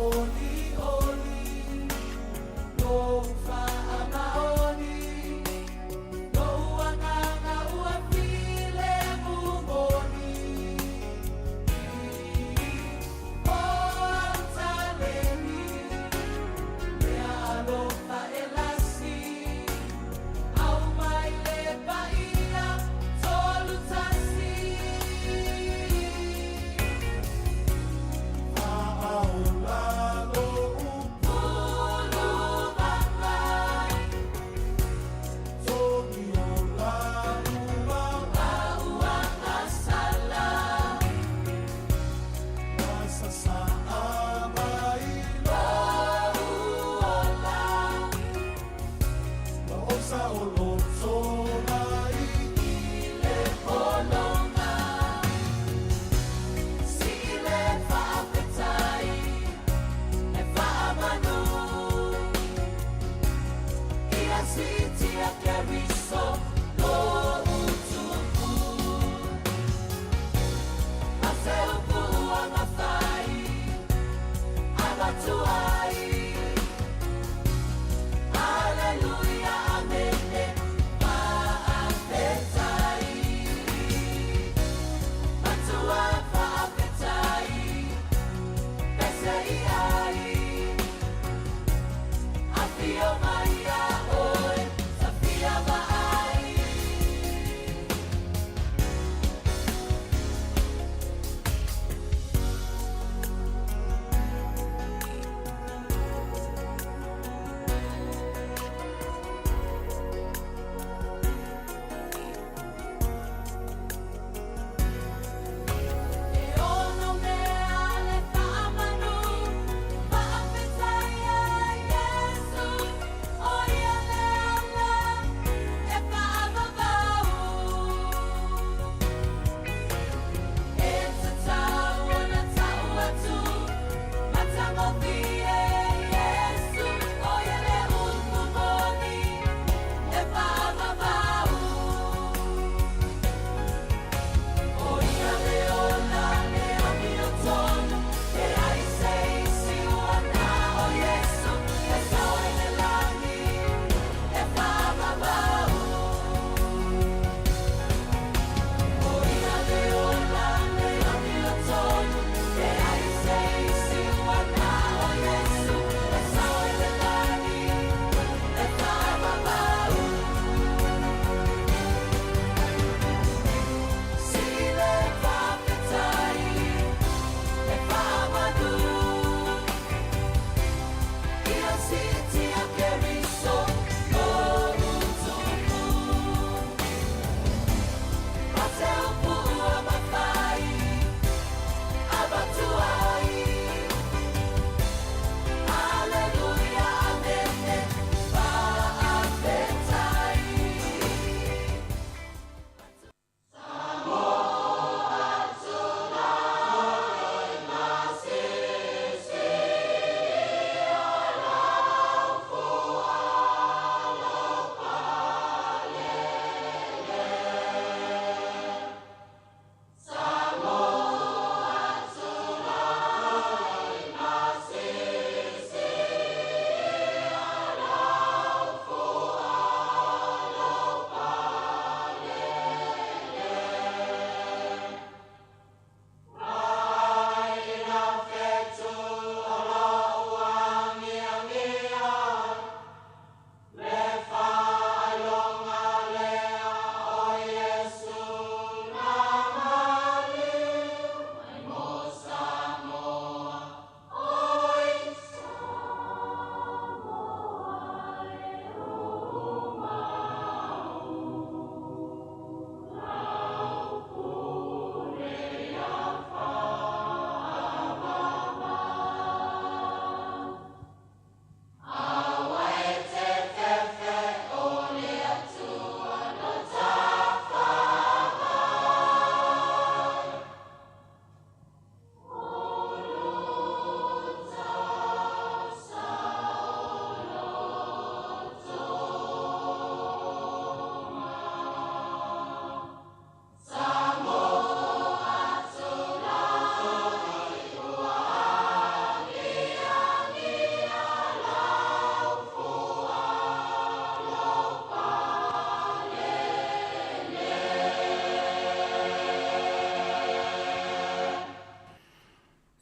Olioli lou faamaoni, lou agaga ua filemu moni. O Ierusalemi, mea alofa e lasi, aumai le paia 31. Faaola lou Pulumaga. Togi o laua. Auagasala. Na sasaa mai. Lou ola. Ma ou saoloto ai. Le pologa. Sii le faafetai e faamanu. Ia siitia Keriso lou Tupu. Ma se upu ua mafai avatu ai. Aleluia, amene, faafetai. Matua faafetai, pese i ai. Afio mai ia oe, ta fia vaai. E ono mea le faamanu.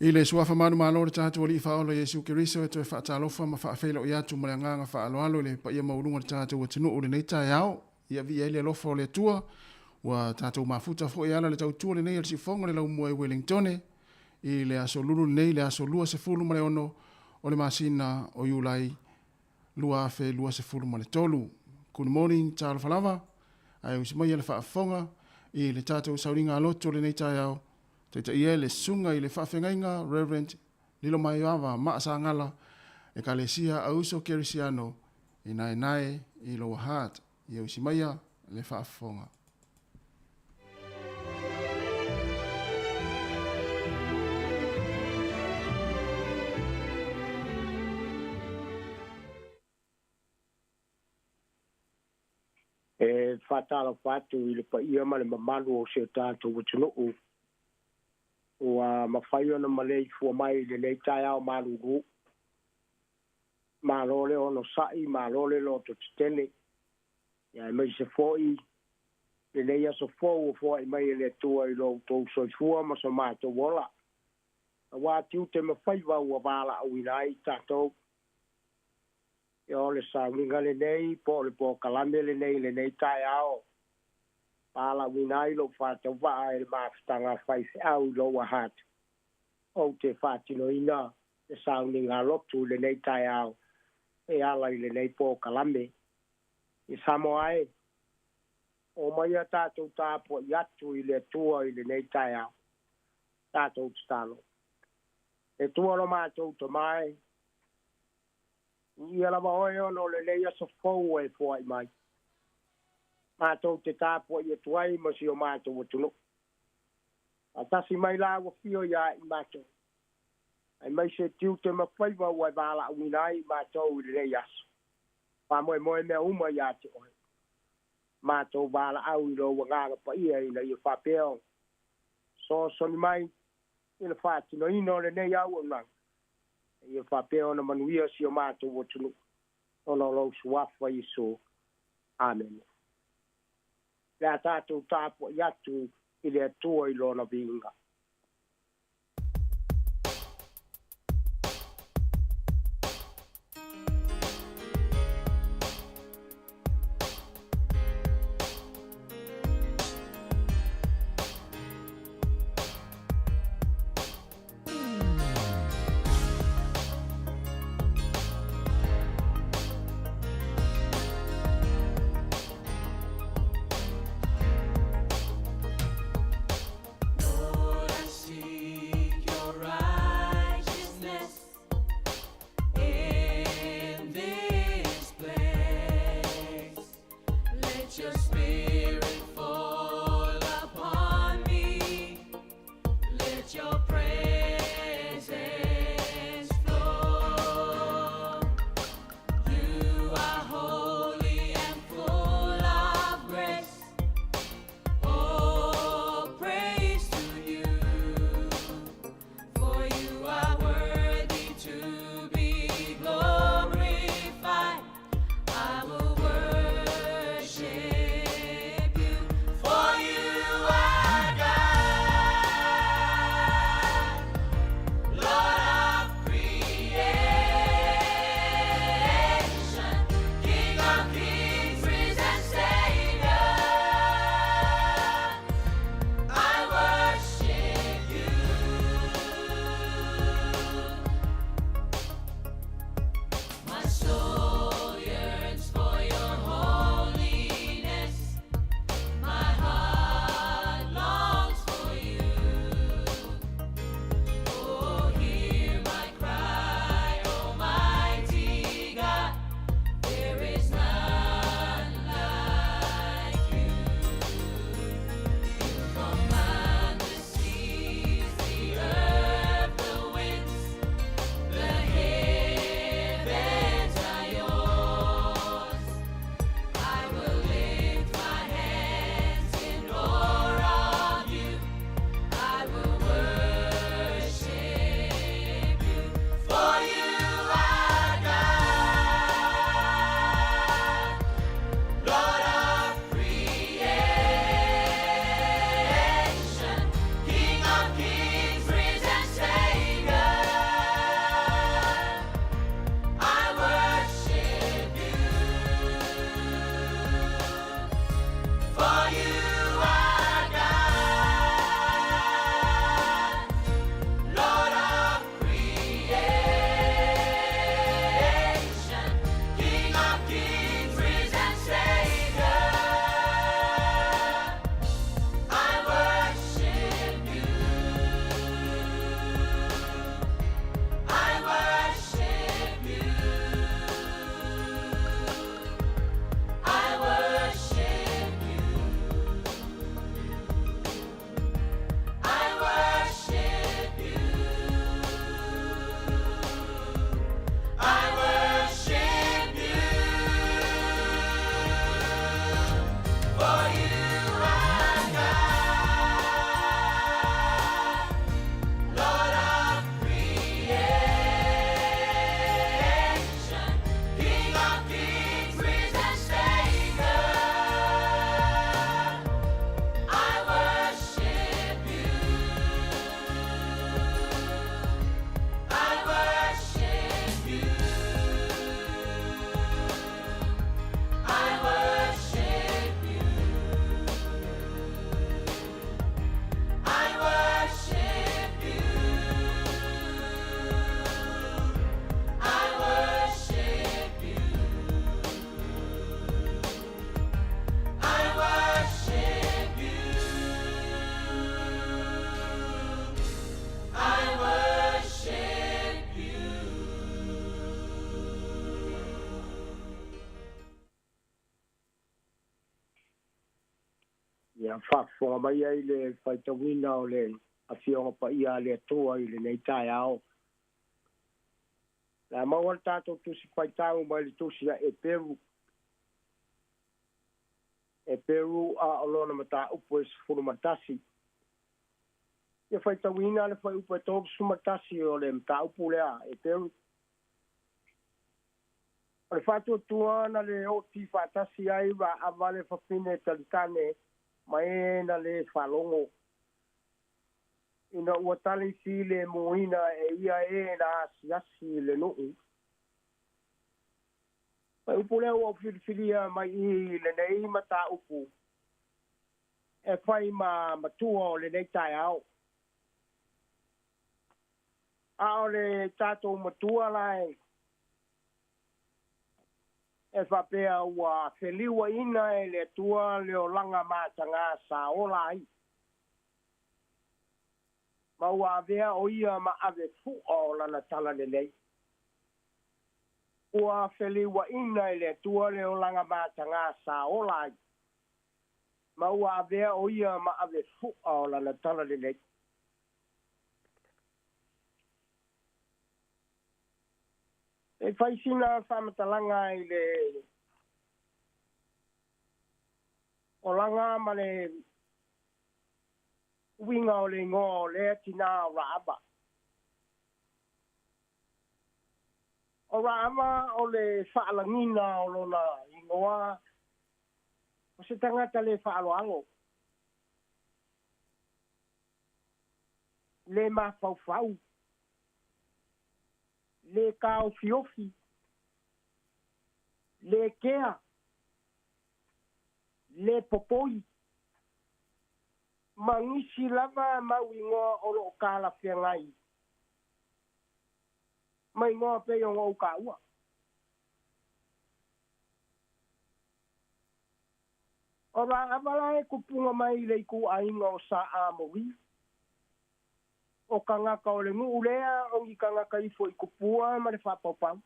I le suafa manumalo o le tatou Alii Faaola Iesu Keriso e toe faatalofa ma faafeiloai atu ma le agaga faaaloalo i le paia maualuga o le tatou atunuu i lenei taeao. Ia viia ai le alofa o le Atua, ua tatou mafuta foi e ala i le tautua lenei a le Siufofoga o le Laumua i Welingtone i le aso Lulu lenei, le aso 26 o le masina o Iulai 2023. Good morning, talofa lava, ae usi maia le faafofoga i le tatou sauniga loto lenei taeao, taitaia e le susuga i le faafeagaiga Reverend Lilomaiava Maasagala, Ekalesia Auso Kerisiano i Naenae i Lower Hutt. Ia usi maia le faafofoga. E faatalofa atu i le paia ma le mamalu o si o tatou atunuu ua mafai ona maleifua mai i lenei taeao malulu. Malo le onosai, malo le lototetele, aemaise foi lenei aso fou ua foai mai e le Atua i lo outou soifua ma so matou ola, aua tiute ma faiva ua valaauina ai tatou. Ia o le sauniga lenei po o le polokalame lenei i lenei taeao, valaauina ai lou faatauvaa e le mafutaga a faifeau i Lower Hutt, ou te faatinoina le sauniga lotu i lenei taeao e ala i lenei polokalame. I Samoa e, omai a tatou tapuai atu i le Atua i lenei taeao, tatou tatalo. Le Atua lo matou Tama e, viia lava oe ona o lenei aso fou ua e foai mai. Matou te tapuai atu ai ma si o matou atunuu. Faatasi mai la ua fio ia i matou, aemaise tiute ma faiva ua e valaauina ai i matou i lenei aso. Faamoemoe mea uma ia te oe. Matou valaau i lou Agaga Paia ina ia faapea ona fesoasoani mai i le faatinoina o lenei auaunaga, ia faapea ona manuia si o matou atunuu ona o lou suafa Iesu. Amene. Le a tatou tapuai atu i le Atua i lona viiga. Ia faafofoga mai ai le faitauina o le Afioga Paia a le Atua i lenei taeao. Le a maua le tatou Tusi Faitau mai le Tusi a Eperu. Eperu a o lona mataupu e 11. Ia faitauina le fuaiupu e 31 o le mataupu lea, Eperu. O le faatuatua na le oti faatasi ai Raava le fafine talitane ma e na lē faalogo, ina ua tali filemuina e ia e na asiasi i le nuu. Fuaiupu lea ua ou filifilia mai i lenei mataupu e fai ma matua o lenei taeao. A o le tatou matua la e faapea ua feliuaina e le Atua le olaga matagā sa ola ai, ma ua avea o ia ma ave fu'a o lana talalelei. Ua feliuaina e le Atua le olaga matagā sa ola ai, ma ua avea o ia ma ave fu'a o lana talalelei. E fai sina faamatalaga i le olaga ma le uiga o le igoa o lea tinā o Raava. O Raava o le faalagiga o lona igoa o se tagata le faaaloalo, le mafaufau, le taofiofi, le kea, le popoi, ma nisi lava mau igoa o loo talafeagai ma igoa pei ona ou taua. O Raava la e kupuga mai i le ituaiga o Sa Amori, o tagata o le nuu lea o ni tagata ifo i kupua ma le faapaupau.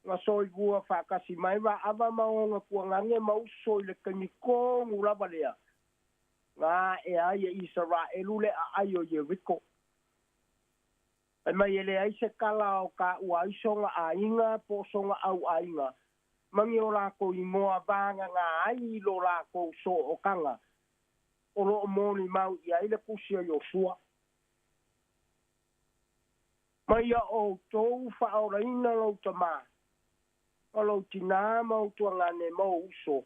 Na soifua faatasi mai Raava ma ona tuagage ma uso i le taimi tonu lava lea na ae ai e Isaraelu le aai o Ieriko. Fai mai e leai se tala o taua ai soga aiga po o soga auaiga ma ni o lakou igoa vagana ai i lo lakou sootaga o lo o molimau i ai le tusi a Iosua. Ma ia outou faaolaina lou tamā ma lou tinā ma ou tuagane ma ou uso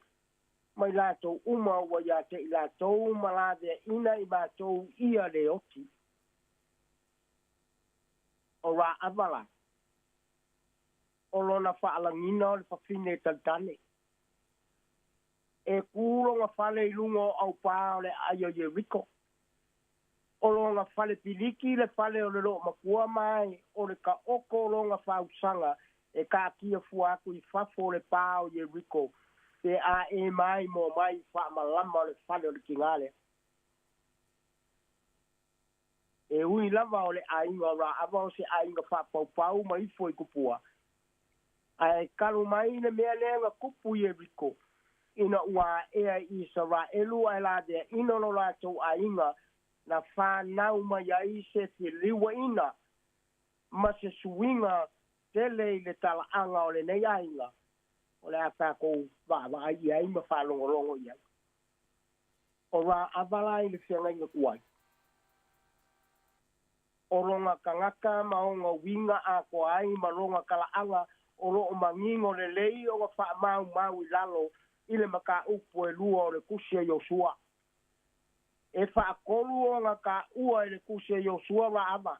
ma i latou uma ua ia te i latou ma laveaina i matou ia le oti. O Raava la, o lona faalagiga o le fafine talitane. E kū lona fale i luga o aupā o le aai o Ieriko. O lona fale piliki le fale o le loomatua ma e o le taoto o lona fausaga e taatia fua atu i fafo o le pā o Ieriko pe a e maimoa mai i faamalama o le fale o le tinā lea. E ui lava o le aiga o Raava o se aiga faapaupau ma ifo i kupua, ae talu mai le mea lea na tupu i Ieriko, ina ua aea i Isaraelu ae laveaina lo latou aiga, na fanau mai ai se feliuaina ma se suiga tele i le talaaga o lenei aiga o le a tatou vaavaai i ai ma faalogologo i ai. O Raava la i le feagaiga tuai, o lona tagata ma ona uiga atoa ai ma lona talaaga o lo o manino lelei ona faamaumau i lalo i le mataupu e lua o le tusi a Iosua. E faatolu ona taua e le tusi a Iosua Raava,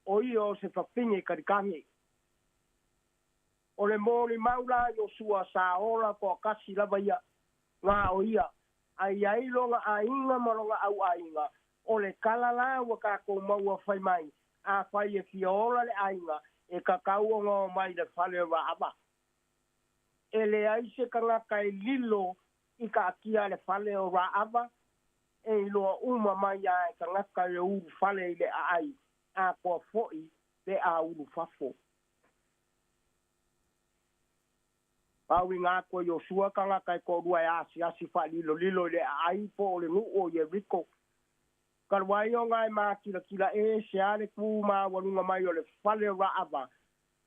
o ia o se fafine kalikane. O le molimau la a Iosua sa ola toatasi lava ia, na o ia, a i ai lona aiga ma lona auaiga, o le tala la ua tatou maua fai mai, afai e fia ola le aiga, e tatau ona omai i le fale o Raava. E leai se tagata e lilo i taatia a le fale o Raava, e iloa uma mai lava e tagata e ulufale i le aai, atoa foi pe a ulufafo. Faauiga atu e Iosua tagata e toalua e asiasi faalilolilo i le aai po o le nuu o Ieriko. Talu ai ona e matilatila ē se a le tu maualuga mai o le fale o Raava,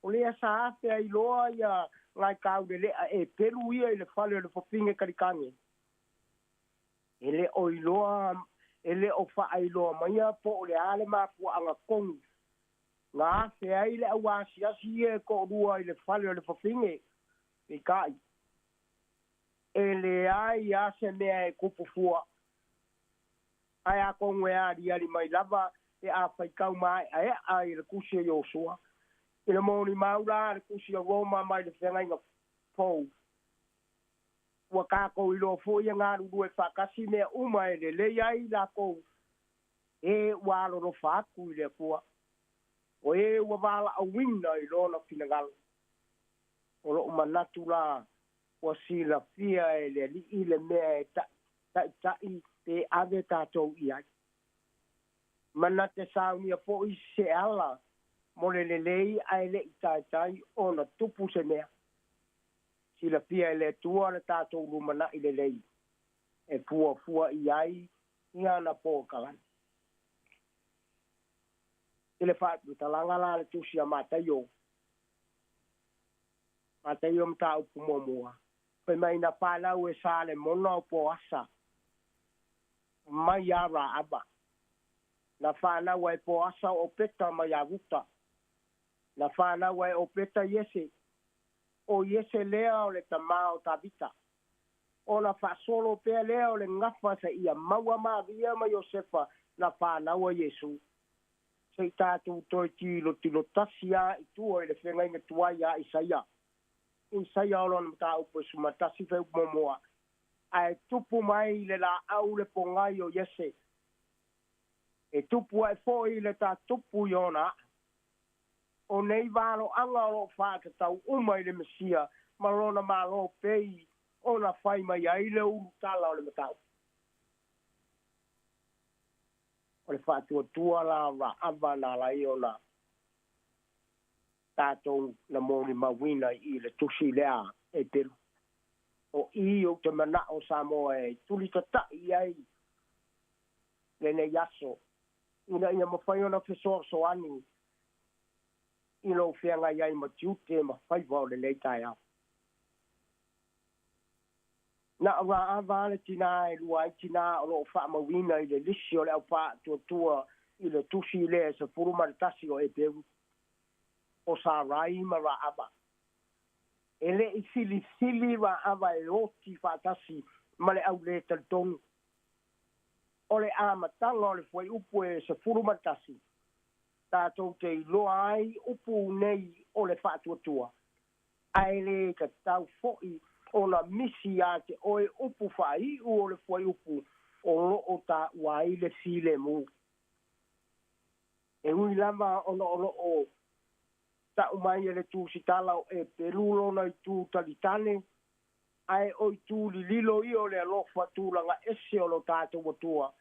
o lea sa afe ai loa ia nai taulele'a e pelu ia i le fale o le fafine kalikane. E le o iloa e le o faailoa maia po o le a le mafuaaga tonu na afe ai le auasiasi ia e toalua i le fale o le fafine. Peitai, e leai a se mea e tupu fua, ae atonu e aliali mai lava pe a faitau maeaea i le tusi a Iosua. I le molimau la a le tusi a Roma mai le Feagaiga Fou, ua tatou iloa foi e galulue faatasi mea uma e lelei ai i latou e ua alolofa atu i le Atua, o e ua valaauina i Lona finagalo. O lou manatu la, ua silafia e le Alii le mea e taitai pe ave tatou i ai. Manate saunia foi se ala mo le lelei ae le i taitai ona tupu se mea. Silafia e le Atua le tatou lumanai lelei e fuafua i ai i ana polokalame. I le faamatalaga la a le Tusi a Mataio, Mataio mataupu muamua, fai mai na fanau e Salemona o Poasa mai ia Raava. Na fanau e Poasa o Opeta mai ia Ruta. Na fanau e Opeta Iese. O Iese lea o le tamā o Tavita. Ona faasolo pea lea o le gafa seia maua Maria ma Iosefa na fanau ai Iesu. Se i tatou toe tilotilo tasi lava i tua i le feagaiga tuai ia Isaia. Isaia o lona mataupu e 11 fuaiupu muamua, Ae tupu mai le laau le pogai o Iese, e tupu ae foi le tatupu i ona aa. O nei valoaga o lo o faatatau uma i le Mesia ma lona Malo pei ona fai mai ai le ulutala o le mataupu. O le faatuatua la o Raava na ala ai ona tatou na molimauina i le tusi lea e pelu. O i ou te manao Samoa e tulitatai i ai lenei aso ina ia mafai ona fesoasoani i lou feagai ai ma tiute ma faiva o lenei taeao. Na o Raava a le tinā e lua ai tinā o lo o faamauina i le lisi o le aufaatuatua i le tusi lea e 11 o Eperu, o Sarai ma Raava. E le i filifili Raava e oti faatasi ma le au lē talitonu. O le amataga o le fuaiupu e 11, tatou te iloa ai upu nei o le faatuatua, ae le tatau foi ona misi iā te oe upu faaiu o le fuaiupu o lo o taua ai le filemu. E ui lava ona o lo o tau mai e le Tusitala o Eperu lona itu talitane, ae o itu lililo ia o le alofa tulaga ese o lo tatou Atua.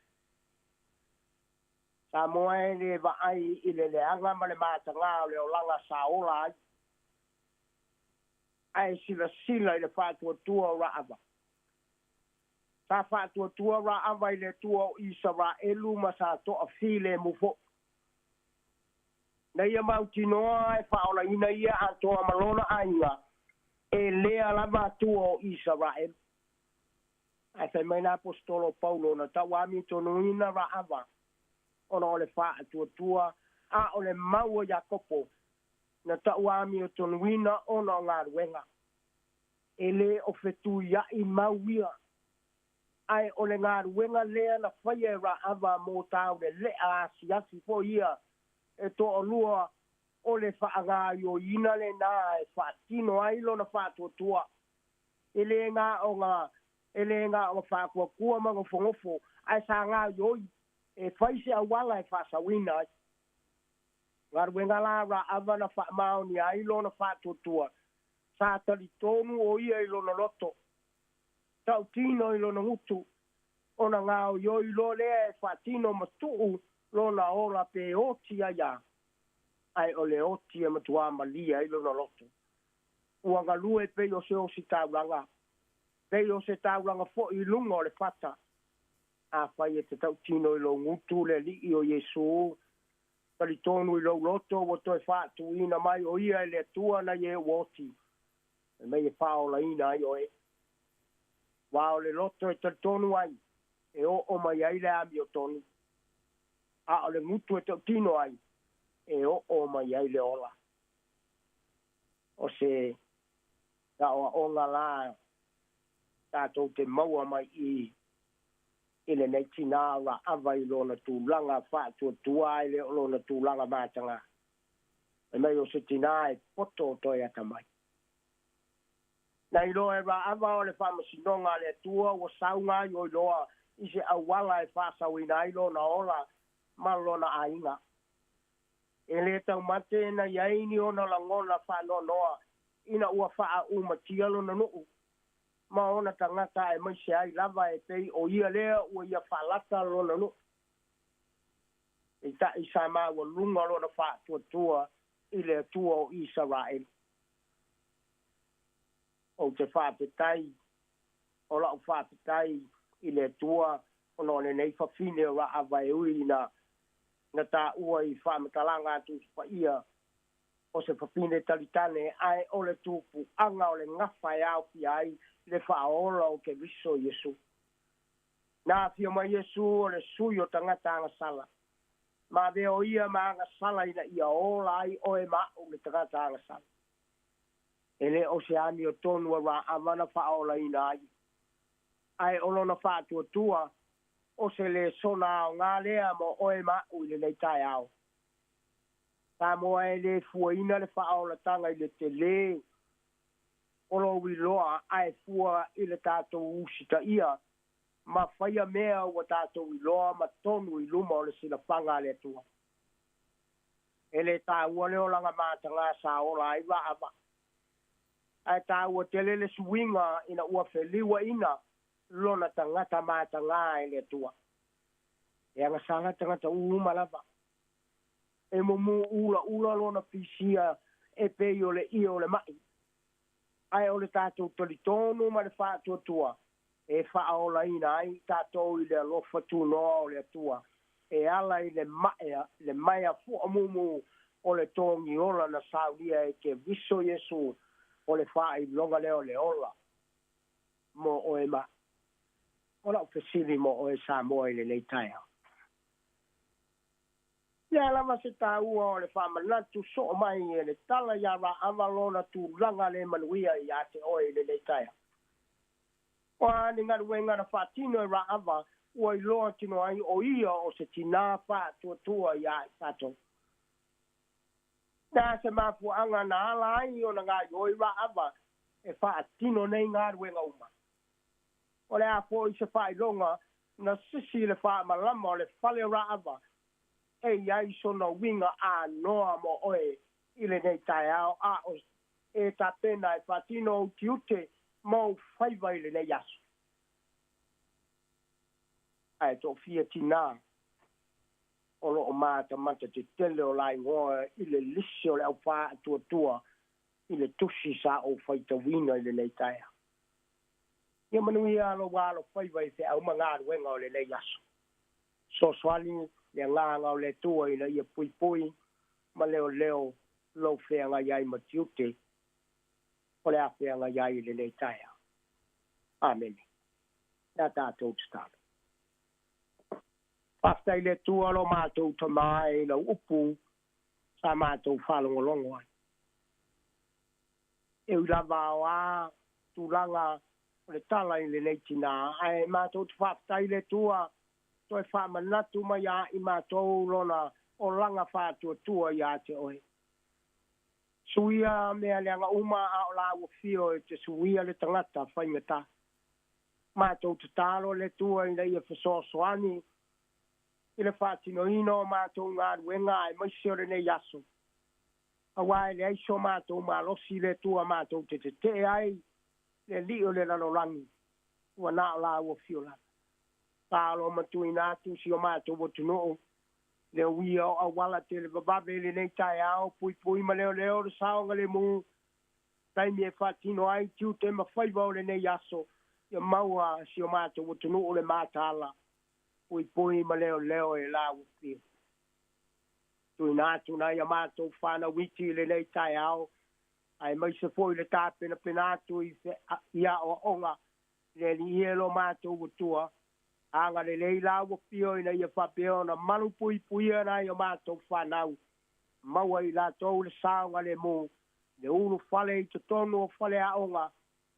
Samoa e le vaai i le leaga ma le matagā o le olaga sa ola ai, ae silasila i le faatuatua o Raava. Sa faatuatua Raava i le Atua o Isaraelu ma sa toafilemu foi. Na ia mautinoa e faaolaina ia atoa ma lona aiga e lea lava Atua o Isaraelu. Ae fai mai le Aposetolo o Paulo, na tauamitonuina Raava ona o le faatuatua, a o le mau o Iakopo na tauamiotonuina ona o galuega. E le o fetuia'i mau ia, ae o le galuega lea na faia e Raava mo taulele'a asiasi foi ia e toalua o le faagaoioiina lenā e faatino ai lona faatuatua. E le na o ga e le na o ga faatuatua ma nofonofo, ae sa gaoioi e fai se auala e faasaoina ai. Galuega la Raava na faamaonia ai lona faatuatua, sa talitonu o ia i lona loto, tautino i lona gutu, ona gaoioi loa lea e faatino ma tuu lona ola pe oti ai a, ae o le oti e matuā malie ai lona loto. Ua galue pei o se ositaulaga, pei o se taulaga fo'i i luga o le fata. Afai e te ta'utino i lou gutu le Alii o Iesu, talitonu i lou loto ua toe fa'atuina mai o Ia e le Atua nai e ua oti, fai mai e faaolaina ai oe. Aua o le loto e talitonu ai, e oo mai ai le amiotonu, a o le gutu e ta'utino ai, e oo mai ai le ola. O se aoaoga la tatou te maua mai i i lenei tinā o Raava i lona tulaga faatuatua ae le o lona tulaga matagā. Fai mai o se tinā e poto o toe atamai. Na iloa e Raava o le faamasinoga a le Atua ua sau gaoioi loa i se auala e faasaoina ai lona ola ma lona aiga. E lē taumate na i ai ni ona lagona faanoanoa ina ua faaumatia lona nuu ma ona tagata aemaise ai lava e pei o ia lea ua ia faalata lona nuu. Peitai sa maualuga lona faatuatua i le Atua o Isaraelu. Ou te faafetai, o la'u faafetai i le Atua ona o lenei fafine o Raava e ui ina na tāua i faamatalaga a Tusi Paia o se fafine talitane ae o le tupuaga o le gafa e aofia ai le Faaola o Keriso Iesu. Na afio mai Iesu o le sui o tagata agasala. Ma avea o ia ma agasala ina ia ola ai oe ma a'u le tagata agasala. E le o se amiotonu a Raava na faaolaina ai, ae o lona faatuatua o se lesona aoga lea mo oe ma a'u i lenei taeao. Samoa e lē fuaina le faaolataga i le telē o lou iloa ae fua i le tatou usitaia ma faia mea ua tatou iloa ma tonu i luma o le silafaga a le Atua. E lē taua le olaga matagā sa ola ai Raava, ae taua tele le suiga ina ua feliuaina lona tagata matagā e le Atua. E agasala tagata uma lava. E mumu ulaula lona fisia e pei o le ie o le ma'i. Ae o le tatou talitonu ma le faatuatua e faaolaina ai tatou i le alofa tunoa o le Atua e ala i le maea le maea fuamumu o le togiola na saulia e Keriso Iesu o le faailoga lea o le ola mo oe ma o la'u fesili mo oe Samoa i lenei taeao. O le a lava se tāua o le faamanatu soo mai e le tala iā Raava lona tulaga le manuia iā te oe i lenei taeao? O a ni galuega na faatino e Raava ua iloa tino ai o ia o se tinā faatuatua iā i tatou? O le a se mafuaaga na ala ai ona gaoioi Raava e faatino nei galuega uma? O le a foi se faailoga na sisi le faamalama o le fale o Raava e i ai sona uiga anoa mo oe i lenei taeao a o e tapena e faatino ou tiute ma ou faiva i lenei aso? Ae toafia tinā o lo o matamata tetele o la igoa i le lisi o le au faatuatua i le tusi sa ou faitauina i lenei taeao? Ia manuia lou alofaiva i feau ma galuega o lenei aso. Fesoasoani le Agaga o le Atua ina ia puipui ma leoleo lou feagai ai ma tiute o le a feagai ai i lenei taeao. Amene. Le a tatou tatalo. Faafetai i le Atua lo matou Tama e i lau upu sa matou faalogologo ai. E ui lava o a tulaga o le tala i lenei tinā, ae matou te faafetai i le Atua toe faamanatu mai iā i matou lona olaga faatuatua iā te oe. Suia mea leaga uma a o la ua fio e te suia le tagata faigata. Matou tatalo le Atua ina ia fesoasoani i le faatinoina o matou galuega aemaise o lenei aso, auā e leai so matou malosi le Atua matou te tetee ai le alii o le lalolagi, ua na o la ua fio lava. Taalo ma tuuina atu si o matou atunuu le uia o auala televavave i lenei taeao, puipui ma leoleo le saogalemu. Taimi e faatino ai tiute ma faiva o lenei aso, ia maua si o matou atunuu le mataala, puipui ma leoleo e la ua fia. Tuuina atu nai a matou fanau iti i lenei taeao, aemaise foi le tapenapena atu i aoaoga i le Alii e lo matou Atua, agalelei la ua fio ina ia faapea ona malupuipuia nai a matou fanau, maua i latou le saogalemu, le ulufale i totonu o faleaoga,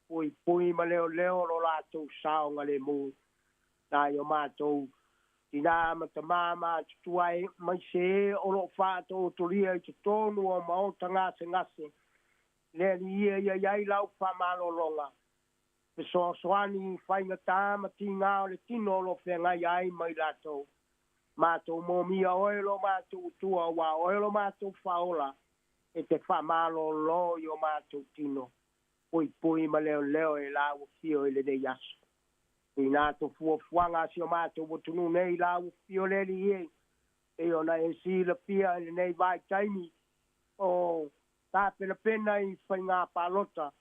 puipui ma leoleo lo latou saogalemu. Nai o matou tinā ma tamā matutua aemaise e o lo o faatootolia i totonu o maota gasegase, le Alii e ia i ai lau faamalologa, fesoasoani i faigata ma tigā o le tino o lo o feagai ai ma i latou. Matou momia oe lo matou Atua, aua o oe lo matou Faaola, e te faamalolo i o matou tino, puipui ma leoleo e la ua fio i lenei aso. Tuuina atu fuafuaga a si o matou atunuu nei la ua fio le Alii e, pei ona e silafia i lenei vaitaimi o tapenapena i faiga palota,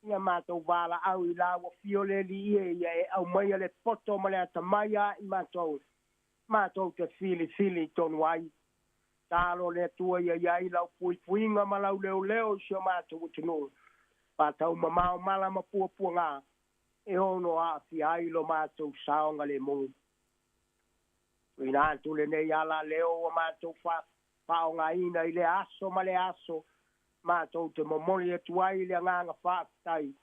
ia matou valaau i la ua fio le Alii e, ia e aumaia le poto ma le atamai a i matou, matou te filifili tonu ai. Talo le Atua ia i ai lau puipuiga ma lau leoleo i si o matou atunuu, faataumamao mala ma puapuaga e ono aafia ai lo matou saogalemu. Tuuina atu lenei alaleo ua matou faaaogaina i lea aso ma lea aso, matou te momoli atu ai le agaga faafetai,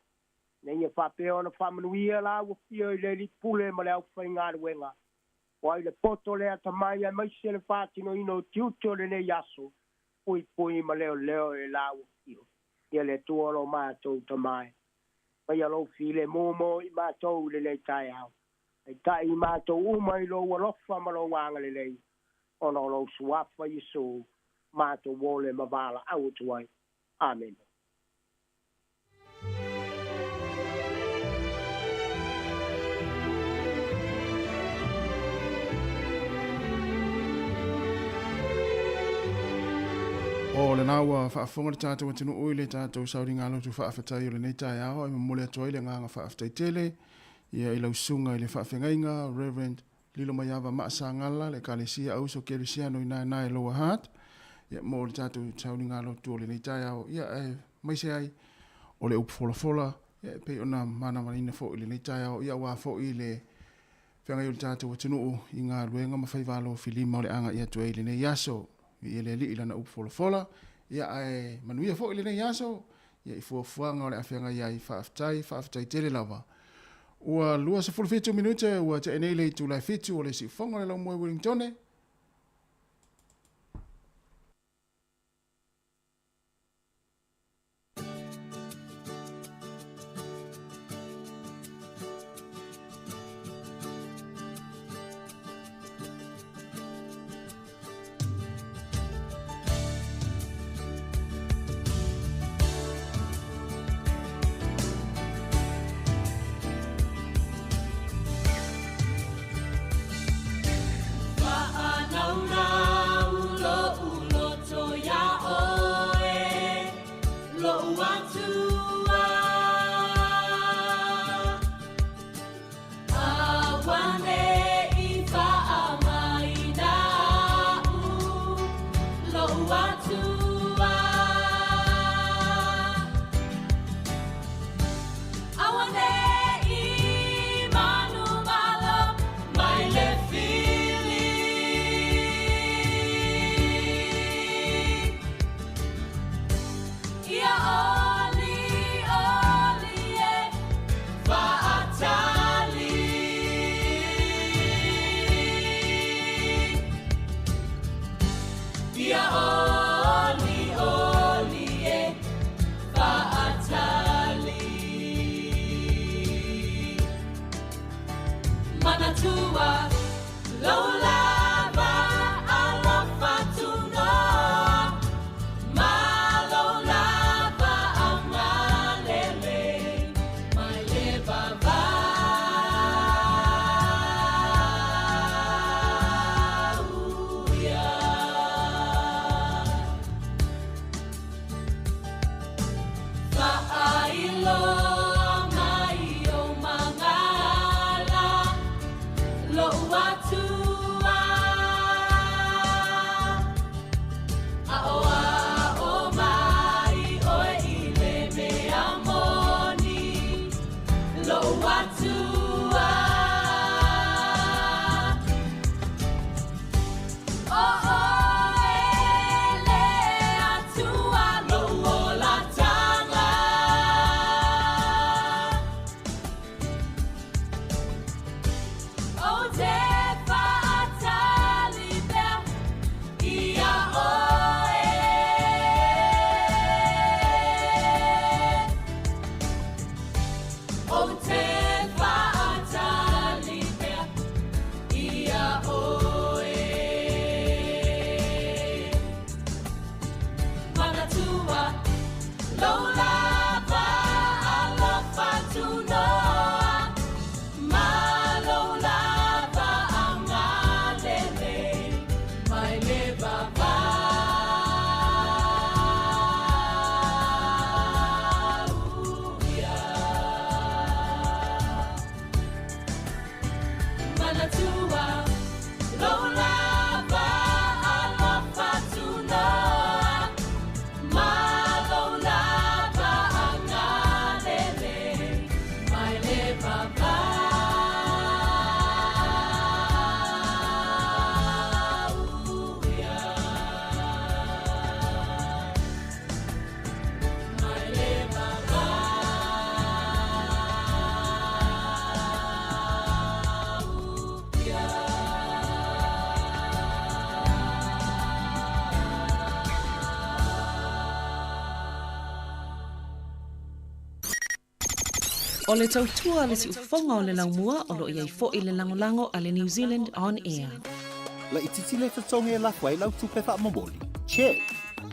ina ia faapea ona faamanuia la ua fia i le Alii Pule ma le aufaigaluega. O ai le poto le atamai aemaise le faatinoina o tiute o lenei aso, puipui ma leoleo e la ua fia. Ia le Atua lo matou Tama e, faia lou filemu mo i matou i lenei taeao. Taitai i matou uma i lou alofa ma lou agalelei, ona o lou Suafa Iesu, matou ole ma valaau atu ai. Amene. O lena ua faafofoga le tatou atunuu i le tatou sauniga lotu faafetai o lenei taeao e momoli atu ai le agaga faafetai tele ia i lau susuga i le faafeagaiga Reverend Lilomaiava Maasagala le Ekalesia Auso Kerisiano i Naenae Lower Hutt ia mo le tatou sauniga lotu o lenei taeao ia aemaise ai o le upu folafola ia e pei ona manavanaina foi i lenei taeao ia aua foi le feagai o le tatou atunuu i galuega ma faiva alofilima o le agai atu ai i lenei aso. Viia le Alii i lana upu folafola ia ae manuia foi lenei aso ia i fuafuaga o le a feagai ai. Faafetai, faafetai tele lava. Ua 27 minute ua tea nei le itula e 7 o le siufofoga o le Laumua i Wellingtone. loa mai ou magala Lo'u Atua Aʻoaʻo mai ʻoe i le mea moni Lo'u Atua ʻO ʻoe le Atua loʻu olataga. Ou te faatali pea ia ʻoe. Ou te faatali pea ia ʻoe. Manatua lou lava alofa tunoa ma lou lava agalelei mai le vavau ia. Manatua lou lava alofa tunoa ma lou lava agalelei mai le vavau ia. Mai le vavau ia. O le tautua a le siufofoga o le laumua o lo o i ai foi le lagolago a le New Zealand On Air. Laitiiti le totogi e lafo ai lau tupe faamomoli? Check!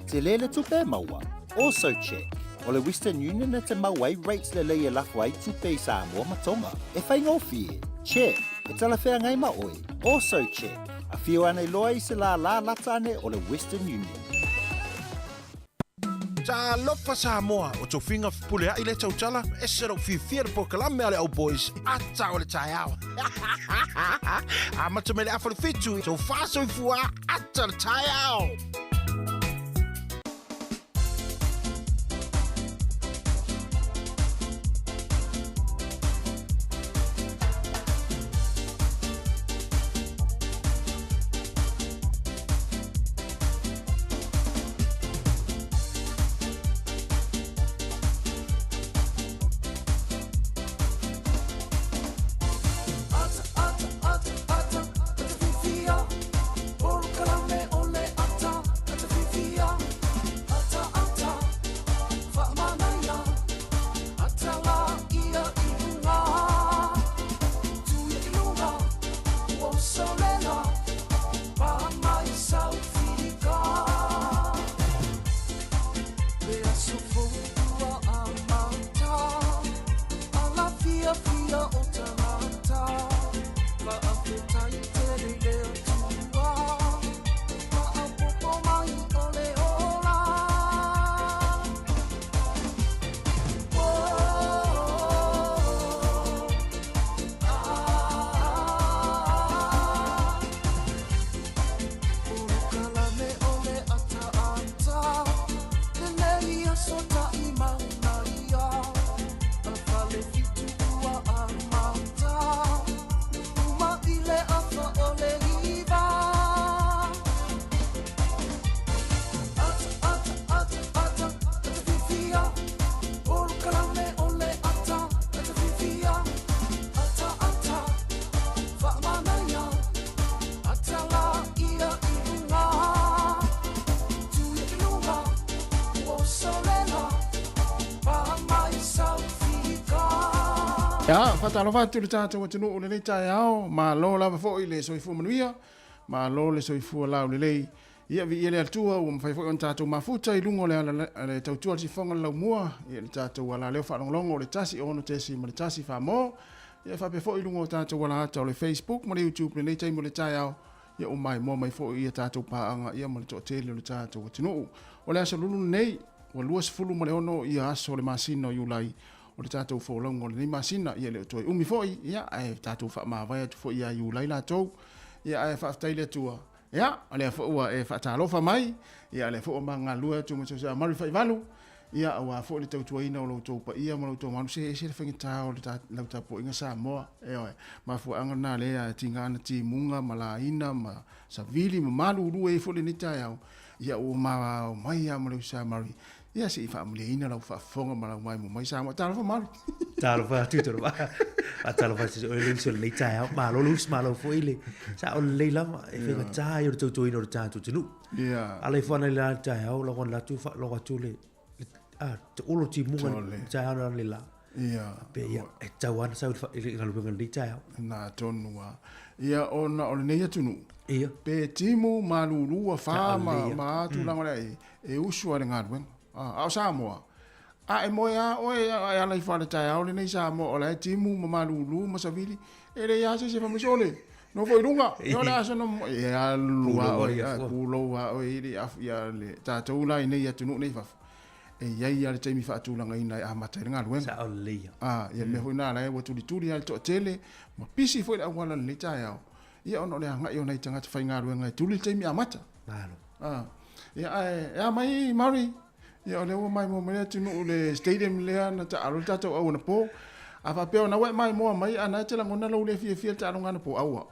Tele le tupe e maua? Also check! O le Western Union e te mau ai rates lelei e lafo ai tupe i Samoa ma Tonga. E faigofie? Check! E talafeagai ma oe? Also check! Afio ane loa i se lālā lata ane o le Western Union. Talofa Samoa, o tofiga fepuleai lea tautala, ese lou fiafia le polokalame a le Au Boys, ata o le taeao. Amata mai le afa le fitu, tofa soifua, ata le taeao. Ia, faatalofa atu i le tatou atunuu i lenei taeao, malo lava foi le soifua manuia, malo le soifua laulelei. Ia, viia le Atua ua mafai foi ona tatou mafuta i luga o le ala le tautua le sifoga le laumua, ia le tatou alaleo faalogologo o le 106.1 Samoa, ia faapea foi i luga o tatou alaata o le Facebook ma le YouTube lenei taimi o le taeao, ia ua maimoa mai foi ia tatou paaga ia ma le toatele o le tatou atunuu. O le aso lulu lenei, ua 26 ia aso o le masina o Iulai. o le tatou folauga o lenei masina. Ia e le o toe umi foi, ia, ae tatou faamavae atu foi ia Iulai latou. Ia, ae faafetai i le Atua, ia, o lea foi ua e faatalofa mai, ia, o lea foi ua ma galulue atu ma si Mary Faivalu, ia, aua foi le tautuaina o lo outou paia ma lo outou mamalu. Se e ese le faigata o le lau tapuaiga Samoa, ioe, mafuaaga lena lea e tiga ana timuga ma laina ma savili ma malulu ai foi lenei taeao, ia ua ma omai lava ma le uso a Mary, ia se i faamalieina lau faafofoga ma lau maimoa mai Samoa. Talofa Mary. Talofa atu talofa. Faatalofa atu o le uso lenei taeao. Malo le uso, malo foi le sao lelei lava e faigata ai o le tautuaina o le tatou atunuu. Ia. Ala ifo ana i le taeao logo na atu logo atu le a te olo timuga le taeao na le la. Ia. Pe ia e tau ana sau i le galuega lenei taeao. Na tonu a. Ia ona o lenei atunuu. Ia. Pe timu malulu afa ma ma tulaga lea e e usu a le galuega. A o Samoa, a e moe a oe e ala ifo a le taeao lenei Samoa o la e timu ma malulu ma savili, e leai lava se isi e fai mai, sole, nofo i luga, e o le aso na moe, e alu a oe, pulou a oe i le afu, ia le tatou la i nei atunuu nei i fafo, e i ai lava le taimi faatulagaina e amata ai le galuega. Sao lelei ia. A, ia le mea foi lena la ua tulituli lava le toatele, ma pisi foi le auala i lenei taeao, Ia ona o le agai o nai tagata faigaluega e tuli le taimi amata. Malo. Ah. Ia ae e a mai Murray. Ia o lea ua maimoa mai le atunuu le stadium lea na taalo le tatou au anapo. A faapea ona ua e maimoa mai a na e te lagona lou le fiafia le taaloga anapo aua.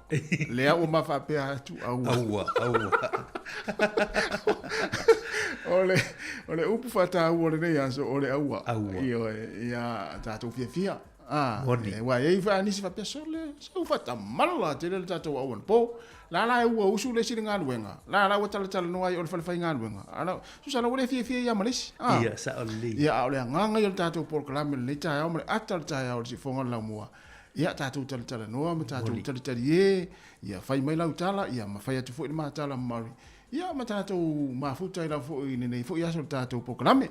Lea ua ma faapea atu aua. Aua, aua. O le o le upu faataua o lenei aso o le aua. Aua. Ioe, ia tatou fiafia. Ah, Moni. eh, aua e i ai foi nisi faapea, sole, se ua faatamala tele le tatou au anapo. La la e ua usu le isi i le galuega. La la ua talatalanoa ai o le fale faigaluega. A la, tusa la ua le fiafia ia ma le isi. Ah. Ia, sao lelei. Ia, a o le agaga ia o le tatou polokalame i lenei taeao ma le ata o le taeao i le siufofoga o le laumua, ia tatou talatalanoa ma tatou Moni. talitalie, ia fai mai lau tala, ia ma fai atu foi le ma tala ma Murray. Ia ma tatou mafuta ai lava foi i lenei foi aso i le tatou polokalame.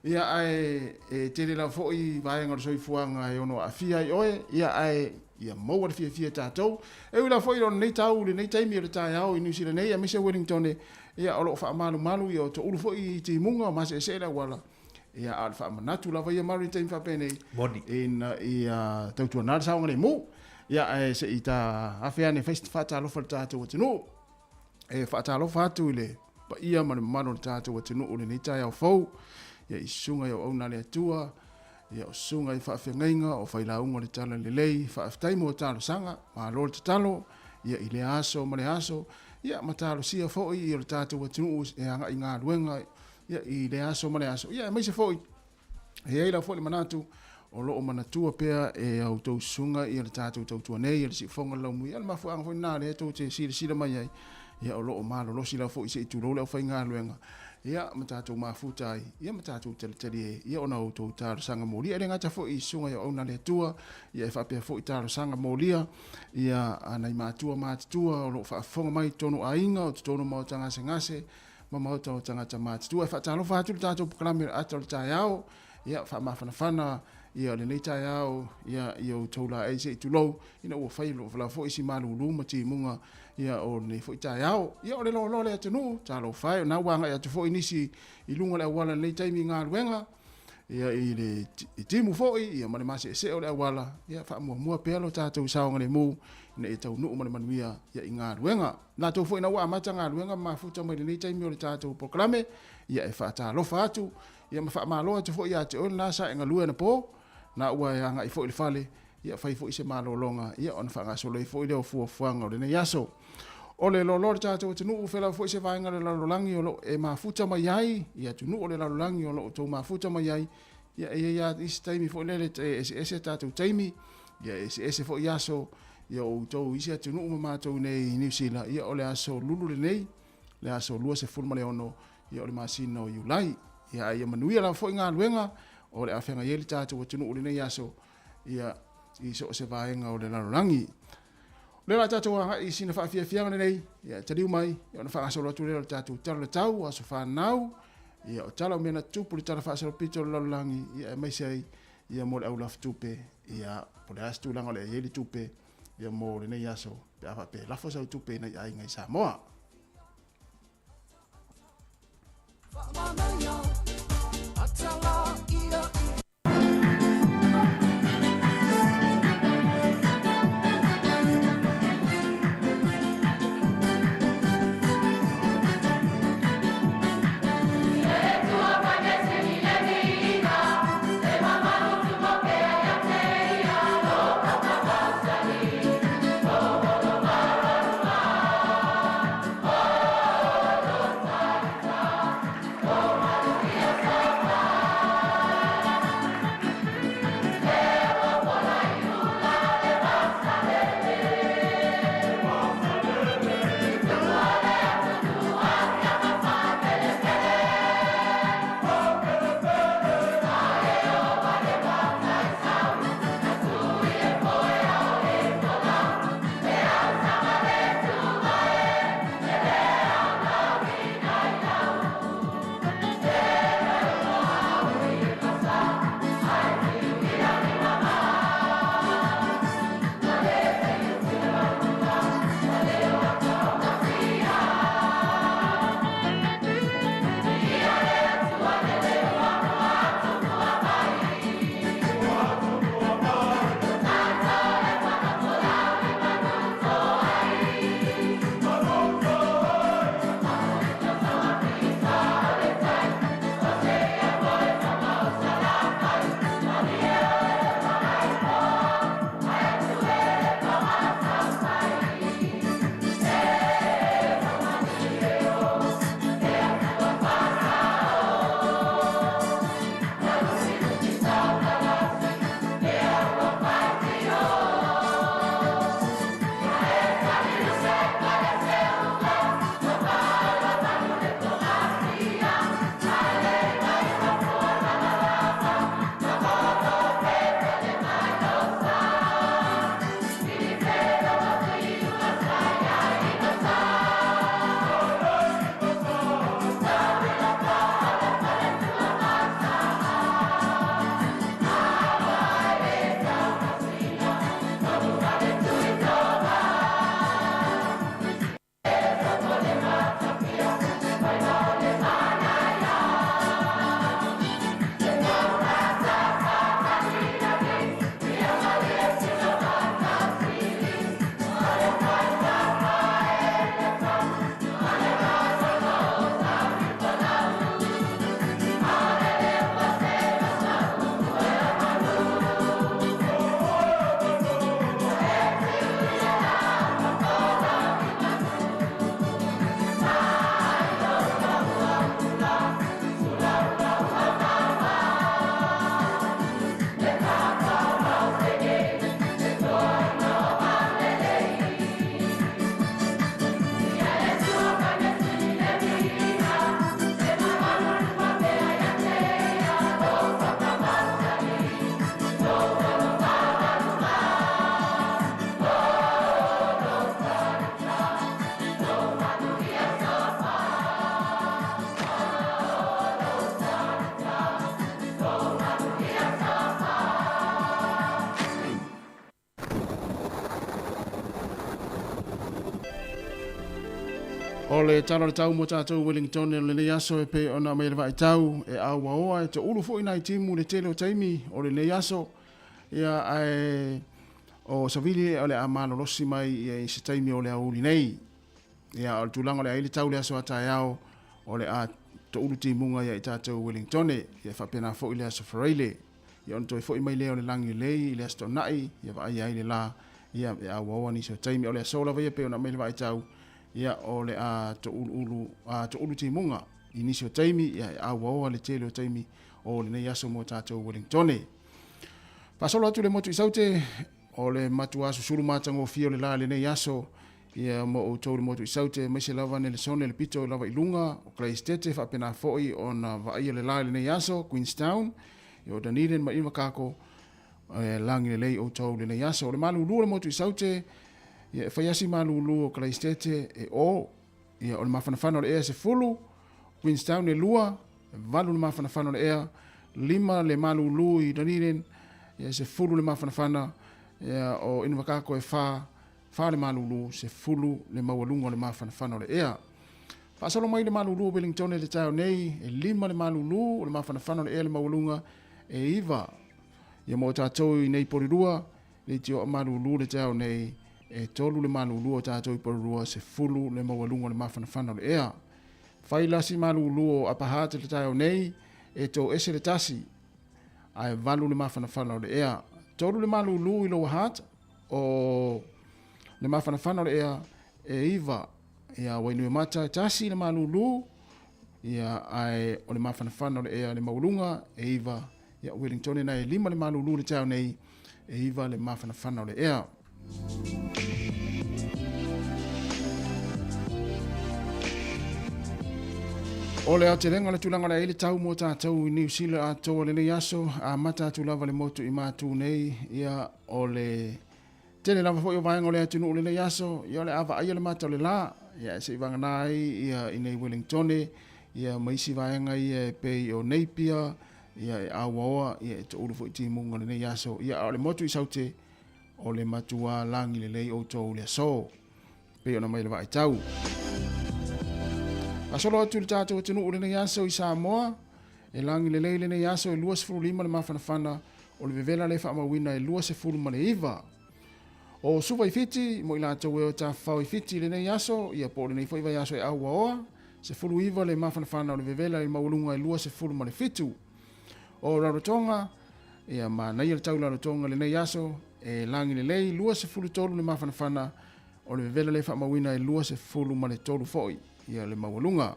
Ia, ae e tele lava foi vaega o le soifuaga e ono aafia ai oe, ia, ae ia maua le fiafia e tatou. E ui lava foi o lenei tau, lenei taimi o le taeao i Niu Sila nei, aemaise Wellington, ia, o lo o faamalumalu, ia, o toulu foi i timuga, o maseesee le auala, ia, a o le faamanatu lava ia Murray i taimi faapenei, Moni. ina ia tautuana le saogalemu. Ia, ae se i ta afe ane e fai se faatalofa i le tatou atunuu. E faatalofa atu i le paia ma le mamalu o le tatou atunuu i lenei taeao fou, ia i susuga i auauna a le Atua, ia o susuga i faafeagaiga, o failauga o le Talalelei, faafetai mo talosaga, malo le tatalo, ia i lea aso ma lea aso, ia ma talosia foi ia le tatou atunuu e agai i galuega ia i lea aso ma lea aso, ia aemaise foi E i ai lava foi le manatu, o lo o manatua pea e a outou susuga ia le tatou tautua nei, ia le siufofoga o le laumui, ia le mafuaaga foi lena lea tou te silasila mai ai, ia o lo o malolosi lava foi se i tulou le aufaigaluega, ia ma tatou mafuta ai, ia ma tatou talitali ai, ia ona o outou talosaga molia. E le gata foi i susuga i auauna a le Atua, ia e faapea foi talosaga molia, ia a nai matua matutua o lo o faafofoga mai i totonu o aiga, o totonu o maota gasegase, ma maota o tagata matutua. E faatalofa atu le tatou polokalame o le ata o le taeao, ia faamafanafana ia lenei taeao ia i outou laei se i tulou, ina ua fai lava foi si malulu ma timuga ia o lenei foi taeao. Ia o le loaloa o le atunuu, talofa e, o na ua agai atu foi nisi i luga o le auala i lenei taimi i galuega, ia i le i timu foi ia ma le maseesee o le auala, ia faamuamua pea lo tatou saogalemu ina ia taunuu ma le manuia ia i galuega. Latou foi ina ua amata galuega ma mafuta mai lenei taimi o le tatou polokalame, ia e faatalofa atu, ia ma faamalo atu foi ia te oe lena sa e galue anapo, na ua e agai foi i le fale, ia fai foi se malologa, ia ona faagasolo ai foi lea o fuafuaga o lenei aso. O le loaloa o le tatou atunuu, fela foi se vaega o le lalolagi o lo o e mafuta mai ai, i atunuu o le lalolagi o lo o outou mafuta mai ai, ia e i ai lava isi taimi foi lele e eseese tatou taimi, ia e eseese foi aso, ia o outou isi atunuu ma matou nei i Niu Sila, ia o le aso lulu lenei, le aso 26, ia o le masina o Iulai. Ia a ia manuia lava foi galuega o le a feagai ai le tatou atunuu i lenei aso, ia i so o se vaega o le lalolagi. O lea o le a tatou agai i sina faafiafiaga lenei, ia taliu mai, ia ona faagasolo atu lea o le tatou tala o le tau, aso fanau, ia o tala o mea na tutupu i le tala faasolopito o le lalolagi, ia aemaise ai ia mo le au lafutupe, ia po o le a se tulaga o le a i ai le tupe, ia mo lenei aso, pe a faapea e lafo sau tupe i nai aiga i Samoa. O le tala o le tau mo tatou Wellington o lenei aso e pei ona aumai e le vaaitau e auaoa e toulu foi nai timu i le tele o taimi o lenei aso. Ia ae o Savili o le a malolosi mai ia i se taimi o le aoauli nei. Ia o le tulaga o le a i ai le tau i le aso a taeao o le a toulu timuga ia i tatou Wellingtone ia faapena foi le aso Faraile. Ia ona toe foi mai lea o le lagi lelei i le Aso Toonai, ia vaaia ai le la, ia e auaoa nisi o taimi. O le aso lava ia pei ona aumai le vaaitau, ia o le a touluulu, a toulu timuga i nisi o taimi, ia e auaoa le tele o taimi o lenei aso mo tatou Wellingtone. Faasolo atu le motu i Saute, o le matuā susulu matagofie o le la i lenei aso, ia mo outou le motu i Saute, aemaise lava Nelesone le pito lava i luga o Karaisitete, faapena foi ona vaaia le la i lenei aso, Queenstown, ia o Dunedin ma Invercargill, e lagi lelei outou i lenei aso. O le malulu o le motu i Saute, ia e fai lava si malulu o Karaisitete e o, ia o le mafanafana o le ea e 10, Queenstown e 2, e 8 le mafanafana o le ea, 5 le malulu i Dunedin, ia e 10 le mafanafana, ia o Invercargill e 4, 4 le malulu, 10 le maualuga o le mafanafana o le ea. Faasolo mai le malulu o Wellington i le taeao nei, e 5 le malulu o le mafanafana o le ea le maualuga, e 9 ia mo tatou i nei Porirua, le itioa malulu le taeao nei, e 3 le malulu o tatou i Porirua, 10 le maualuga o le mafanafana o le ea. Fai lasi malulu o Upper Hutt i le taeao nei, e toese le tasi, ae 8 le mafanafana o le ea. 3 le malulu i Lower Hutt, o le mafanafana o le ea e 9 ia Wainuiomata e tasi le malulu ia ae o le mafanafana o le ea le maualuga e 9 ia Wellingtone na e 5 le malulu le taeao nei e 9 le mafanafana o le ea. O le aotelega o le tulaga o le a i ai le tau mo tatou i Niu Sila atoa lenei aso, amata atu lava le motu i Matu nei, ia o le tele lava foi o vaega o le atunuu lenei aso, ia o le a vaaia le mata o le la, ia e se i vagana ai ia i nei Wellingtone, ia ma isi vaega ia e pei o Napier, ia e auaoa, ia e toulu foi timuga lenei aso, ia a o le motu i Saute, o le matua lagi lelei outou le aso. Pei ona mai le vaaitau. Faasolo atu i le tatou atunuu lenei aso i Samoa, e lagi lelei lenei aso e 25 le mafanafana o le vevela le faamauina e 29. O Suva i Fiti, mo i latou e o tafafao i Fiti i lenei aso, ia po o lenei foi vaiaso e auaoa, 19 le mafanafana o le vevela i le maualuga e 27. O Rarotonga, ia manaia le tau Rarotonga i lenei aso, e lagi lelei 23 le mafanafana o le vevela le faamauina e 23 foi ia le maualuga.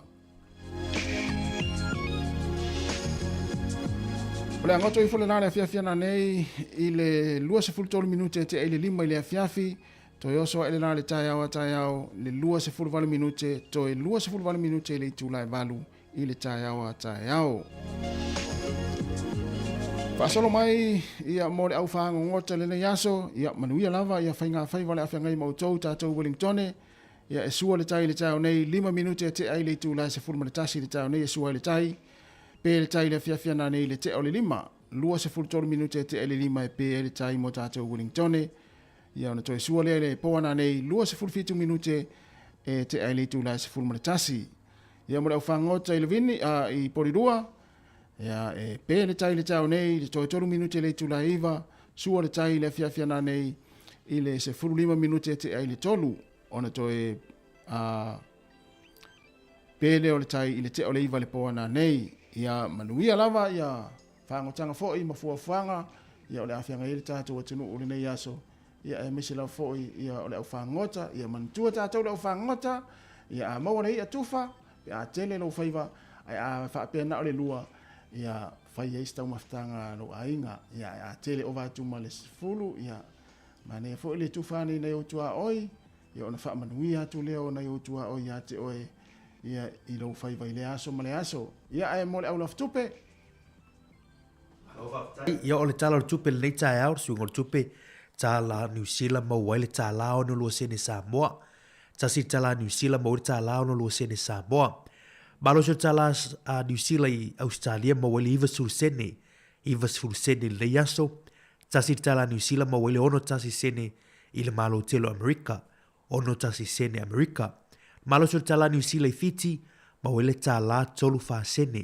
O le agoto ifo le la le afiafi ana nei i le 23 minute e tea i le 5 i le afiafi, toe oso ae le la le taeao a taeao le 28 minute, toe 28 minute i le itula e 8 i le taeao a taeao. Faasolo mai ia mo le au whaangongota lenei aso, ia manuia lava ia whainga whaiva le awhiangai ma outou tatou Wellingtone, ia e sua le tai le taeao nei, 5 minute e tea i le itula e 11 le taeao nei e sua ai le tai, pe le tai le afiafi ana nei le tea o le 5, 23 minute e tea i le 5 e pe ai le tai mo tatou Wellingtone, ia ona toe sua lea i le po ana nei, 27 minute e tea i le itula e 11. Ia mo le aufagota i Lavini, a, i Porirua, ia, e pē le tai i le taeao nei, i le toe 3 minute i le itula e 9, sua le tai i le afiafi ana nei, i le 15 minute e tea i le 3, ona toe, a, pē lea o le tai i le tea o le 9 i le po ana nei. Ia manuia lava ia fagotaga foi ma fuafuaga, ia o le afiaga ai le tatou atunuu i lenei aso, Ia aemaise lava foi ia o le aufagota, ia manatua tatou le aufagota, ia a maua le i'a tufa, pe a tele lou faiva, ae a faapea na o le lua, ia fai ai se taumafataga a lou aiga. Ia ae a tele ova atu ma le 10, ia manaia foi le tufa ane i nai ou tuaoi, ia ona faamanuia atu lea o nai ou tuaoi ia te oe, ia i lou faiva i lea aso ma lea aso. Ia ae mo le au lafutupe, Malo faafetai. Ia o le Tala o le Tupe i lenei taeao, le suiga o le tupe, Tala Niu Sila maua ai le $1 62 sene Samoa. Tasi le tala Niu Sila maua ai le $1 62 sene Samoa. Malosi o le tala Niu Sila i Ausetalia maua ai le 90 sene, 90 sene i lenei aso. Tasi le tala Niu Sila maua ai le 61 sene i le Malo Tele o Amerika. 61 sene Amerika. Malosi o le tālā Niu Sila i Fiti, maua ai le tālā 34 sene.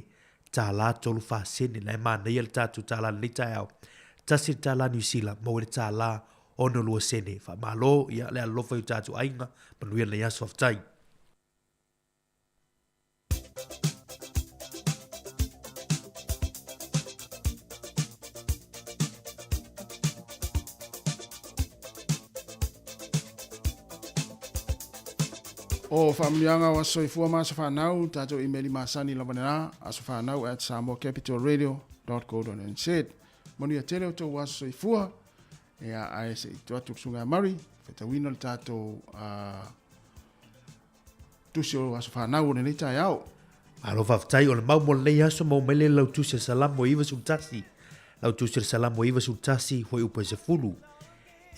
Tālā 34 sene. Na e manaia le tatou tālā lenei taeao. Tasi le tālā Niu Sila, maua ai le tālā 62 sene. Faamalo, ia, le alolofa i o tatou aiga, manuia lenei aso, faafetai. O faamanuiaga o aso soifua ma aso fanau, tatou imeli masani lava lena, asofanau@samoacapitalradio.co.nz. Manuia tele o tou aso soifua, ia ae se i tuu atu le susuga ia Murray, faitauina le tatou uh, tusi o aso fanau o lenei taeao. Malo faafetai o le mau mo lenei aso maua mai le lau tusi a Salamo e 91. Lau tusi a Salamo e 91 fuaiupu e 10.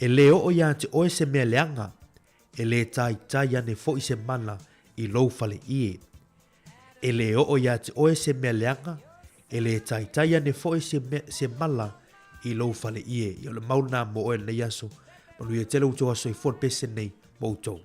E lē oo iā te oe se mea leaga, e lē taitai ane foʻi se mala i lou faleie. E lē oo iā te oe se mea leaga, e lē taitai ane foʻi se, mea, se mala i lou faleie. Ia o le mau lena mo oe lenei aso. Manuia tele outou aso soifua le pese nei mo outou.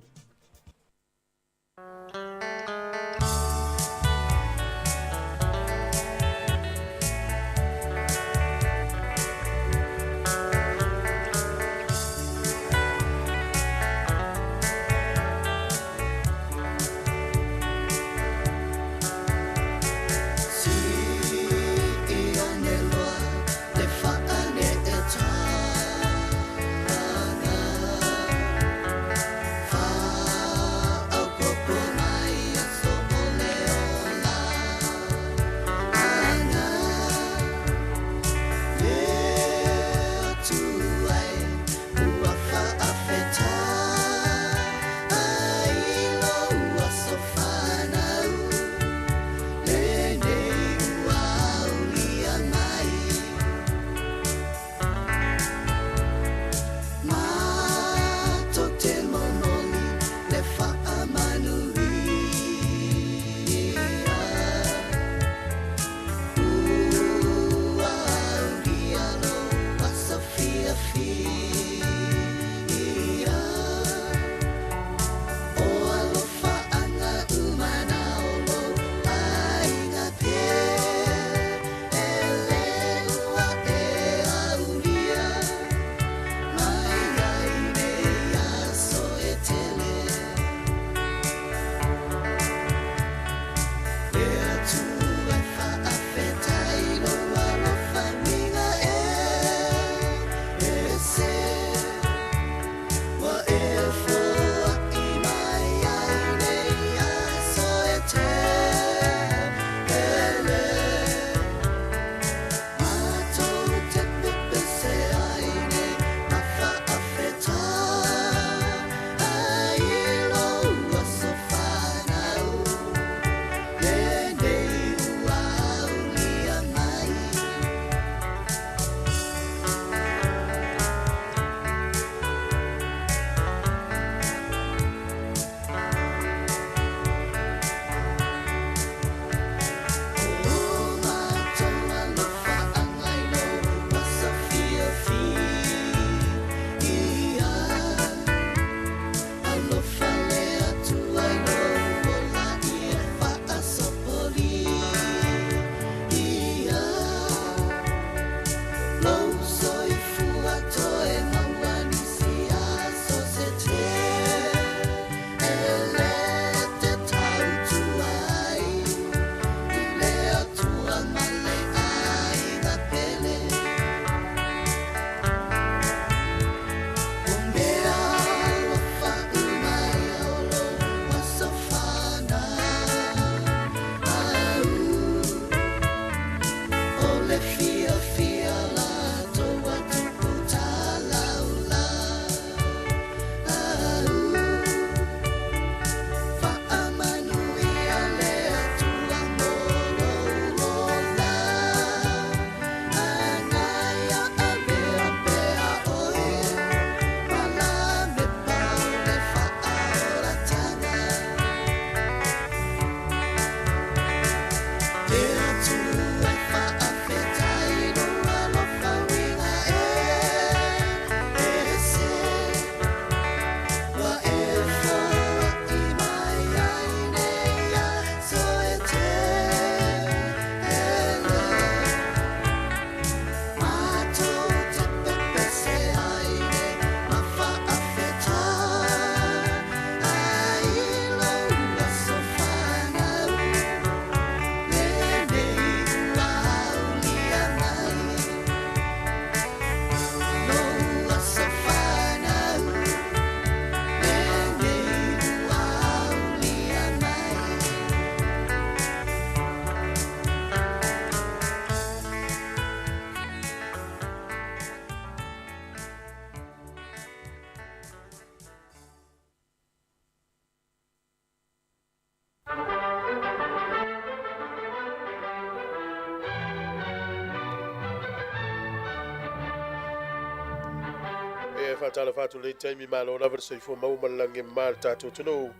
faatalofa atu i lenei taimi, malo lava le soifua maua ma le lagi e mama i le tatou atunuu.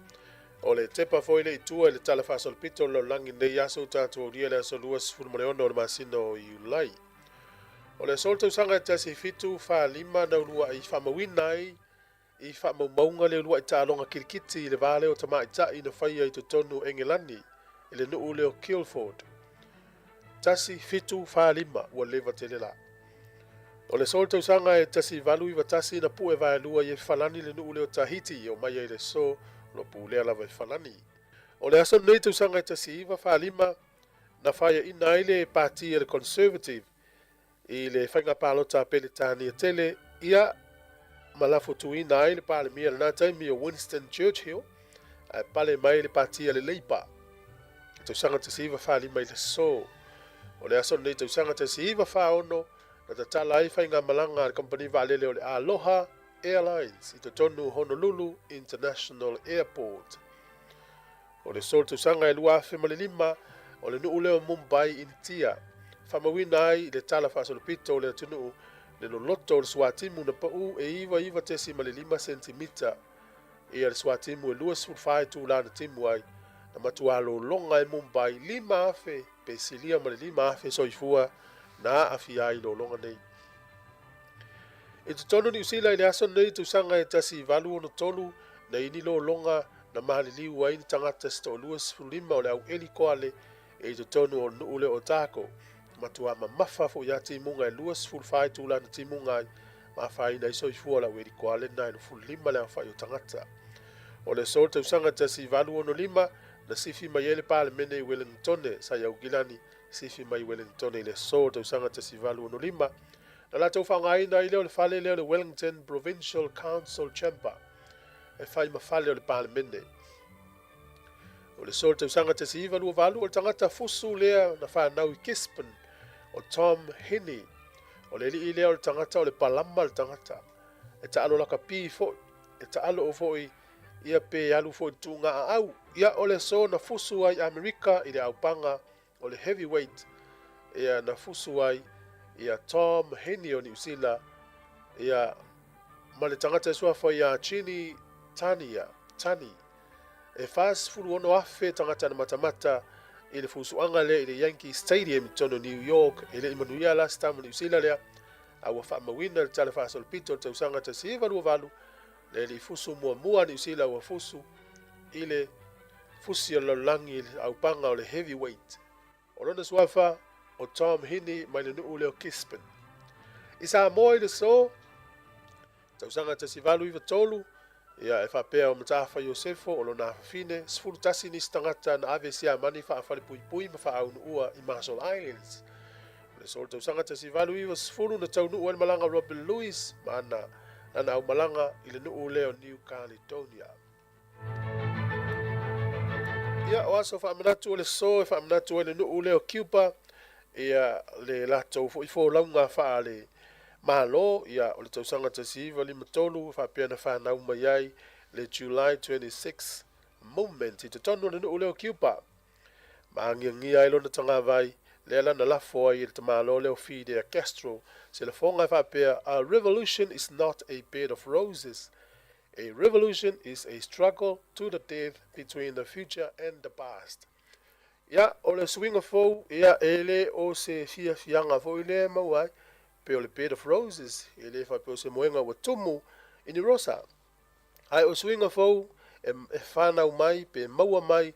O le tepa foi le i tua i le tala faasolopito o le lalolagi i lenei aso ua tatou aulia le aso 26 o le masina o Iulai. O le aso o le tausaga e 1745 na uluai faamauina ai i faamaumauga le uluai taaloga kilikiti i le va lea o tamaitai na faia i totonu o Engelani i le nuu lea o Guildford. 1745 ua leva tele la. O le aso o le tausaga e 1891 na pue vaelua ai e Falani le nuu lea o Tahiti e omai ai i le aso o lo o pulea lava e Falani. O le aso lenei tausaga e 1945 na faiaina ai le pati a le Conservative i le faiga palota a Peretania tele ia ma lafotuina ai le Palemia i lena taimi o Winston Churchill ae pale mai le pati a le Labour. Tausaga 1945 i le aso. O le aso lenei tausaga 1946 na tatala ai faigamalaga a le kamupani vaalele o le Aloha Airlines i totonu o Honolulu International Airport. O le aso o le tausaga e 2005, o le nuu lea o Mumbai, Initia, faamauina ai i le tala faasolopito o le atunuu le loloto o le suatimu na pau e 99.5 sentimita ia le suatimu e 24 itula na timu ai, na matua lologa ai Mumbai 5,000 pe silia ma le 5,000 soifua na aafia ai i lologa nei. I totonu o Niu Sila i le aso lenei i tausaga e 1863, na i ni lologa na maliliu ai ni tagata se toalua 15 o le au eli koale e i totonu o le nuu lea o Otago. Matua mamafa foi ia timuga e 24 itula na timuga ai, ma afaina ai soifua o le au eli koale na e 25 le aofai o tagata. O le aso o le tausaga 1865, na sifi mai ai le Palemene i Wellingtone, sa i Aukilani, sifi mai i Wellingtone i le aso o le tausaga 1865, Na latou faaaogaina ai lea o le fale lea o le Wellington Provincial Council Chamber e fai ma fale o le Palemene. O le aso o le tausaga 1928, o le tagata fusu lea na fanau i Gisborne, o Tom Hinney. O le alii lea o le tagata o le palama le tagata. E taalo lakapi foi, e taalo foi ia pe alu foi i le tuugaaau. Ia, o le aso na fusu ai Amerika i le aupaga o le heavyweight ia na fusu ai ia Tom Heni o Niu Sila ia ma le tagata e suafa ia Chini Tania, Tani. E 46,000 tagata na matamata i le fusuaga lea i le Yankee Stadium i totonu o New York. E le i manuia la se tama Niu Sila lea, a ua faamauina le tala faasolopito o le tausaga 1928 le alii fusu muamua a Niu Sila ua fusu i le fusi o le lalolagi i le aupaga o le heavyweight. O lona suafa o Tom Hini mai le nuu lea o Gisborne. I Samoa i le aso, tausaga 1893, ia e faapea o Mataafa Iosefo o lona afafine, 11 nisi tagata na ave i Siamani faafalepuipui ma faaaunuua i Marshall Islands. O le aso o le tausaga 1890 na taunuu ai le malaga o Robert Louis ma ana lana aumalaga i le nuu lea o New Caledonia. Ia, o aso faamanatu o le aso e faamanatu ai le nuu lea o Cuba, ia le latou foi folauga faale Malo, ia o le tausaga 1953 e faapea na fanau mai ai le July 26 Movement i totonu o le nuu lea o Cuba. Ma agiagia ai lona tagavai, lea la na lafo ai e le tamaloa lea o Fidel Castro se lafoga e faapea, A revolution is not a bed of roses. A revolution is a struggle to the death between the future and the past. Ia, o le suiga fou, ia, e le o se fiafiaga foi lea e maua ai, pei o le bed of roses, e le faapea o se moega ua tumu i ni rosa. Ae o suiga fou e, e fanau mai pe maua mai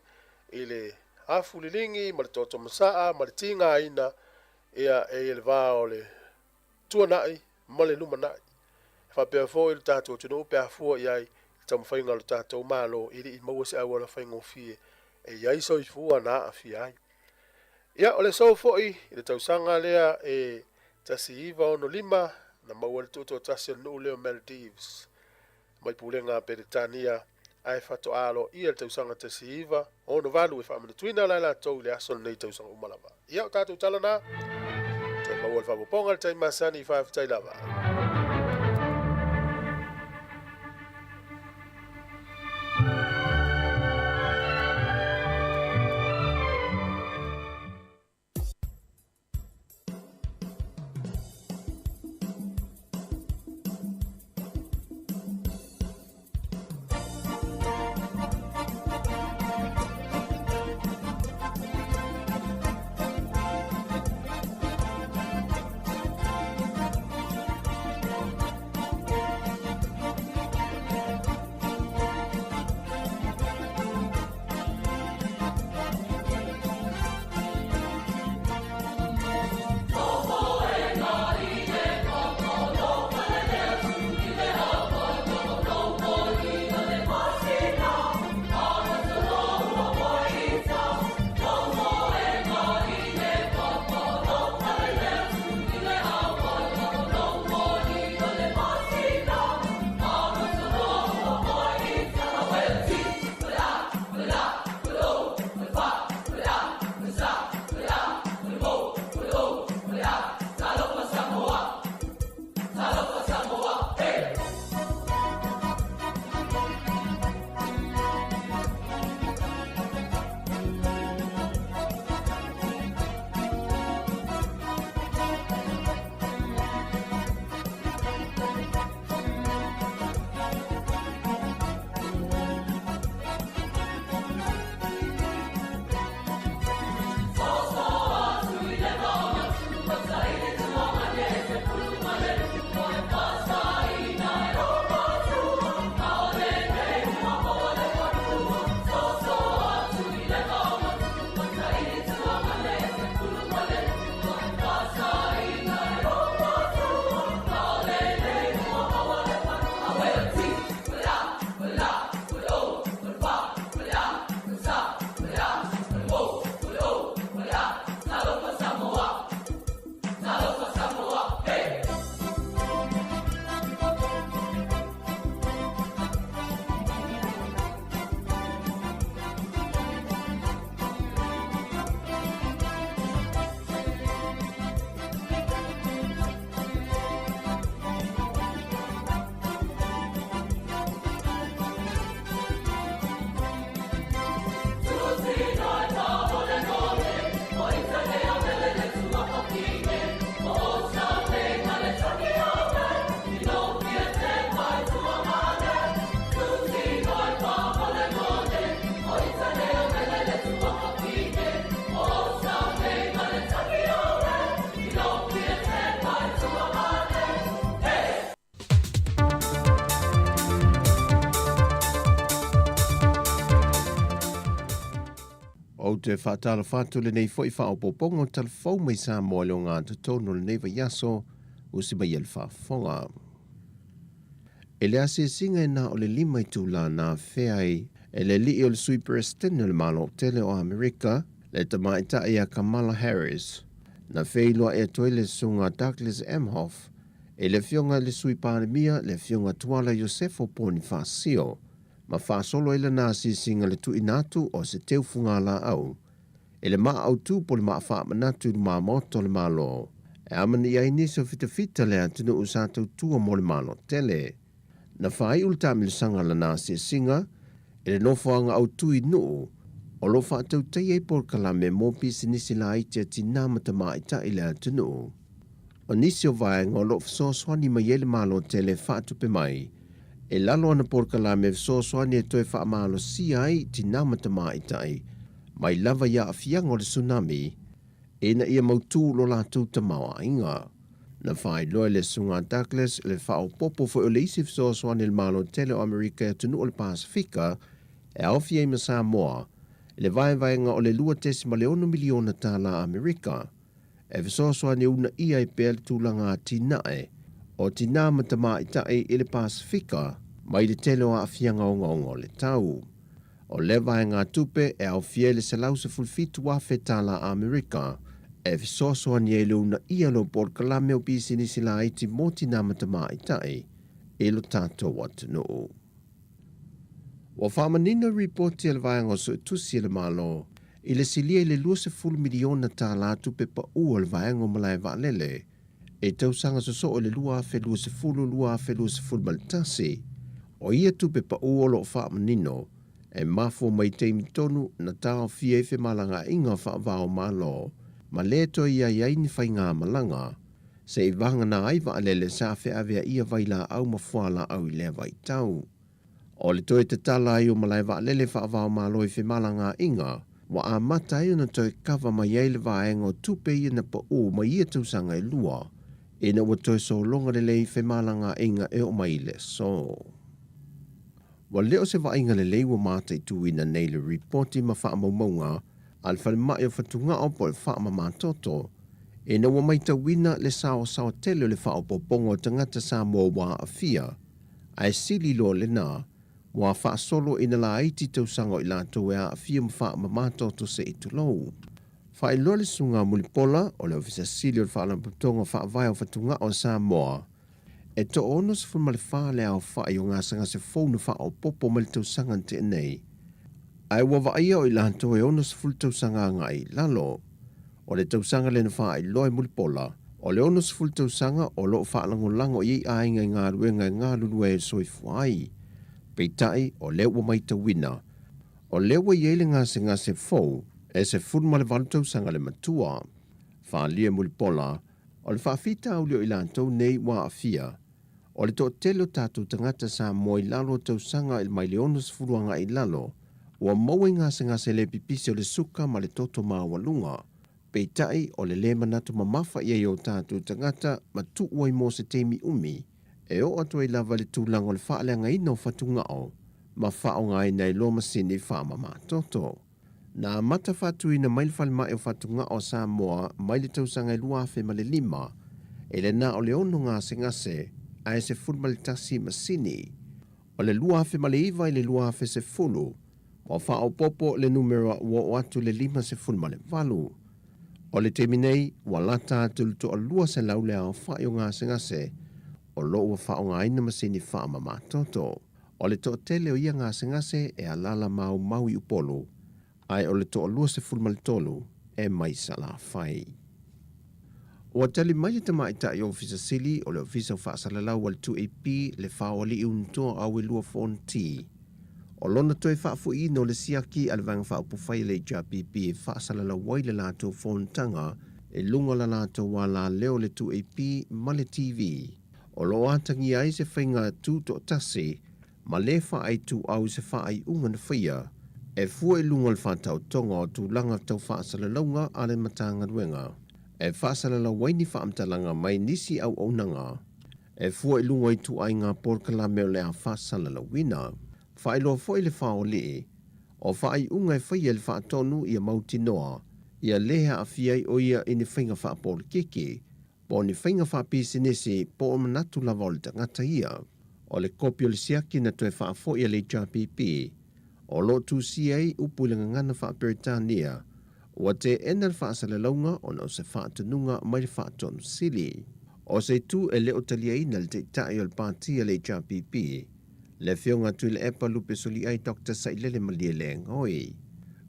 i le afu liligi ma le toto masaa ma le tigaina, ia, e i le va o le tuanai ma le lumanai. E faapea foi le tatou atunuu pe a fua i ai le taumafaiga o le tatou Malo e le i maua se auala faigofie e i ai soifua na aafia ai. Ia, o le aso foi i le tausaga lea e 1965 na maua ai le tuutoatasi o le nuu lea o Maldives mai pulega a Peretania ae faatoa aloaia le tausaga 1968 e faamanatuina la latou i le aso lenei tausaga uma lava. Ia, o tatou tala na, toe maua le faaopoopoga i le taimi masani, faafetai lava. toe faatalofa atu i lenei foi faaopoopoga o Tala Fou mai Samoa i le ogatotonu o lenei vaiaso, usi mai ai le faafofoga. I le asiasiga e na o le 5 itula na afea ai e le alii o le Sui Peresetene o le Malo Tele o Amerika, le tamaitai ia Kamala Harris, na feiloai atu ai le Susuga Douglas Emhoff i le Afioga i le Sui Palemia, le Afioga Tuala Iosefo Ponifasio, ma faasolo ai lana asiasiga i le tuuina atu o se teu fugalaau i le maa autu po o le maa faamanatu i lumamaota o le Malo e amanaia ai nisi o fitafita le atunuu sa tautua mo le Malo tele. Na faaiu le taamilosaga a lana asiasiga i le nofoaga autu i Nuu o lo o faatautaia ai polokalame mo pisinisi laiti a tinā ma tamaitai i le atunuu. O nisi o vaega o lo o fesoasoani mai ai le Malo tele e faatupe mai i lalo o ana polokalame fesoasoani e toe faamalosia ai tinā ma tamaitai mai lava i aafiaga o le tsunami ina ia mautū lo latou tamaoaiga. Na faailoa e le Susuga Douglas le faaopoopo foi o le isi fesoasoani a le Malo tele o Amerika i atunuu o le Pasefika e aofia ai ma Samoa i le vaevaega o le $2.6 miliona tālā Amerika e fesoasoani e uunaia ai pea le tulaga atinae o tinā ma tamaitai i le Pasefika mai le tele o aafiaga ogaoga o le tau. O lea vaegatupe e aofia ai le $117,000 Amerika e fesoasoani ai i le uunaia o polokalame o pisinisi laiti mo tinā ma tamaitai i lo tatou atunuu. Ua faamanino i ripoti a le Vaega o Suetusi a le Malo i le silia i le $20 miliona tālā tupe paʻu a le Vaega o Malae Vaalele i tausaga sosoo i le 2020-2021. O ia tupe paʻu o lo o faamanino e mafua mai i taimi tonu na taofia ai femalagaaiga faava-o-Malo ma lē toe i ai ai ni faigamalaga se i vagana ai vaalele sa feaveaia vailaau ma fualaau i lea vaitau. O le toe tatala ai o malae vaalele faava-o-Malo i femalagaaiga, ua amata ai ona toe kava mai ai le vaega o tupe ia na paʻu mai ia tausaga e lua, ina ua toe sologa lelei femalagaaiga e oo mai i le aso. Ua le o se vaaiga lelei ua mataituina nei le ripoti ma faamaumauga a le falemai o Fatugao po o le faamamatoto, ina ua matauina le saoasaoa tele o le faaopoopoga o tagata Samoa ua aafia, ae sili loa lena, ua faasolo ina laiti tausaga o i latou e aafia ma faamamatoto se i tulou. Faailoa le Susuga Mulipola o le Ofisa Sili o le Faalapotopotoga Faavae o Fatugao a Samoa, e 64 le aofai o gasegase fou na faaopoopo mai le tausaga na tea nei, ae ua vaaia o i latou e 60 tausaga agai i lalo. O le tausaga lea na faailoa e Mulipola, o le 60 tausaga o lo o faalagolago i ai aiga i galuega e galulue ai e soifua ai. Peitai, o lea ua matauina, o lea ua i ai le gasegase fou e 18 tausaga le matua. Faaalia e Mulipola, o le faafitauli o i latou nei ua aafia, o le toatele o tatou tagata Samoa i lalo o tausaga mai le 60 agai i lalo, ua maua i gasegase le pipisi o le suka ma le toto maualuga. Peitai, o le lē manatu mamafa i ai o tatou tagata ma tuu ai mo se taimi umi, e oo atu ai lava i le tulaga o le faaleagaina o fatugao ma faaaogaina ai loa masini faamamatoto. Na amata faatuina mai le Falemai o Fatugao a Samoa mai le tausaga e 2005, e le na o le ono gasegase ae 11 masini. O le 2009 i le 2010, ua faaopoopo le numera ua oo atu i le 58. O le taimi nei, ua lata atu i le 200 le aofai o gasegase o lo o ua faaaogaina masini faamamatoto. O le toatele o ia gasegase e alaala maumau i Upolu, ae o le 23 e mai Salafai. Ua tali mai le Tamaitai Ofisa Sili o le Ofisa o Faasalalau a le 2AP, le Faoalii Unutoa Auelua Fonti, o lona toe faafoiina o le siaki a le Vaega Faaupufai a le HRPP e faasalalau ai le latou fonotaga i luga o la latou alaleo le 2AP ma le TV. O lo o atagia ai se faiga tutoatasi ma le faaituau i se faaiuga na faia e fua i luga o le faataotoga o tulaga tau faasalalauga a le Matagaluega e faasalalau ai ni faamatalaga mai nisi auaunaga e fua i luga o ituaiga polokalame o le a faasalalauina. Faailoa foi le Faoalii. O faaiuga e faia e le Faatonu ia mautinoa ia lē aafia ai o ia i ni faiga faapolokiki po o ni faiga faapisinisi po o manatu lava o le tagata ia. O le kopi o le siaki na toe faafo'i a le HRPP o lo o tusia ai upu i le gagana faa-Peretania ua teena le faasalalauga ona o se faatonuga mai le Faatonu Sili. O se itu e le o taliaina e le Taitai o le Pati a le HRPP, le Afioga a Tuilaepa Lupesoliai Doctor Sailele Malielegaoi.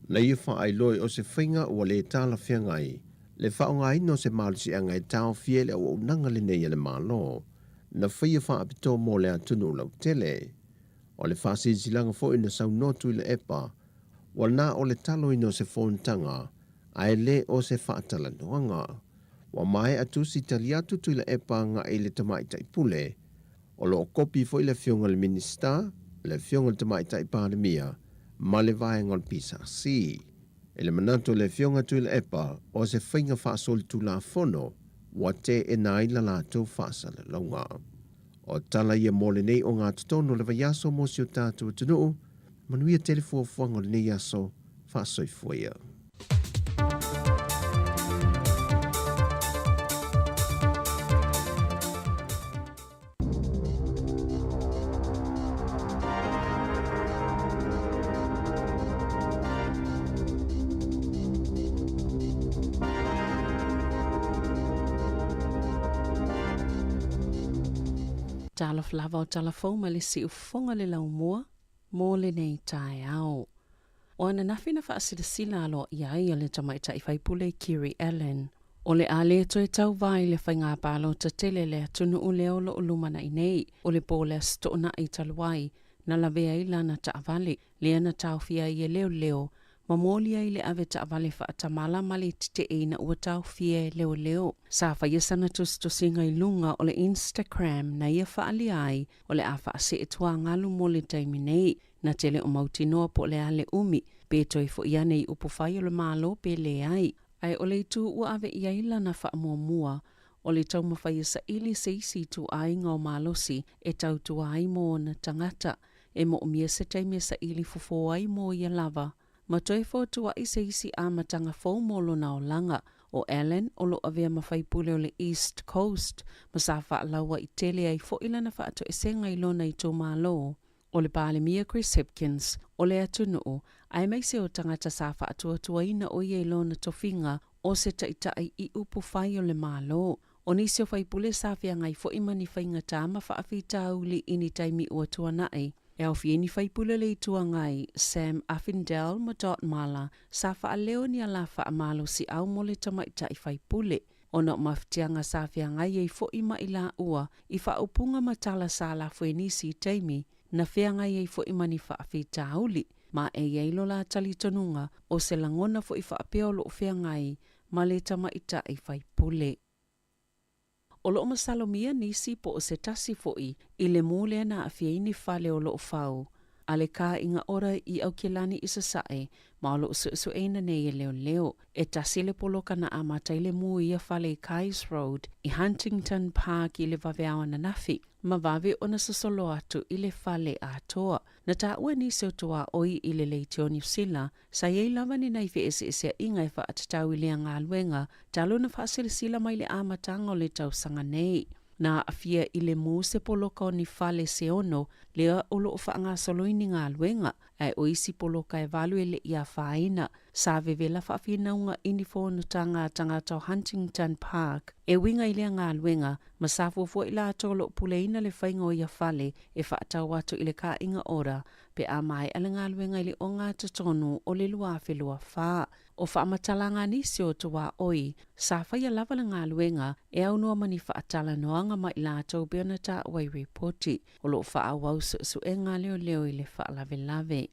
Na ia faailoa o se faiga ua lē talafeagai le faaaogaina o se malosiaga e taofia ai le auaunaga lenei a le Malo na faia faapitoa mo le atunuu lautele. O le faasilasilaga foi na saunoa Tuilaepa ua na o le taloina o se fonotaga ae lē o se faatalanoaga. Ua maea tusi tali atu Tuilaepa agai i le Tamaitai Pule. O lo o kopi foi le Afioga i le Minisita, le Afioga i le Tamaitai Palemia ma le vaega o le PSC. I le manatu o le Afioga Tuilaepa o se faiga faasolitulafono ua teena ai la latou faasalalauga. O tala ia mo lenei ogatotonu o le vaiaso mo si o tatou atunuu, manuia tele fuafuaga o lenei aso, faasoifua ia. Talofa lava o tala fou mai le siufofoga le laumua mo lenei taeao. O ananafi na faasilasila aloaia ai e le Tamaitai Faipule Kiri Allan, o le a le toe tauva i le faiga palota tele a le atunuu lea o lo o lumanai nei, o le po o le Aso Toonai talu ai, na lavea ai lana taavale, lea na taofia ai e leoleo, ma moli ai le ave taavale faatamala ma le tetee ina ua taofia e leoleo. Sa faia sana tusitusiga i luga o le Instagram na ia faaalia ai o le a faasee tuagalu mo le taimi nei, Na te le o mautinoa po o le a le umi, pe toe foʻi ane i upufai o le Malo pe leai. Ae o le itu ua ave i ai lana faamuamua, o le taumafai e saili se isi ituaiga o malosi e tautua ai mo ona tagata, e moomia se taimi e saili fofo ai mo ia lava, ma toe fotuaʻi se isi amataga fou mo lona olaga. ʻO Allan o lo o avea ma faipule o le East Coast ma sa faalauaitele ai foʻi lana faatoesega i lona itumalo. O le Palemia Chris Hipkins o le atunuu, aemaise o tagata sa faatuatuaina o ia i lona tofiga o se taitai i upufai o le Malo. O nisi o faipule sa feagai foi ma ni faigata ma faafitauli i ni taimi ua tuanai, e aofia ai ni faipule o le Itu Agai Sam Uffindell ma Dot Mala sa faaleo ni ala faamalosiau mo le tamaitai faipule. Ona o mafatiaga sa feagai ai foʻi ma i laua i faaupuga ma tala sa lafo e nisi i taimi na feagai ai foʻi ma ni faafitauli, ma e i ai lo la talitonuga o se lagona foʻi faapea o loo feagai ma le tamaitai faipule. O loo masalomia nisi po o se tasi foʻi i le mū lea na aafia ai ni fale o loo fau a le kāiga ora i Aukilani i Sasae ma o loo suesueina nei e leoleo. E tasi le poloka na amata ai le mū i ia fale i Kais Road i Huntington Park i le vaveao ananafi, ma vave ona sosolo atu i le fale atoa. Na taua e nisi o tuaoi i le leitio Niu Sila, sa i ai lava ni nai feeseeseaiga e faatatau i lea galuega talu ona faasilasila mai le amataga o le tausaga nei. Na aafia i le mū se poloka o ni fale se ono lea o lo o faagasolo i ni galuega, ae o isi poloka e valu e le i afaina. Sa vevela faafinauga i ni fonotaga a tagata o Huntington Park e uiga i lea galuega, ma sa fuafua i latou o lo o puleina le faiga o ia fale e faatau atu i le kāiga ora pe a maea le galuega i le ogatotonu o le 2024. O faamatalaga a nisi o tuaoi, sa faia lava le galuega e aunoa ma ni faatalanoaga ma i latou pei ona taua i ripoti o lo o faaauau suesuega a leoleo i le faalavelave.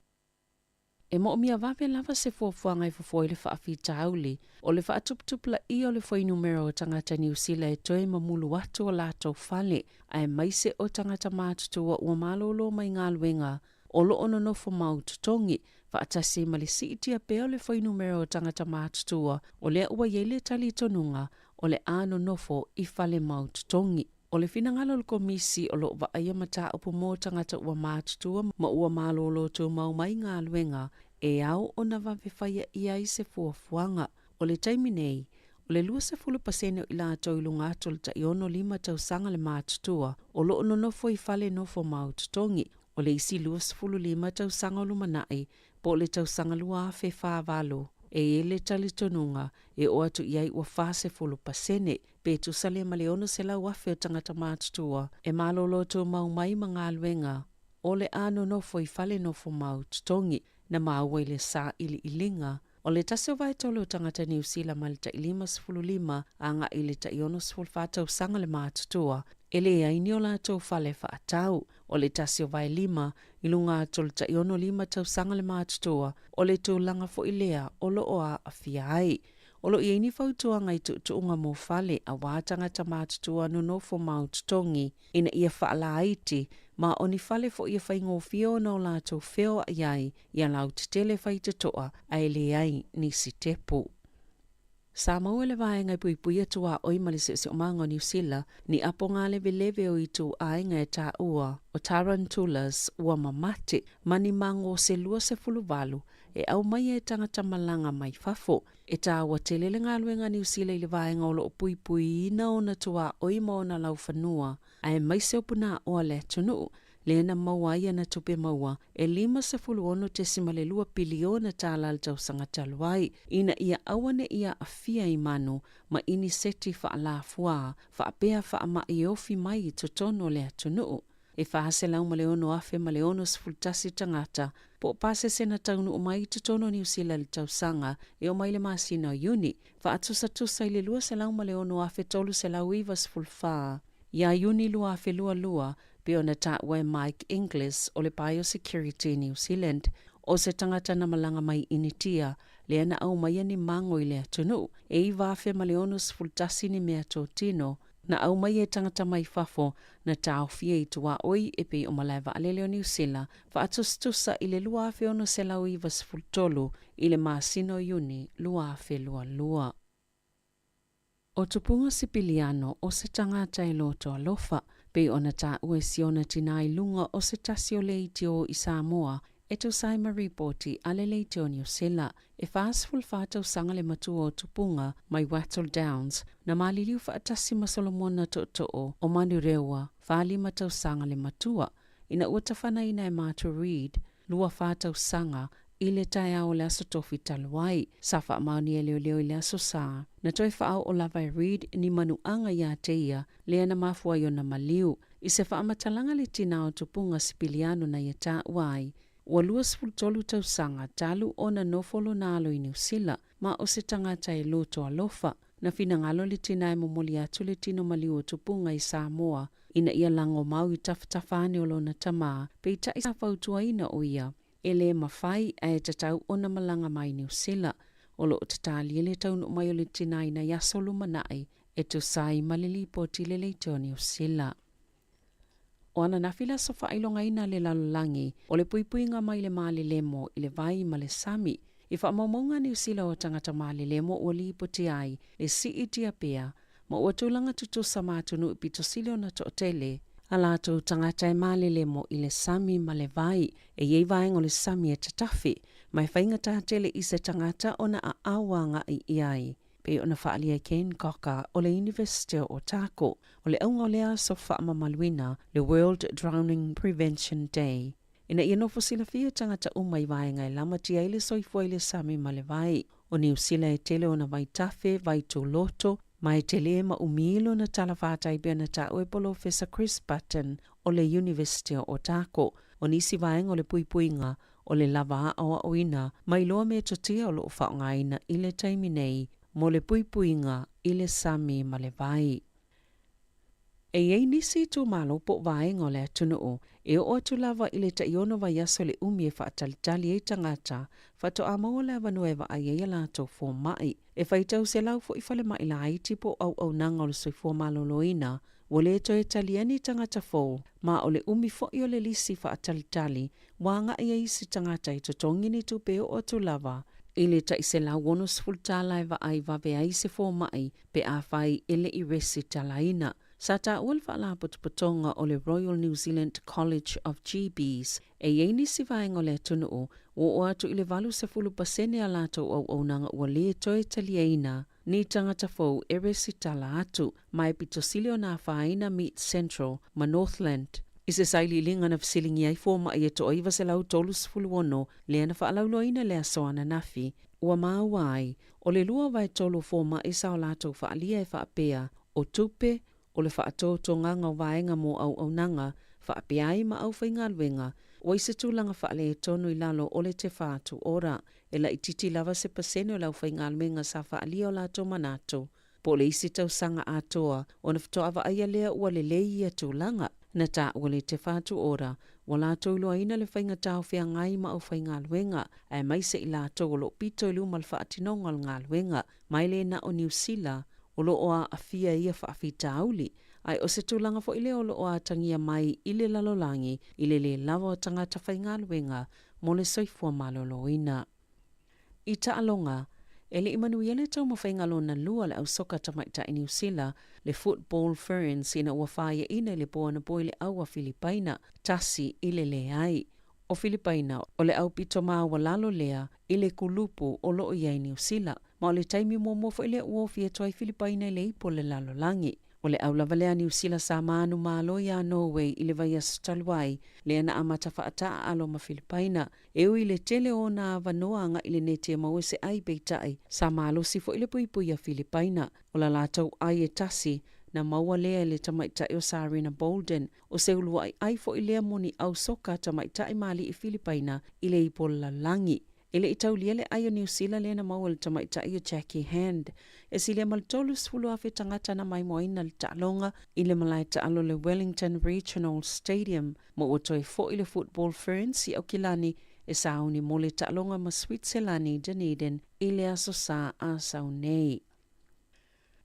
E moomia vave lava se fuafuaga e fofo ai le faafitauli o le faatuputupulaia o le fuainumera o tagata Niu Sila e toe mamulu atu o latou fale, aemaise o tagata matutua ua malōlō mai galuega o lo o nonofo mau totogi, faatasi ma le siitia pea o le fuainumera o tagata matutua o lea ua i ai le talitonuga o le a nonofo i fale mau totogi. O le finagalo o le Komisi o lo o vaaia mataupu mo tagata ua matutua ma ua malōlō tumau mai galuega, e ao ona vave faia i ai se fuafuaga. O le taimi nei, o le 20% o i latou i luga atu o le tai 65 tausaga le matutua o lo o nonofo i fale nofo mau totogi. O le isi 25 tausaga o lumanai po o le tausaga 2048, e i ai le talitonuga e oo atu i ai ua 40%, pe tusa lea ma le 600,000 o tagata matutua e malolo tumau mai ma galuega o le a nonofo i fale nofo mau totogi. Na maua i le sailiiliga o le tasi o vaetolu o tagata Niu Sila mai le tai 55 agai i le tai 64 tausaga le matutua e leai ni o latou fale faatau. O le tasi o vaelima i luga atu o le tai 65 tausaga le matutua, o le tulaga foi lea o lo o aafia ai. O lo o i ai ni fautuaga i tuutuuga mo fale aua tagata matutua nonofo mau totogi ina ia faalaiti ma o ni fale foi e faigofie ona o latou feoai ai i alautetele faitotoa ae leai nisi tepu. Sa maua e le Vaega e Puipuia Tuaoi ma le Siosiomaga o Niu Sila ni apoga leveleve o ituaiga e taua o tarantulas ua mamate ma ni mago se 28 e aumaia e tagata malaga mai fafo. E taua tele le galuega a Niu Sila i le vaega o lo o puipuiina ona tuaoi ma ona laufanua aemaise o punaaoa a le atunuu, lea na maua ai ana tupe maua e $56.2 piliona tala i le tausaga talu ai, ina ia aua ne i aafia i manu ma iniseti faalafua faapea faamai e ofi mai i totonu o le atunuu. E 406,061 tagata po o pasese na taunuu mai i totonu o Niu Sila i le tausaga e oo mai i le masina o Iuni, faatusatusa i le 206,394 ia Iuni 2022, pei ona taua e Mike Inglis o le Biosecurity New Zealand, o se tagata na malaga mai Initia lea na aumaia ni mago i le atunuu, e 9,061 ni meatotino na aumaia e tagata mai fafo na taofia i tuaoi e pei o Malae Vaalele o Niu Sila, faatusatusa i le 2693 i le masina o Iuni 2022. O Tupuga Sipiliano o se tagata e loto alofa, pei ona taua e si ona tinā i luga o se tasi o leitio i Samoa e tusa ai ma ripoti a le leitio Niu Sila. E 44 tausaga le matua o Tupuga mai Wattle Downs na maliliu faatasi ma Solomona Tootoo o Manurewa, 45 tausaga le matua, ina ua tafanaina e Marta Reid, 24 tausaga, i le taeao o le Aso Tofi talu ai. Sa faamaonia e leoleo i le Aso Sa. Na toe faaoo lava e Reid ni manuaga iā te ia, lea na mafua ai ona maliu. I se faamatalaga le tinā o Tupuga Sipiliano na ia taua ai, ua 23 tausaga talu ona nofo lona alo i Niu Sila, ma o se tagata e loto alofa. Na finagalo le tinā e momoli atu le tino maliu o Tupuga i Samoa ina ia lagomau i tafatafa ane o lona tamā, peitai sa fautuaina o ia e lē mafai ae tatau ona malaga mai Niu Sila. O lo o tatalia le taunuu mai o le tinā i nai aso lumanai e tusa ai ma le lipoti le leitio Niu Sila. O ananafi le aso faailogaina a le lalolagi o le puipuiga mai le malelemo i le vai ma le sami. I faamaumauga a Niu Sila o tagata malelemo ua lipoti ai le siitia pea ma ua tulaga tutusa ma atunuu pito sili ona toatele a latou tagata e malelemo i le sami ma le vai. E i ai vaega o le sami e tatafi, ma e faigata tele i se tagata ona aao agai i ai. Pei ona faaalia e Ken Cocker o le University o Otago, o le auga o lea aso faamamaluina, le World Drowning Prevention Day, ina ia nofo silafia tagata uma i vaega e lamatia ai le soifua i le sami ma le vai. O Niu Sila e tele ona vaitafe, vaitūloto, ma e tele ma umi lona tala fatai pei ona taua e Polofesa Chris Button o le University o Otago. O nisi vaega o le puipuiga o le lava aoaoina mai loa metotia o lo o faaaogaina i le taimi nei mo le puipuiga i le sami ma le vai. E i ai nisi itumalo po o vaega o le atunuu e oo atu lava i le taiono vaiaso le umi e faatalitali ai tagata faatoa maua le avanoa e vaai ai a latou fomai. E faitau selau foi falemai laiti po o auaunaga o le soifua maloloina ua le toe talia ni tagata fou, ma o le umi foi o le lisi faatalitali ua agai ai isi tagata e totogi ni tupe e oo atu lava i le tai $160 e vaai vave ai se fomai pe afai e le i resitalaina. Sa taua le Faalapotopotoga o le Royal New Zealand College of GBs e i ai nisi vaega o le atunuu Ua oo atu i le 80% a latou auaunaga ua lē toe taliaina ni tagata fou e resitala atu, ma e pito sili ona afaina Mid Central ma Northland. I se sailiiliga na fesiligia ai fomai e toa-936 lea na faalauiloaina i le aso ananafi, ua maua ai, o le 2/3 o fomai sa o latou faaalia e faapea, o tupe, o le faatotogaga o vaega mo auaunaga, faapea ai ma aufaigaluega, ua i se tulaga faaletonu i lalo o le Te Whatu Ora. E laitiiti lava se pasene o le aufaigaluega sa faaalia o latou manatu, po o le isi tausaga atoa ona faatoa vaaia lea ua lelei ia tulaga. Na taua le Te Whatu Ora, ua latou iloaina le faigata o feagai ma aufaigaluega, aemaise i latou o lo o pito i luma le faatinoga o le galuega, ma e le na o Niu Sila o lo o aafia i ia faafitauli, ae o se tulaga foi lea o lo o atagia mai i le lalolagi i le lē lava o tagata faigaluega mo le soifua maloloina. I taaloga, e le i manuia le taumafaiga lona lua a le ausoka tamaitai Niu Sila, le Football Ferns ina ua faiaina i le po anapo i le au a Filipaina, 1-0. O Filipaina, o le aupito maualalo lea i le kulupu o lo o i ai Niu Sila, ma o le taimi muamua foi lea ua ofi atu ai Filipaina i le ipu o le lalolagi. O le au lava lea a Niu Sila sa manumalo iā Norway i le vaiaso talu ai, lea na amata faataaalo ma Filipaina. E ui i le tele o ona avanoa agai i le neti e maua se ai peitai, sa malosi foi le puipui a Filipaina. O la latou ai e tasi, na maua lea e le tamaitai o Sarina Bolden, O se uluai ai foi lea mo ni au soka tamaitai ma alii Filipaina i le ipu o le lalolagi. E le i taulia le ai o Niu Sila lea na maua e le tamaitai o Jackie Hand. E silia ma le 30,000 tagata na maimoaina le taaloga i le malae taalo le Wellington Regional Stadium ma ua toe foi le Football Ferns i Aukilani e sauni mo le taaloga ma Switselani Dunedin i le Aso Sa a sau nei.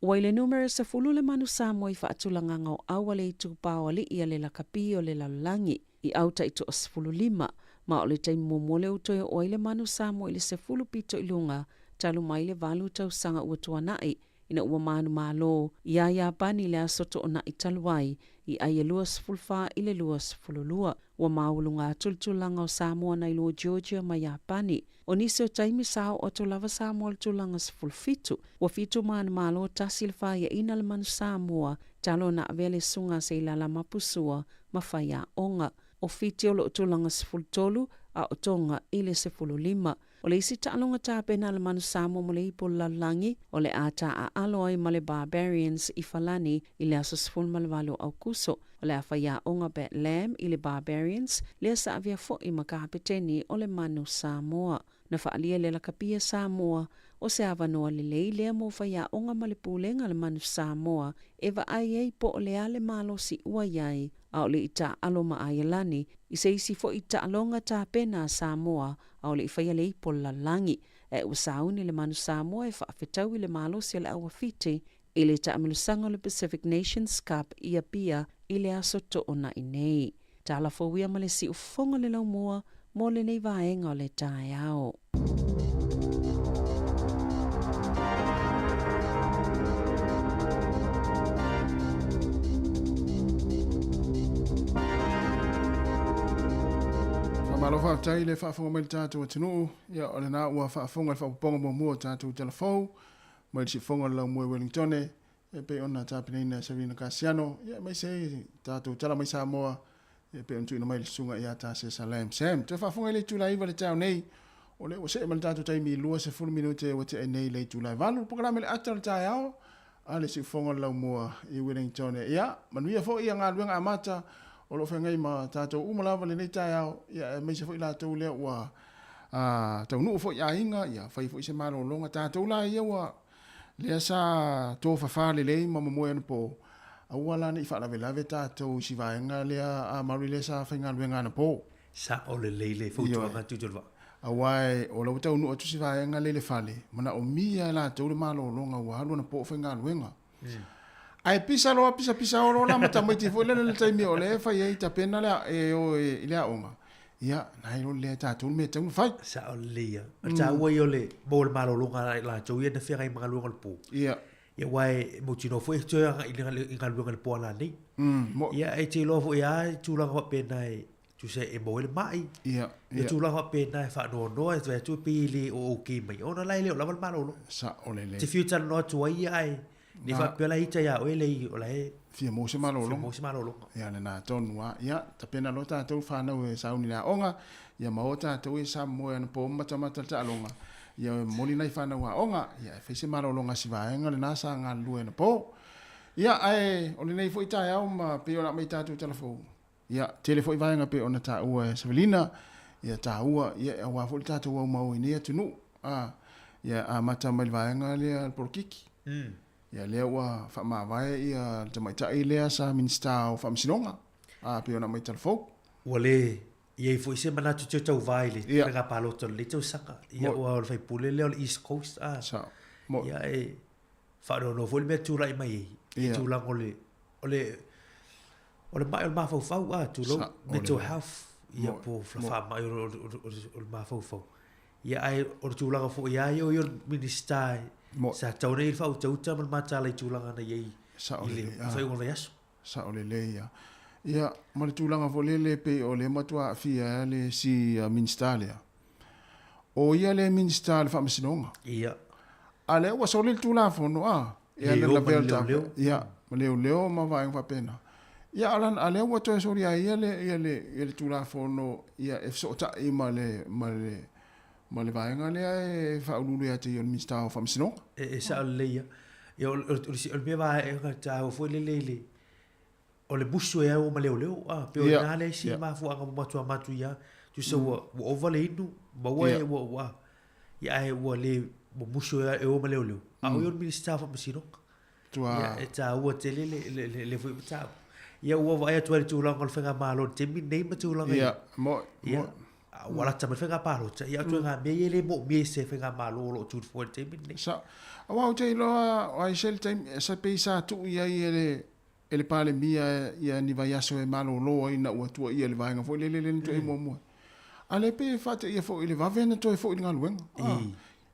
Ua i le numera 10 le manu Samoa i faatulagaga o au a le itupa o alii a le lakapi o le lalolagi i au taitoa 15, ma o le taimi muamua lea ua toe oo ai le manu Samoa i le 10 pito i luga talu mai le valu tausaga ua tuanai ina ua manumalo iā Iapani i le aso Toonai talu ai i ai e 24 i le 22. Ua maualuga atu le tulaga o Samoa nai lo Georgia ma Iapani. O nisi o taimi sa oo atu lava Samoa i le tulaga 17, ua fitu manumalo tasi le faiaina le manu Samoa talu ona avea le susuga a Seilala Mapusua ma faiaoga. O Fiti o lo o tulaga 13 a o Tonga i le 15. O le isi taaloga tapena a le manu Samoa mo le ipu o le lalolagi o le a taaalo ai ma le Barbarians i Falani i le aso 18 o Aukuso. O le a faiaoga Bat Lam i le Barbarians, lea sa avea foi ma kapeteni o le manu Samoa. Na faaalia le lakapia Samoa, o se avanoa lelei lea mo faiaoga ma le pulega a le manu Samoa e vaai ai po o le a le malosi ua i ai, a o le i taaalo ma Aialani i se isi foi taaloga tapena a Samoa a o le i faia le ipu o le lalolagi. Ae ua sauni le manu Samoa e faafetau i le malosi o le au a Fiti i le taamilosaga o le Pacific Nations Cup i Apia i le aso Toonai nei. Tala fou ia ma le siufofoga o le laumua mo lenei vaega o le taeao. Faamalo faafetai le faafofoga mai le tatou atunuu. Ia, o lena ua faafofoga le faaopoopoga muamua o tatou tala fou. mai le siufofoga o le laumua i Wellingtone, e pei ona tapenaina e Serena Kasiano, ia aemaise ai tatou tala mai Samoa, e pei ona tuuina mai le susuga ia Tasesa Lam Sam. Toe faafofoga i le itula e 9 le taeao nei, o lea ua see mai le tatou taimi i 20 minute ua tea nei le itula e 8, le polokalame le ata o le taeao a le siufofoga o le laumua i Wellingtone. Ia, manuia foi ia galuega amata o lo o feagai ma tatou uma lava lenei taeao, ia aemaise foi latou lea ua A taunuu foi aiga, ia fai foi se malologa. Tatou la ia ua lea sa tofafa lelei ma momoe anapo, aua la ne i faalavelave tatou i si vaega lea a Maori lea sa faigaluega anapo. Sao lelei le fautuaga atu i Tolevaa. Aua o la ua taunuu atu si vaega lea i le fale, manaomia e latou le malologa ua alu anapo o faigaluega. Ae pisa loa pisa pisa o loa la ma tamaiti foi lele le taimi o lea e fai ai tapena le e o i le aoga. Ia, na ai lea tatou le mea e tatau ona fai. Sao lelei ia. O le taua ia o le maua o le malologa a latou ia na feagai ma galuega o le po. Ia. Ia aua e mautinoa foi e toe agai i galuega i le po a nanei. Ia e te iloa foi lava tulaga faapena e. Tusa e maua ai le ma'i. Ia, Ia tulaga faapena e faanoanoa e vaai atu e pei e le o okay mai ona la e le o lava le malologa. Sa'o lelei. E te fiu e talanoa atu ai ia ae le faapea la e ita ia oe leai o la e Fia maua se malologa. Fia maua se malologa. Ia lena tonu lava. Ia, tapena loa tatou fanau e sauni i le aoga, ia ma o tatou e Samoa anapo ma matamata le taaloga, ia e momoli nai fanau aoga, ia e fai se malologa a si vaega lena sa galulue anapo. Ia, ae o lenei foi taeao ma pei ona aumai tatou tala fou, Ia, tele foi vaega pei ona taua e Savelina, ia taua, ia aua foi le tatou aumau i nei atunuu. A, ia amata mai le vaega lea le polokiki. Mm. Ia lea ua faamavae ia le tamaitai lea sa Minisita o Faamasinoga, a pei ona aumai tala fou. Ua le i ai foi se manatu toe tauva i le faiga palota o lenei tausaga. Ia ua o le faipule lea o le East Coast. A, Sao. Ia e faanoanoa foi le mea tulai mai ai i tulaga o le o le o le ma'i o le mafaufau a tulou mental health ia po o faamai o le mafaufau ia ae o le tulaga foi ia ia o ia o le Minisita sa tatau ona i ai le faautauta ma le mataala i tulaga na i ai i le faaiuga o le vaiaso. Sao lelei ia. Ia, ma le tulaga foi lele e pei o lea matua aafia ai le isi Minisita lea. O ia le Minisita o le Faamasinoga. Ia. A lea ua soli le Tulafono, a, e ana lavea le leoleo. Ia, ma leoleo ma vaega faapena. Ia, a lea ua toe soli ai ia le, ia le, ia le Tulafono, ia e fesootai ma le, ma le, ma le vaega lea e faauluulu ia te ia o le Minisita o Faamasinoga. E, e sao lelei ia. Ia, o, o, o le mea vaega taua foi lele i le, o le musu e au ma leoleo, a, pei o lena le isi mafuaaga ua matua matuia, tusa ua, ua ova le inu, ma ua e, ua, ua, ia ae ua le, ua musu e o ma leoleo. A o ia o le Minisita o Faamasinoga. Ia, e taua tele le, le, le, le foi mataupu. Ia, ua vaai atu ai le tulaga o le faigamalo i le taimi lenei ma tulaga ia. Mo, mo. Ua lata mai le faiga palota, ia o ituaiga mea ia e le moomia i se faigamalo o lo o tu i le foe i le taimi lenei. Sa, aua ou te iloa, o ai se le taimi, sa pei sa tuu i ai e le, e le Palemia ia ni vaiaso e malolo ai ina ua tuuaia i le vaega foi lele lea na tuuaia muamua. A lea pei e faateia foi i le vave ona toe foi i le galuega. A,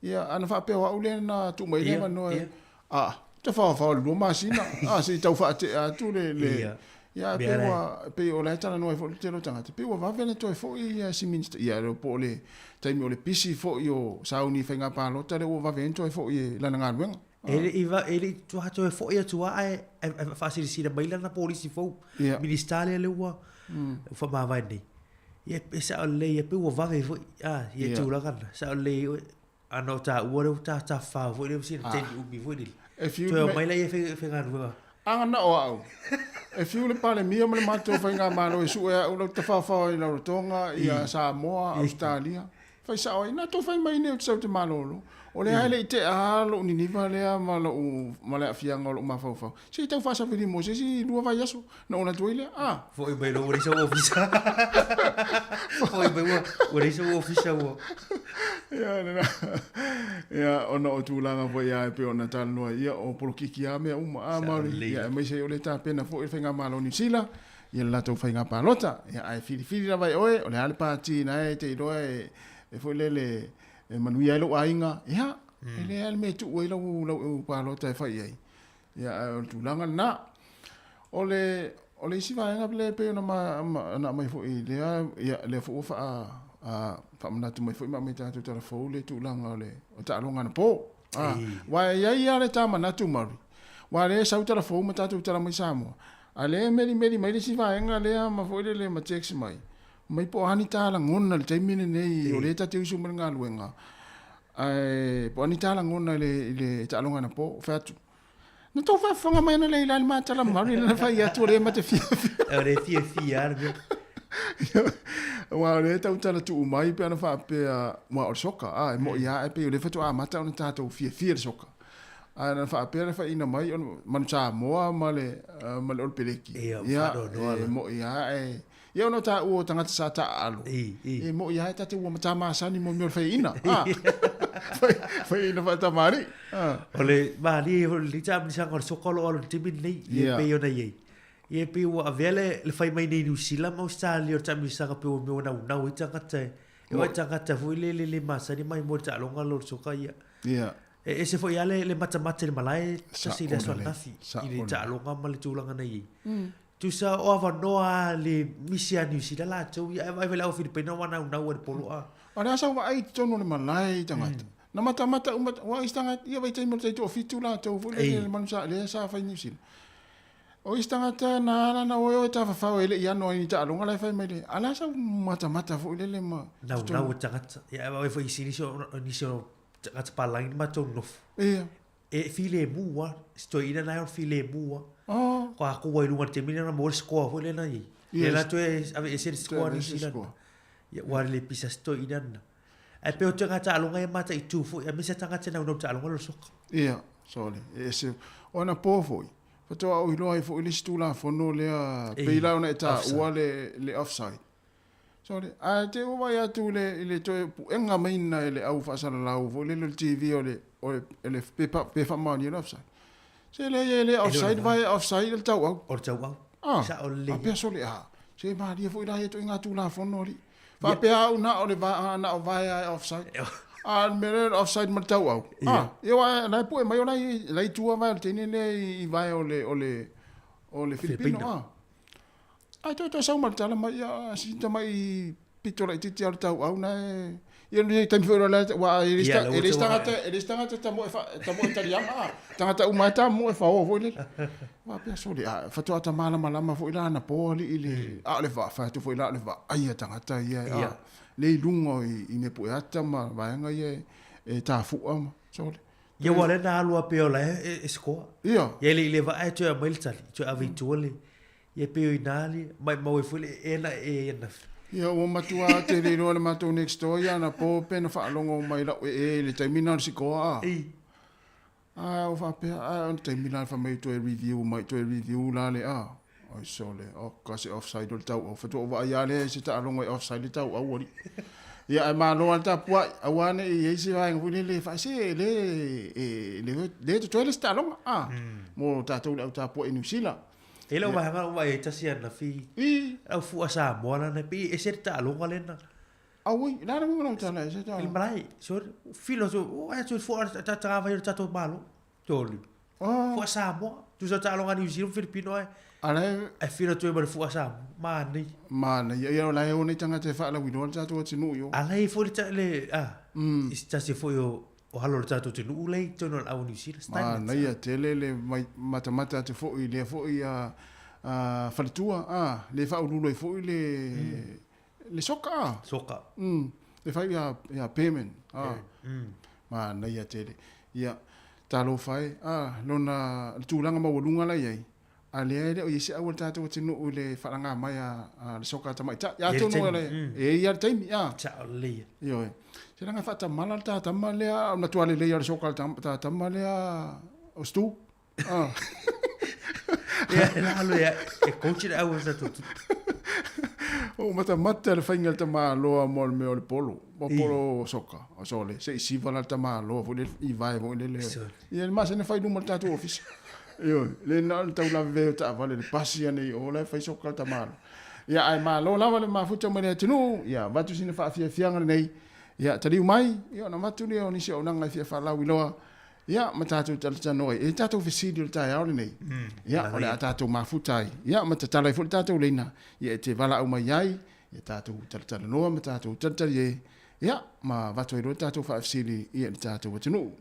ia, ana faapea o au lea na tuu mai ai le avanoa e, a, tafaofao i le 2 masina, a, se i tau faatea atu le, le, ia, pei ua, pei o la e talanoa ai foi le tele o tagata, pei ua vave ona toe foi ia si Minister, ia, po o le taimi o le pisi foi o sauni i faiga palota lea ua vave ai ona toe foi i lana galuega. E le i, e le i tuaha toe foi atu lava ae, ae faasilasila mai lana polisi fou. Ia. Minista lea lea ua faamavae nei. Ia, e sao lelei, e pei ua vave foi, a, ia Ia. tulaga na. Sao lelei oe, ana o taua lea ua tafafao foi lea ma sina taimi umi foi lele. E fiu Toe le omai laia e faigaluega. A na o au. E fiu le Palemia ma le matou faigamalo e sue au lau tafaofao ai i Rarotonga, ia Samoa, Ausetalia. Fai sao ai, na tou fai mai nei ou te sau ou te malolo. O lea e le i tea lava lou niniva lea ma lou, ma le aafiaga o lou mafaufau. Se i tau faasavili mo se isi lua vaiaso, na ou alu atu ai lea. Ah! Foi mai loa ua leai sau ofisa. Foi mai ua, ua leai sau ofisa ua. Ia, lena. Ia, ona o tulaga foi lava e pei ona talanoa ai, ia, o polokiki lava mea uma. Ah, Maori, ia, aemaise ai o lea e tapena foi le Faigamalo o Niu Sila, ia le latou faiga palota. Ia, ae filifili lava e oe, o le a le pati na e te iloa e, e foi lele, e manuia ai lou aiga. Ia, e leai lava le mea e tuu ai lau, lau palota e fai i ai. Ia, ae o le tulaga lena. O le, o le isi vaega lea e pei ona ma, ma, ona aumai foi lea, ia, lea foi ua faa, a, faamanatu mai foi ma aumai tatou tala fou le tulaga o le o taaloga anapo. A, aua e i ai lava le ta manatu Murray, aua lea e sau tala fou ma tatou tala mai Samoa, A lea e melimeli mai le isi vaega lea ma foi lele ma text mai, mai po o a ni ta lagona i le taimi lenei o lea ta te usu mai le galuega, ae po o a ni ta lagona i le, i le taaloga anapo. Ou fai atu, na tou faafofoga mai analeila i le ma tala mamalu lea na fai atu o lea ma te fiafia. O lea e fiafia lava le mea. Aua o lea e tautala tuu mai pe ana faapea, aua o le soka, a, e moi lava, ae pei o lea faatoa amata ona tatou fiafia i le soka. Ae na faapea le faiina mai o le Manu Samoa ma le ma le Olopeleki. Ia, ua faanoanoa la. E moi lava ae ia ona o taua o tagata sa taaalo. E moi lava e ta te ua mata masani mo mea o le faiina. Faiina faatamalii. O le malie o le taamilosaga o le soka o lo o alu i le taimi lenei, ia e pei ona i ai. Ia e pei ua avea le le fai mai nei i Niu Sila ma Ausetalia o le taamilosaga pei ua mea ua naunau ai tagata e e o ai tagata foi lele le masani mai mo le taaloga lea o le soka ia. Ia. E ese foi lava le, le matamata i le malae tasi i le aso ananafi, i le taaloga ma le tulaga na i ai. Tusa o avanoa a le misi a Niu Sila latou ia ae vaai foi le au Filipaina ua naunau ai le polo a. O le a sau vaai i totonu o le malae i tagata. Na matamata uma aua isi tagata ia vaitaimi o le taitoafitu latou foi lele le manu sa lea sa fai Niu Sila. O isi tagata na ala na oe oe tafafao e le i ano ai ni taaloga la e fai mai le a le a sau matamata foi lele ma Naunau e tagata ia ae vaai foi i nisi o nisi o tagata palagi na matou nofo. Ia. E filemu lava, si toeaina lena e ono filemu lava. Oh. Ko aku ai luga i le taimi lena na maua le score foi lena i ai. Yes. Lea la toe aveese le score a New Zealand. Ia ua le pisa si toeaina lena. Ae pei o ituaiga taaloga ia e mataitu foi, aemaise lava tagata e naunau i taaloga lea o le soka. Ia, sole, e ese. O anapo foi, faatoa ou iloa ai foi le isi Tulafono lea, pei la ona e taua le, le offside. Sorry, ae te ua vaai atu i le, i le toe puega maina e le au faasalalau foi lele o le TV o le, o le, le pe, pa, pe faamaonia le offside. Se leai e le offside, vai offside le tauau. O le tauau. Ah, Sao lelei. a pea sole, ah, se malie foi la ia ituaiga Tulafono alii. Faapea au na o le va, na o vaea e offside. A le mea lea o le offside ma le tauau. Ah, ia aua la e pue mai o la e, la e i tua vaea o le teine lea i vaea o le, o le, o le Filipino. Ah. Ae toe toe sau ma le tala mai, ia si tamai pito laitiiti lava o le tauau na e... Ia le taimi foi lea, aua e le isi tagata, e le isi tagata e tamoe tamoe taliaga, a. Tagata uma lava e tamoe fao foi lele. Faapea sole, a faatoa ta malamalama foi la anapo alii le... A o le fai atu foi la o le vaai a tagata ia, a, le i luga i mea pueata ma vaega ia e tafua ma, sole. Ia aua o lea na alu lava pei o la e score. Ia. Ia e le i leva ae toe aumai le tali, toe ave i tua le, Ia pei o inā le maumau ai foi le ee na ee ananafi. Ia ua matua tele loa le matou next door ia anapo pe na faalogo mai i lau ee i le taimi na o le sikoa a. Ei. A ua faapea a o le taimi la fai mai toe review mai toe review la le a. Oi sole, oka se offside o le tauau. Faatoa ou vaai lava lea i se taaloga e offside le tauau alii. Ia ae malo lava le tapuai, aua ne i i ai se vaega foi lele e faase e le e le totoe le isi taaloga a mo tatou le au tapuai i Niu Sila. E lau vaega ua e tasi anafi. I. Lau fua Samoa lana pe i ese le taaloga lena. Auai, la le uiga lau tala ese taaloga. I le malae, sorry, filo atu, o ai atu fua ta tagavai o le tatou Malo. Tolu. Oh. Fua Samoa, tusa taaloga New Zealand Filipino ai. A la e. Ai filo atu ai ma le fua Samoa, manaia. Manaia, ia o la e o nei tagata e faalauiloa le tatou atunuu i o. A la e foi le, le, a, i se tasi foi o, O alo o le tatou atunuu lea i totonu o le au Niu Sila, Steinmetz. Manaia tele le matamata atu foi i lea foi faletua, a, le faauluulu ai foi le, le soka, a. Soka. Le fai ia, ia Behrman, a. Manaia tele. Ia, talofa e, a, lona, le tulaga maualuga la i ai, A lea e le o i ai se au a le tatou atunuu i le faalaga mai a le soka tamaitai. Atonu e le, e i ai le taimi, a. Sao lelei ia. Ioe. Se leaga e faatamala le ta tama lea, o le matua lelei lava o le soka a le ta tama lea o Stu. A. Ia, e la alu ia, e coach le au o le tatou atunuu. Ua matamata le faiga a le tamaloa mo le mea o le polo. O polo soka, o sole, se i siva la le tamaloa foi lele, i vae foi lele. Ia, le masani ona fai i luma o le tatou ofisa. Ioe, le na o le tau lavevea o taavale le pasi ane i o la e fai soka le tamalo. Ia ae malo lava le mafuta mai le atunuu, ia avatu sina faafiafiaga lenei, ia taliu mai, ia ona avatu lea o nisi auaunaga e fia faalauiloa, ia ma tatou talatalanoa ai. E i ai tatou fesili o le taeao lenei, ia o le a tatou mafuta ai, ia ma tatala ai foi le tatou leina, ia e te valaau mai ai, ia tatou talatalanoa ma tatou talitalie, ia ma avatu ai loa le tatou faafesili i le tatou atunuu.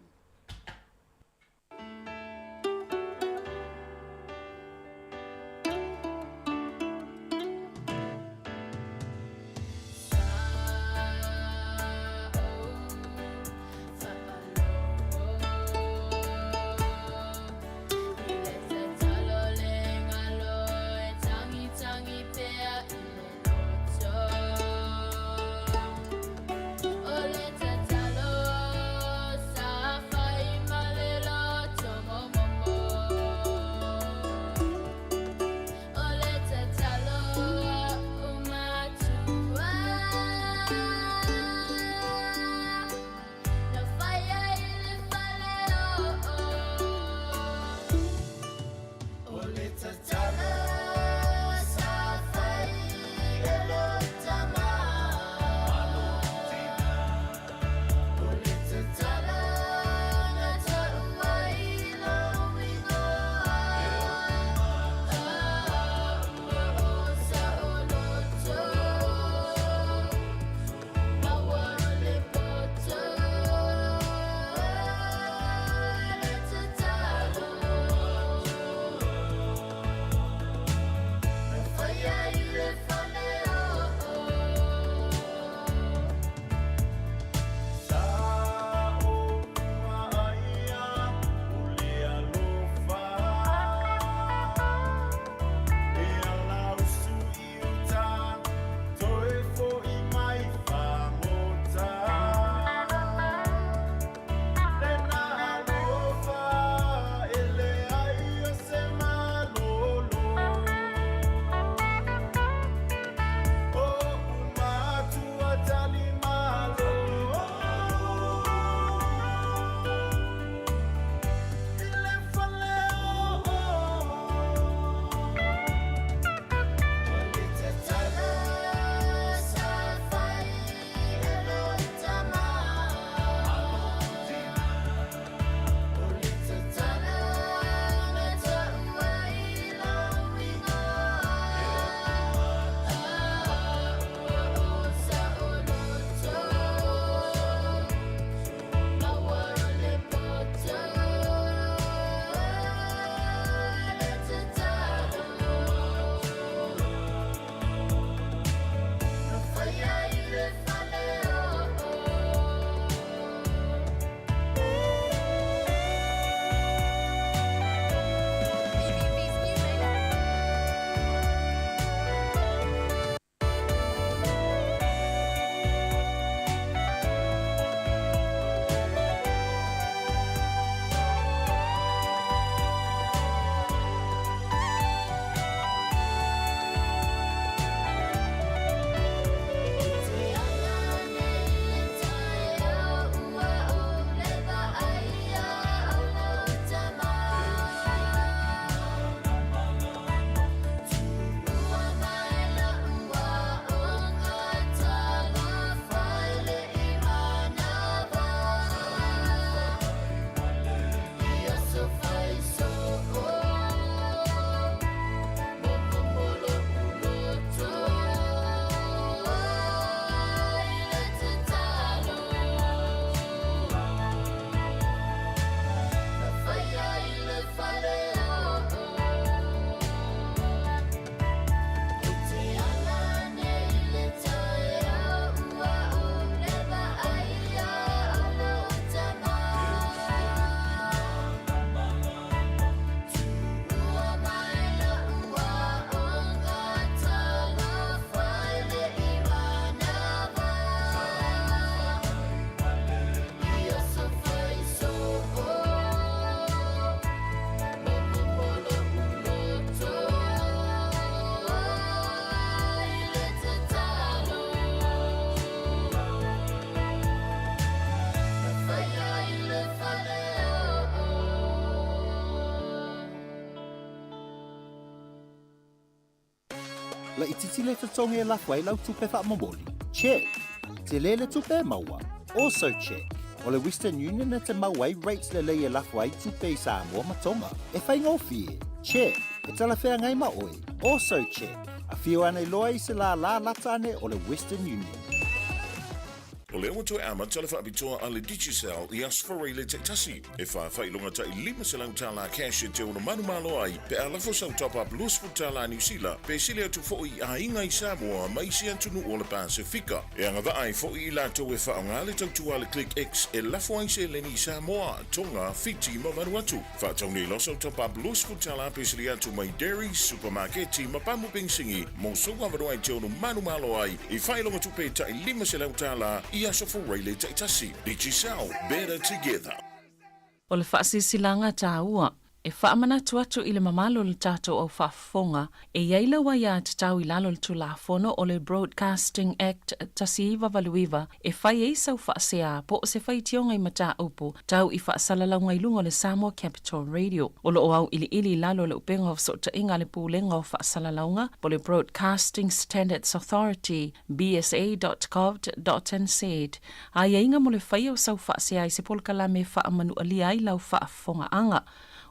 Sa ou vaaia o le alofa E ala usu i uta Toe fo'i mai fagota Lena alofa e leai o se malolo O'u matua talimalo I le fale o'o O le tatalo sa fai e lou tama O le tatalo na ta'u ai lou igoa Ua o saoloto Maua le poto Le tatalo Na faia i le fale o'o. Te ala nei le taeao ua ou le vaaia o lou tama Tuua mai la'u aoga talofa i le i manava I aso fai soo Momomo lo'u loto i le tatalo Na faia i le fale o'o I te ala nei i le taeao ua ou le vaaia o lou tama Tuua mai la'u aoga talofa i le i manava I aso fai soo Momomo lo'u loto i le tatalo Na faia i le fale o'o. Laitiiti le totogi e lafo ai lau tupe faamomoli? Check! Tele le tupe e maua? Also check! O le Western Union e te mau ai rates lelei e lafo ai tupe i Samoa ma Tonga. E faigofie? Check! E talafeagai ma oe? Also check! Afio ane loa i se lālā lata ane o le Western Union. O lea ua toe amata le faapitoa a le Digicel i Aso Faraile taitasi, e fa faailoga tai $500 cash e te ono manumalo ai pe a lafo sau top-up $20 Niu Sila pe sili atu foi i aiga i Samoa ma isi atunuu o le Pasefika. E agavaa ai foi i latou e faaaoga le tautua a le ClickX e lafo ai seleni i Samoa, Tonga, Fiti ma Vanuatu. Faatau nei loa sau top-up $20 pe sili atu mai Dairy, Supamaketi ma pamu penisini mo sou avanoa e te ono manumalo ai i faailoga tupe tai $500 i Aso Faraile taitasi. Digicel, better together. O le faasilasilaga taua e faamanatu atu i le mamalu o le tatou au faafofoga e i ai lau aiatatau i lalo o le Tulafono o le Broadcasting Act 1989 e fai ai sau faasea po o se faitioga i mataupu tau i faasalalauga i luga o le Samoa Capital Radio. O lo o auiliili i lalo o le upega o fesootaiga a le Pulega o Faasalalauga po o le Broadcasting Standards Authority, bsa.govt.nz, aiaiga mo le faia o sau faasea i se polokalame e faamanualia ai lau faafofogaaga.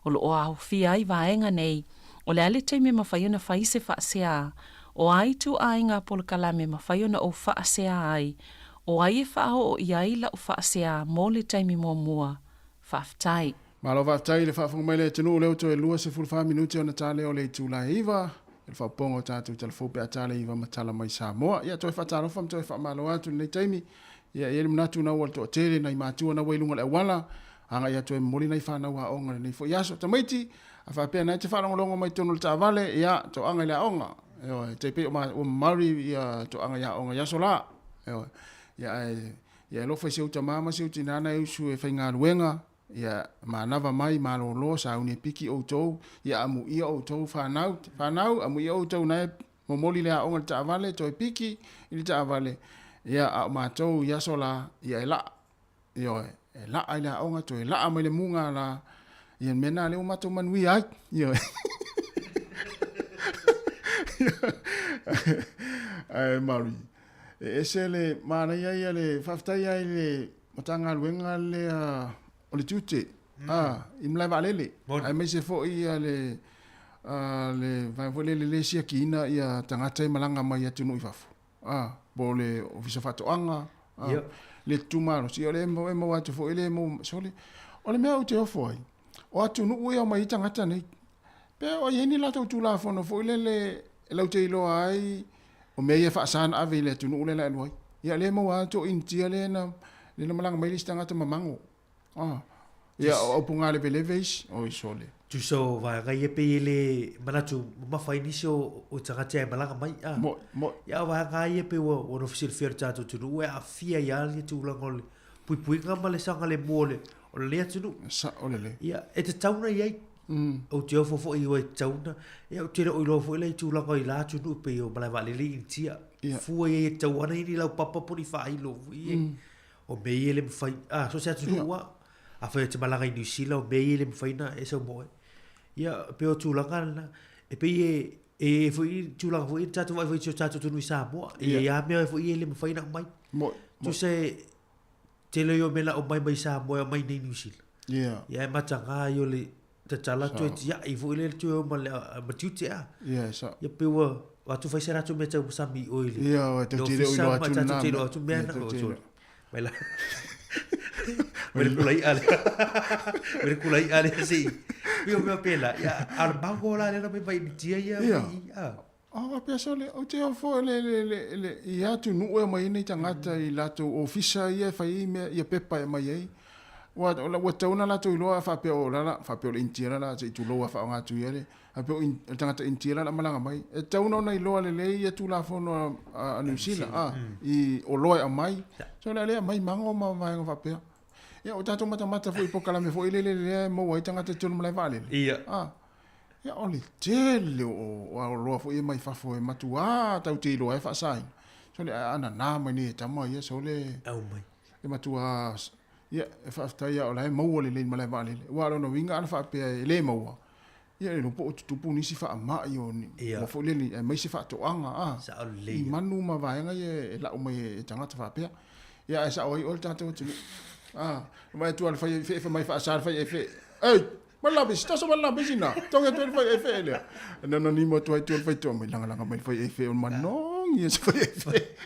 O lo o aofia ai vaega nei, o le a le taimi e mafai ona fai se faasea, o a ituaiga polokalame e mafai ona ou faasea ai, o ai e faaoo i ai lau faasea mo le taimi muamua. Faafetai. Malo faafetai i le faafofoga mai le atunuu lea ua toe 24 minute ona ta lea o le itula e 9. le faaopoopoga o tatou tala fou pe a ta le iva ma tala mai Samoa. Ia, toe faatalofa ma toe faamalo atu i lenei taimi. Ia, e i ai le manatu na ua le toatele nai matua na ua i luga o le auala, agai atu e momoli nai fanau aoga i lenei foi aso. Tamaiti, a faapea na e te faalogologo mai totonu o le taavale, ia, toaga i le aoga. Ioe, tai pei o ma, ua Murray ia toaga i aoga i aso la. Ioe, ia, ae, ia e alofa i si ou tama ma si ou tina na e usu e faigaluega, Ia manava mai, malolo, sauni e piki outou, ia amuia outou fanau, fanau, amuia outou na e momoli le aoga i le taavale, toe piki i le taavale, ia a o matou i aso la, ia e laa, ioe, e laa i le aoga, toe laa mai le muga la, ia le mea na lea ua matou manuia ai, ioe. Ae Mari, e ese le manaia ia le faafetai ai le Matagaluega lea o le tiute a i malae vaalele aemaise foi ia le le vaega foi lele le siakiina ia tagata e malaga mai atunuu i fafo a po o le Ofisa o Faatoaga a le tutumalosi o le e maua atu foi le sole o le mea ou te ofo ai o atunuu ia e omai ai tagata nei pe o i ai ni latou Tulafono foi lele e latou te iloa ai O mea ia e faasa ona ave i le atunuu lea la e alu ai. Ia lea e maua atu o Initia lea na lea na malaga mai le isi tagata ma mago. Ah. Ia o au pugā leveleve isi. Oi sole. Tusa o vaega ia pei e le manatu mamafa ai nisi o, o tagata e malaga mai. Ah. Mo, mo. Ia o vaega ia pei ua, ua nofo silafia le tatou atunuu e aafia ai lava le tulaga o le puipuiga ma le saogalemu o le, o lenei atunuu. Sao lelei. Ia, e tatau ona i ai. Ou te ofo foi i tatau ona, ia ou te le o iloa foi la i tulaga i la atunuu pei o malaevaalele i Initia. Fua i ai e tatau ana i ni laupapa po o ni faailo foi ia. O mea ia e le mafai, a, so o se atunuu lava. Afai e te malaga i Niu Sila, o mea ia e le mafai ona e sau ma oe. Ia, pei o tulaga lena, e pei e, e i ai foi tulaga foi ia na tatou vaai foi i si o tatou atunuu i Samoa. E i ai lava mea foi ia e le mafai ona aumai. Tusa e, Tele ia o mea na aumai mai Samoa e aumai i inei i Niu Sila. Yeah. Ia e mataga ai o le tatala toe tiai foi lea toe o ma le ma tiute a. Yeah, sa. Ia pe ua atu fai se latou mea tau masami i oe i le. Yeah, o tau te le o iloa atu lena. Tau te iloa atu mea na. Mai la. Mai le kula i'a le. Mai le kula i'a le se i. Pei o mea pēlā. Ia, a o le mango la lea na mai mai Initia ia. Yeah. A. A faapea sole, ou te ofo le, le, le, le, i atunuu e aumai ai nei tagata i latou ofisa ia e fai ai mea, ia pepa e aumai ai. Ua, ua tatau ona latou iloa a faapea o la, faapea o le Initia la, la se i tulou a faaaoga atu ia le, faapea o le tagata Initia la la malaga mai. E tatau ona ona iloa lelei ia Tulafono a, a Niu Sila, a, i oloa e aumai. So o le a le aumai mago ma vaega faapea. Ia, o tatou matamata foi i polokalame foi lele lea e maua ai tagata i totonu o malae vaalele. Ia. A, Ia, o le tele o oloa foi ia mai fafo e matuā tatou te iloa ai e faasaina. Sole, a nana mai nei e tama ia, sole. Aumai. E matuā, ia, e faafetai lava o la e maua lelei i le malae vaalele. Aua o lona uiga ana faapea e le maua, ia e le iloa po o tutupu nisi faamai o ni mea foi lele, aemaise faatoaga, a, Sao lelei. i manu ma vaega ia e lau mai e tagata faapea. Ia, ae sao ai oe le tatou atunuu. A, vaai atu lava i le fai efe fai mai faasa le fai efe. Ei! Malabe, si taso malabe sina. Tonga tu le fai efe lea. Na na ni mo tu ai tu le fai to mai langa langa mai le fai efe o manong ia se fai efe.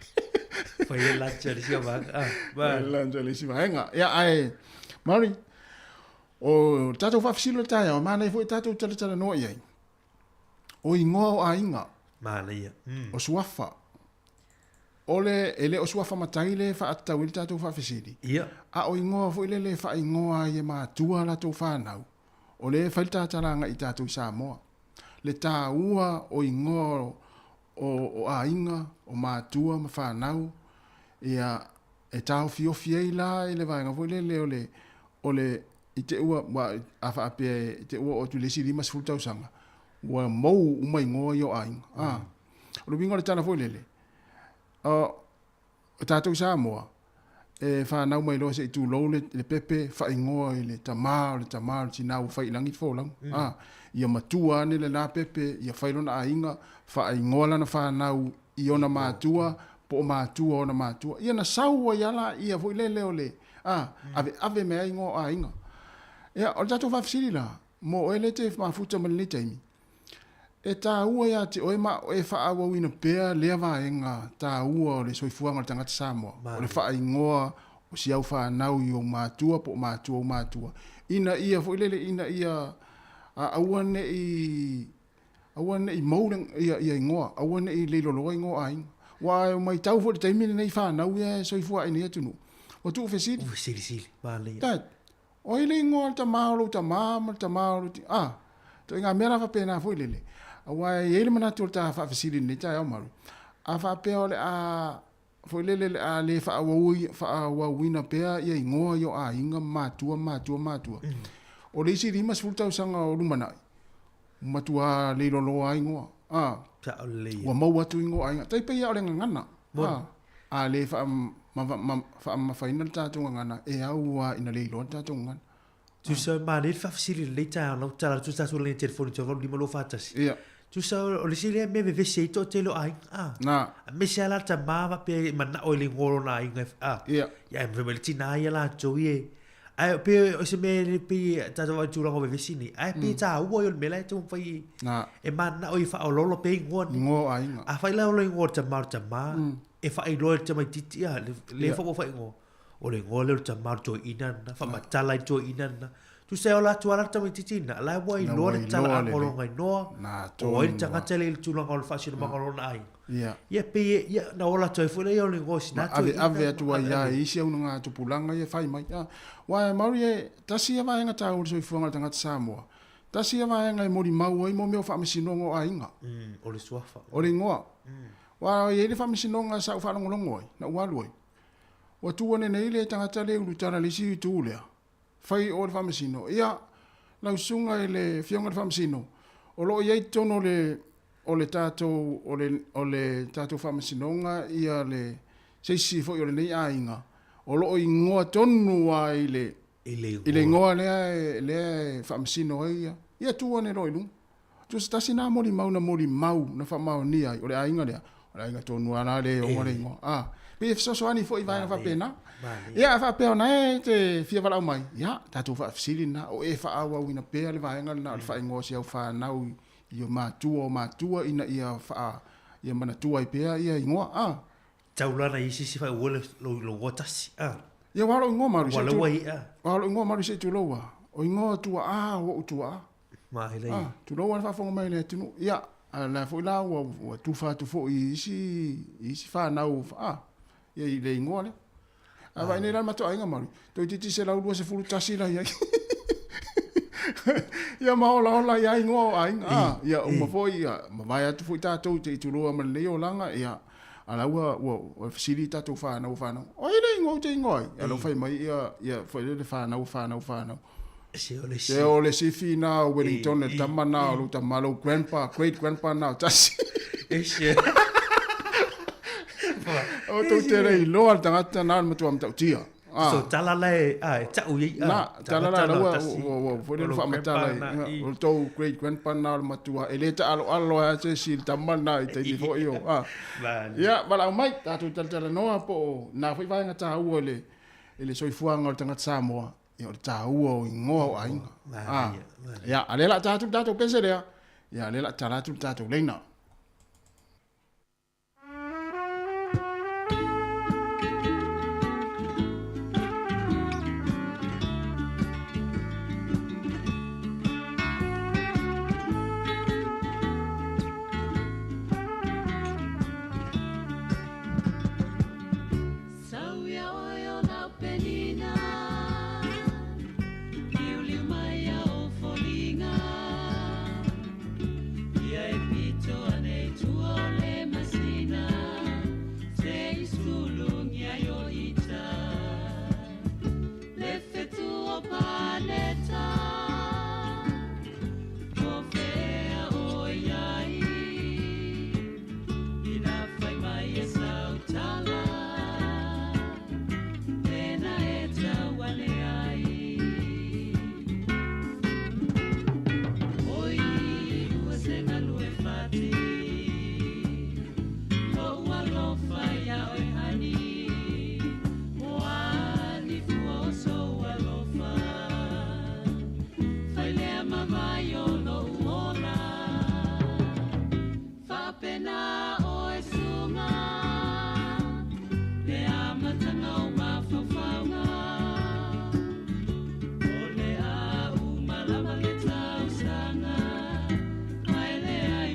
Fai e lancha le sia vaega. Ah, ba. Lancha le sia vaega. Ia ai Mari o tatou faafesili o le taeao, manaia foi tatou talatalanoa i ai. O ingoa o aiga. Manaia. Mm. O suafa. O le, e le o suafa matai le faatatau ai le tatou faafesili, Ia. a o igoa foi lele e faaigoa ai e matua a latou fanau, o lea e fai le tatala agai i tatou i Samoa. Le taua o igoa o, o aiga, o matua ma fanau, ia, e taofiofi ai la i le vaega foi lele o le, o le, i te ua, ua, a faapea i te ua oo atu i le isi 50 tausaga, ua mou uma igoa ia o aiga. A, o le uiga o le tala foi lele, o tatou i Samoa, e fanau mai loa se i tulou le, le pepe faaigoa i le tama o le tama o le tina ua fai i lagi le folauga. Mm. A, ia matua ane lena pepe, ia fai lona aiga, faaigoa lana fanau i ona matua, po o matua o ona matua. Ia na sau ai lava laia foi lele o le, a, mm. aveave mai ai igoa o aiga. Ia, o le tatou faafesili la, mo oe lea e te mafuta ma lenei taimi, E tāua iā te oe ma e faaauauina pea lea vaega tāua o le soifuaga o le tagata Samoa, o le faaigoa o si au fanau i ou matua po o matua o matua, ina ia foi lele ina ia aua ne i Aua ne i mou le, ia, ia igoa, aua ne i leiloloa igoa o aiga. Aua e matau foi i le taimi lenei i fanau ia e soifua ae i nei atunuu, ua tuufesili. Tuufesilisili, manaia. Dad, o ai le igoa o le tama o lou tama ma le tama o lou ti-, a, ituaiga mea la faapena foi lele. Aua e i ai le manatu o le ta faafesili i lenei taeao malu, a faapea o le a foi lele le a le faaauauina pea ia igoa i o aiga ma matua ma matua ma matua. O le isi 50 tausaga o lumanai, ua matua leiloloa lava igoa. A, Sao lelei ia. ua maua atu igoa o aiga. Tai pei lava o le gagana. A, a le faamamafaina le tatou gagana, e au lava ina leiloa le tatou gagana. Tusa manaia le faafesili i lenei taeao lau tatala atu tatou laina telefoni 85241. Ia. Tusa o le isi lea mea e vevesi ai toatele o aiga a. Na. Aemaise lava la le tama faapea e manao i le igoa o lona aiga a. Ia. Ia ae fai mai le tina ia latou ia ae pei o se mea e pei e tatou vaai i le tulaga o vevesi nei ae pei e taua ia o le mea la e taumafai Na. e mananao ia faaoloolo pea igoa nei. Igoa o aiga. Afai la o le igoa o le tama o le tama e faailoa i le tamaitiiti a le foi ua faaigoa. O le igoa lea o le tama o le toeaina lena, faamatala ai le toeaina lena. Tusa e ola atu lava la le tamaitiiti lena, la ua iloa le talaaga o lona igoa, o ai le tagata lea i le tulaga o le faasinomaga o lona aiga. Ia. Ia pei e, ia, na ola atu ai foi lea o le igoa o sina toeaina. Ma aveave atu ai lava i isi aunagatupulaga ia e fai mai. Aua e maori e tasi ia vaega taua o le soifuaga o le tagata Samoa, tasi ia vaega e molimau ai mo mea o faamasinoga o aiga. O le suafa. O le igoa. Aua e i ai le faamasinoga sa ou faalogologo ai, na ou alu ai. Ua tu ane nei le tagata le ulutala i le isi itu lea, fai o le Faamasino. Ia, lau susuga i le Afioga i le Faamasino, o lo o i ai i totonu o le, o le tatou, o le, o le tatou Faamasinoga ia le, se isi foi o lenei aiga, o lo o igoa tonu lava i le, I le igoa lea, lea e faamasino ai ia, ia tu ane loa i luga. Tusa tasi na molimau na molimau na faamaonia ai, o le aiga lea, o le aiga tonu lava la lea e oa le igoa. A, pei e fesoasoani foi i vaega faapena. Ia, a faapea o na e te fia valaau mai, ia, tatou faafesili lena, o e faaauauina pea le vaega lena o le faaigoa o si au fanau i o matua o matua ina ia faa, ia manatua ai pea ia igoa. A. Taulana i isi faaigoa le lou igoa tasi. A. Ia, ua lou igoa malu. Ua laua i a. Ua lou igoa malu se i tulou a. O igoa tuaa o ou tuaa. Maila ia. Ah, tulou lava le faafofoga mai a le atunuu. Ia, a o la foi la ua, ua tufa atu foi i isi, i isi fanau, ah, ia i le igoa lea. A vaai nei la le matou aiga malu, toeitiiti 121 la i ai. Ia ma olaola ai lava igoa o aiga. Ah, ia uma foi, ia, mavae atu foi tatou te i tulou lava ma lenei olaga, ia, A la ua, ua, ua fesili i tatou fanau o fanau, o ai le igoa ou te igoa ai? Ia la ua fai mai ia, ia foi lele fanau, fanau, fanau. Se o le Se o le sifi na o Wellington, le tama na o lou tama, lou grandpa, great grandpa na o tasi. E se. O tou te le iloa le tagata na o le matua matautia. Ah. So tala la e, ah, e tau i ah, Na, tala la, la ua, ua, ua, foi lele faamatala i, o le tou great grandpa na o le matua, e le taaloalo ai se isi i le tama na i taimi foi o, ah. Ia, valaau mai, tatou talatalanoa po o na foi vaega taua i le, i le soifuaga o le tagata Samoa, ia o le taua o igoa o aiga. Ah. Ia, a lea la a ta atu le tatou pese lea, ia, lea la a tala atu le tatou leina. Ia e pito ane i tua o le masina, Se i sulungia i o ita, Le fetu o paneta, Po whea o iai, Ina whai mai e sautala, Tēnā e tau ane ai. Oi, ua se galue fati, Lo'u alofa iā oe hani, Oa ni fua o sou alofa, Fai lea mavae o lo'u ola, Faapena oe suga, Le amataga o mafaufauga, O le a uma lava le tausaga, Ae leai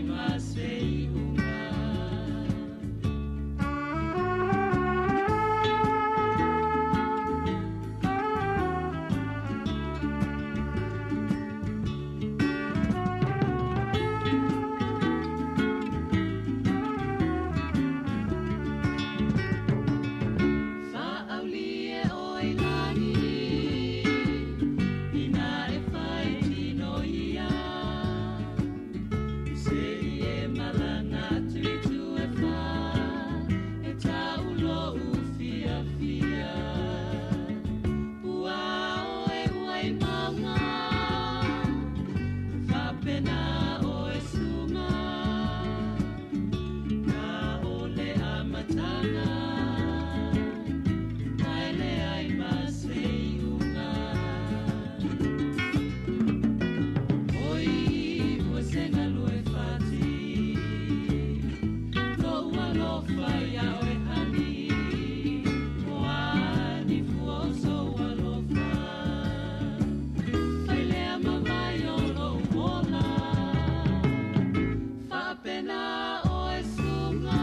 alofa ia oe hani O a ni fua o sou alofa Failea mamai o lou ola Faapena oe suga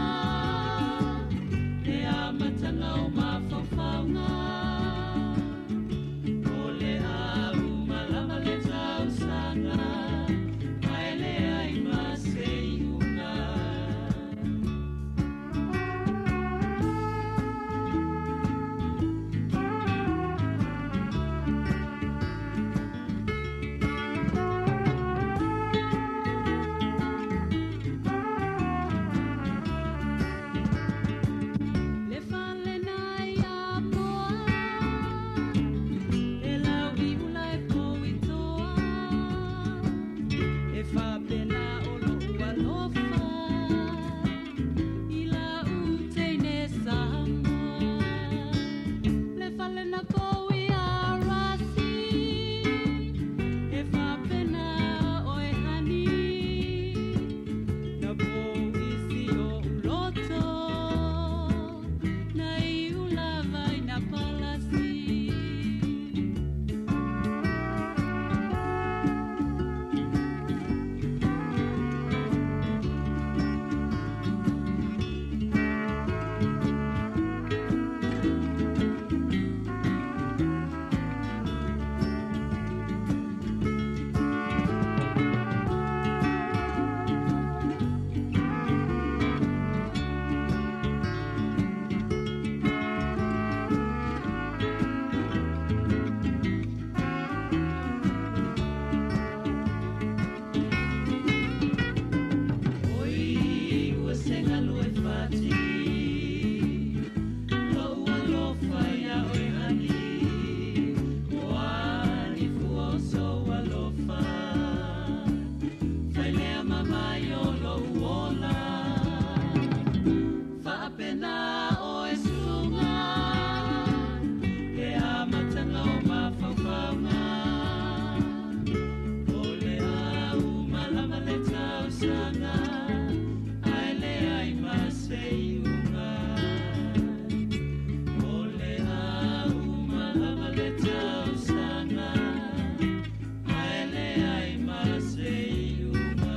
Le amataga o mafaufauga O le au malama le tausaga Ae leai ma se iuga. Le fale na ia moa E lau i ula e pou i toa E faapena o lou alofa I lau teine Samoa Le fale na pou i Arasi E faapena oe hani Na pou isi o uloto Na i ulava i na palasi. Oi, ua se galue fati Lou alofa ia oe hani O a ni fua o sou alofa Failea mamai o lou ola Faapena oe suga Le amataga o mafaufauga O le au malama le tausaga Ae leai ma se iuga O le au malama le tausaga Ae leai ma se iuga.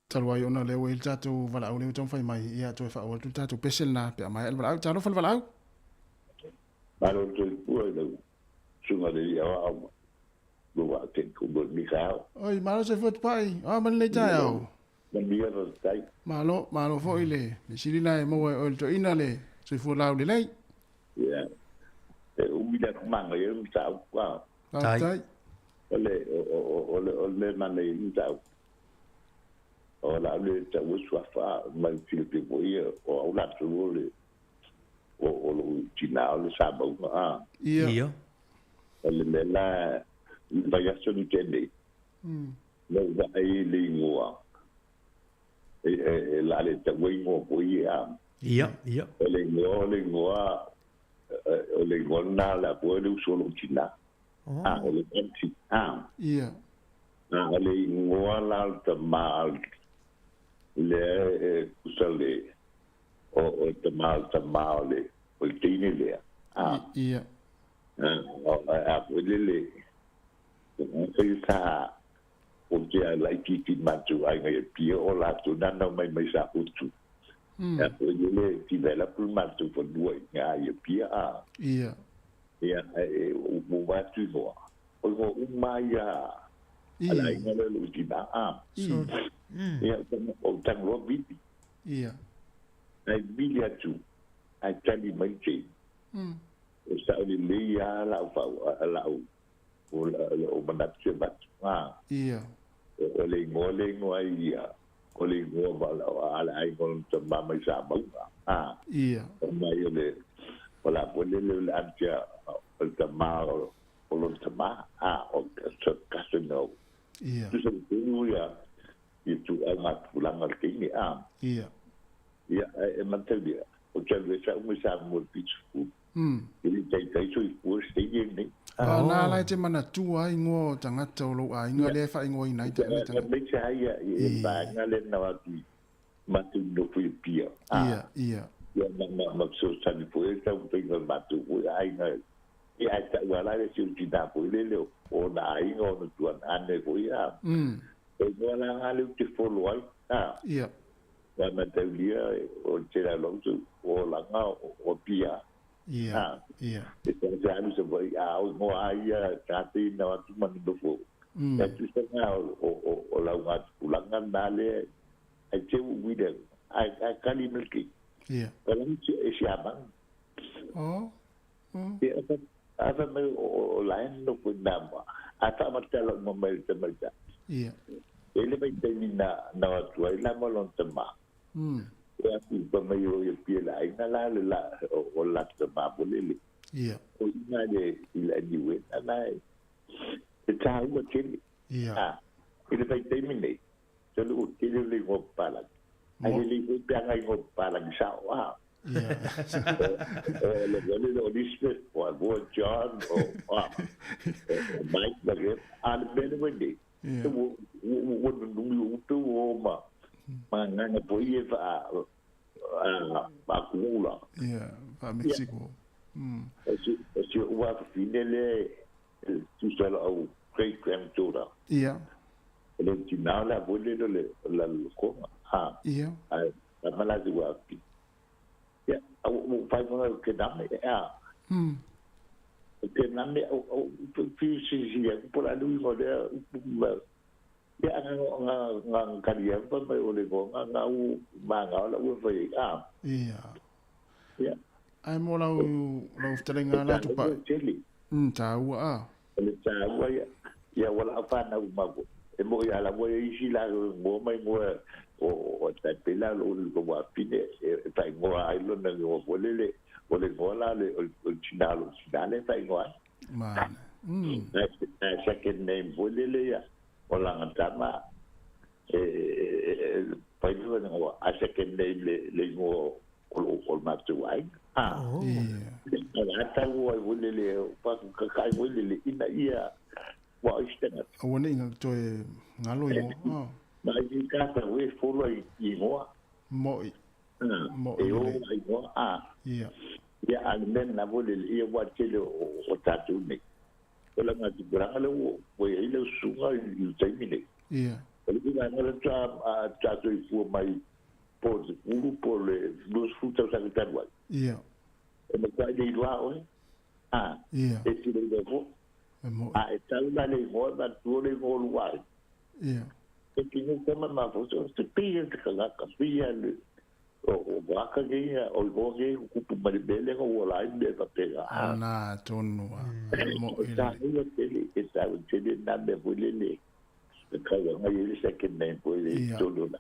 Talu ai ona o lea ua i ai le tatou valaau lea ua taumafai mai, ia toe faaauau atu le tatou pese lena pe a maea le valaau. Talofa le valaau. Malo le soifua i lau susuga le alii aoao ma lou vaatele tumua i lenei taeao. Oi, malo soifua Tupai. O a mai lenei taeao? Manuia faafetai. Malo, malo foi le sili la e maua e oe le toeaina le soifua laulelei. Ia, e umi le atu manaia le mataupu a. Faafetai. O le, o le, o le mea manaia i le mataupu, o le a le taua suafa mai silafia foi ia o au latou o le o lou tina o le Samauga a. Ia. O le mea la i le vaiaso ni tea nei, na ou vaai i le igoa e la le taua igoa foi ia a. Ia, ia. O le igoa o le igoa o le igoa lena o le a foi le uso o lou tina. A o le aunty a. Ia. A o le igoa la o le tama lea e tusa le o o le tama o le tama o le o le teine lea a. Ia. A foi lele fai sa o te a laitiiti matou aiga i Apia o latou nanau mai mai Safotu. A foi lele develop le matou fanua i ina i Apia a. Ia. Ia, e ua atu igoa. O igoa uma ia a le aiga lea o lou tina a. Ia, o Tagaloa Vili. Ia. Ae vili atu, ae tali mai le teine. E sao lelei lava lau lau o manatu se avatu. Ia. le igoa le igoa ai ia, o le igoa a le aiga o lona tama mai Samauga. A. Ia. Fai mai o le, o le a foi lele o le aunty a, o le tama o, o lona tama, a, o cousin o. Ia. Tusa le tolu ia, ia ituaiga tulaga o le teine, a. Ia. Ia, ae e mataulia, ou te alu ese au mai Samoa i le 70, e le i taitai soifua se taimi lenei. A na la e te manatua ai igoa o tagata o lou aiga lea e faaigoaina ai le tagata. Aemaise lava ia i vaega lea na o atu i matou nofo i Apia. Ia, ia. Ia, ma, ma fesoasoani foi ai le taumafaiga o le matou foi aiga. Ia, ae tau lava la le si ou tina foi lele o ona aiga, o ona tuanane foi, a. O igoa la na lea ou te follow ai, a. Ia. Aua mataulia o le tele lava o lou olaga o Apia. Ia, ia. E te alu Savaii a o igoa a ia tagata ia na o atu ma nonofo. E tusa na o lau gatupulaga na lea ai te u uile ai ai kali mai le keiki. Ia. O la e siamanu. Oh. Oh. Ia a fai mai o la e nonofo i na ma a faamatala uma mai le tamaitai. Ia. E le vaitaimi na o atu ai la ma lona tama. E atu pa mai o ia pia le aiga la le la o le latou tama mo lele. Ia. O ina le i le aniu e na e e tāua tele. Ia. A, i le vaitaimi nei, so le u tele o le ingoa papalagi. Ai le lei foi pe aga ingoa papalagi sao a. Ia. O le le le o Elizabeth, o o John, o a, o Mike, ma le a le mea le nei. Ia. Ua ua nunumi upu o ma ma nganga po ia fa a kula. Ia, fa Mexico. O si ua fine le tusa la au great granddaughter. Ia. Le tina la vole le la konga. Ha. Ia. Ai a mala si ua fi. Ia, au o fai mo ke name a. Ke name au au fi si si ya po la lui mo le ia nga nga nga kali ya pa mai o le go nga nga u ma nga la u fai a. Ia. Ia. Ai mo lau lau fetalaiga la atu pa. Tele. Tāua a. Le tāua ia ia wala whānau mau. E mo ia la mo isi la mo mai mo o o tai pela lo lo wa pine e fai ngoa ai lo na ngo bolele o le ngoa la le o tina lo tina le fai ngoa. Man. Na second name bolele ia o la ngatama e fai lo ngoa a second name le le ngo o o matu ai. Ah. Ia. Ala tau ai bolele pa ka kai bolele ina ia wa istanga. Aua nei nga toe ngalo i ngoa. Ma i ka ta we folo i ngoa. Moi. Moi. E o i ngoa a. Ia. Ia a men na vole ia wa tele o tatu nei. O la ngati branga le o o i le sunga i taimi nei. Ia. O le nga ngala ta a tatu i fua mai po te ulu po le los futa sa ka tarwa. Ia. E me kai le iloa oe. A. Ia. E tiro i le E mo. A e tau la le ngoa ma tua le ngoa lua. Ia. E tino kama ma fo se pia te kangaka pia le o waka ke ia o ngoa ke kupu maribele ngo ua lai me pa pega. Na tonu a. Mo O i le. tāua tele e tāua tele nā me vole le te kaua ngai le second name po le Ia. tolu na.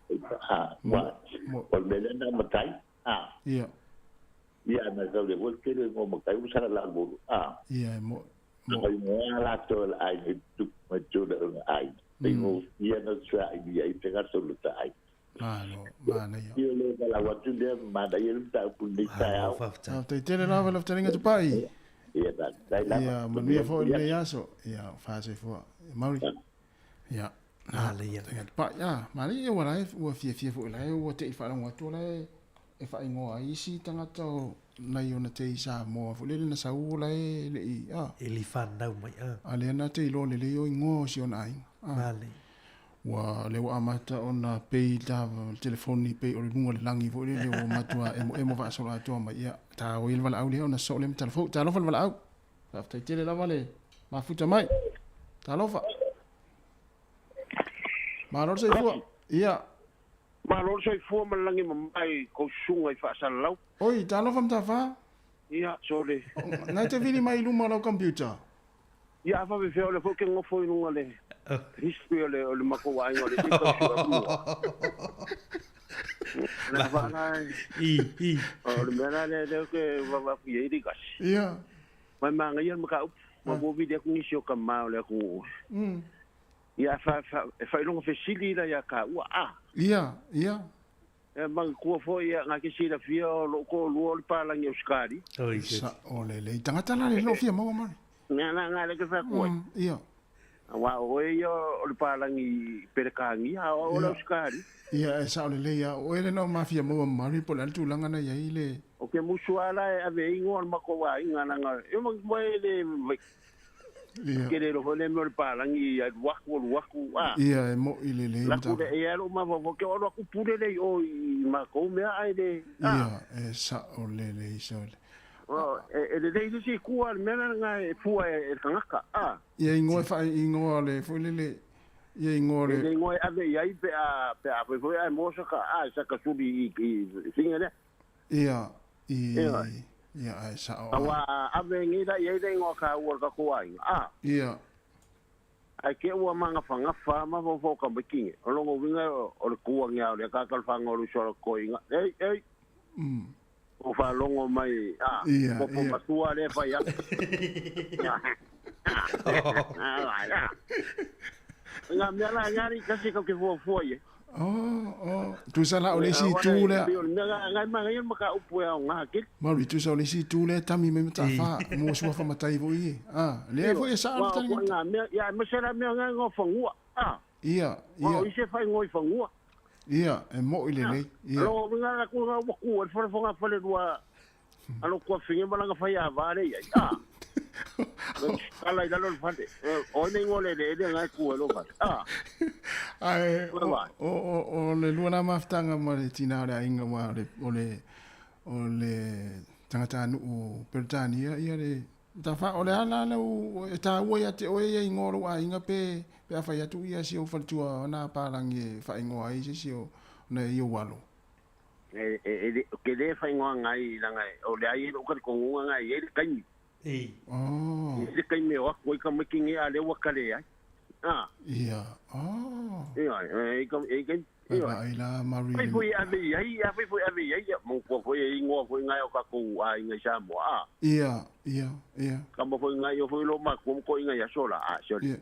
Ha, wa. Mo. O mele nā matai. Ha. Ia. Ia na kau le vole tele ngo makai usara la ngolu. Ha. Ia mo. Mo. Ai ngoa la tola ai me tu me tu le ai. Te ngo ia na tsua ai ia i te gato le ta ai. Malo, mana ia. Ia le ka la watu le ma da ia ta pu ni ta au. Ah, te tele lava le fetalaiga tupai. Ia ta tai la. Ia, manuia foi lenei aso. Ia, faasoifua. Mauri. Ia. Ale ia. Fetalaiga tupai. Ia, mali ia ua lae ua fiafia foi lae ua te i faalogo atu lae e faaigoa ai isi tagata o nai ona te i Samoa foi lele na sau lae le i a. E li whanau mai a. A lea na te iloa lelei o igoa o si ona aiga. A. Male. Ua le ua amata ona pei ta telefoni pei o le luga o le lagi foi lele ua matua emo emo faasolo atoa mai. Ia, ta o i le valaau lea ona soo lea ma talafou. Talofa le valaau. Faafetai tele lava le mafuta mai. Talofa. Malo le soifua. Ia. Malo le soifua ma le lagi mamae i kou susuga i faasalalau. Oi, talofa Matafā. Ia, sole. Nai te vili mai i luma o lau computer. Ia a faapefea o lea foi ou te nofo i luga o le history o le o le matou aiga o le isi tau sue atunuu. O le ava la I, i. O le mea la lea lea ou te vaavaai atu i ai le kasi. Ia. Ma e manaia le mataupu. Ma ua vili atu nisi o tama o le atunuu. Ia fa, fa, e faailoga fesili la ia taua a. Ia, ia. E manatua foi ia na te silafia o lou toalua o le palagi Ausetalia. Sao lelei. Tagata la le fia maua mai. Na na na le ke fa kuai. Ia. Aua o oe ia o le palagi Peretania a o au o le Ausetalia. Ia e sao lelei a o oe le na o mafia maua mamalu po o le a le tulaga na i ai le. O ke musu a la e ave ai ingoa o le matou aiga leaga e manatua e le Ia. Ke le iloa foi lea mea o le palagi i alu atu alu atu a. Ia e mo'i lelei Laku le e alu mafaufau ke o alu atu pule le i o i matou mea ae le a. Ia e sao lelei sao lelei. E lelei le isi itu a le mea lena e fua e le tagata a. Ia ingoa e faaigoa o le foi lele ia ingoa o le. Le ingoa e ave i ai pe a pe a foi foi ae maua saka a saka suli i i finga lea. Ia i ia ae sao a. Aua ave nei la i ai le ingoa taua o le tatou aiga a. Ia. Ae te ua magafagafa mafaufau ka mai kine. O lona uiga o le tua nia o lea tagata o le fanau o le uso a le toeaina. Ei, ei! Ua faalogo mai, a, popo matua lea e fai atu. Nga mea la nga ri kasi kau ke fuafua i ai. Oh, oh. Tusa la o le isi itu lea. O le mea nga manaia le mataupu e aoga tele. Mauri, tusa o le isi itu lea tami mai Mataafa mo suafa matai foi e. Ah, lea foi e sao le tali. Nga mea, ia aemaise la mea nga nga fanua. Ah. Ia, ia. O isi e faaigoa i fanua. Ia, e mo'i lelei. Ia. Alo, nga la ku nga ua ku e le fale fogafale lua a lo tuafine ma lana faiava lea i ai. Ah. Kala i lalo le fale. O ai le igoa o le eleele na e tu ai lo fale. Ah. Ae, o, o, o, o le lua la mafutaga ma le tina o le aiga aua o le, o le, o le tagatanuu o Peretania, ia le Tafa, o le a la lau e taua ia te oe ia igoa o lou aiga pe pe a fai atu ia si ou faletua ona palagi e faaigoa ai se isi o na i ou alo? E, e, e, le, ke le faaigoa ai langa o le ai lou talitonuga na e i ai le taimi. Oh. I le taimi e o atu ai tamaiti nei a lea ua kale ai. A. Ia. Oh. Ia, e, e, e, e, Vai vaai la Marie. Fai foi e ave i ai, a fai foi e ave i ai, ia, manatua foi e ingoa foi ngai o tatou aiga i Samoa, a. Ia, ia, ia. Kama foi ngai o foi lo matua ma koinga i aso la, a, sole. Ia.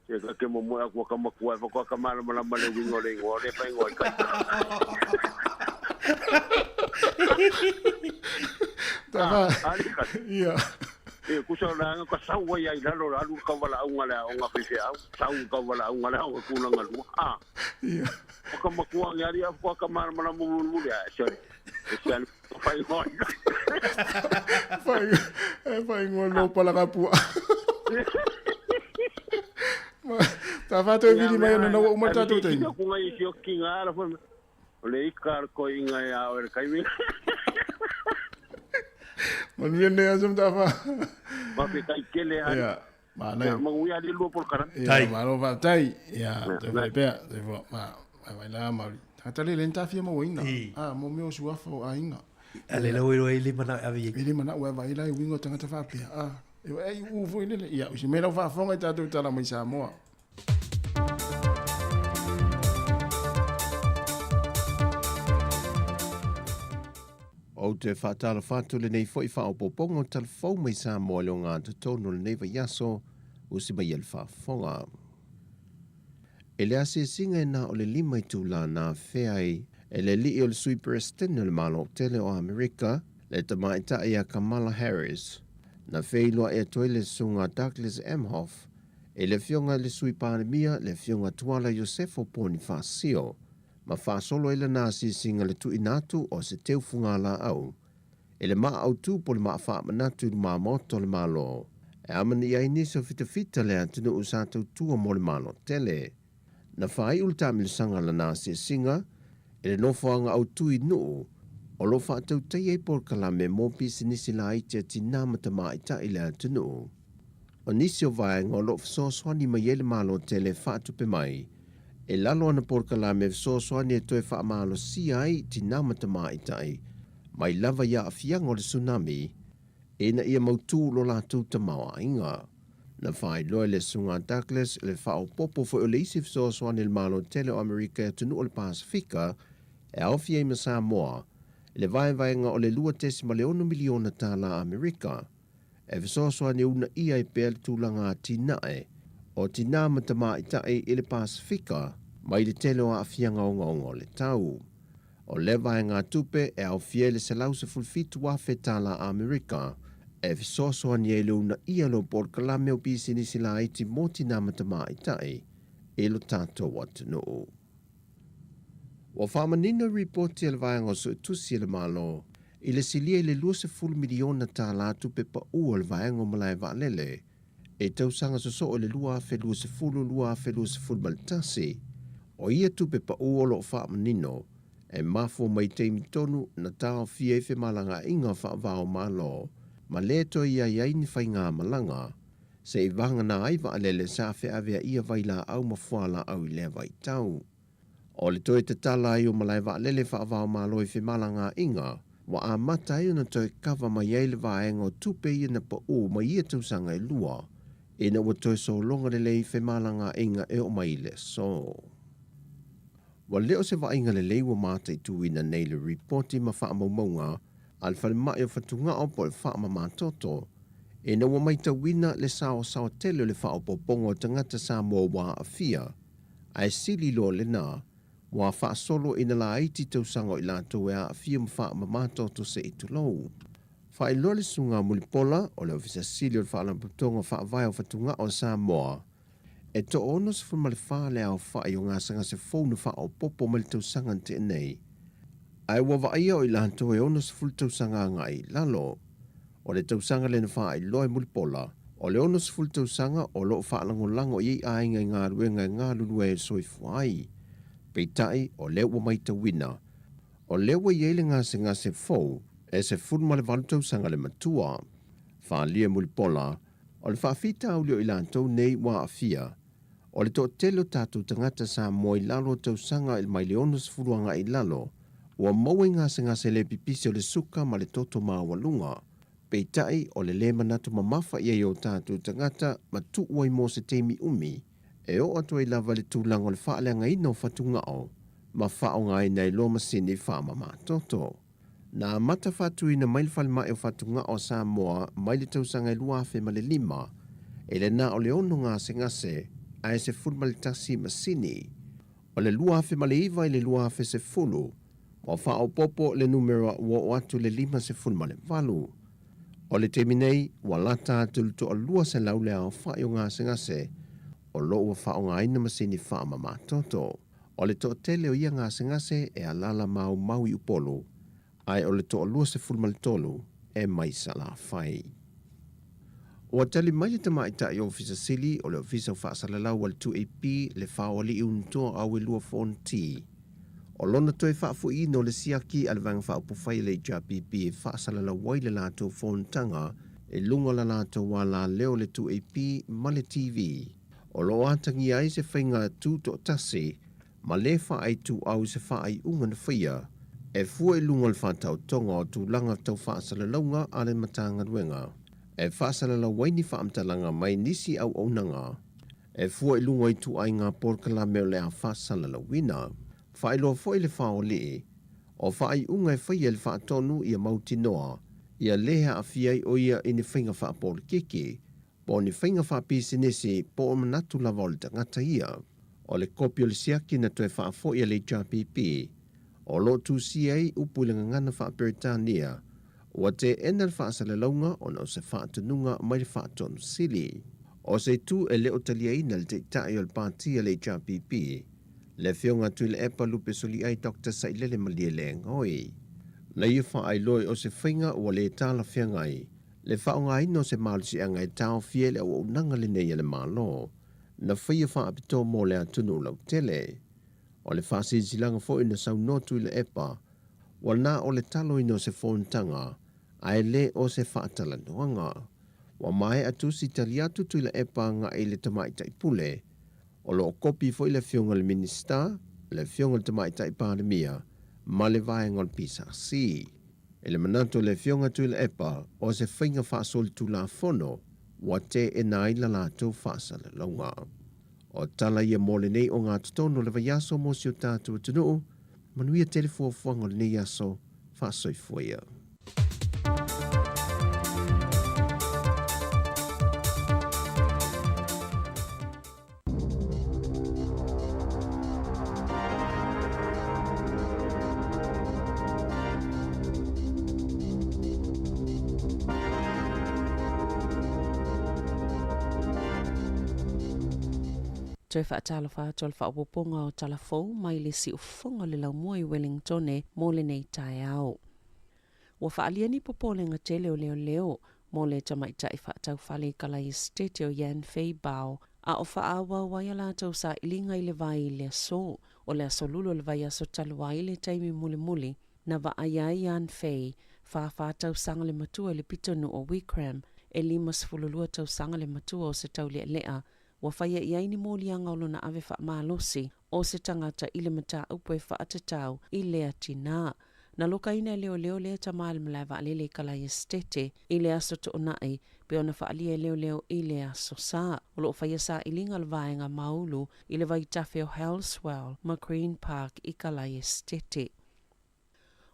Se ka ke momoe aku a ka matua e whakoa ka malamalama le uiga o le ingoa o le whaingoa i kai. Tafa. Ia. E kusa o laga ka sau ai ai lalo la alu le tauvalaauga le aoga faifeau, sau le tauvalaauga le aoga tulaga lua. A. Ia. O ka matua nge ali a ka malamalama mulimuli a sole. E se alu faingoa. Fai e faingoa lo pala ka pua. Ta toe vili mai ona ua uma le tatou taimi. Ku ngai si o kinga ala foi. O le ika le koiga ia oe le taimi. Manuia lenei aso Mataafa. Faafetai tele Ali. Ia, manaia. Ia, manuia Ali lua polokalame. Ia, malo faafetai. Ia, toe fai pea, toe fua. Ma, vai vai la Mauri. Tagata le le ni tafia mauaina. Ah, mo mea o suafa o aiga. A le lau iloa i le manao e ave i ai. I le manao e ave ai la i uiga o tagata faapea. Ah, e ai uu foi lele. Ia, o si mea lau faafofoga i tatou tala mai Samoa. Ou te faatalofa atu lenei foi faaopoopoga o tala fou mai Samoa i le ogatotonu o lenei vaiaso, usi mai ai le faafofoga. I le asiasiga e na o le 5 itula na afea ai e le alii o le Sui Peresetene o le Malo Tele o Amerika, le tamaitai ia Kamala Harris, na feiloai atu ai le Susuga Douglas Emhoff I le Afioga i le Sui Palemia, le Afioga Tuala Iosefo Ponifasio, ma faasolo ai lana asiasiga le tuuina atu o se teu fugalaau i le maa autu po o le maa faamanatu i lumamaota o le Malo e amanaia ai nisi o fitafita le atunuu sa tautua mo le Malo tele. Na faaiu le taamilosaga lana asiasiga i le nofoaga autu i Nuu o lo o faatautaia ai polokalame mo pisinisi laiti a tinā ma tamaitai i le atunuu. O nisi o vaega o lo o fesoasoani mai ai le Malo tele e faatupe mai i lalo ana polokalame fesoasoani e toe faamalosia ai tinā ma tamaitai mai lava i aafiaga o le tsunami ina ia mautū lo latou tamaoaiga. Na faailoa e le Susuga a Douglas le faaopoopo foi o le isi fesoasoani a le Malo tele o Amerika i atunuu o le Pasefika e aofia ai ma Samoa i le vaevaega o le $2.6 miliona tala Amerika e fesoasoani e uunaia ai pea le tulaga atinae o tinā ma tamaitai i le Pasefika mai le tele o aafiaga ogaoga o le tau. O lea vaegatupe e aofia ai le $117,000 Amerika e fesoasoani ai i le uunaia o polokalame o pisinisi laiti mo tinā ma tamaitai i lo tatou atunuu. Ua faamanino ripoti a le Vaega o Suetusi a le Malo i le silia i le $20 miliona tala tupe paʻu a le Vaega o Malae Vaalele e tausaga sosoo i le 2020-2021. O ia tupe paʻu o loo faamanino e mafua mai taimi tonu na taofia ai femalagaaiga faava-o-Malo ma lē toe i ai ai ni faigamalaga seʻi vagana ai vaalele sa feaveaia vailaau ma fualaau i lea vaitau. O le toe tatala ai o malae vaalele faava-o-Malo i femalagaaiga ua amata ai ona toe kava mai ai le vaega o tupe ia na paʻu mai ia tausaga e lua ina ua toe sologa lelei femalagaaiga e oo mai i le aso. Ua le o se vaaiga lelei ua mataituina nei le ripoti ma faamaumauga a le Falemai o Fatugao po o le Faamamatoto ina ua matauina le saoasaoa tele o le faaopoopoga o tagata Samoa ua aafia, ae sili loa lena ua faasolo ina laiti tausaga o i latou e aafia ma faamamatoto seʻi tulou. Faailoa le Susuga Mulipola o le Ofisa Sili o le Faalapotopotoga Faavae o Fatugao a Samoa e 64 le aofaʻi o gasegase fou na faaopoopo mai le tausaga na tea nei, ae ua vaaia o i latou e 60 tausaga agai i lalo. O le tausaga lea na faailoa e Mulipola, o le 60 tausaga o loo faalagolago i ai aiga i galuega e galulue ai le soifua ai. Peitai, o lea ua matauina, o lea ua i ai le gasegase fou e 18 tausaga le matua. Faaalia e Mulipola, o le faafitauli o i latou nei ua aafia, o le toatele o tatou tagata Samoa i lalo o tausaga mai le 60 agai i lalo, ua maua i gasegase le pipisi o le suka ma le toto maualuga. Peitai, o le lē manatu mamafa i ai o tatou tagata ma tuu ai mo se taimi umi, e oo atu ai lava i le tulaga o le faaleagaina o fatugao ma faaaogaina ai loa masini faamamatoto. Na amata faatuina mai le Falemai o Fatugao a Samoa mai le tausaga e 2005, e le na o le 6 gasegase ae 11 masini. O le 2009 i le 2010, ua faaopoopo le numera ua oo atu i le 58. O le taimi nei, ua lata atu i le 200 le aofai o gasegase o loo ua faaaogaina masini faamamatoto. O le toatele o ia gasegase e alaala maumau i Upolu, ae o le 23 e mai Salafai. Ua tali mai le Tamaitai Ofisa Sili o le Ofisa o Faasalalau a le 2AP le Faoalii Unutoa Auelua Fonti. O lona toe faafoiina o le siaki a le Vaega Faaupufai a le HRPP e faasalalau ai le latou fonotaga i luga o la latou alaleo le 2AP ma le TV. O lo o atagia ai se faiga tutoatasi ma lē faaituau i se faaiuga na faia e fua i luga o le faataotoga o tulaga tau faasalalauga a le Matagaluega e faasalalau ai ni faamatalaga mai nisi auaunaga e fua i luga o ituaiga polokalame o le a faasalalauina. Faailoa foi le Faoalii o faaiuga e faia i le faatonu ia mautinoa ia lē aafia ai o ia i ni faiga faapolokiki po o ni faiga faapisinisi po o manatu lava o le tagata ia. O le kopi o le siaki na toe faafoʻi a le HRPP, o lo o tusia ai upu i le gagana faa-Peretania, ua teena le faasalalauga ona o se faatonuga mai le Faatonu Sili. O se itu e le o taliaina le Taitai o le Pati a le HRPP, le Afioga a Tuilaepa Lupe Soliai Dr Sailele Malielegaoi. Na ia faailoa o se faiga ua lē talafeagai le faaaogaina o se malosiaga e taofia ai le auaunaga lenei a le Malo na faia faapitoa mo le atunuu lautele. O le faasilasilaga foi na saunoa Tuilaepa, ua na o le taloina o se fonotaga ae lē o se faatalanoaga. Ua maea tusi tali atu Tuilaepa agai i le Tamaitai Pule. O lo o kopi foi le Afioga i le Minisita, le Afioga i le Tamaitai Palemia ma le vaega o le PSC. I le manatu o le Afioga Tuilaepa o se faiga faasolitulafono ua teena ai la latou faasalalauga. O tala ia mo lenei ogatotonu o le vaiaso mo si o tatou atunuu, manuia tele fuafuaga o lenei aso, faasoifua ia. Toe faatalofa atu o le faaopoopoga o tala fou mai le siufofoga o le laumua i Wellingtone mo lenei taeao. Ua faaalia ni popolega tele o leoleo mo le tamaitai faataufale i Kalai Esetete o Yan Fei Bao a o faaauau ai a latou sailiga i le vai i le aso. O le aso Lulu o le vaiaso talu ai le taimi mulimuli na vaaia ai Yan Fei, 44 tausaga le matua i le pitonuu o Wigram, e 52 tausaga le matua o se taulealea ua faia i ai ni moliaga o lona ave faamalosi o se tagata i le mataupu e faatatau i lea tinā. Na lokaina e leoleo lea tama i le malae vaalele i Kalai Esetete i le aso Toonai pei ona faaalia e leoleo i le aso Sa. O lo o faia sailiga le vaega Maulu i le vaitafe o Halswell ma Green Park i Kalai Esetete.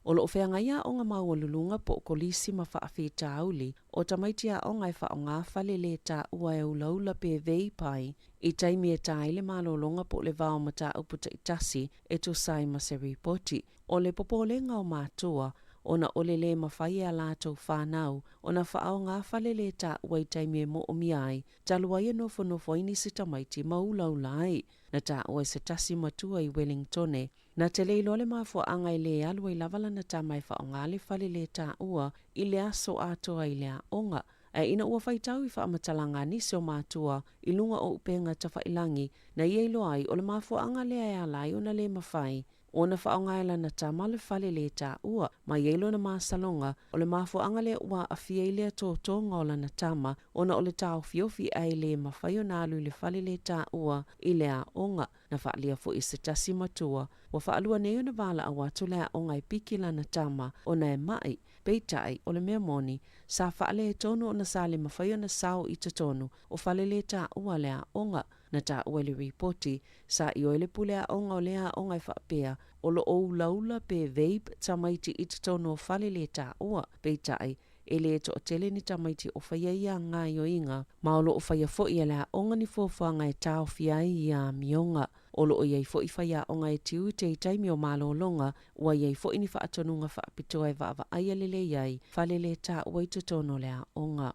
O lo o feagai aoga maualuluga po o kolisi ma faafitauli o tamaiti aoga e faaaoga fale lē taua e ulaula pe vape ai i taimi e tā ai le malologa po o le vao mataupu taitasi e tusa ai ma se ripoti. O le popolega o matua ona o le lē mafai e a latou fanau ona faaaoga fale lē taua i taimi e moomia ai talu ai e nofonofo ai nisi tamaiti ma ulaula ai. Na taua e se tasi matua i Wellingtone Na te le iloa le mafuaaga e lē alu ai lava lana tama e faaaoga le fale lē taua i le aso atoa i le aoga. Ae ina ua faitau i faamatalaga a nisi o matua i luga o upega tafailagi, na ia iloa ai o le mafuaaga lea e ala ai ona lē mafai ona faaaoga e lana tama le fale lē taua. Ma i ai lona masaloga o le mafuaaga lea ua aafia ai lea tōtōga o lana tama ona o le taofiofi ae lē mafai ona alu i le fale lē taua i le aoga. Na faaalia foi e se tasi matua, ua faalua nei ona valaau atu le aoga e piki lana tama ona e maʻi, peitai, o le mea moni, sa faaletonu ona sa le mafai ona sao i totonu o fale lē taua le aoga. Na taua i le ripoti, sa ioe le pule aoga o lea aoga e faapea, o lo o ulaula pe vape tamaiti i totonu o fale lē taua, peitai, E lē toatele ni tamaiti o faia ia gaoioiga, ma o lo o faia foi e le aoga ni fuafuaga e taofia ai ia amioga. O lo o i ai foi faiaoga e tiute i taimi o malologa, ua i ai foi ni faatonuga faapitoa e vaavaaia lelei ai fale lē taua i totonu o le aoga.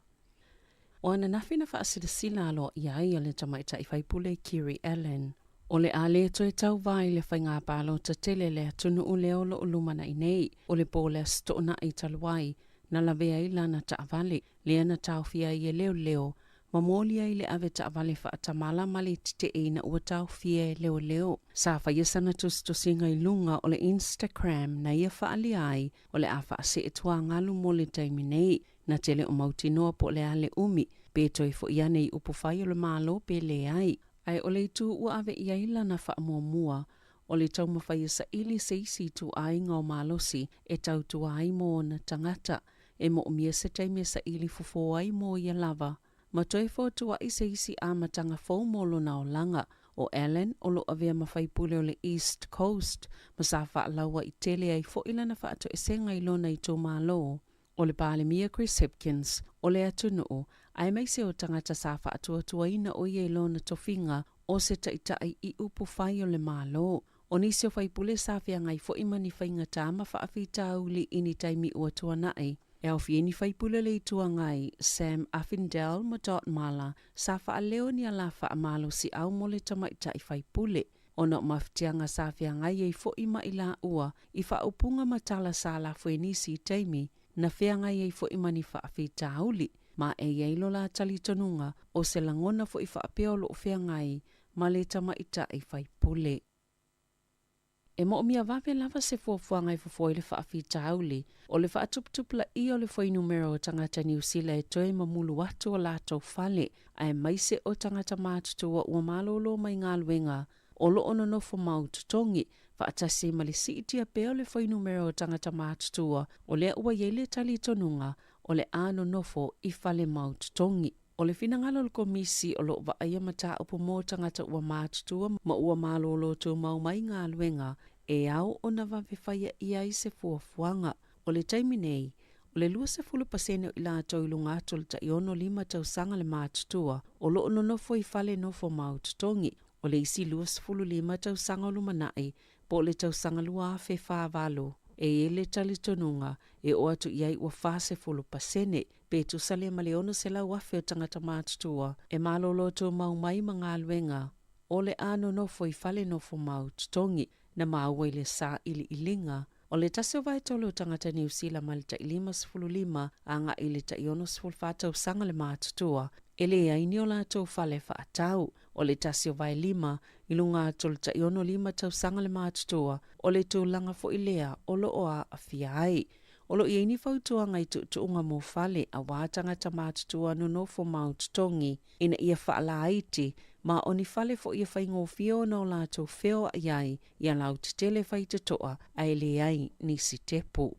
O ananafi na faasilasila aloaia ai e le tamaitai faipule Kiri Allan, o le a lē toe tauva i le faiga palota tele le atunuu lea o lo o lumanai nei. O le po o le Aso Toonai talu ai, na lavea ai lana taavale, lea na taofia ai e leoleo, ma moli ai le ave taavale faatamala ma le tetee ina ua taofia e leoleo. Sa faia sana tusitusiga i luga o le Instagram na ia faaalia ai o le a faasee tuagalu mo le taimi nei. Na te le o mautinoa po o le a le umi, pe toe foʻi ane i upufai o le Malo pe leai. Ae o le itu ua ave i ai lana faamuamua, o le taumafai e saili se isi ituaiga o malosi e tautua ai mo ona tagata, e moomia se taimi e saili fofo ai mo ia lava, ma toe fotuaʻi se isi amataga fou mo lona olaga. ʻO Allan o lo o avea ma faipule o le East Coast ma sa faalauaitele ai foʻi lana faatoesega i lona itumalo. O le Palemia Chris Hipkins o le atunuu, aemaise o tagata sa faatuatuaina o ia i lona tofiga o se taitai i upufai o le Malo. O nisi o faipule sa feagai foi ma ni faigata ma faafitauli i ni taimi ua tuanai, e aofia ai ni faipule o le Itu Agai Sam Uffindell ma Dot Mala, sa faaleo ni ala faamalosiau mo le tamaitai faipule. Ona o mafatiaga sa feagai ai foʻi ma i laua i faaupuga ma tala sa lafo e nisi i taimi na feagai ai foʻi ma ni faafitauli, ma e i ai lo la talitonuga o se lagona foʻi faapea o loo feagai ma le tamaitai faipule. E moomia vave lava se fuafuaga e fofo ai le faafitauli o le faatuputupulaia o le fuainumera o tagata Niu Sila e toe mamulu atu o latou fale, aemaise o tagata matutua ua malōlō mai galuega o lo o nonofo mau totogi, faatasi ai ma le siitia pea o le fuainumera o tagata matutua o lea ua i ai le talitonuga o le a nonofo i fale mau totogi. O le finagalo o le Komisi o lo o vaaia mataupu mo tagata ua matutua ma ua malōlō tumau mai galuega e ao ona vave faia i ai se fuafuaga. O le taimi nei, o le 20% o i latou i luga atu o le tai 65 tausaga le matutua o lo o nonofo i fale nofo mau totogi. O le isi 25 tausaga o lumanai po o le tausaga 2048, e i ai le talitonuga e oo atu i ai ua 40%, pe tusa lea ma le 600,000 o tagata matutua e malōlō tumau mai ma galuega o le a nonofo i fale nofo mau totogi. Na maua i le sailiiliga, o le tasi o vaetolu o tagata Niu Sila mai le tai 55 agai i le tai 64 tausaga le matutua, e leai ni o latou fale faatau. O le tasi o vaelima i luga atu o le tai 65 tausaga le matutua, o le tulaga foi lea o lo o aafia ai. O lo o i ai ni fautuaga i tuutuuga mo fale aua tagata matutua nonofo mau totogi ina ia faalaiti ma o ni fale foi e faigofie ona o latou feoai ai ia lautetele faitotoa ae leai nisi tepu.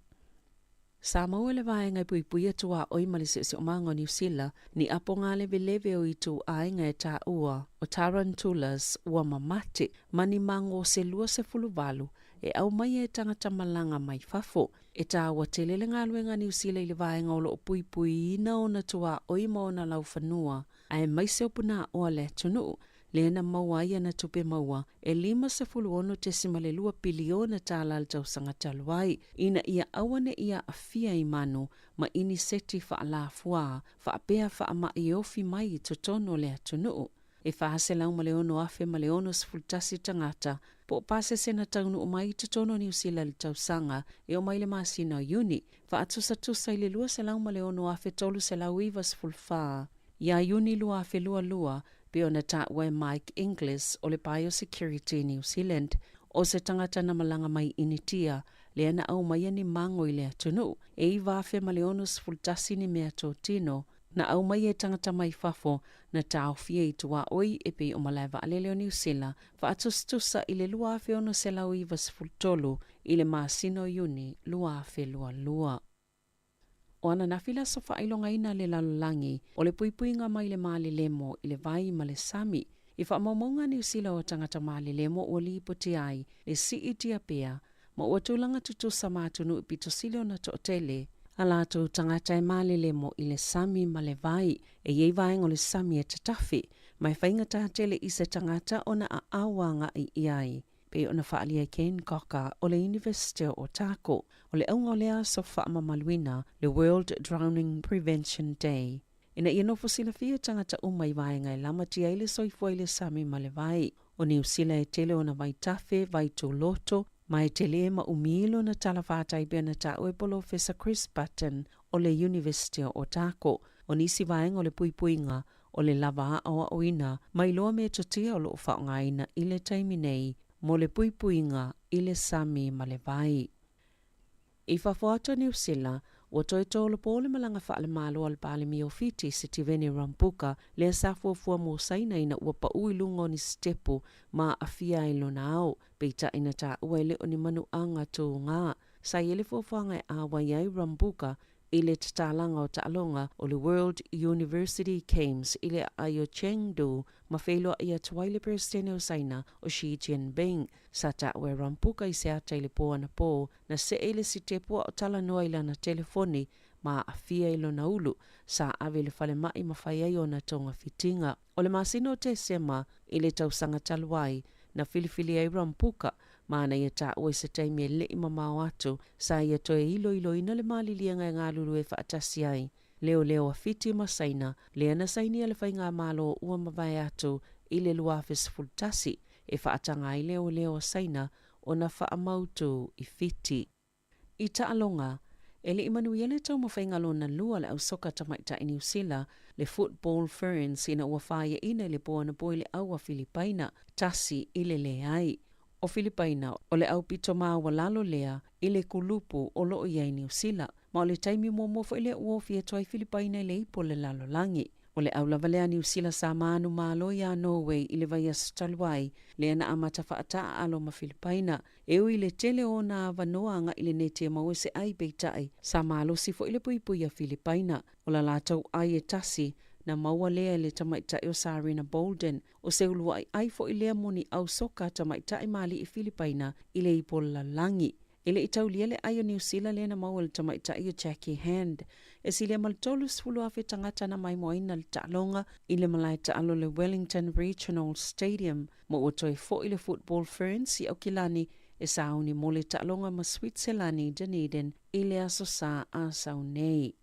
Sa maua e le Vaega e Puipuia Tuaoi ma le Siosiomaga o Niu Sila ni apoga leveleve o ituaiga e taua o tarantulas ua mamate ma ni mago se 28 e aumaia e tagata malaga mai fafo. E taua tele le galuega a Niu Sila i le vaega o lo o puipuiina ona tuaoi ma ona laufanua aemaise o punāoa a le atunuu, lea na maua ai ana tupe maua e $56.2 piliona tālā i le tausaga talu ai, ina ia aua ne i aafia i manu ma iniseti faalafuā faapea faamai e ofi mai i totonu o le atunuu. E 406,061 tagata po o pasese na taunuu mai i totonu o Niu Sila i le tausaga e oo mai i le masina o Iuni, faatusatusa i le 206,394 ia Iuni 2022, pei ona taua e Mike Inglis o le Biosecurity New Zealand, o se tagata na malaga mai Initia lea na aumaia ni mago i le atunuu, e 9,061 ni meatotino na aumaia e tagata mai fafo na taofia i tuaoi e pei o Malae Vaalele o Niu Sila, faatusatusa i le 2693 i le masina o Iuni 2022. O ananafi le aso faailogaina a le lalolagi o le puipuiga mai le malelemo i le vai ma le sami. I faamaumauga a Niu Sila o tagata malelemo ua lipoti ai le siitia pea ma ua tulaga tutusa ma atunuu pito sili ona toatele a latou tagata e malelemo i le sami ma le vai. E i ai vaega o le sami e tatafi, ma e faigata tele i se tagata ona aao agai i ai. Pei ona faaalia e Ken Cocker o le University o Otago, o le auga o lea aso faamamaluina, le World Drowning Prevention Day, ina ia nofo silafia tagata uma i vaega e lamatia ai le soifua i le sami ma le vai. O Niu Sila e tele ona vaitafe, vaitūloto, ma e tele ma umi lona tala fatai pei ona taua e Polofesa Chris Button o le University o Otago. O nisi vaega o le puipuiga o le lava aoaoina mai loa metotia o lo o faaaogaina i le taimi nei mo le puipuiga i le sami ma le vai. I fafo atu o Niu Sila, ua toe tolopo le malaga faale-Malo a le Palemia o Fiti, Sitiveni Rambuka, lea sa fuafua mo Saina ina ua pau i luga o ni sitepu ma aafia ai lona ao, peitai na taua e le o ni manuaga tūgā. Sa i ai le fuafuaga e āwai ai Rambuka i le tatalaga o taaloga o le World University Games i le aai o Chengdu ma feiloai atu ai le Peresetene o Saina o Xi Jinping. Sa taua e Rambuka i se ata i le pō anapō, na see i le sitepu a o talanoa i lana telefoni ma aafia i lona ulu, sa ave i le falemai ma fai ai ona togafitiga. O le masina o Tesema i le tausaga talu ai, na filifili ai Rambuka ma na ia taua i se taimi e leʻi mamao atu, sa ia toe iloiloina le maliliega e galulue faatasi ai leoleo a Fiti ma Saina, lea na sainia le faigamalo ua mavae atu i le 2011 e faataga ai leoleo a Saina ona faamautu i Fiti. I taaloga, e le i manuia le taumafaiga lona lua a le ausoka tamaitai Niu Sila, le Football Ferns ina ua faiaina i le po anapo i le au a Filipaina, 1-0. O Filipaina, o le aupito maualalo lea i le kulupu o lo o i ai Niu Sila, ma o le taimi muamua foi lea ua ofi atu ai Filipaina i le ipu o le lalolagi. O le au lava lea a Niu Sila sa manumalo iā Norway i le vaiaso talu ai, lea na amata faataaalo ma Filipaina. E ui i le tele o ona avanoa agai i le neti e maua se ai peitai, sa malosi foi le puipui a Filipaina. O la latou ai e tasi, Na maua lea e le tamaitai o Sarina Bolden, o se uluai ai foi lea mo ni au soka tamaitai ma ali'i Filipaina i le ipu o le lalolagi. E le i taulia le ai o Niu Sila lea na maua e le tamaitai o Jackie Hand. E silia ma le 30,000 tagata na maimoaina le taaloga i le malae taalo o le Wellington Regional Stadium ma ua toe foi le Football Ferns i Aukilani e sauni mo le taaloga ma Switselani Dunedin i le Aso Sa a sau nei.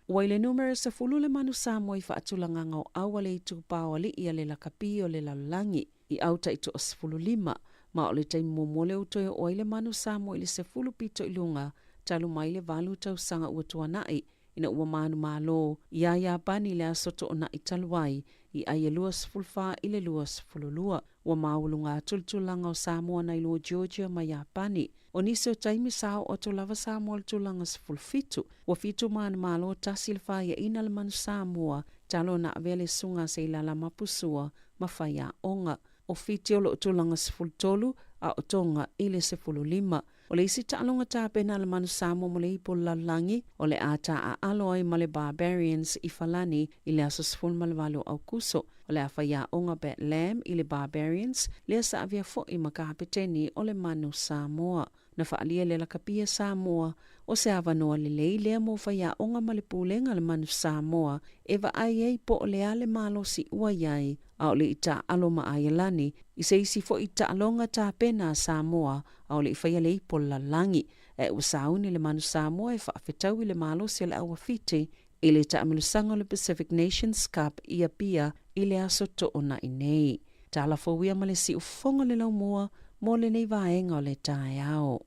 Ua i le numera 10 le manu Samoa i faatulagaga o au a le itupa o alii a le lakapi o le lalolagi i au tai toa-15, ma o le taimi muamua lea ua toe oo ai le manu Samoa i le 10 pito i luga talu mai le valu tausaga ua tuanai ina ua manumalo iā Iapani i le aso toonai talu ai i ai e 24 i le 22. Ua maualuga atu le tulaga o Samoa nai lo Georgia ma Iapani. O nisi o taimi sa oo atu lava Samoa i le tulaga 17. Ua fitu manumalo tasi le faiaina le manu Samoa talu ona avea le susuga Seilala Mapusua ma faiaoga. O Fiti o lo o tulaga 13 a o Tonga i le 15. O le isi taaloga tapena a le manu Samoa mo le ipu o le lalolagi, o le a taaalo ai ma le Barbarians i Falani i le aso 18 o Aukuso. O le a faiaoga Bat Lam i le Barbarians, lea sa avea foi ma kapeteni o le manu Samoa. Na faaalia le lakapi a Samoa, o se avanoa lelei lea mo faiaoga ma le pulega a le manu Samoa e vaai ai po o le a le malosi ua i ai, a o le i taaalo ma Aialani i se isi foi taaloga tapena a Samoa a o le i faia le ipu o le lalolagi. Ae ua sauni le manu Samoa e faafetaui le malosi o le au a Fiti i le taamilosaga o le Pacific Nations Cup i Apia i le aso Toonai nei. Tala fou ia ma le siufofoga o le laumua mo lenei vaega o le taeao.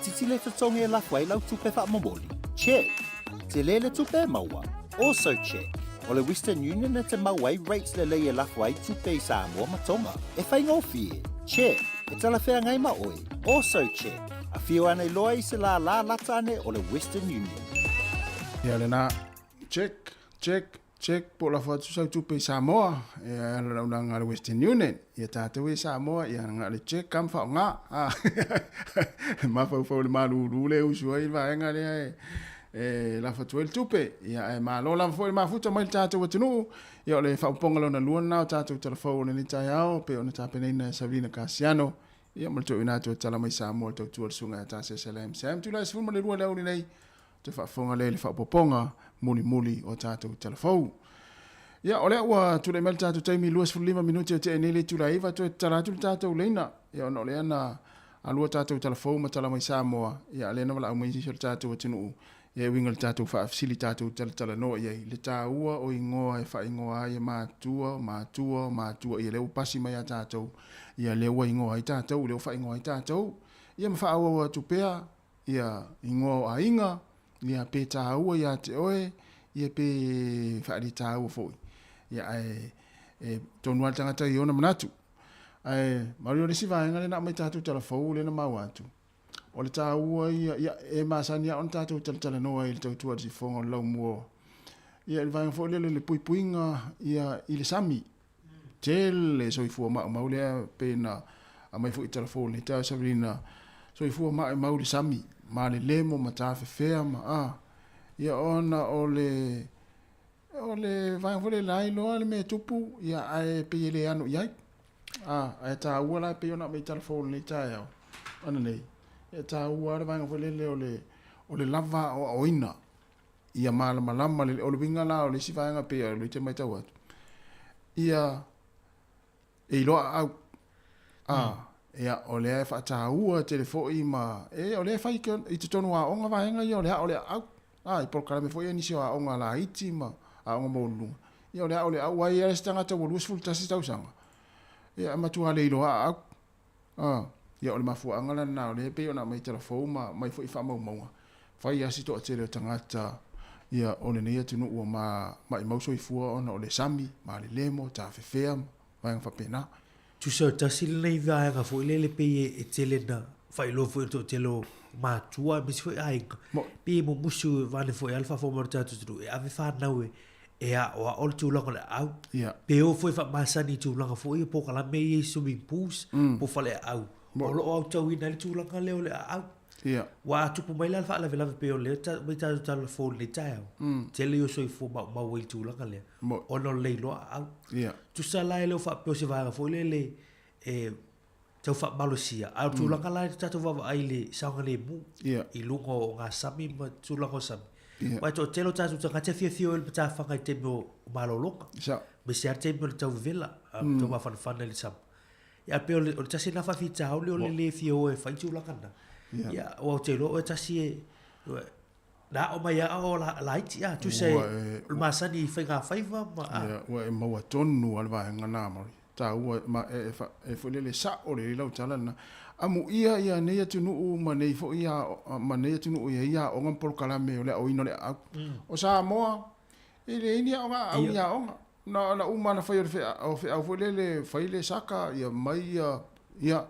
Itiiti le totogi e lafo ai lau tupe faamomoli? Check. Tele le tupe e maua? Also check. O le Western Union e te maua ai rates lelei e lafo ai tupe i Samoa ma Tonga. E faigofie? Check. E talafeagai ma oe? Also check. Afio ane loa i se lālā lata ane o le Western Union. Ia lena. Check, check, check po o lafo atu sau tupe i Samoa e ala le auaunaga a le Western Union. Ia tatou ia i Samoa, ia na o le check ka ma faaaoga. E mafaufau i le malulu lea e usu ai le vaega lea e, e lafo atu ai le tupe. Ia ae malo lava foi le mafuta mai le tatou atunuu. Ia o le faaopoopoga lona lua lena o tatou talafou o lenei taeao pei ona tapenaina e Savina Kasiano. Ia ma le toeaina atu e tala mai Samoa le tautua le susuga ia Tasese Lam Sam. Tulai 12 i le aoauli nei Toe faafofoga lea i le faaopoopoga mulimuli o tatou tala fou. Ia, o lea ua tulai mai le tatou taimi 25 minute o tea nei le itula e 9, toe tatala atu le tatou leina. Ia, ona o lea na alua tatou tala fou ma tala mai Samoa, ia, a lea na valaau mai nisi o le tatou atunuu, ia, e uiga i le tatou faafesili tatou talatalanoa i ai, le taua o igoa e faaigoa ai e matua, o matua, o matua, ia, lea ua pasi mai ia tatou, ia, lea ua igoa ai tatou, lea ua faaigoa ai tatou, ia, ma faaauau atu pea ia igoa o aiga, ia pe tāua ia te oe, ia pe faalitaua foi. Ia ae e tonu lava le tagata i ona manatu. Ae mauri o le isi vaega lea na aumai tatou tala fou lea na maua atu, o le taua ia, ia e masani lava ona tatou talatalanoa i le tautua a le sifofoga o le laumua. Ia i le vaega foi lea le puipuiga ia i le sami. Tele soifua maumau lea pei na aumai foi i tala fou o lenei taeao Savelina, soifua maumau le sami ma le lemo ma tafefea ma a ia ona o le o le vaega foi lea la iloa le mea e tupu ia ae pei e le ano i ai. A ae taua la pei ona aumai i tala fou o lenei taeao ananei, e taua le vaega foi lele o le o le lava aoaoina ia malamalama lelei. O le uiga la o le isi vaega pei o lea e matau atu, ia e iloa aau. A, ia, o lea e faataua tele foi ma, e, o lea e fai i totonu o aoga vaega ia o le ao o le aau. A, i polokalame foi ia nisi o aoga laiti ma aoga maualuluga. Ia o le ao o le aau, aua e i ai lava se tagata ua 21 tausaga, ia e matua le iloa aau. A, ia o le mafuaaga la lena o lea e pei ona aumai tala fou ma aumai foi faamaumauga, fai lava si toatele o tagata ia o lenei atunuu ua ma maimau soifua ona o le sami, ma le lemo, tafefea ma vaega faapena. Tusa o tasi lenei vaega foi lele pei e tele na faailoa foi e le toatele o matua aemaise foi aiga, pei e mumusu vaeane foi lava le faafofoga mai o le tatou atunuu e ave fanau e e aoao le tulaga o le aau. Yeah. Pe o foi faamasani i tulaga foi ia polokalame ia i swimming pools po o faleaau. O lo o aotauina ai le tulaga lea o le aau. Yeah. Ua tupu mai la le faalavelave pei o lea ta, mai tatou tala fou i lenei taeao. Tele ia o soifua maumau ai i le tulaga lea. Mo. Ona o le le iloa aau. Yeah. Tusa la e le o faapea o se vaega foi lele e tau faamalosia. A o le tulaga la i le tatou vaavaai i le saogalemu i luga o ngā sami ma tulaga o sami. Aua e toatele o tatou tagata e fiafia o i le matafaga i le taimi o malologa. Aemaise lava le taimi o le tauvevela, tau mafanafana i le sama. Ia pei o le tasi lena faafitauli o le le fia o e fai tulaga na. Ia aua ou te iloa oe tasi e na aʻo mai a o laiti a tusa e o le masani i faigafaiva ma a. Ia ua e maua tonu lava le vaega na Mauri. Taua ma e, e, e foi lele sa'o lelei lau tala lena. Amuia ia nei atunuu ma nei foi a, ma nei atunuu e i ai aoga ma polokalame o le aoina o le aau. O Samoa, e leai ni aoga aau i aoga. Na ona uma na fai o le feau, o feau foi lele fai le saka, ia mai ia, ia,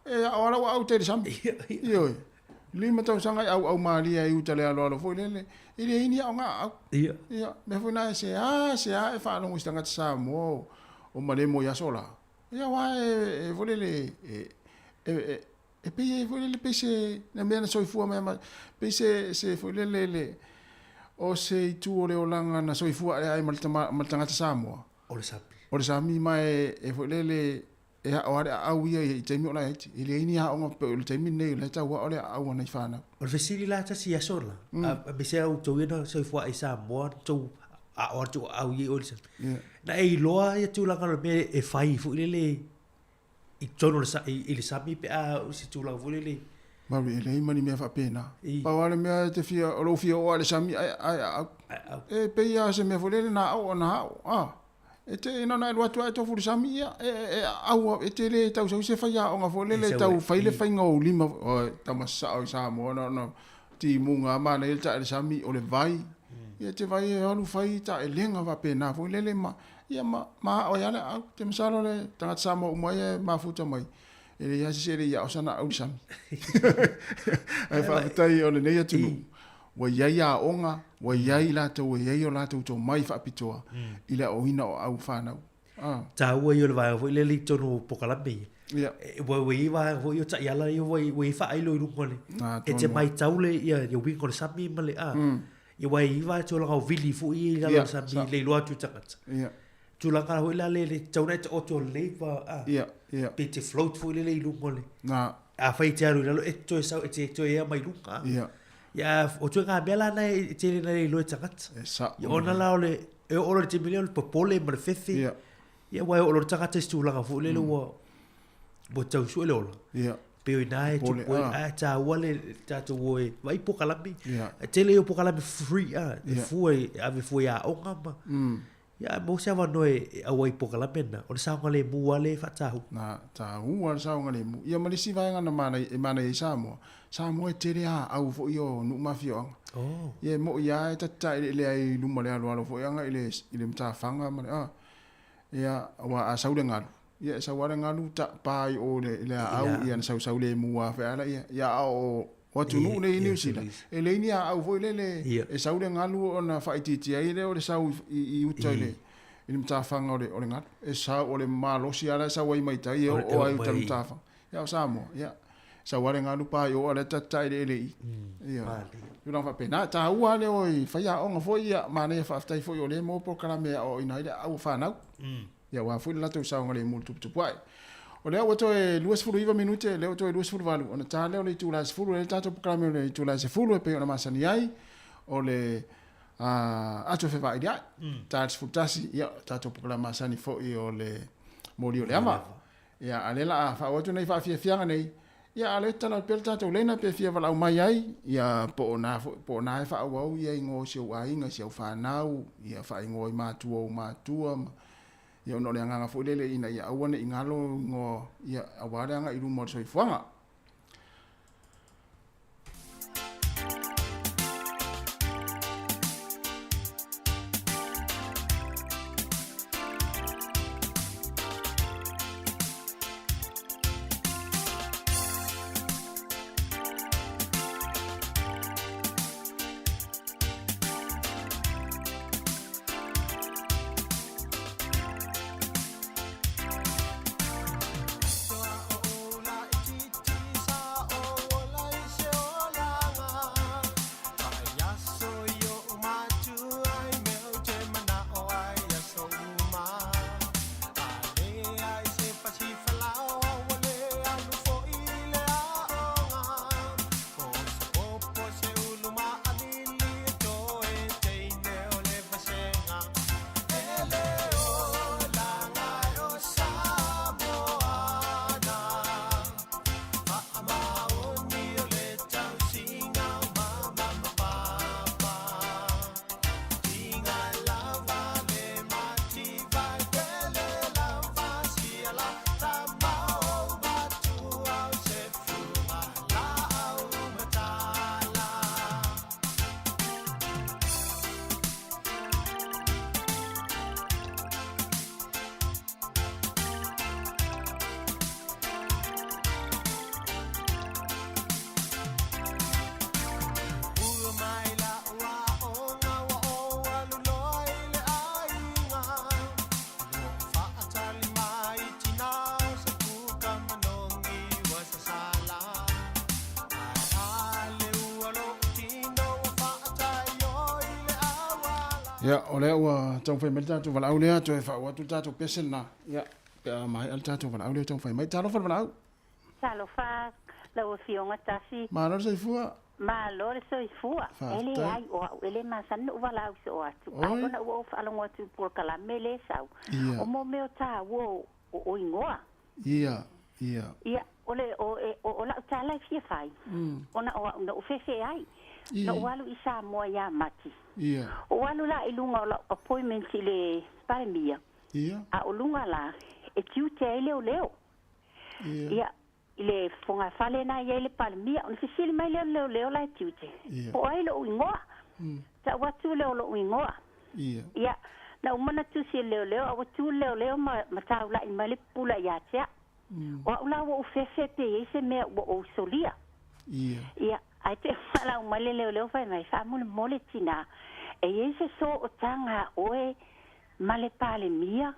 e ao ala ua au tai le sami. Ioe. Lima tausaga e auau malie ai uta le aloalo foi lele, e leai ni aoga aau. Ia. Ia, mea foi na e se a se a e faalogo i se tagata Samoa o, o malemo i aso la. Ia aua e, e foi lele, e, e, e, e pei e foi lele pei se, na mea na soifua mai ma, pei se, se foi lele le, o se itu o le olaga na soifua ae ai ma le tama, ma le tagata Samoa. O le sami. O le sami ma e, e foi lele, E aʻo lava le aau ia i taimi o laiti. E leai ni aoga pei o le taimi lenei o la e tau aʻo le aau a nai fanau. O le fesili la tasi i aso la, aemaise a outou ia na soifua ai i Samoa na tou aʻo atu o aau ia i o i le sami. Na e iloa ia tulaga o le mea e fai foi lele i totonu o le i le sami pe a o se tulaga foi lele. Maui, e leai ma ni mea faapena. Pau lava le mea e te fia, o lou fia oo lava i le sami ae aau. E pei lava o se mea foi lele na aʻo na aʻo, a. E te na ona e alu atu lava e tofu i le sami, ia, e, e, e aau, e te le tau sau se faiaoga foi lele e tau fai le faiga o ou lima. Oi, tama sao i Samoa, na ona timuga lava manaia le tae i le sami, o le vai. Ia, e te vai e alu fai taelega faapena foi lele ma, ia, ma, ma ao ai lava le aau. Ou te masalo le tagata Samoa uma ia e mafuta mai, e leai lava se isi e le i ao sana aau i le sami. Ae faafetai o lenei atunuu, Ua i ai aoga, ua i ai i latou e i ai o latou tomai faapitoa i le aoina o au fanau. A. Taua ia o le vaega foi lele i totonu o polokalame ia. Ia. Ua ua i ai vaega foi ia o taiala ia ua ua i ai faailo i luga o le. A, E te tonu. maitau le ia ia uiga o le sami ma le a. Ia ua i ai vaega tulaga o vili foi ia i lalo o le sami Ia, le iloa atu i tagata. Ia. Tulaga foi la le le tatau ona e taoto lelei ma a. Ia, ia. Pe te float foi lele i luga o le. Na. Afai e te alu i lalo e te toe sau e te toe ea mai luga. Ia. Ia, o ituaiga mea la na e tele na le iloa e tagata. E sao. Ia, ona la o le, e oo loa i le taimi lea o le popole ma le fefe. Ia. Ia, aua e oo loa le tagata i se tulaga foi lele ua, ua tau sue le ola. Ia. Pei o i ina e Popole, tupu ai, ah. a e taua le tatou o e vaai polokalame. Ia. E tele ia o polokalame free, a, e Ia. fua i, e ave fua i aoga ma. Ia, a maua se avanoa e auai i polokalame na, o le saogalemu lava lea e faataua. Na taua le saogalemu. Ia ma le isi vaega na manaia, e manaia ai Samoa, Samoa e tele aau foi o nuu ma afioaga. Oh. Ia e moi lava e tatataeleele ai i luma o le aloalo foi aga i le, i le matafaga ma le, a. Ia, aua a sau le galu, ia e sau lava le galu ta pa i o i le, i le aau, ia na sausau lemu lava foi a laia. Ia a o O atunuu nei i Niu Sila, e leai ni aau foi lele e sau le galu ona faaitiitia ai lea o le sau i uta i le matafaga o le galu. E sau, o le malosi lava la e sau ai mai tai e oo ai i uta i le matafaga. Ia o Samoa, ia, sau lava le galu pa i o a o lea e tatataeleele i i. Ia, tulaga faapena. E taua lava le o i faiaoga foi, ia, manaia faafetai foi o lea e maua polokalame e aoaoina ai le aau o fanau. Ia aua foi le latou saogalemu i le tuputupuae. O lea ua toe 29 minute, lea ua toe 28, ona ta lea o le itula e 10, e i ai le tatou polokalame o le itula e 10 e pei ona masani ai, o le ato e fevailia'i. Ta le 11, ia, tatou polokalame masani foi o le moli o le ava. Ia, a o lea o le a faaauau atu nei faafiafiaga nei, ia, a o lea e tatala atu pea le tatou lena pe fia valaau mai ai, ia, po o na foi, po o na e faaauau ia igoa o si ou aiga, si au fanau, ia faaigoa i matua o ou matua, ma, ia ona o le agaga foi lele ina ia aua ne i galo igoa, ia, aua le agai i luma o le soifuaga. Ia, o lea ua taumafai mai le tatou valaau lea, toe faauu atu le tatou pese lena. Ia, pe a maea le tatou valaau lea taumafai mai. Talofa le valaau. Talofa lau Afioga Tasi. Malo le soifua. Malo le soifua. E leai o au e le masani noʻu valaau soo atu. Ai ona ua ou faalogo atu i polokalame lea e sau. O mo mea o taua o o igoa. Ia, ia. Ia, o le o e o o la'u tala e fia fai, ona o a'u noʻu fefe ai. Noʻu alu i Samoa iā Mati. Ia. Ou alu la i luga o la'u appointment i le Palemia. Ia. A o luga la, e tiute ai leoleo. Ia. Ia, i le fogafale na i ai le Palemia, ona fesili mai lea o le leoleo la e tiute, Ia. Po o ai lou igoa? Tau atu lea o lou igoa. Ia. Ia, na uma ona tusi e le leoleo, a ua tu le leoleo ma, ma taulai mai le pupula ia te au. O au la ua ou fefe pe i ai se mea ua ou solia. Ia. Ia, ae te valaau mai le leoleo fai mai, Faamolemole tinā, e i ai se sootaga a oe ma le Palemia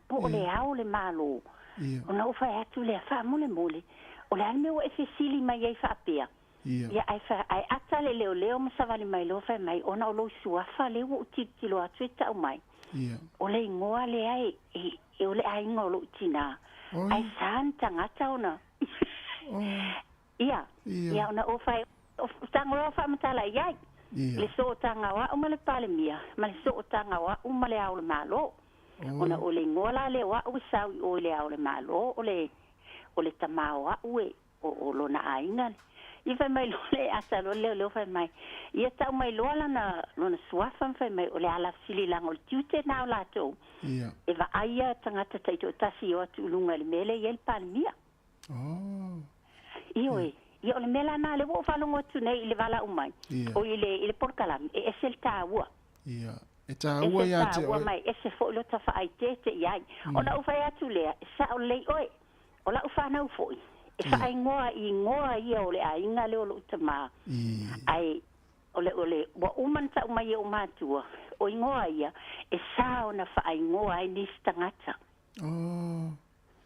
po o le Ao o le Malo? Ia. Ona ou fai atu lea, Faamolemole, o le a le mea ua e fesili mai ai faapea? Ia. Ia, ae, fa, ae ata le leoleo ma savali mai loa fai mai, ona o lou suafa lea ua ou tilotilo atu e tau mai. Ia. O le igoa lea e, e, e o le aiga o lou tinā. Oi. Ae sa ni tagata ona. Oh. Ia. Ia. Ia, ona ou fai, o tago loa faamatala i ai. Ia. Le sootaga o au ma le Palemia, ma le sootaga o au ma le Ao o le Malo. Ona o le igoa la lea o au e sau i o i le Ao o le Malo, o le, o le tamā o au e, o, o lona aiga. Ia fai mai loa le ata loa le leoleo fai mai, ia tau mai loa lana, lona suafa ma fai mai, o le ala fesili laga o le tiute na o latou. Ia. E vaaia tagata taitoatasi e o atu i luga i le mea lea e i ai le Palemia. Oh. Ioe. Ia o le mea la na lea ua ou faalogo atu nei i le valaau mai. Ia. O i le, i le polokalame, e ese le taua. Ia. E taua Ese ia te taua oe. mai, ese foi lota faaeteete i ai. Ona ou fai atu lea, e sao lelei oe. O lau fanau foi, e faaigoa i igoa ia o le aiga lea o lou tamā. Ia. Ae o le, o le, ua uma ona tau mai e ou matua, o igoa ia, e sa ona faaigoa ai nisi tagata. Oh.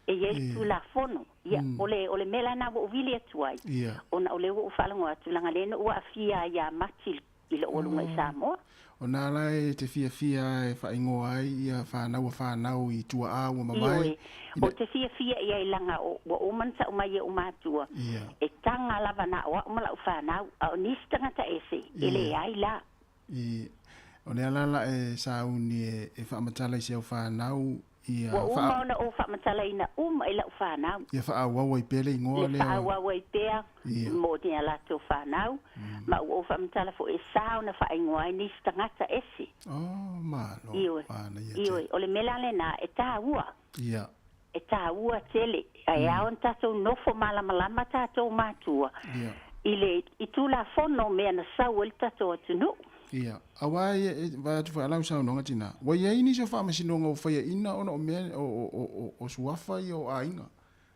E i ai le Ia. Tulafono. Ia, o le, o le mea la na ua ou vili atu ai. Ia. Ona o lea ua ou faalogo atu, leaga lea na ou aafia ai ia Mati i lou aluga i Samoa. O nā la e te fiafia e faaigoa ai ia whānau a whānau i tua'a ua mamae. Ioe, o te fiafia i ai laga o, ua uma ona tau mai e ou matua. Ia. E taga lava na o au ma lau fanau, a o nisi tagata ese, e Ia. leai la. I, o lea la la e sauni e, e whaamatala i se au whānau ia Ua uma wha, ona ou faamatalaina uma i lau fanau. ia whaauau ai pea le ingoa Le lea. faaauau ai pea Ia. mo ni a latou fanau, ma ua ou faamatala foi e sa ona faaigoa ai nisi tagata ese. Oh, malo. Ioe. Mana ia te. Ioe, o le mea la lenā e taua. Ia. E taua tele. Ae ao ona tatou nofo malamalama tatou matua. Ia. I le i Tulafono mea na sau ai le tatou atunuu. Ia. Auā ia e vaai atu foi a lau saunoaga tinā. Ua i ai nisi o faamasinoga ua faiaina ona o mea o, o, o, o, o suafa ia o aiga.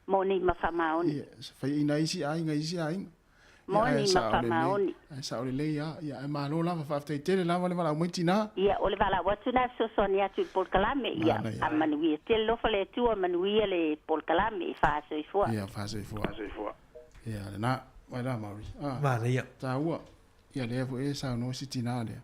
Moni ma faamaoni. Ia, faiaina ai isi aiga i isi aiga. Ia, ae Moni ma sao lelei. faamaoni. Ae sao lelei lava. Ia, ae malo lava faafetai tele lava le valaau mai tinā. Ia, o le valaau atu na fesoasoani atu i le polokalame. Ia, Mana ia. a manuia tele lofa le Atua, manuia le polokalame e faasoifua. Ia, faasoifua. Ia, lenā. Mai la, Maori. Ah, Mana ia. taua. Ia, lea foi e saunoa si tinā lea.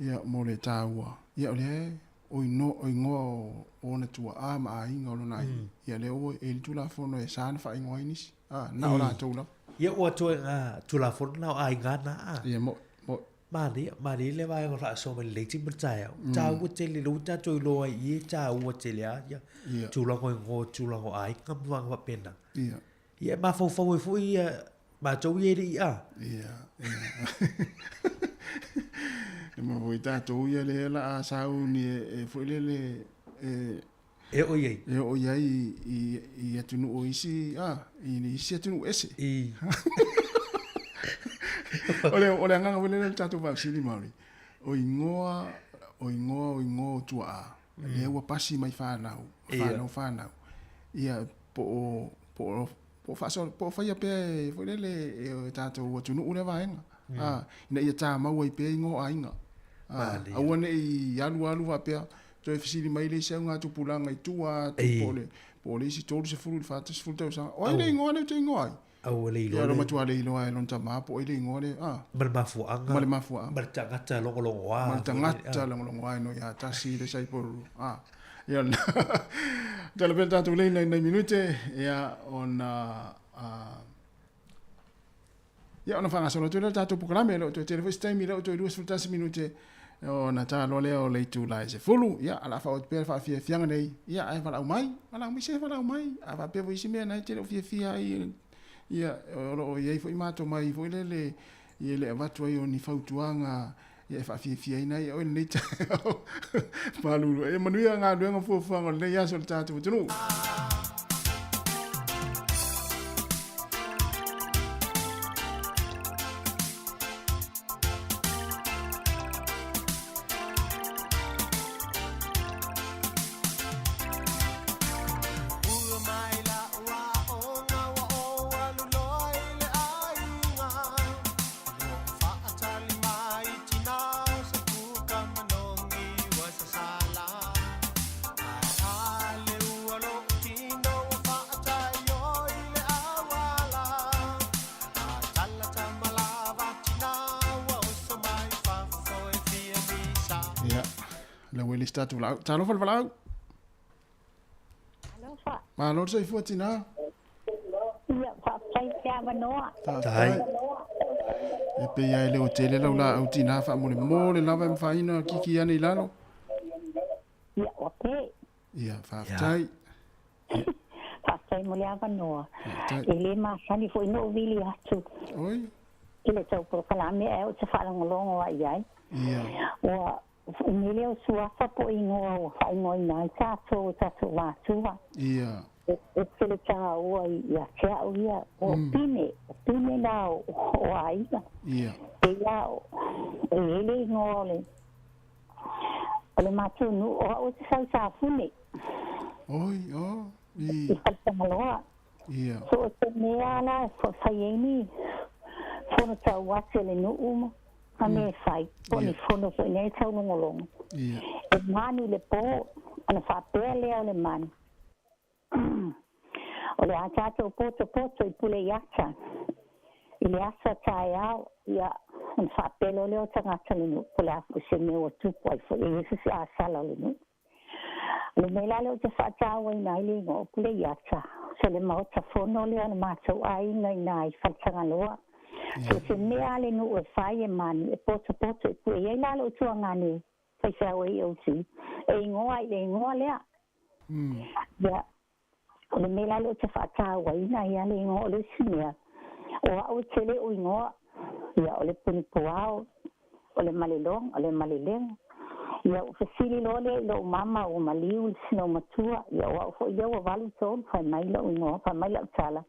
Ia, mo le taua. Ia, o lea o ino, o ingoa o, o ona tua'a ma aiga o lona aiga. Ia, lea ua e le Tulafono e sa na faaigoa ai nisi. Ah, na o latou lava. Ia ua ituaiga Tulafono na o aiga na a. Ia, mo, mo. Malia, malia le vaega o faasoa mai lenei taimi o le taeao. Taua tele, lea ua tatou iloa ai i e taua tele a ia. Ia. Tulaga o igoa, tulaga o aiga ma vaega faapena. Ia. Ia e mafaufau ai foi ia matou ia e le i a. Ia, ia. E ma foi tatou ia lea la a sauni e, e foi lele e, E oo i ai. E oo i ai i, i, i atunuu o isi, a, i isi atunuu ese. I. O le, o le agaga foi lele o le tatou faafesili Maori. O ingoa, o ingoa, o ingoa o tua'a. Lea ua pasi mai whānau, Ia. whānau, whānau. Ia, po o, po o, po o faaso, po o faia pea e foi lele e o tatou atunuu lea vaega. A, ina ia tāmau ai pea ingoa o aiga. A, Malia. aua ne'i alu alu faapea, toe fesili mai le isi auga tupulaga i tua atu Ei. po o le, po o le isi 30 i le 40 tausaga. O ai le ingoa lea ou te igoa ai? Aua le Ia, iloa lo le. matua le iloa e lona tamā po o ai le ingoa lea. A. Ma le mafuaaga. Ma le mafuaaga. Ma le tagata logologoa. Ma le tagata logologoa e no ia tasi le sai poru. A. Ia, na. Tala pea tatou lei nai nai minute, ia, ona, a, ia, ona faagasolo atu lea le tatou polokalame, e le o toe tele foi se taimi, e le o toe 21 minute, ona taloa lea o le itula e 10, ia, o le a faaoo atu pea le faafiafiaga nei, ia, ae valaau mai, valaau mai se valaau mai, a faapea foi isi mea na e te le o fiafia ai, ia, o loo i ai foi matou mai foi lele, ia le avatu ai o ni fautuaga, Ia e faafiafiaina ai oe lenei taeao. Malulu. Ia manuia galuega ma fuafuaga o lenei aso i le tatou atunuu. Ia, lea ua i le isi tatou laau. Talofa le valaau. Alofa. Malo le soifua tinā. Ia, faafetai i le avanoa. Faafetai. E pei lava e le o tele lau laau tinā faamolemole lava e mafai ona kiki ane i lalo. Ia, ua pe. Ia, faafetai. Faafetai mo le avanoa. E le masani foi ona ou vili atu. Oi. I le tou polokalame ae ou te faalogologo lava i ai. Ia. Ua umi lea o suafa po o igoa ua faaigoaina ai tatou e tatou matua. Ia. E tele taua ia te au ia. O Pine, o Pine na o aiga. Ia. Pei lava o, e i ai le igoa o le O le matou nuu, o au e te sau i Safune. Oi, o, i. I Faletagaloa. Ia. So o se mea la e fai ai ni fono tauate a le nuu ma ma mea e fai, po o ni fono foi nei taulogologo. Ia. E manu i le po, ona faapea lea o le manu. O le a tatou potopoto i pule i ata, i le aso a taeao, ia, ona faapea loa lea o tagata o le nuu, po o le a foi se mea ua tupu ai foi, e i ai se isi asala o le nuu. O le mea la lea ou te faatauaina ai le igoa o Puleiata, so le Maota Fono lea o le matou aiga i ina i Faletagaloa. So se mea a le nuu e fai e manu, e potopoto i pule. E i ai la lou tuagane faifeau AOC, e igoa i le igoa lea. Ia, o le mea la lea ou te faatauaina ia le igoa o le isi mea, o au e tele ou igoa, ia o le Punipuao, o le Maleloga, o le Malelega. Ia ou fesili loa lea i lou mama ua maliu le sinomatua, ia o au foi lea ua 83 fai mai lou igoa, fai mai lau tala,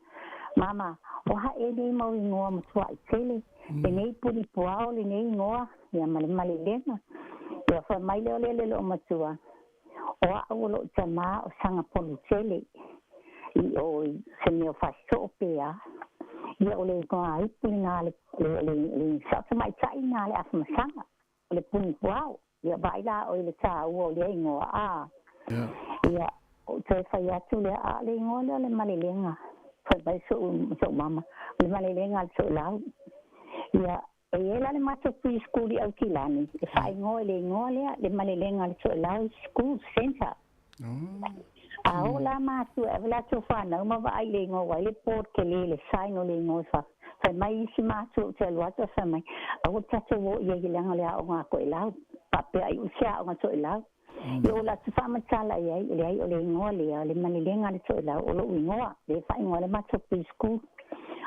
Mama, o aha ea nei mau igoa matuai tele, lenei Punipuao, lenei igoa, ia ma le Malelega. Ia fai mai lea o lea le loomatua, O au o lou tamā o Sagapolu tele i o i se mea o Fasitoo pe a. Ia o le igoa ipu lena le le le sao tamaitai lena le Afamasaga, o le Punipuao. Ia vaai la oe i le tāua o lea igoa a. Ia ou toe fai atu lea, a o le igoa lea o le Malelega. Fai mai so'u so'u mama, o le Malelega a le Toelau. Ia E i ai la le matou pre-school i Aukilani, e faaigoa i le igoa lea, le Malelega a le Toelau School Centre. A oo la matua e ave latou fanau ma vaai i le igoa ua ai le board tele le sign o le igoa i fafo. Fai mai isi matua ou te alu atu ae fai mai, aua le tatou o i ai leaga o le aoga a Toelau. Faapea ai se aoga Toelau. Ia o latou faamatala i ai, leai o le igoa lea, o le Malelega a le Toelau, o lou igoa, lea e faaigoa ai le matou pre-school.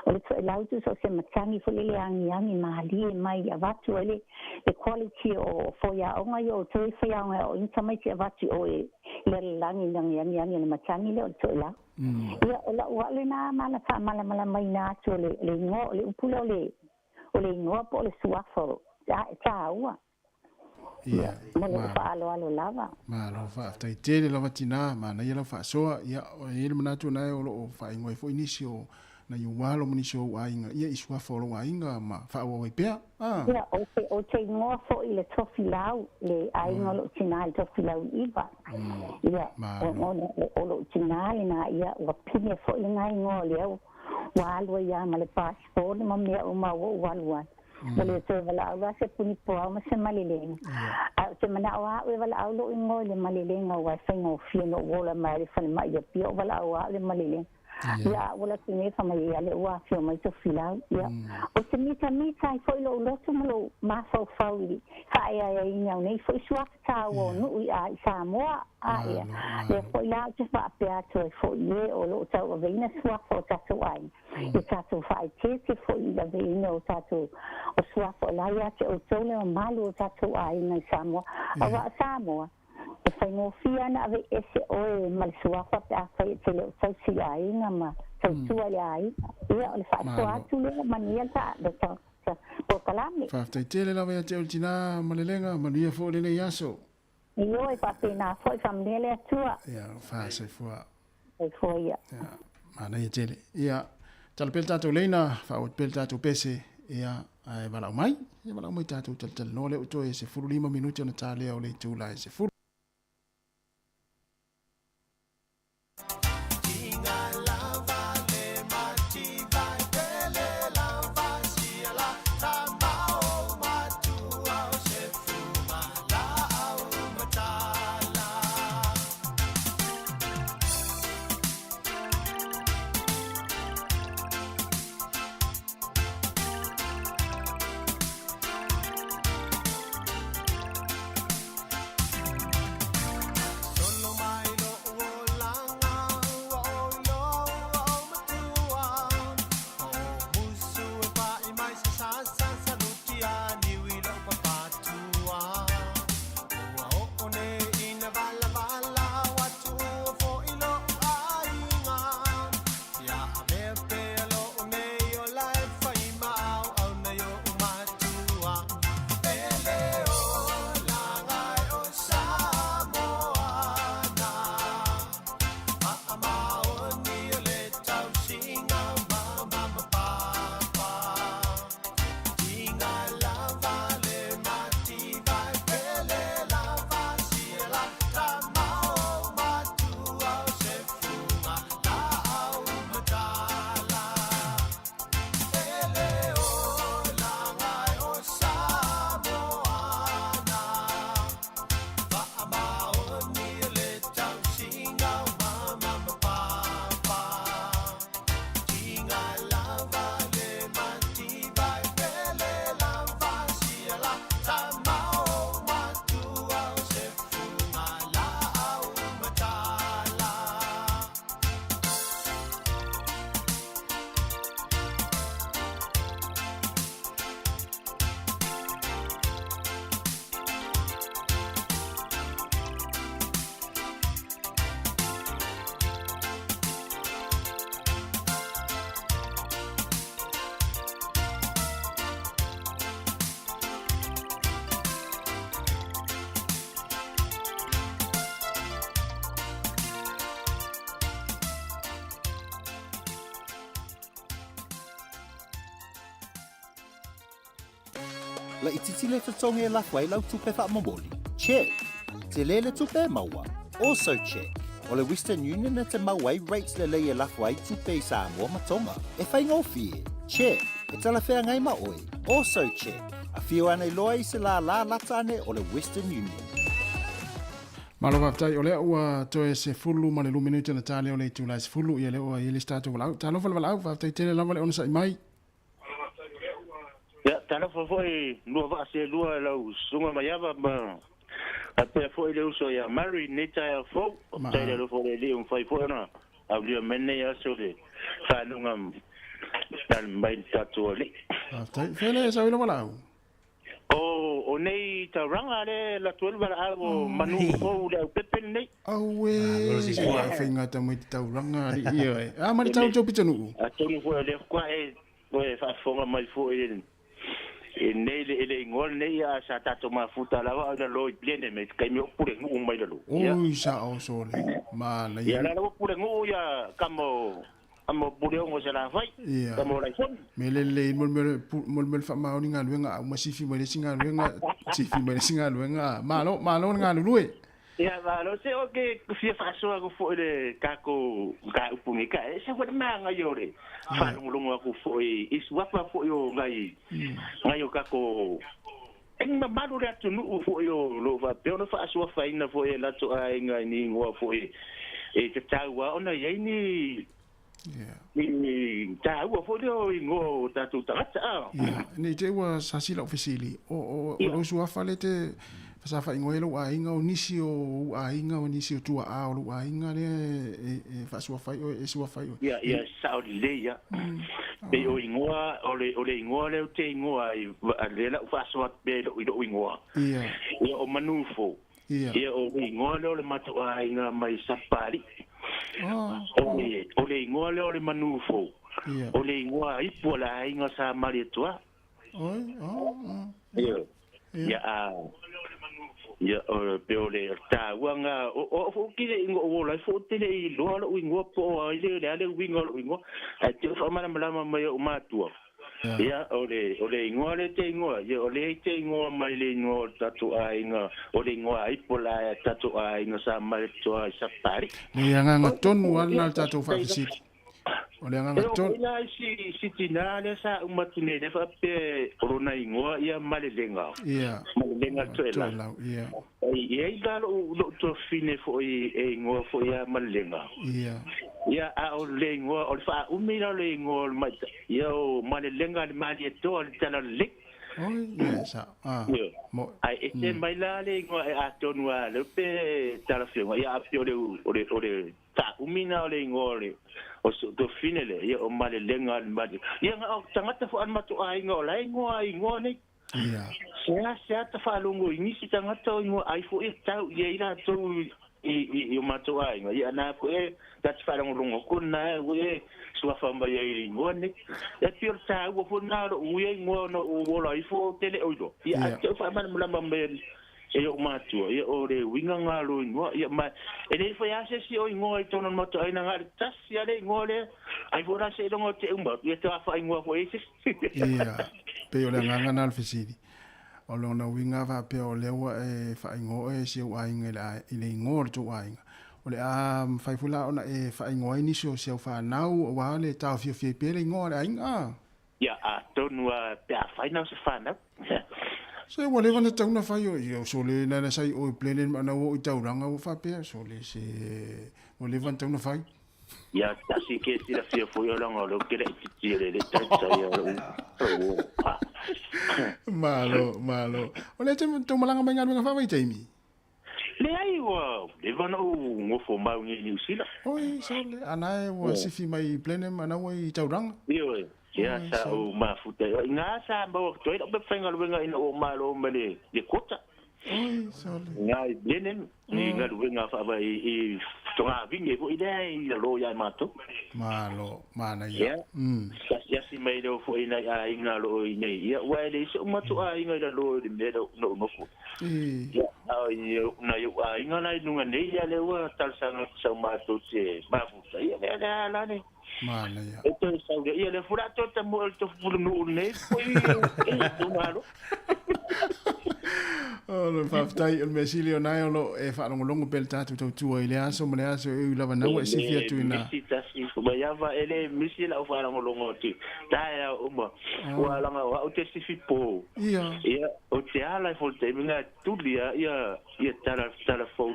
O le Toelau tusa o se matagi foi lele agiagi malie mai i avatu ai le le quality o foiaoga ia o toe faiaoga e aoaoina tamaiti e avatu i o i le lalolagi i le agiagi o le matagi lea o le Toelau. Ia o lau au lena mala faamalamalamaina atu o le igoa, o le upu lea o le o le igoa po o le suafa e taua. Ia, Ma lou faaaloalo lava. Malo faafetai tele lava tinā, manaia lau faasoa. Ia, e i ai le manatu na o lo o faaigoa ai foi nisi o nai ou alo ma nisi o ou aiga, ia i suafa o lou aiga ma faaauau ai pea. A. Ia, ou te, ou te igoa foi i le Tofilau, le aiga o lou tinā i le Tofilau i Iva. Ia, o, o, o lou tinā lenā, ia, ua pine foi lenā igoa o lea ua alu ai lava ma le passport ma mea uma ua ou alu ai. Ua le toe valaau la se puni puao ma se malelega. Ae ou te manao lava au e valaau lou igoa i le malelega aua e faigofie ona ou ola mai le falemai i Apia o valaau lava au i le malelega. Ia, ua laki nei fa mai ia le ua afio mai Tofilau. Ia, o se mitamita ai foi lou loto ma lou mafaufau i faaeaeaina o nei foi suafa taua o nuu i a i Samoa. A ia, lea foi la ou te faapea atu ai foi e o loo tauaveina suafa o tatou aiga. I tatou faaeteete foi i le aveina o tatou o suafa o la ia te outou le mamalu o tatou aiga i Samoa. Auā o Samoa, e faigofie ana ave ese oe ma le suafa pe afai e te le o tausi i le aiga ma tautua i le aiga. Ia, o le faasoa atu lea, manuia le polokalame. Faafetai tele lava ia te oe le tina Malelega, manuia foi lenei aso. Ioe, faapena foi, faamanuia le Atua. Ia, faasoifua. Soifua ia. Ia, manaia tele. Ia, tala pea le tatou leina, faaauau atu pea le tatou pese, ia, ae valaau mai. Ia, valaau mai tatou talatalanoa lea ua toe 15 minute ona ta lea o le itula e 10. Laitiiti le totogi e lafo ai lau tupe faamomoli? Check. Tele le tupe e maua? Also check. O le Western Union e te maua ai rates lelei e lafo ai tupe i Samoa ma Tonga. E faigofie? Check. E talafeagai ma oe? Also check. Afio ane loa i se lālā lata ane o le Western Union. Malo faafetai, o lea ua toe 12 minute ona ta lea o le itula e 10, ia lea ua i ai le isi tatou valaau. Talofa le valaau, faafetai tele lava le onosai mai. Ia, talofa foi lua vaa selua i lau Susuga Maiava ma faapea foi le uso ia Mary i lenei taeao fou. Faafetai le alofa o le Alii ua mafai foi ona aulia mai lenei aso i le faaloga mai le tatou Alii. Faafetai. Fea le sau i lau valaau? O nei tauraga lea e alu atu ai le valaau o manu fou le aupepe lenei. Auē, ua faigata mai te tauraga alii ia e. A ma le tau tou pitonuu? Atonu foi o lea faatoa e toe faafofoga mai foi i nei le le igoa lenei a sa tatou mafuta lava a o i lalo i Blene me te taimi o pulenuu mai lalo. Oi sao sole, manaia. Ia la la ua pulenuu ia kama o Amo Puleogo Salafai, Ia. Tama o Laifoni. Me lelei mo le mea mo le mea o le faamaoni galuega a uma sifi mai le isi galuega, sifi mai le isi galuega. Malo, malo le galulue. Ia, malo. Se o ke fia faasoa aku foi le takou mataupu nei ka e se foi le magaia o le faalogologo aku foi i suafa foi o nai nai o takou e mamalu le atunuu foi o lo o faapea ona faasuafaina foi e latou aiga i ni igoa foi e tatau lava ona i ai ni. I tāua foi lea o igoa o tatou tagata a. Ia, ne i te i ua sasi lau fesili, o, o, o lou suafa lea e te sa faaigoa ai lou aiga, o nisi o ou aiga, o nisi o tuaa o lou aiga lea e, e faasuafa ai oe, e suafa ai oe. Ia, ia, sao lelei ia. Pei o igoa, o le, o le igoa lea ou te igoa ai, lea la ou faasoa atu pea i lou, i lou igoa. Ia. Ia, o Manufou. Ia. Ia, o le igoa lea o le matou aiga mai Sapapalii. Oh. O le, o le igoa lea o le Manufou. Ia. O le igoa ipu o le aiga sa Malietoa. Oi, oh, oh. Ia. Ia, a, ia, o, pe o le tāua ngā, o, o, o, ki le ingoa o ola ai fo te le i loa lou ingoa po o ai le, le a le uiga o lou ingoa, ae te o faamalamalama mai e ou matua. Ia, o le, o le ingoa le te ingoa, ia, o le te ingoa mai le ingoa o le tatou aiga, o le ingoa aipo la e tatou aiga sa Malietoa i Sapapalii. Le agaga tonu lava lena o le tatou faafesili. O le agaga E oo tonu. foi la i si, si tinā lea sa uma atu nei, lea faapea o lona ingoa ia Malelega. Ia. Malelega Toelau. Toelau, ia. E i ai la lou, lou tuafafine foi e igoa foi ia Malelega. Ia. Ia, a o le igoa, o le faaumi la o le igoa o le maita, ia o Malelega le Malietoa o le Talalelei. Oi, ia, sa, a, Ia. mo, Ae ese mai la le igoa e atonu a lea pe talafeoga, ia a pei o le, o le, o le faaumi na o le igoa o le, o si ou tuafafine lea, ia o Malelega le Mali. Ia na o tagata foi a le matou aiga o la e igoa igoa nei. Ia. Sea, sea ta faalogo i nisi tagata o igoa ai foi e tau i ai latou i, i, i o matou aiga. Ia na foi e ta te faalogologo atu na e e suafa mai ai i le igoa nei. E pei o le taua foi lena o lou ia igoa ona ou ola ifo ou te le o iloa. Ia a te o faamalamalama mai e ou matua, ia o le uiga ngā lo igoa, ia ma e le foi a se isi o igoa i tona matou aiga na le tasi a le igoa lea, ai foi la se iloga o te uma, ia te whaingoa foi e se isi. Ia, pei o le agaga na o le fesili. O lona uiga faapea o lea ua e faaigoa oe e si ou aiga i le, i le igoa o le tou aiga. O le a mafai foi la ona e faaigoa ai nisi o si au fanau aua le taofiofia ai pea le igoa o le aiga. Ia, atonu a pe a whai nau se whanau. Se ua leva na tau na fai o ia so le na na sai o plenen ma na o i tauranga ua faapea so le se ua leva na tau na fai. Ia tasi ke silafia foi o langa o leo ke le itiiti e le le taitai o lou o pa. Malo, malo. O lea te tau malaga mai galuega faavaitaimi? Leai ua leva na ou gofo mau nei i Niu Sila. Oi, sole, ana e ua sifi mai i Blenheim ana ua i Tauranga. Ioe, ia sa ou mafuta i ngā sa mau atu ai lau pepa faigaluega ina ua ou malo ma le quota. Oi, sole. Ngā i Blenheim, i galuega faavae i Togavine foi lea i lalo ia matou. Malo, manaia. Ia, asiasi mai leo foi nai aiga lo o i nei. Ia, ua e leai se uma atu aiga i lalo i le mea lea na ou nofo. Ia, a o i nai ou aiga la i luga nei, ia lea ua talosaga atu sau matou te mafuta. Ia, lea lea ala nei. Manaia. E toe sau lea, ia lea foi o le a toe tamoe o le tofu pulenuu lenei foi i itumalo. O le faafetai, o le mea sili o na e o lo o e faalogologo pea le tatou tautua i le aso ma le aso e ui lava naua e sifi atu ina. Misi tasi mai ava e le misi lau faalogologo atu taeao uma ua laga o au te sifi po. Ia. Ia o te ala i fo le taimi nga tuli a ia ia tala tala fou.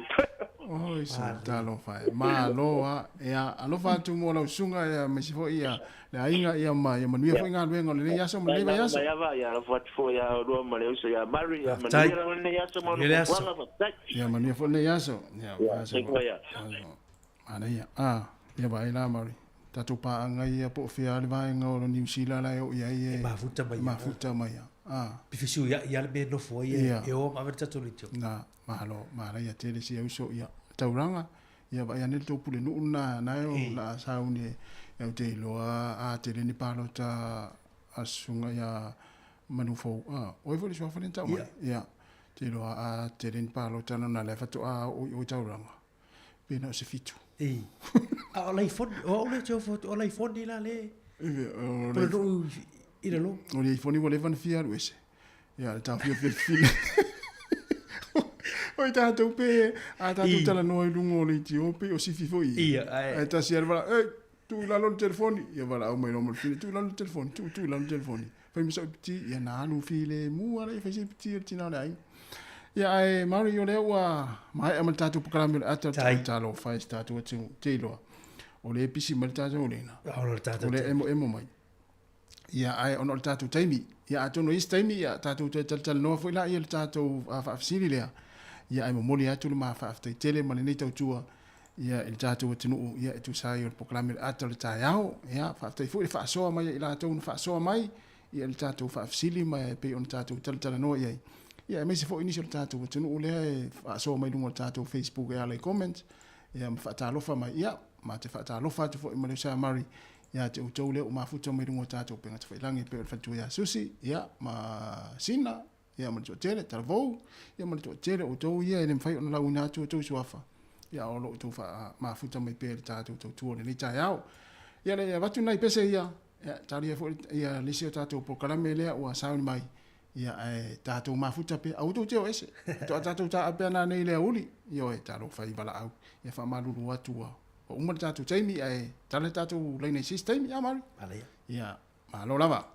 Oi sa talofa e. Malo a ea alofa atu mo lau susuga ia aemaise foi ia le aiga ia ma ia manuia foi galuega o lenei aso ma lenei vaiaso. Mai ava ia alofa atu foi ia olua ma le uso ia Mary ia manuia lava lenei aso ma ona fuafuaga faafetai. Ia manuia foi lenei aso. Ia Ia soifua ia. Manaia. A ia vaai la Mary. Tatou paaga ia po o fea le vaega o Niu Sila la e oo i ai e mafuta mai. Mafuta mai. A. Pifisiu ia ia le mea e nofo ai e o ma ave le tatou leitio. Na, malo, manaia tele sia uso ia tauranga ia vaai ane le tou pulenuu lena na e o la a sauni e au te iloa a tele ni palota a susuga ia Manufou a oi foi le suafa lea na tau mai ia te iloa a tele ni palota lona lea faatoa oo i o i tauranga pe na o se fitu. Ei. A o laifoni, o au lea te ofo atu, o laifoni la le pulenuu i lalo. O le ifoni ua leva ona fia alu ese. Ia, le taofiofia fifine. Oi tātou pe, a tātou talanoa i luga o le itio pe o sifi foi. Ia, ae. Ae tasi a le vala, ei, tuu i lalo le telefoni. Ia valaau mai loa ma le fine, tuu i lalo le telefoni, tuu, tuu i lalo le telefoni. Fai ma sau piti, ia na alu filemu ala ia fai se piti o le tina o le aiga. Ia ae Maori o lea ua maea ma le tatou polokalame o le ata o le Tai. talo fai se tatou atunuu te iloa. o lea e pisi mai le tatou lena. O lea e emoemo mai. Ia, ae ona o le tatou taimi. Ia, atonu i isi taimi, ia, tatou toe talatalanoa foi laia i le tatou faafesili lea. Ia, ae momoli atu le ma faafetai tele ma lenei tautua, ia, i le tatou atunuu, ia, e tusa ai o le polokalame o le ata o le taeao. Ia, faafetai foi le faasoa mai ia i latou na faasoa mai, ia, i le tatou faafesili ma e pei ona tatou talatalanoa i ai. Ia, aemaise foi nisi o le tatou atunuu lea e faasoa mai i luga o le tatou Facebook e ala i comment, ia, ma faatalofa mai. Ia, ma te faatalofa atu foi ma le uso a Murray, ia te outou lea ua mafuta mai luga o tatou upega tafailagi e pei o le faletua ia Susi, ia, ma Sina, ia, ma le toatele, Talavou, ia, ma le toatele o outou ia e le mafai ona lauina atu outou suafa, ia, o lo o outou mafuta mai pea i le tatou tautua i lenei taeao. Ia, le avatu nai pese ia, ia, talia foi ia le isi o tatou polokalame lea ua sauni mai, ia, ae tatou mafuta pea, aua tou te o ese, faatoa tatou taape ana nei i le aoauli, ioe, talofa i valaau, ia faamalulu atu ua Ua uma le tatou taimi ae tala le tatou laina i se isi taimi, a Mari? Manaia. Ia, malo lava.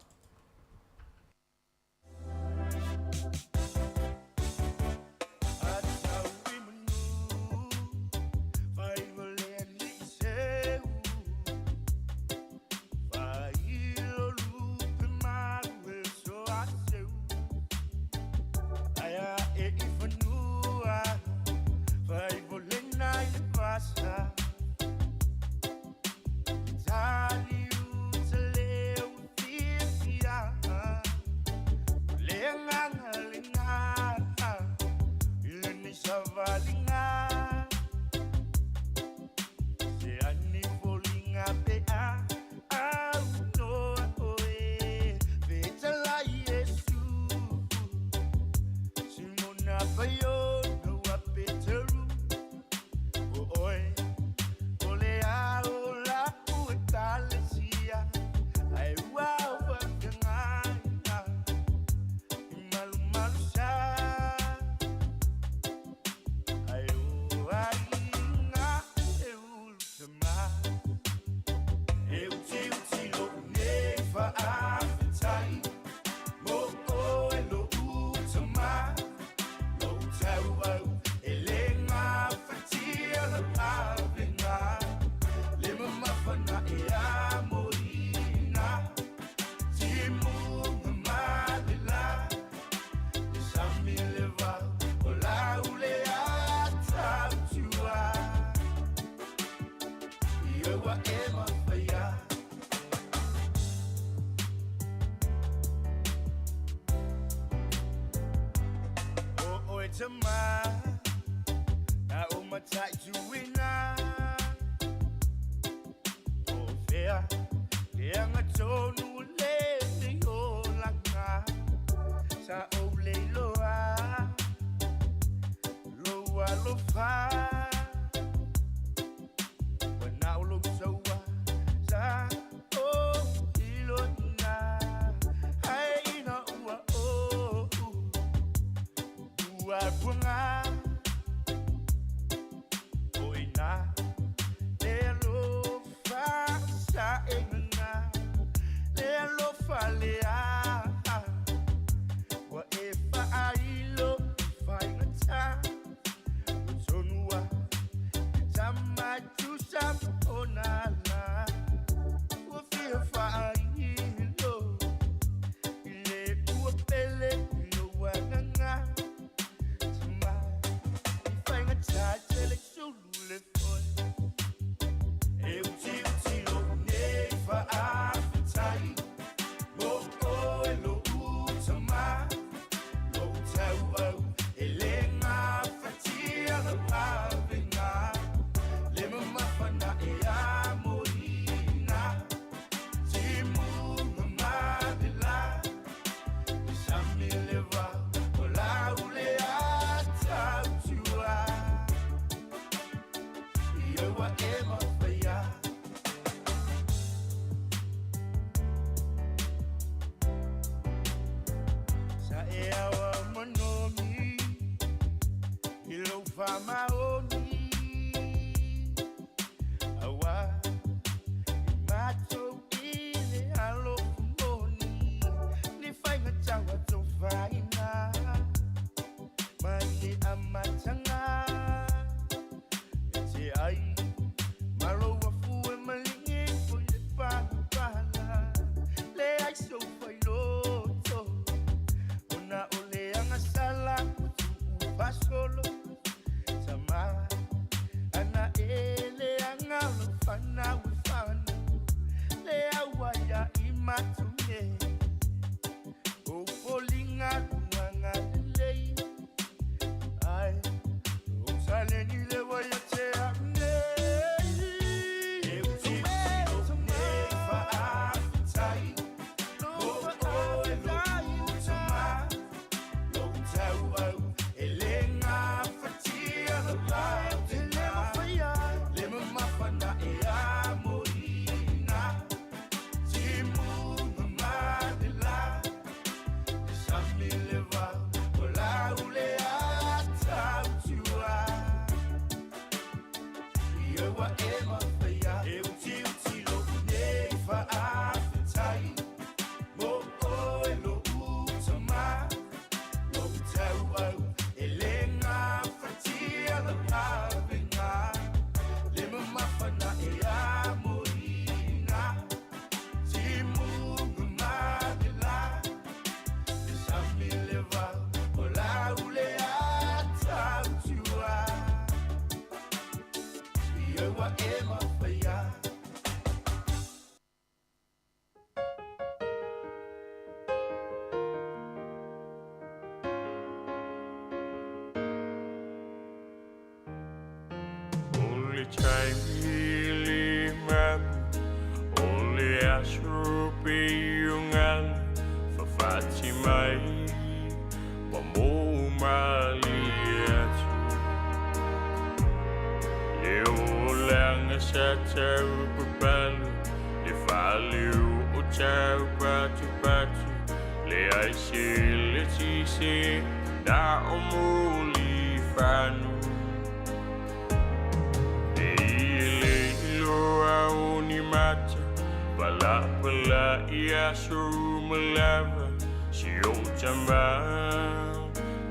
taimi le mapu o le aso peiugalu fafati mai ua mou malie atu. Le olaga sa tau papalu le faaleu o tau patupatu le aise le tise na o mulifanu. E i le iloa o ni mata palapala i aso uma lava si o tama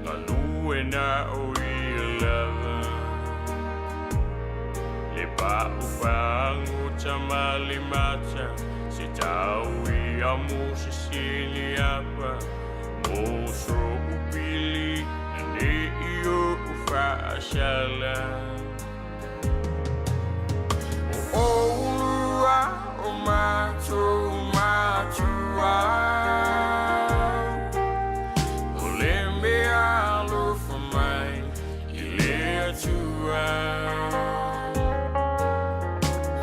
galue na o ia lava. Le pa'u fagota ma le mata se tau ia mo sisili apa mo so'u pili na ne'i o'u fa'asala. O oulua o matou matua o le mea alofa mai i le Atua.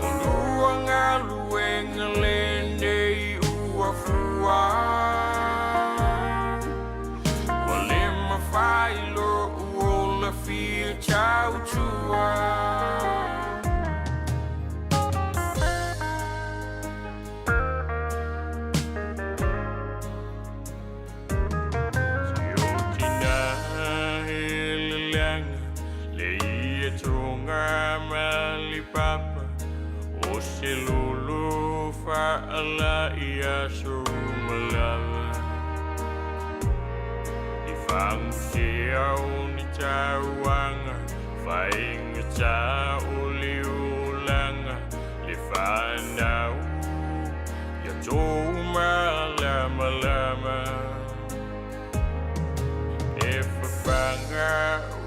O lua galuega lenei ua fua ua le mafai lo'u ola fia tautua. Si o tina heleleaga le ia toga ma le papa o se lolo fa'ala i aso uma lava. I fagusea o ni tauaga faigata o le olaga le fanau ia tou malamalama. E fafaga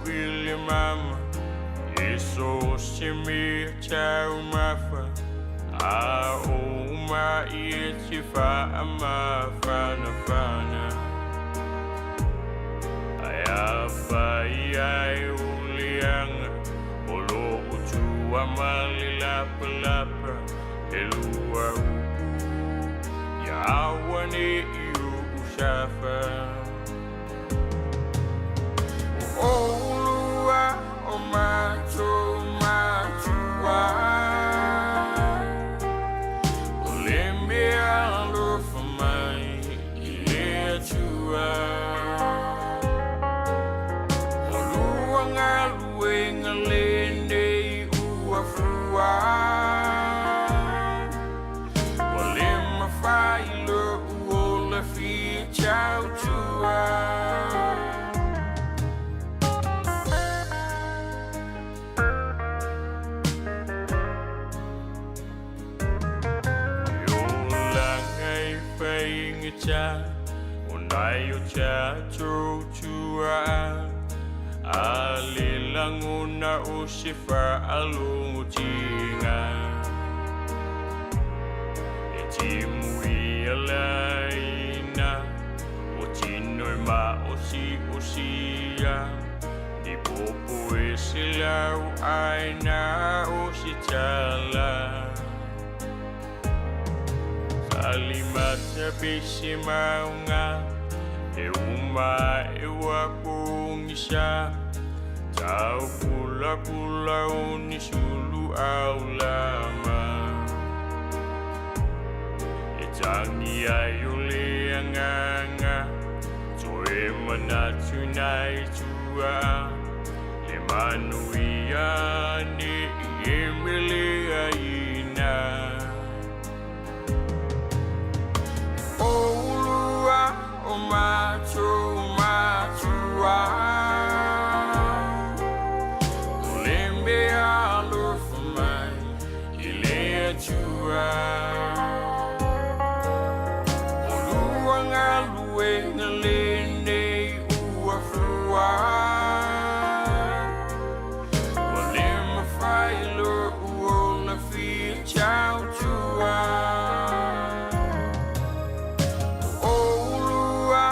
i le mama e so se mea taumafa a o ma'i e te fa'amafanafana. Ae afai ai o leaga o lo'u tua ma le lapalapa e lua upu ia auane'i o'u safa. O oulua o matou matua o le mea alofa mai i le Atua. O lua galuega lenei ua fua ua le mafai lo'u ola fia tautua. E olaga e faigata o nai o tatou tua'a a le lagona o se fa'alogotiga e timu ia laina o tino e ma'osi'osia ni popo e se lau aina o se tala. Salimata pese mauga e uma e ua pogisa tau pulapula o ni sulu aulama e tagi ai o le agaga toe manatu nai tua le manuia ne'i e meleaina. O oulua o matou matua o le mea alofa mai i le Atua. O lua galuega lenei ua fua ua le mafai lo'u ola fia tautua. O oulua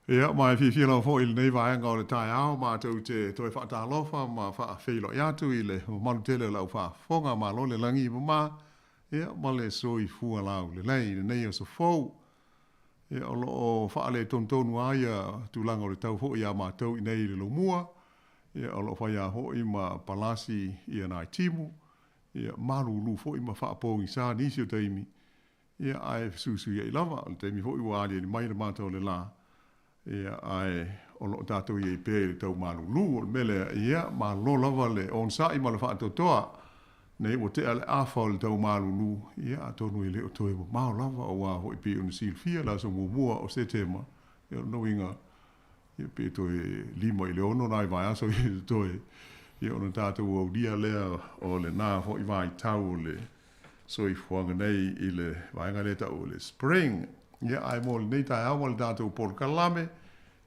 Ia, ma e fiafia lava foi i lenei vaega o le taeao matou te toe faatalofa ma faafeiloai atu i le mamalu tele o le au faafofoga. Malo le lagi e mama, ia, ma le soifua laulelei i lenei aso fou. Ia, o lo o faaletonutonu lava ia tulaga o le tau foi iā matou i inei i le Lomua. Ia, o lo o fai lava foi ma palasi ia nai timu, ia, malulu foi ma faapogisa nisi o taimi. Ia, ae fesuisuiai lava, o le taimi foi ua aliali mai le mata o le la, ia, ae o lo o tatou i ai pea i le tau malulu. O le mea lea, ia, malo lava le onosai ma le faatoatoa, nei ua tea le afa o le tau malulu, ia, atonu e le o toe mamao lava, aua foi pei ona silafia le aso muamua o Setema, ia, o lona uiga, ia, pe toe 5 i le 6 nai vaiaso ia totoe, ia, ona tatou aulia lea o lena foi vaitau o le soifuaga nei i le vaega lea e tau o le spring. Ia, ae mo lenei taeao ma le tatou polokalame,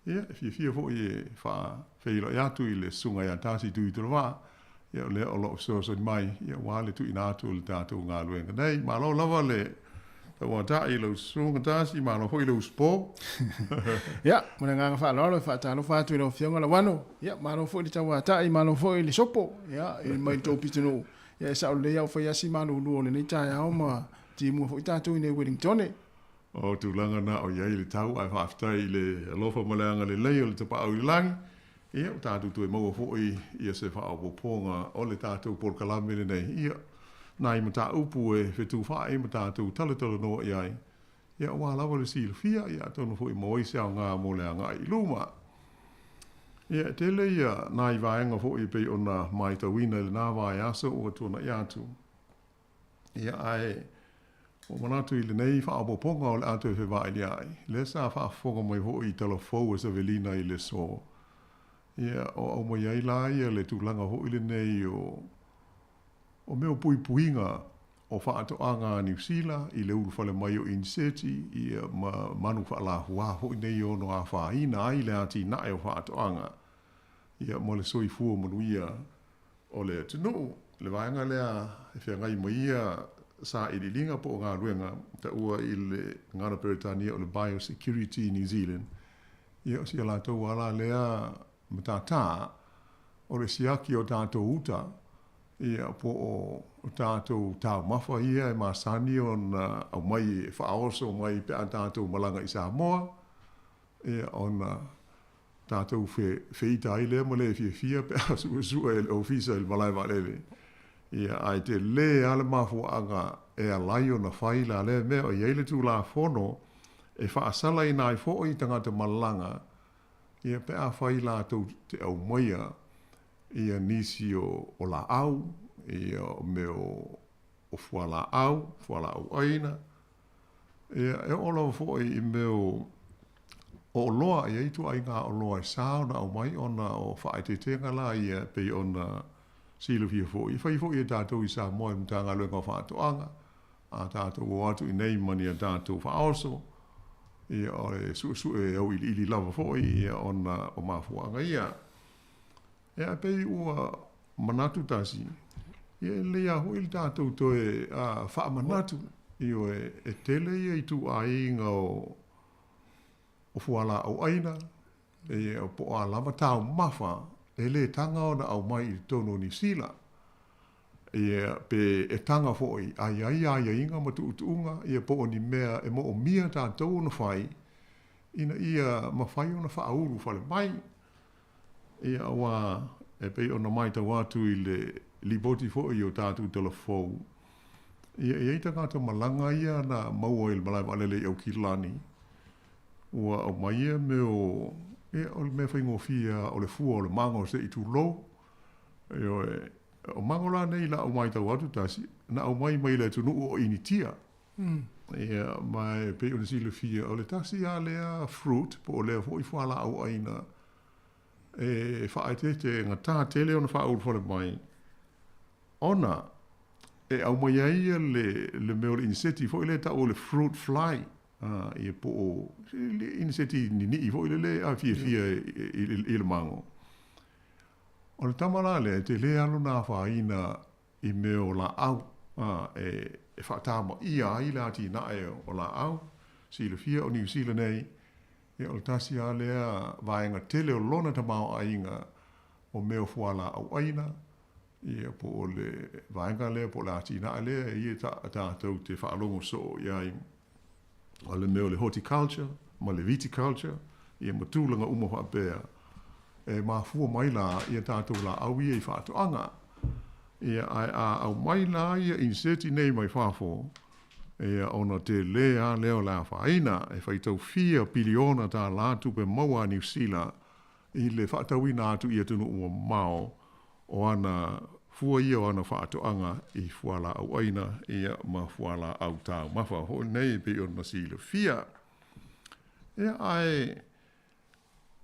ia, e fiafia foi e faafeiloai atu i le Susuga ia Tasi Tuitolovaa, ia, o lea o lo o fesoasoani mai, ia, aua le tuuina atu o le tatou galuega nei. Malo lava le tauatai i lau Susuga Tasi, malo foi le usupo. Ia, ma le agaga faaaloalo e faatalofa atu i lau Afioga Lauano. Ia, malo foi le tauatai, malo foi le sopo, ia, i mai le tou pitonuu. Ia e sao lelei lava ua fai lava si malulu o lenei taeao ma timua foi tatou i inei i Wellingtone. O tulaga na o i ai le tau ae faafetai i le alofa ma le agalelei o le Tapaau i le Lagi, ia ua tatou toe maua foi ia se faaopoopoga o le tatou polokalame lenei, ia nai mataupu e fetufaai ma tatou talatalanoa i ai, ia aua lava le silafia, ia atonu foi maua ai se aoga mo le agai i luma. Ia, e tele ia nai vaega foi e pei ona maitauina i lena vaiaso ua tuanai atu. Ia, ae ua manatu i lenei faaopoopoga o le a toe fevailiai, lea sa faafofoga mai foi i tala fou a Savelina i le aso. Ia, o aumai ai la ia le tulaga foi lenei o O mea o puipuiga o faatoaga a Niu Sila i le ulufale mai o iniseti ia ma manu faalafuā foi nei e ono afaina ai le atinae o faatoaga ia ma le soifua manuia o le atunuu. Le vaega lea e feagai ma ia sailiiliga po o galuega taua i le gagana Peretania o le Biosecurity New Zealand, ia o si a latou ala lea matata o le siaki o tatou uta Ia, po o tatou taumafa ia e masani ona aumai e faaoso mai pe a tatou malaga i Samoa, ia, ona tatou feita ai lea ma le fiafia pe a suesue e le ofisa i le malae vaalele. Ia, ae tele lava le mafuaaga e ala ai ona fai la lea mea, o i ai le Tulafono e faasalaina ai foi tagata malaga, ia, pe afai latou te aumaia ia nisi o laau, ia o mea o fualaau, fualaau aina, ia e oo lava foi i mea o oloa, e i ai ituaiga oloa e sa ona aumai ona o faaeteetega la ia e pei ona silafia foi, e fai foi e tatou i Samoa i le Matagaluega o Faatoaga, a tatou o atu i inei ma ni a tatou faaoso, ia o le suesue auiliili lava foi ia ona o mafuaaga ia. Ia, ae pei ua manatu tasi, ia e lelei lava foi le tatou toe faamanatu, ioe, e tele ia ituaiga o fualaau aina, ia, po o a lava taumafa e le taga ona aumai i totonu o Niu Sila. Ia, pe e taga foi a i ai aiaiga ma tuutuuga, ia po o ni mea e moomia tatou ona fai ina ia mafai ona faaulufale mai. Ia, aua e pei ona matau atu i le lipoti foi o tatou tala fou, ia, e i ai tagata malaga ia na maua i le malae vaalele i Aukilani, ua aumai ia mea o, ia, o le mea faigofie lava o le fua o le mago se i tulou. Ioe, o mago la nei i lau matau atu tasi, na aumai mai le atunuu o Initia. Ia, ma e pei ona silafia, o le tasi lava lea fruit, po o lea foi fualaau aina e faaeteete e gata tele ona faaulufale mai, ona e aumai ai le, le mea o le iniseti foi lea e tau o le fruit fly, ia po o le iniseti ninii foi lele a fiafia i le mago. O le tama la lea, e tele lava lona afaina i mea o laau e faatamaia ai le atinae o laau. Silafia o Niu Sila nei, Ia, o le tasi lava lea vaega tele o lona tamaoaiga o mea o fualaau aina, ia po o le vaega lea po o le atinae lea e ia tatou te faalogo soo i ai, o le mea o le horticulture ma le viticulture, ia ma tulaga uma faapea e mafua mai la ia tatou laau ia i faatoaga. Ia, ae a aumai la ia iniseti nei mai fafo, ia ona tele lava lea o le afaina, e faitau fia piliona tālā tupe maua a Niu Sila i le faatauina atu i atunuu mamao o ana fua ia o ana faatoaga i fualaau aina ia ma fualaau taumafa foi nei e pei ona silafia. Ia ae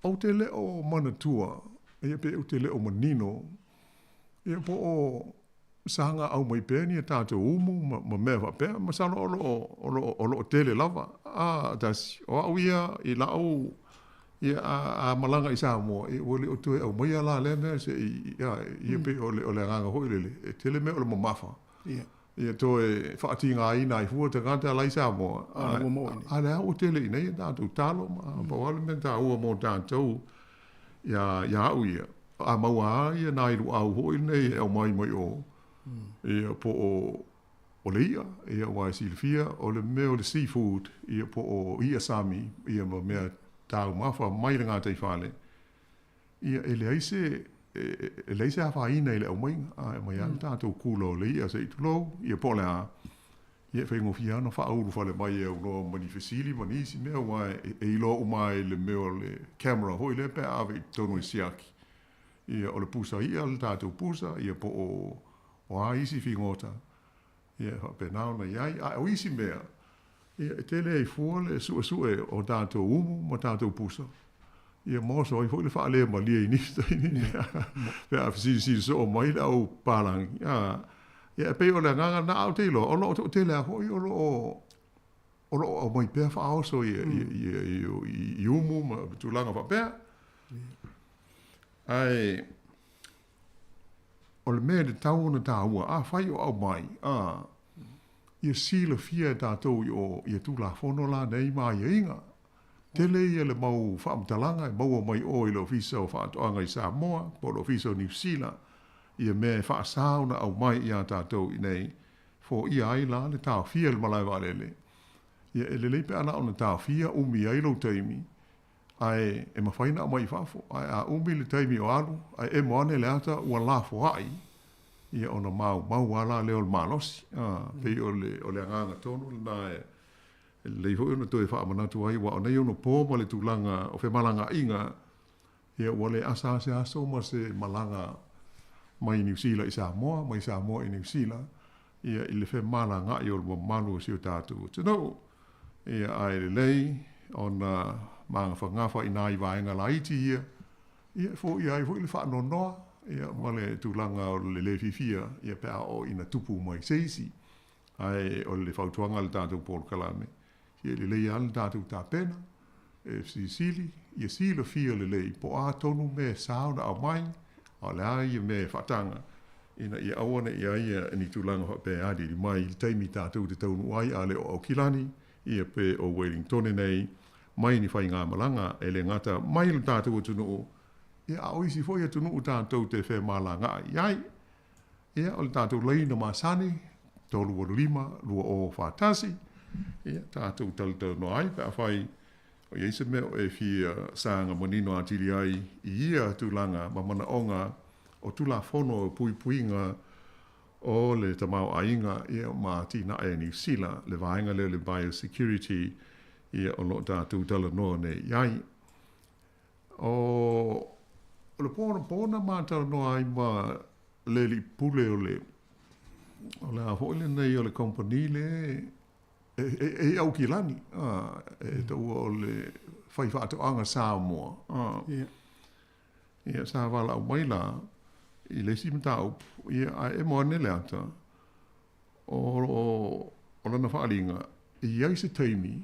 ou te le o manatua, ia pe ou te le o manino, ia po o saga aumai pea ni a tatou umu ma, ma mea faapea, masalo o loo, o loo, o loo tele lava. A, tasi, o au ia i lau, ia a, a malaga i Samoa, ia ua le o toe aumaia la lea mea se i, ia, ia pei o le, o le agaga foi lele, e tele mea o le mamafa. Ia. Ia toe faatigaina ai fua tagata la i Samoa. A, ua maua nei. A lea ua tele i nei a tatou talo ma pau lava le mea taua mo tatou ia, ia au ia. A maua lava ia nai luau foi nei e aumai mai o, ia po o, o le i'a, ia aua e silafia o le mea o le seafood, ia po o i'a sami, ia ma mea taumafa mai le gataifale, ia e leai se e leai se afaina i le aumaiga, a e aumai lava le tatou kula o le i'a se i tulou, ia po o le a, ia e faigofie lava ona faaulufale mai e aunoa ma ni fesili ma nisi mea, aua e iloa uma lava i le mea o le camera foi lea pe a ave i totonu e siaki, ia o le pusa i'a le tatou pusa, ia po o o a isi figota, ia e faapena ona i ai. A o isi mea, ia e tele ai fua le suesue o tatou umu ma tatou pusa, ia ma oso ai foi le faalemalie i nisi taimi pe a fesilisili soo mai le au palagi. A, ia e pei o le agaga lena, ae ou te iloa o lo o toatele lava foi o lo o o lo o aumai pea faaoso i, i, i, i, i umu ma tulaga faapea. Ae o le mea e tatau ona taua, afai o aumai, a, ia silafia e tatou i o ia Tulafono la nei ma aiaiga. Tele ia le mau faamatalaga e maua mai o i le Ofisa o Faatoaga i Samoa po o le Ofisa o Niu Sila ia mea e faasa ona aumai iā tatou i nei, foia ai la le taofia i le malae vaalele. Ia e lelei pe a na ona taofia umi ai lou taimi ae e mafai ona aumai i fafo, ae a umi le taimi o alu ae emo ane le ata ua lafoai, ia ona maumau lava la lea o le malosi. A, pei o le, o le agaga tonu lena e lelei foi ona toe faamanatu ai, aua o nei ono po ma le tulaga o femalagaaiga, ia ua le asa lava se aso ma se malaga mai Niu Sila i Samoa, mai Samoa i Niu Sila, ia i le femalagaai o le mamalu o si o tatou atunuu. Ia, ae lelei ona magafagafa i nai vaega laiti ia, ia e foia ai foi le faanoanoa, ia ma le tulaga o le le fiafia, ia pe a oo ina tupu mai se isi. Ae o le fautuaga a le tatou polokalame, ia e lelei lava le tatou tapena, e fesilisili, ia silafia lelei po o a tonu mea e sa ona aumai, a o le a ia mea e faataga, ina ia aua ne i i ai ni tulaga faapea e aliali mai i le taimi tatou te taunuu ai a le o Aukilani, ia pe o Welingtone nei, mai ni faigamalaga e le gata mai lo tatou atunuu, ia a o isi foi atunuu tatou te femalagaai i ai. Ia, o le tatou laina masani, 385 2041, ia, tatou talatalanoa ai pe afai o i ai se mea o e fia saga manino atili ai i ia tulaga ma manaoga o Tulafono o Puipuiga o le Tamaoaiga ia ma Atinae a Niu Sila, le vaega lea o le Biosecurity ia o lo o tatou talanoa nei i ai. O le po anapo na ma talanoa ai ma le alii pule o le o le a foi lenei o le company le e i Aukilani, a, e taua o le fai faatoaga Samoa. A, ia, sa valaau mai la i le isi mataupu, ia, ae emo ane le ata, o lana faaaliga, e i ai se taimi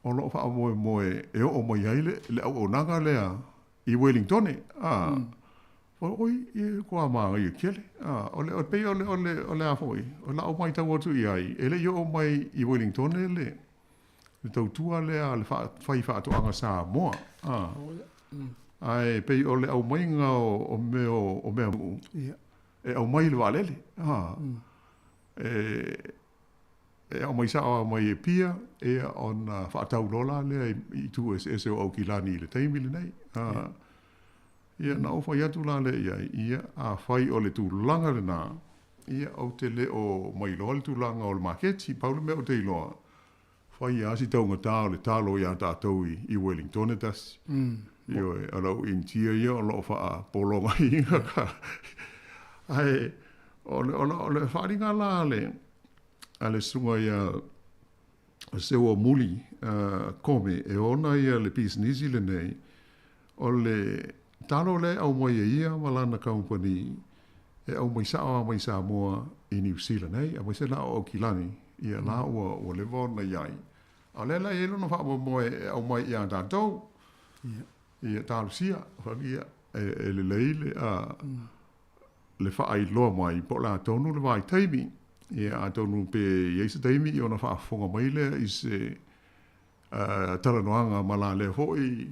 o lo o faamoemoe e oo mai ai le auaunaga lea i Welingtone. A, oi, e kua māngaia tele. A, o le, pei o le, o le, o le a foi, o lau matau atu i ai, e le i oo mai i Welingtone le, Le tautua lea a le fai faatoaga Samoa. A. Ae pei o le aumaiga o mea o mea e aumai i le vaalele. A. E aumai sao lava mai Apia, ia ona faatau loa la lea i itu eseese o Aukilani i le taimi lenei. A. Ia na ou fai atu la lea i ai, ia afai o le tulaga lena, ia ou te le o mailoa le tulaga o le maketi, pau le mea ou te iloa, fai lava si taugata o le talo ia tatou i Wellington e tasi. Ioe, o lau Initia ia o lo o faapologaina ka. Ae o le, o le, o le faaaliga la a le, a le susuga ia Seuamuli Kome e ona ia le pisinisi lenei, O le talo lea e aumai e ia ma lana kamupani, e aumai sao lava mai Samoa i Niu Sila nei, aemaise la o Aukilani, ia la ua ua leva ona i ai. A o lea la e i ai lona faamoemoe e aumai ia tatou, ia talosia, ia e lelei le a le faailoa mai po o le a tonu le vaitaimi. Ia atonu pe i ai se taimi ona faafofoga mai lea i se talanoaga ma la lea foi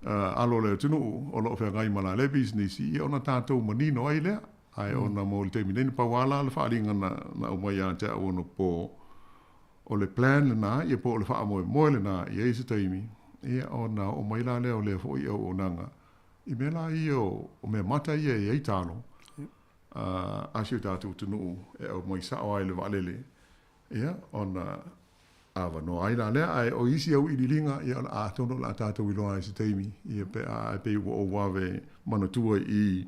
alo o le atunuu o lo o feagai ma la lea pisinisi, ia ona tatou manino ai lea. Ae ona mo le taimi nei, na pau lava la le faaaliga na aumai ia te au anapo, o le plan lena, ia po o le faamoemoe lena i ai se taimi, ia ona oo mai la lea o lea foi auaunaga i mea la ia o mea mata ia e i ai talo a si o tatou atunuu e aumai sao lava i le vaalele, ia ona avanoa ai la lea. Ae o isi auiliiliga, ia o le a atonu o le a tatou iloa ai se taimi, ia pe a ae pei ua ou ave manatua i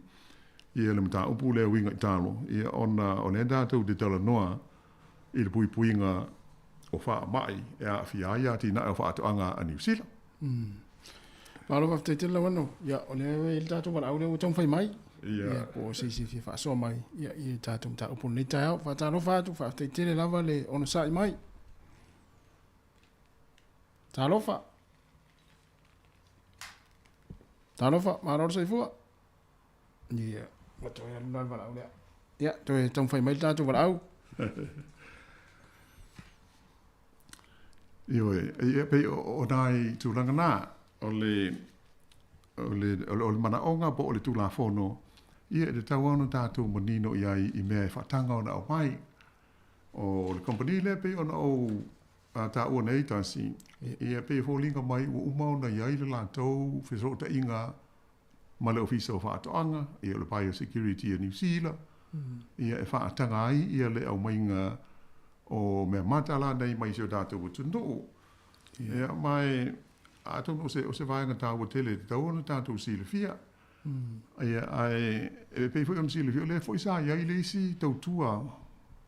i ia le mataupu lea e uiga i talo, ia ona o lea tatou te talanoa i le puipuiga o faamai e aafia ai atinae o faatoaga a Niu Sila. Malo faafetai tele Lauano. Ia, o lea e i ai le tatou valaau lea ua taumafai mai. Ia, po o se isi e fia faasoa mai ia, i le tatou mataupu o lenei taeao. Faatalofa atu, faafetai tele lava le onosai mai. Talofa. Talofa, malo le soifua. Ia, ua toe alu la le valaau lea. Ia, toe taumafai mai le tatou valaau. Ioe, ia pei o nai tulaga na, o le, o le, o le manaoga po o le Tulafono, ia e tatau lava ona tatou manino i ai i mea e faataga ona aumai. O le kamupani lea pei ona ou taua nei tasi, ia pei e foliga mai ua uma ona i ai le latou fesootaiga ma le Ofisa o Faatoaga, ia o le Biosecurity a Niu Sila, ia e faataga ai ia le aumaiga o mea mata la nei mai si o tatou atunuu. Ia ma e atonu o se, o se vaega taua tele e tatau ona tatou silafia. Ia ae e pei foi ona silafia, o lea foi sa i ai le isi tautua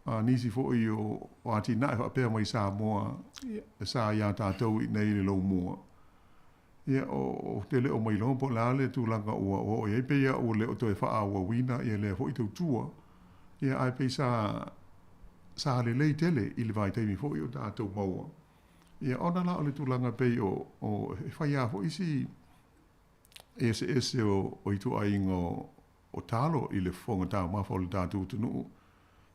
a nisi foi o, o atinae faapea mai Samoa sa iā tatou i inei i le Lomua. Ia, ou te le o mailoa po o le a le tulaga ua oo i ai, pei lava ua le o toe faaauauina ia lea foi tautua, ia ae pei sa sa lelei tele i le vaitaimi foi o tatou maua. Ia ona la o le tulaga pei o o e fai lava foi si eseese o ituaiga o talo i le fofoga taumafa o le tatou atunuu.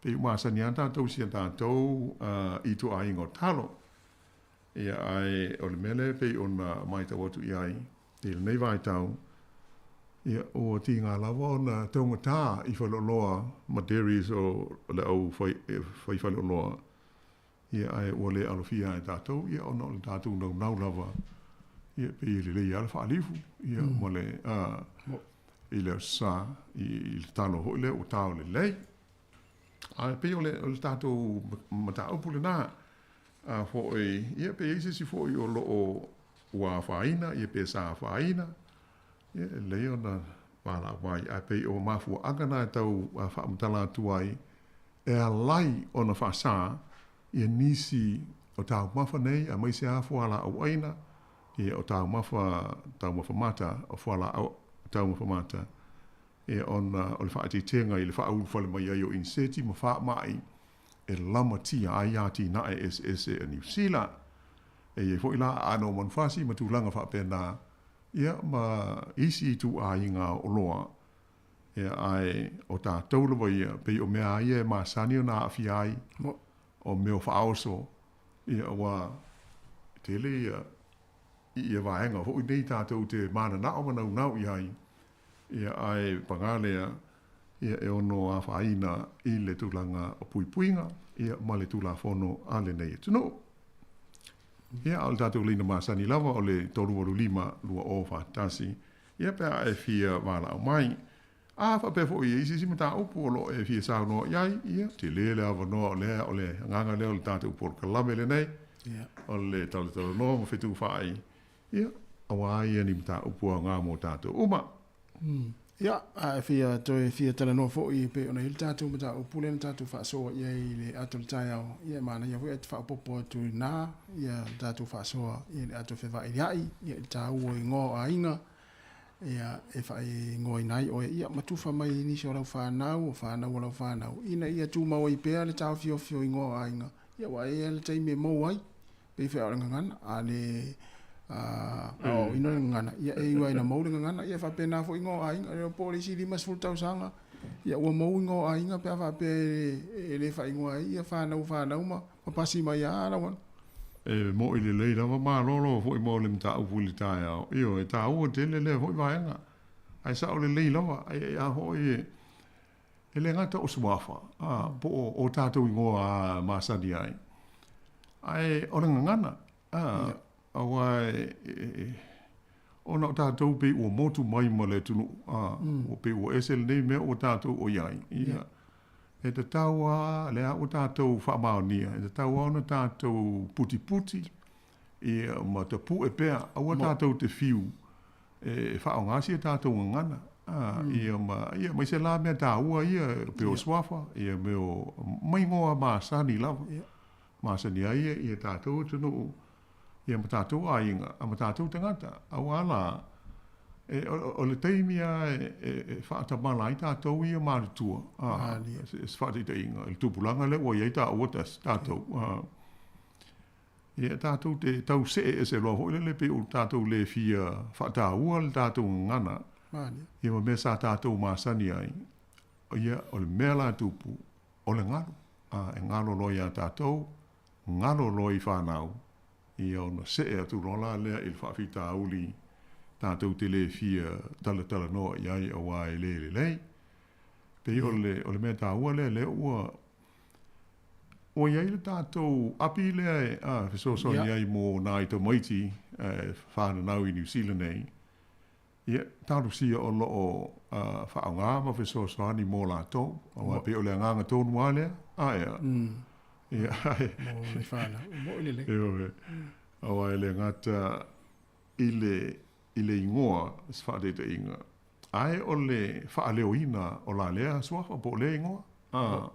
Pei ua masani lava tatou i si a tatou ituaiga o talo. Ia, ae o le mea lea e pei ona matau atu i ai i lenei vaitau, ia, ua tiga lava ona taugata i faleoloa ma dairies o le au fai, fai faleoloa, ia, ae ua le alofia e tatou, ia, ona o le tatou naunau lava, ia, pei e lelei lava le faalifu, ia, ma le, a, i le Aso Sa, i, i le talo foi lea ua tao lelei. Ae pei o le, o le tatou mataupu lena, a foi, ia pe i ai se isi foi o lo o ua afaina, ia pe sa afaina, ia e lelei ona valaau mai. Ae pei o mafuaaga na e tau faamatala atu ai, e ala ai ona faasa ia nisi o taumafa nei, aemaise lava fualaau aina, ia o taumafa, taumafa mata, o fualaau taumafa mata, Ia ona o le faaeteetega i le faaulufale mai ai o iniseti ma faamai e lamatia ai atinae eseese a Niu Sila. E i ai foi la aano o manufasi ma tulaga faapena, ia ma isi ituaiga oloa, ia ae o tatou lava ia, pei o mea lava ia e masani ona aafia ai, o mea o faaoso, ia ua. tele ia i ia vaega foʻi nei tatou te mananao ma naunau i ai, ia ae pagā lea, ia e ono afaina i le tulaga o puipuiga, ia ma le Tulafono a lenei atunuu. Ia, a o le tatou laina masani lava o le 385 2041, ia pe a e fia valaau mai. A faapea foi e i ai se isi mataupu o lo o e fia saunoa i ai, ia, tele le avanoa o lea, o le agaga lea o le tatou polokalame lenei, o le talatalanoa ma fetufaai, ia, auā ia ni mataupu aoga mo tatou uma. Ia, a e fia toe fia talanoa foi e pei ona i ai le tatou mataupu lea na tatou faasoa i ai i le ato o le taeao, ia e manaia foi ae te faaopoopo atu i lena, ia le tatou faasoa i le ato fevailiai, ia i le taua o igoa o aiga, ia e faaigoaina ai oe, ia ma tufa mai i nisi o lau fanau, o fanau a lau fanau, ina ia tumau ai pea le taofiofi o igoa o aiga, ia aua e i ai lava le taimi e mou ai, pei foi o le gagana, a le aoaoina le gagana, ia e iu lava ina mou le gagana, ia e faapena foi igoa o aiga, e le iloa po o le isi 50 tausaga, ia ua mou igoa o aiga pe a faapea e le faaigoa ai ia fanau o fanau ma pasi mai lava lau E moʻi lelei lava malolo foi mo le mataupu i le taeao. Ioe, e taua tele lea foi vaega. Ae sao lelei lava, ai a foi e, e le gata o suafa, a, po o, o tatou igoa masani ai. Ae o le gagana, a, auā e, e, ona o tatou pei ua motu mai ma le atunuu, a, ua pei ua ese lenei mea ua tatou o i ai. Ia. E tatau lava, lea ua tatou faamaonia, e tatau lava ona tatou putiputi ia ma tapue pea, aua tatou te fiu e faaaoga si a tatou gagana. Ia ma, ia aemaise la mea taua ia, pei o suafa, ia mea o, ma igoa masani lava. Masani ai ia tatou atunuu ia ma tatou aiga, a ma tatou tagata. Auā la, e, o le taimi lava e faatamala ai tatou ia matutua, a, se faataitaiga, i le tupulaga lea ua i ai taua tasi, tatou, a, ia tatou te tau see ese loa foi lele pei ua tatou le fia faataua le tatou gagana, ia ma mea sa tatou masani ai, ia, o le mea la e tupu, o le galo, a, e galo loa iā tatou, Galo loa i fanau, ia ona see atu loa la lea i le faafitauli tatou te le fia talatalanoa i ai auā e le lelei. Pei o le, o le mea taua lea, lea ua, ua i ai le tatou api lea e, a, fesoasoani ai mo nai tamaiti e fananau i Niu Sila nei, Ia, talosia o lo o faaaoga ma fesoasoani mo latou, aua e pei o le agaga tonu lava lea, a ea? Ia, ae. Mo le whanau, mo i lelei. Ioe. Aua e le gata i le, i le igoa, se faataitaiga, ae o le faaleoina o la lea suafa po o lea igoa. A.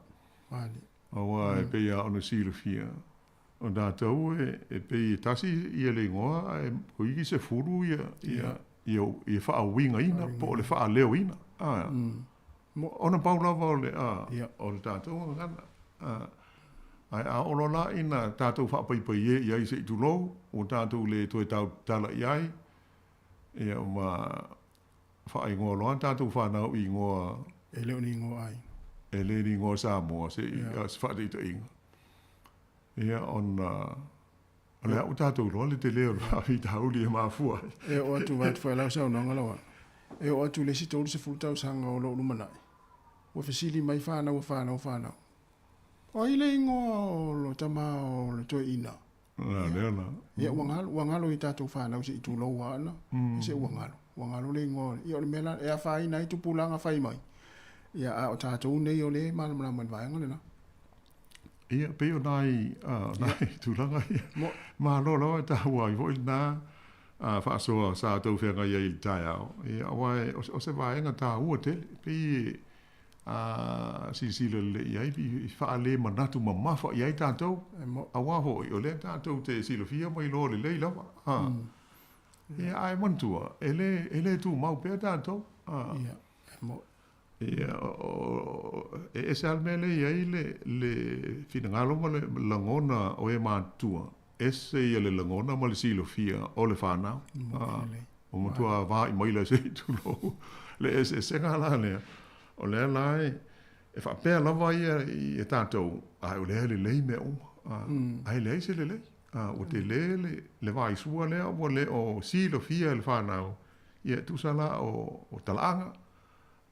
Aua e pei lava ona silafia, O tatou e pei e tasi ia le igoa ae toeitiiti 10 ia ia ia ia faauigaina po o le faaleoina. A ona pau lava o le a o le tatou gagana. A ae a oo loa la ina tatou faapaipai e i ai se i tulou, ua tatou le toe tautatala i ai, ia ma faaigoa loa tatou fanau i igoa E le o ni igoa ai. E le ni igoa Samoa se i se faataitaiga. Ia, ona o lea ua tatou iloa le tele o le faafitauli e mafua ai. E oo atu vaeatu foi lau saunoaga lau Afioga, e oo atu i le isi 30 tausaga o lou lumanai, ua fesili mai fanau a fanau a fanau, O ai le igoa o lo tama o le toeaina? La lea la. Ia, ua galo, ua galo i tatou fanau se i tulou lava ana, se ua galo, ua galo le igoa. Ia, o le mea la, e afaina ai tupulaga fai mai, ia, a o tatou nei o lea e malamalama i le vaega lena. Ia, pei o nai, nai tulaga ia. Malo lava e taua ai foi lena faasoa sa tou feagai ai i le taeao. Ia, aua o se vaega taua tele. Pei e silasila lelei i ai, i faalemanatu mamafa i ai tatou. Aua foi, o lea tatou te silafia ma iloa lelei lava. Ia, ae manatua, e le tumau pea tatou. Ia, Ia, e ese lava le mea lea e i ai le, le finagalo ma le lagona o e matutua, ese ia le lagona ma le silafia o le fanau. Ua matua vaai maila se i tulou le eseesega la lea, o lea la e faapea lava ia i tatou, ae o lea e lelei mea uma, ae leai se lelei. A, ua tele le, le vaisua lea ua le o silafia e le fanau, ia e tusa la o, o talaaga,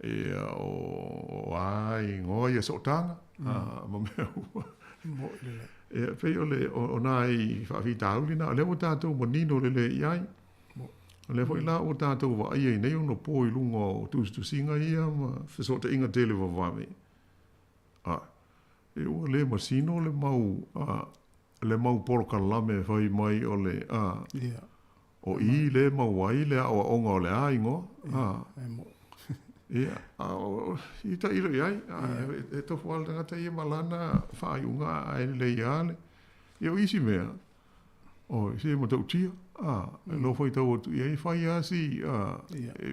ia o, o a igoa ia sootaga, a, ma mea uma. Mo'i lelei. Ia, pei o le, o, o nai faafitauli na, o lea ua tatou manino lelei i ai. O lea foi la ua tatou vaaia i nei ono po i luga o tusitusiga ia ma fesootaiga televavave, a, e ua le masino le mau, a, le mau polokalame e fai mai o le, a, o i le maua ai le aoaoga o le a igoa, a. Ia, a o, i tailo i ai, a, e tofu lava le tagata ia ma lana faaiuga ae lelei lava le, ia o isi mea, Oi, se matautia, a, e lou faitau atu i ai, e fai lava si, a, e,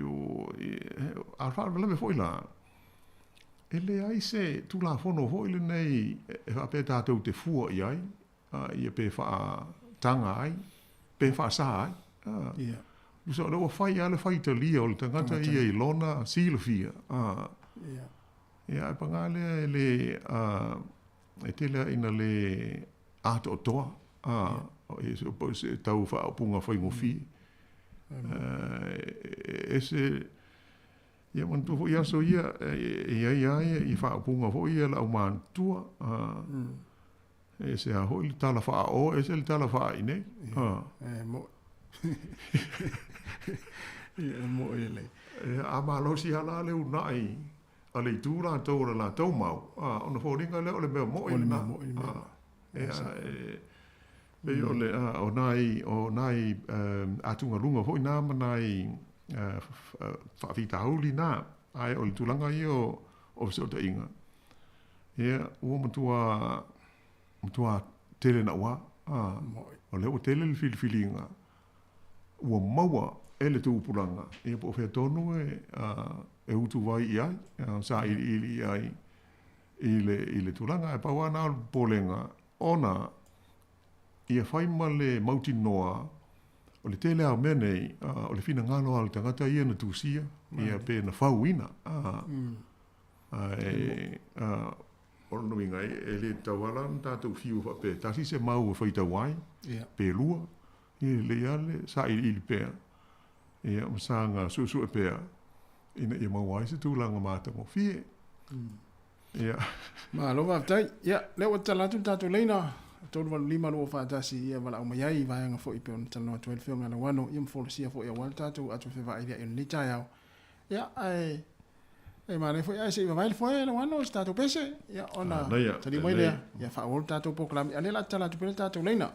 a faalavelave foi la, e leai se Tulafono foi lenei e faapea tatou te fua i ai, a, ia pe faataga ai, pe faasa ai. A, tusa o lea ua fai lava le faitalia o le tagata ia i lona silafia, a, ia, ae paga lea e le, a, e tele lava ina le atoatoa, a, o se, po o se tau faaupuga faigofie. E ese, ia manatua foi aso ia, e i ai lava ia faaupuga foi ia a le aumatutua, a, e ese lava foi le tala faa-o, ese le tala faa-i-inei. A. E mo'i. Ia, e mo'i lelei. Ia, a malosi lava la le uunai a le itu latou o le latou mau, a, ona foliga lea o le mea mo'i lena. O le mea mo'i lena. Ia, e pei o le, a, o nai, o nai atugaluga foi na ma nai faafitauli na, ae o le tulaga ia o fesootaiga, ia, ua matua, matua tele naua, a, o lea ua tele le filifiliga, ua maua e le tupulaga, ia po o fea tonu e, a, e utuvai i ai, a, sailiili i ai i le, i le tulaga. Ae pau lava na o le popolega, ona ia fai ma le mautinoa, o le tele lava o mea nei, a, o le finagalo lava o le tagata ia na tusia, ia pe na fauina, a, ae, a, o lona uiga, e le tatau lava la ona tatou fiu faapea e tasi se mau e faitau ai, pe lua, ia e lelei lava le sailiili pea, ia ma saga suesue pea, ina ia maua ai se tulaga matagofie. Ia. Malo faafetai. Ia, lea ua tatala atu le tatou laina, 385 241, ia valaau mai ai i vaega foi pei ona talanoa atu ai le Afioga ia Lauano, ia ma folasia foi aua le tatou ato fevailiai o lenei taeao. Ia, ae e manaia foi ae se i vavae le foe Lauano i se tatou pese, ia ona taliu mai lea, ia faaauau le tatou polokalame. A o lea o le a tatala atu pea le tatou laina.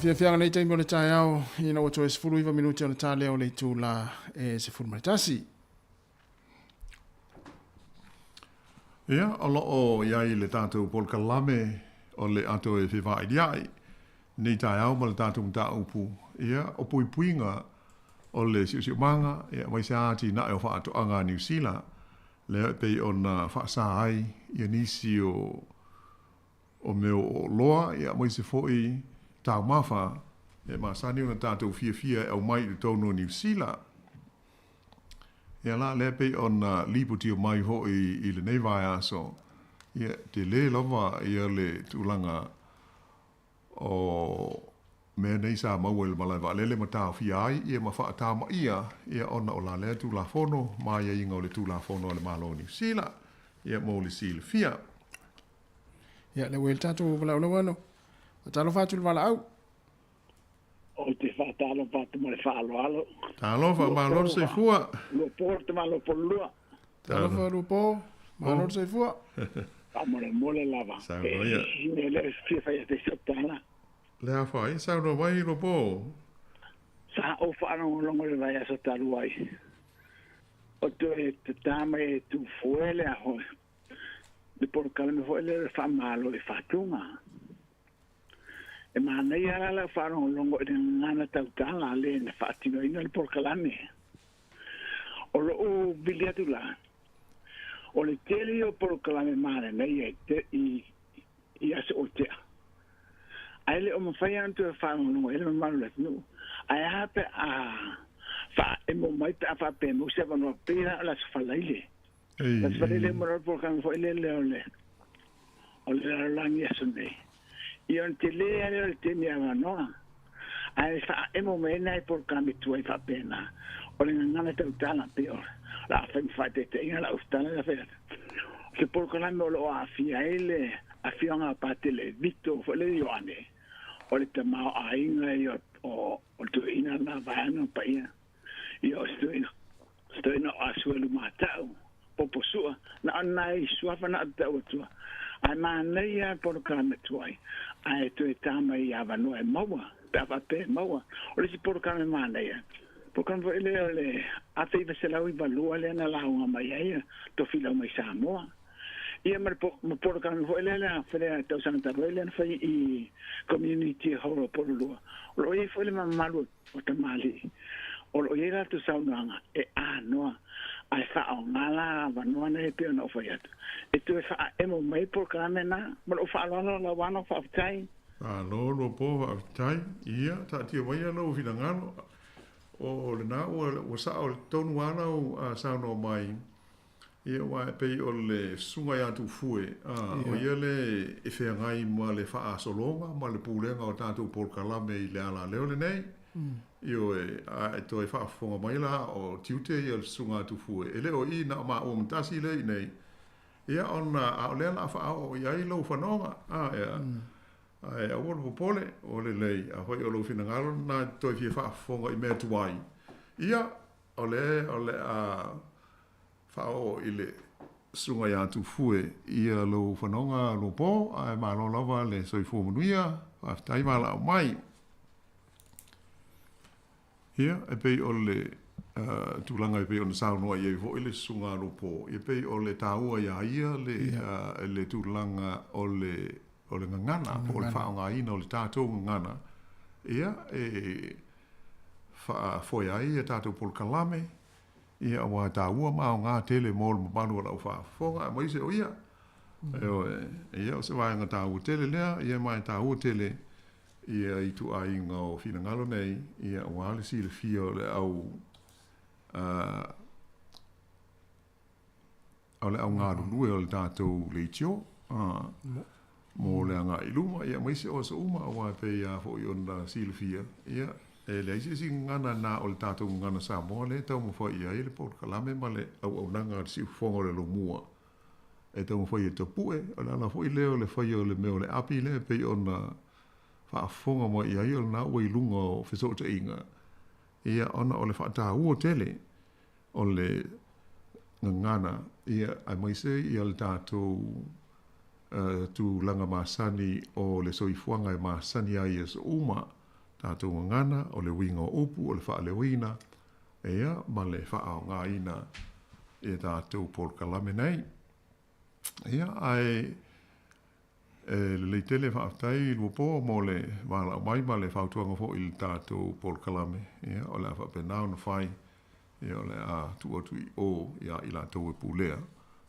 Faafiafiaga lenei taimi o le taeao ina ua toe 19 minute ona ta lea o le itula e 11. Ia, o lo o i ai le tatou polokalame o le ato e fevailia'i nei taeao ma le tatou mataupu, ia, o puipuiga o le siosiomaga, ia, aemaise lava atinae o faatoaga a Niu Sila, lea e pei ona faasa ai ia nisi o o mea o oloa, ia, aemaise foi taumafa e masani ona tatou fiafia e aumai i totonu o Niu Sila. Ia la, lea pei ona lipotia mai foi i lenei vaiaso, ia, tele lava ia le tulaga o mea nei sa maua i le malae vaalele ma taofia ai ia ma faatamaia ia ona o la lea Tulafono ma aiaiga o le Tulafono a le Malo o Niu Sila, ia mo le silafia. Ia, lea ua i ai le tatou valaau lau Faatalofa atu i le valaau. Ou te faatalofa atu ma le faaaloalo. Talofa, malo le soifua. Luapo le tamaloa Pololua. Talofa Luapo, malo le soifua. Faamolemole lava. Saunoa ia. E mea lea e fia fai atu ai sau tala. Le a fai, saunoa mai Luapo. Sa ou faalogologo i le vaiaso talu ai. O toe tatā mai e Tufoe le aho le polokalame foi lea o le faamalo i Fatuga. E manaia la lau faalogologo i le gagana tautala a le na faatinoina le polokalame. O lou vili atu la, o le tele ia o polokalame manaia i, i aso o tea. Ae le o mafai ona toe faalogologo i ai le mamalu o le atunuu. Ae a pe a faaemo mai pe a faapea mai se avanoa pei la o le Aso Faraile. Aso Faraile mo le polokalame foi lele o le o le lalolagi aso nei. Ia ona tele lava lea o le taimi avanoa. Ae faaemo mai ai nai polokalame tuai faapena. O le gagana tautala pei o le a fai ma faataitaiga lau tala na fai atu. O se polokalame o lo o aafia ai le afioaga a Patele Vito foi lele Ioane, o le tamaoaiga ia o le toeaina lena vaeane o paia. Ia o se toeaina, se toeaina o Asuelu Mata'u, Poposua, na o nai suafa na o te tau atua. Ae manaia lava le polokalame tuai, ae toe ta mai i avanoa e maua, pe a faapea e maua. O le isi polokalame manaia, polokalame foi lea o le 1992 lea na lauga mai ai Tofilau mai Samoa. Ia ma le ma polokalame foi lea lea lea tausaga talu ai lea na fai i Community Hall o Pololua. O lo o i ai foi le mamalu o tamalii, o lo o i ai latou saunoaga e anoa ae faaaoga la avanoa nei e pei ona ou fai atu e toe faaemo mai polokalame na. Ma lou faaaloalo Lauano, faafetai. Malo Luapo, faafetai. Ia, taatia maia lou finagalo. O lena ua, ua sao i totonu lava lau saunoa mai, ia aua e pei o le susuga ia Tuufue, o ia le e feagai ma le faasologa ma le pulega o tatou polokalame i le alaleo lenei. Ioe, a e toe faafofoga mai la o tiute ia o le susuga a Tufue, e le o i na o maua ma tasi lea i nei, ia ona a o lea la a faaoo i ai lou fanoga, a ea, ae aua le popole, o lelei, afai o lou finagalo lena e te toe fia faafofoga i mea tuai, ia, o le o le a faaoo i le susuga ia Tufue ia lou fanoga luapo, ae malo lava le soifua manuia, faafetai valaau mai. Ia, e pei o le tulaga e pei ona saunoa i ai foi le Susuga a Lupo, e pei o le taua iā ia le, le tulaga o le, o le gagana, po o le faaaogaina o le tatou gagana, ia, e faafoe ai a tatou polokalame, ia, aua e taua ma aoga tele mo le mamalu o lau faafofoga, aemaise o ia. Ioe, ia, o se vaega taua tele lea, ia, ma e taua tele ia ituaiga o finagalo nei, ia aua le silafia o le au o le au galulue o le tatou leitio mo le agai i luma, ia aemaise o aso uma, aua e pei lava foi ona silafia, ia e leai se isi gagana na o le tatou gagana Samoa lea e taumafai i ai le polokalame ma le auaunaga a le siufofoga o le Lomua e taumafai e tapue. O le ala foi lea o le faia o le mea o le api lea e pei ona faafofoga mai i ai o lena ua i luga o fesootaiga, ia, ona o le faataua tele o le gagana, ia, aemaise ia le tatou tulaga masani o le soifuaga e masani ai i aso uma. tatou gagana, o le uiga o upu, o le faaleoina, ia, ma le faaaogaina i tatou polokalame nei. Ia, ae e lelei tele faafetai Luapo mo le valaau mai ma le fautuaga foi i le tatou polokalame. Ia, o le a faapena ona fai, ia, o le a tuu atu i o ia i latou e pulea,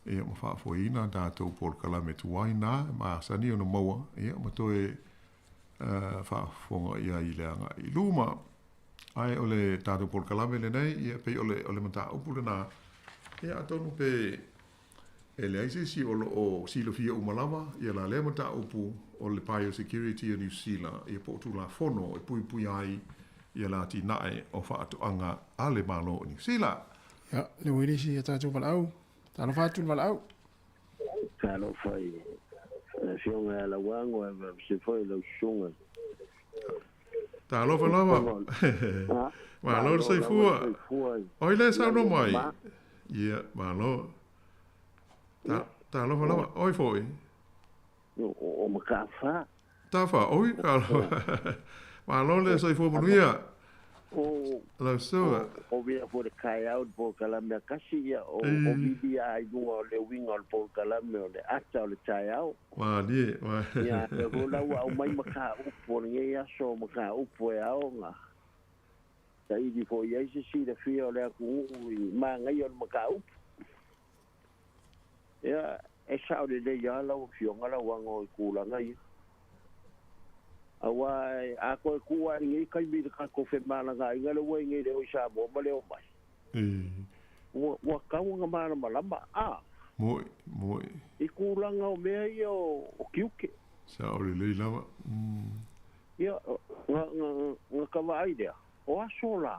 ia, ma faafoeina tatou polokalame tuai na e masani ona maua, ia, ma toe faafofoga i ai i le agai i luma. Ae o le tatou polokalame lenei, ia, pei o le, o le mataupu lena, ia, atonu pe e leai se isi o lo o silafia uma lava ia la lea mataupu o le biosecurity o Niu Sila, ia po o Tulafono e puipui ai ia le atinae o faatoaga a le Malo o Niu Sila. Ia, le ua i le isi a tatou valaau. Talofa atu le valaau. Talofa i le Afioga ia Lauago ae faapea foi i lau susuga. Talofa lava. Malo le soifua. Oi le saunoa mai. Ia, malo. Ta, talofa lava. Oi foi. O Makafa. Tafa, oi, talofa. Malo le soifua manuia. O Lau susuga. O vea foi le taeao i le polokalame a kasi ia o o vili a i luga o le uiga o le polokalame o le ata o le taeao. Malie. Ia lea foi la ua aumai mataupu o lenei aso o mataupu e ao ona saili foi i ai se silafia o le atunuu i manaia o le mataupu. Ia, e sao lelei lava lau Afioga Lauano i tulaga ia. Aua a toe tuu lava i lenei taimi i le tatou femalagaaiga lea ua i nei i le o i Samoa ma le omai, ua tatau ona malamalama, a. Moe, moe. I tulaga o mea ia o tiute. Sao lelei lava. Ia, na ta vaai lea, o aso la,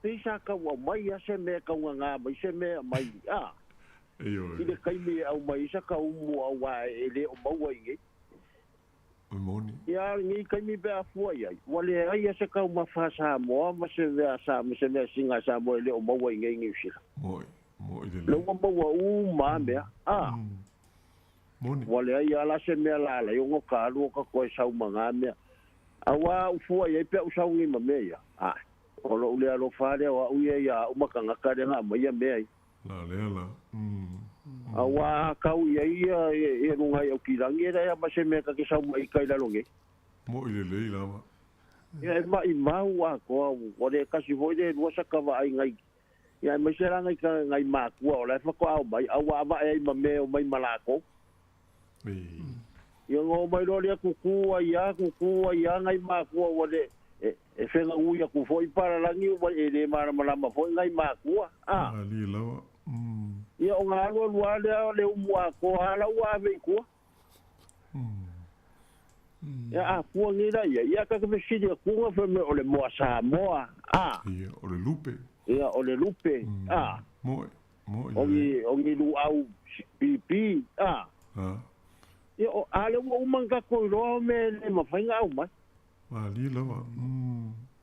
pei sa tau aumai lava se mea e taugagā mai se mea e aumai, a. Ioe. I le taimi e aumai ai sa umu aua e le o maua i nei. E moni. Ia, a o lenei taimi pe a fua i ai, ua leai lava se taumafa a Samoa ma se mea sa ma se measina a Samoa e le o maua i nei i Niu Sila. Moi, moi lelei. Lea ua maua uma lava mea, a. Moni. Ua leai lava la se mea la ala ai ona ta alu o ta toe sau ma na mea. Aua a ou fua i ai pe a ou sau nei ma mea ia, a, o lou le alofa lava lea o au ia ia au ma tagata lea na aumaia mea ia. La lea la. Aua a kau i ai ia ia luga i Aukilagi e leai lava ma se mea ta te sau mai i kai lalo nei. Moʻi lelei lava. Ia e maʻimau atoa ua le tasi foi le lua saka vaai nai ia aemaise la nai nai matua o la e faatoa omai a ua avae ai ma mea e omai ma latou. Ia ona omai loa lea tutu ai lava tutu ai lava nai matua ua le e fegaui atu foi palalagi ua e le malamalama foi nai matua a. Malie lava. Ia ona alu alu lava lea o le umu atoa lava la ua ave i tua. Ia a fua nei la ia, ia ta te fesili atu fai mai o le moa Samoa, a. Ia, o le lupe. Ia, o le lupe, a. Moe, moe. O ni, o ni luau pipi, a. A. Ia, o, a lea ua uma ona tatou iloa o mea e le mafai ona aumai. Malie lava.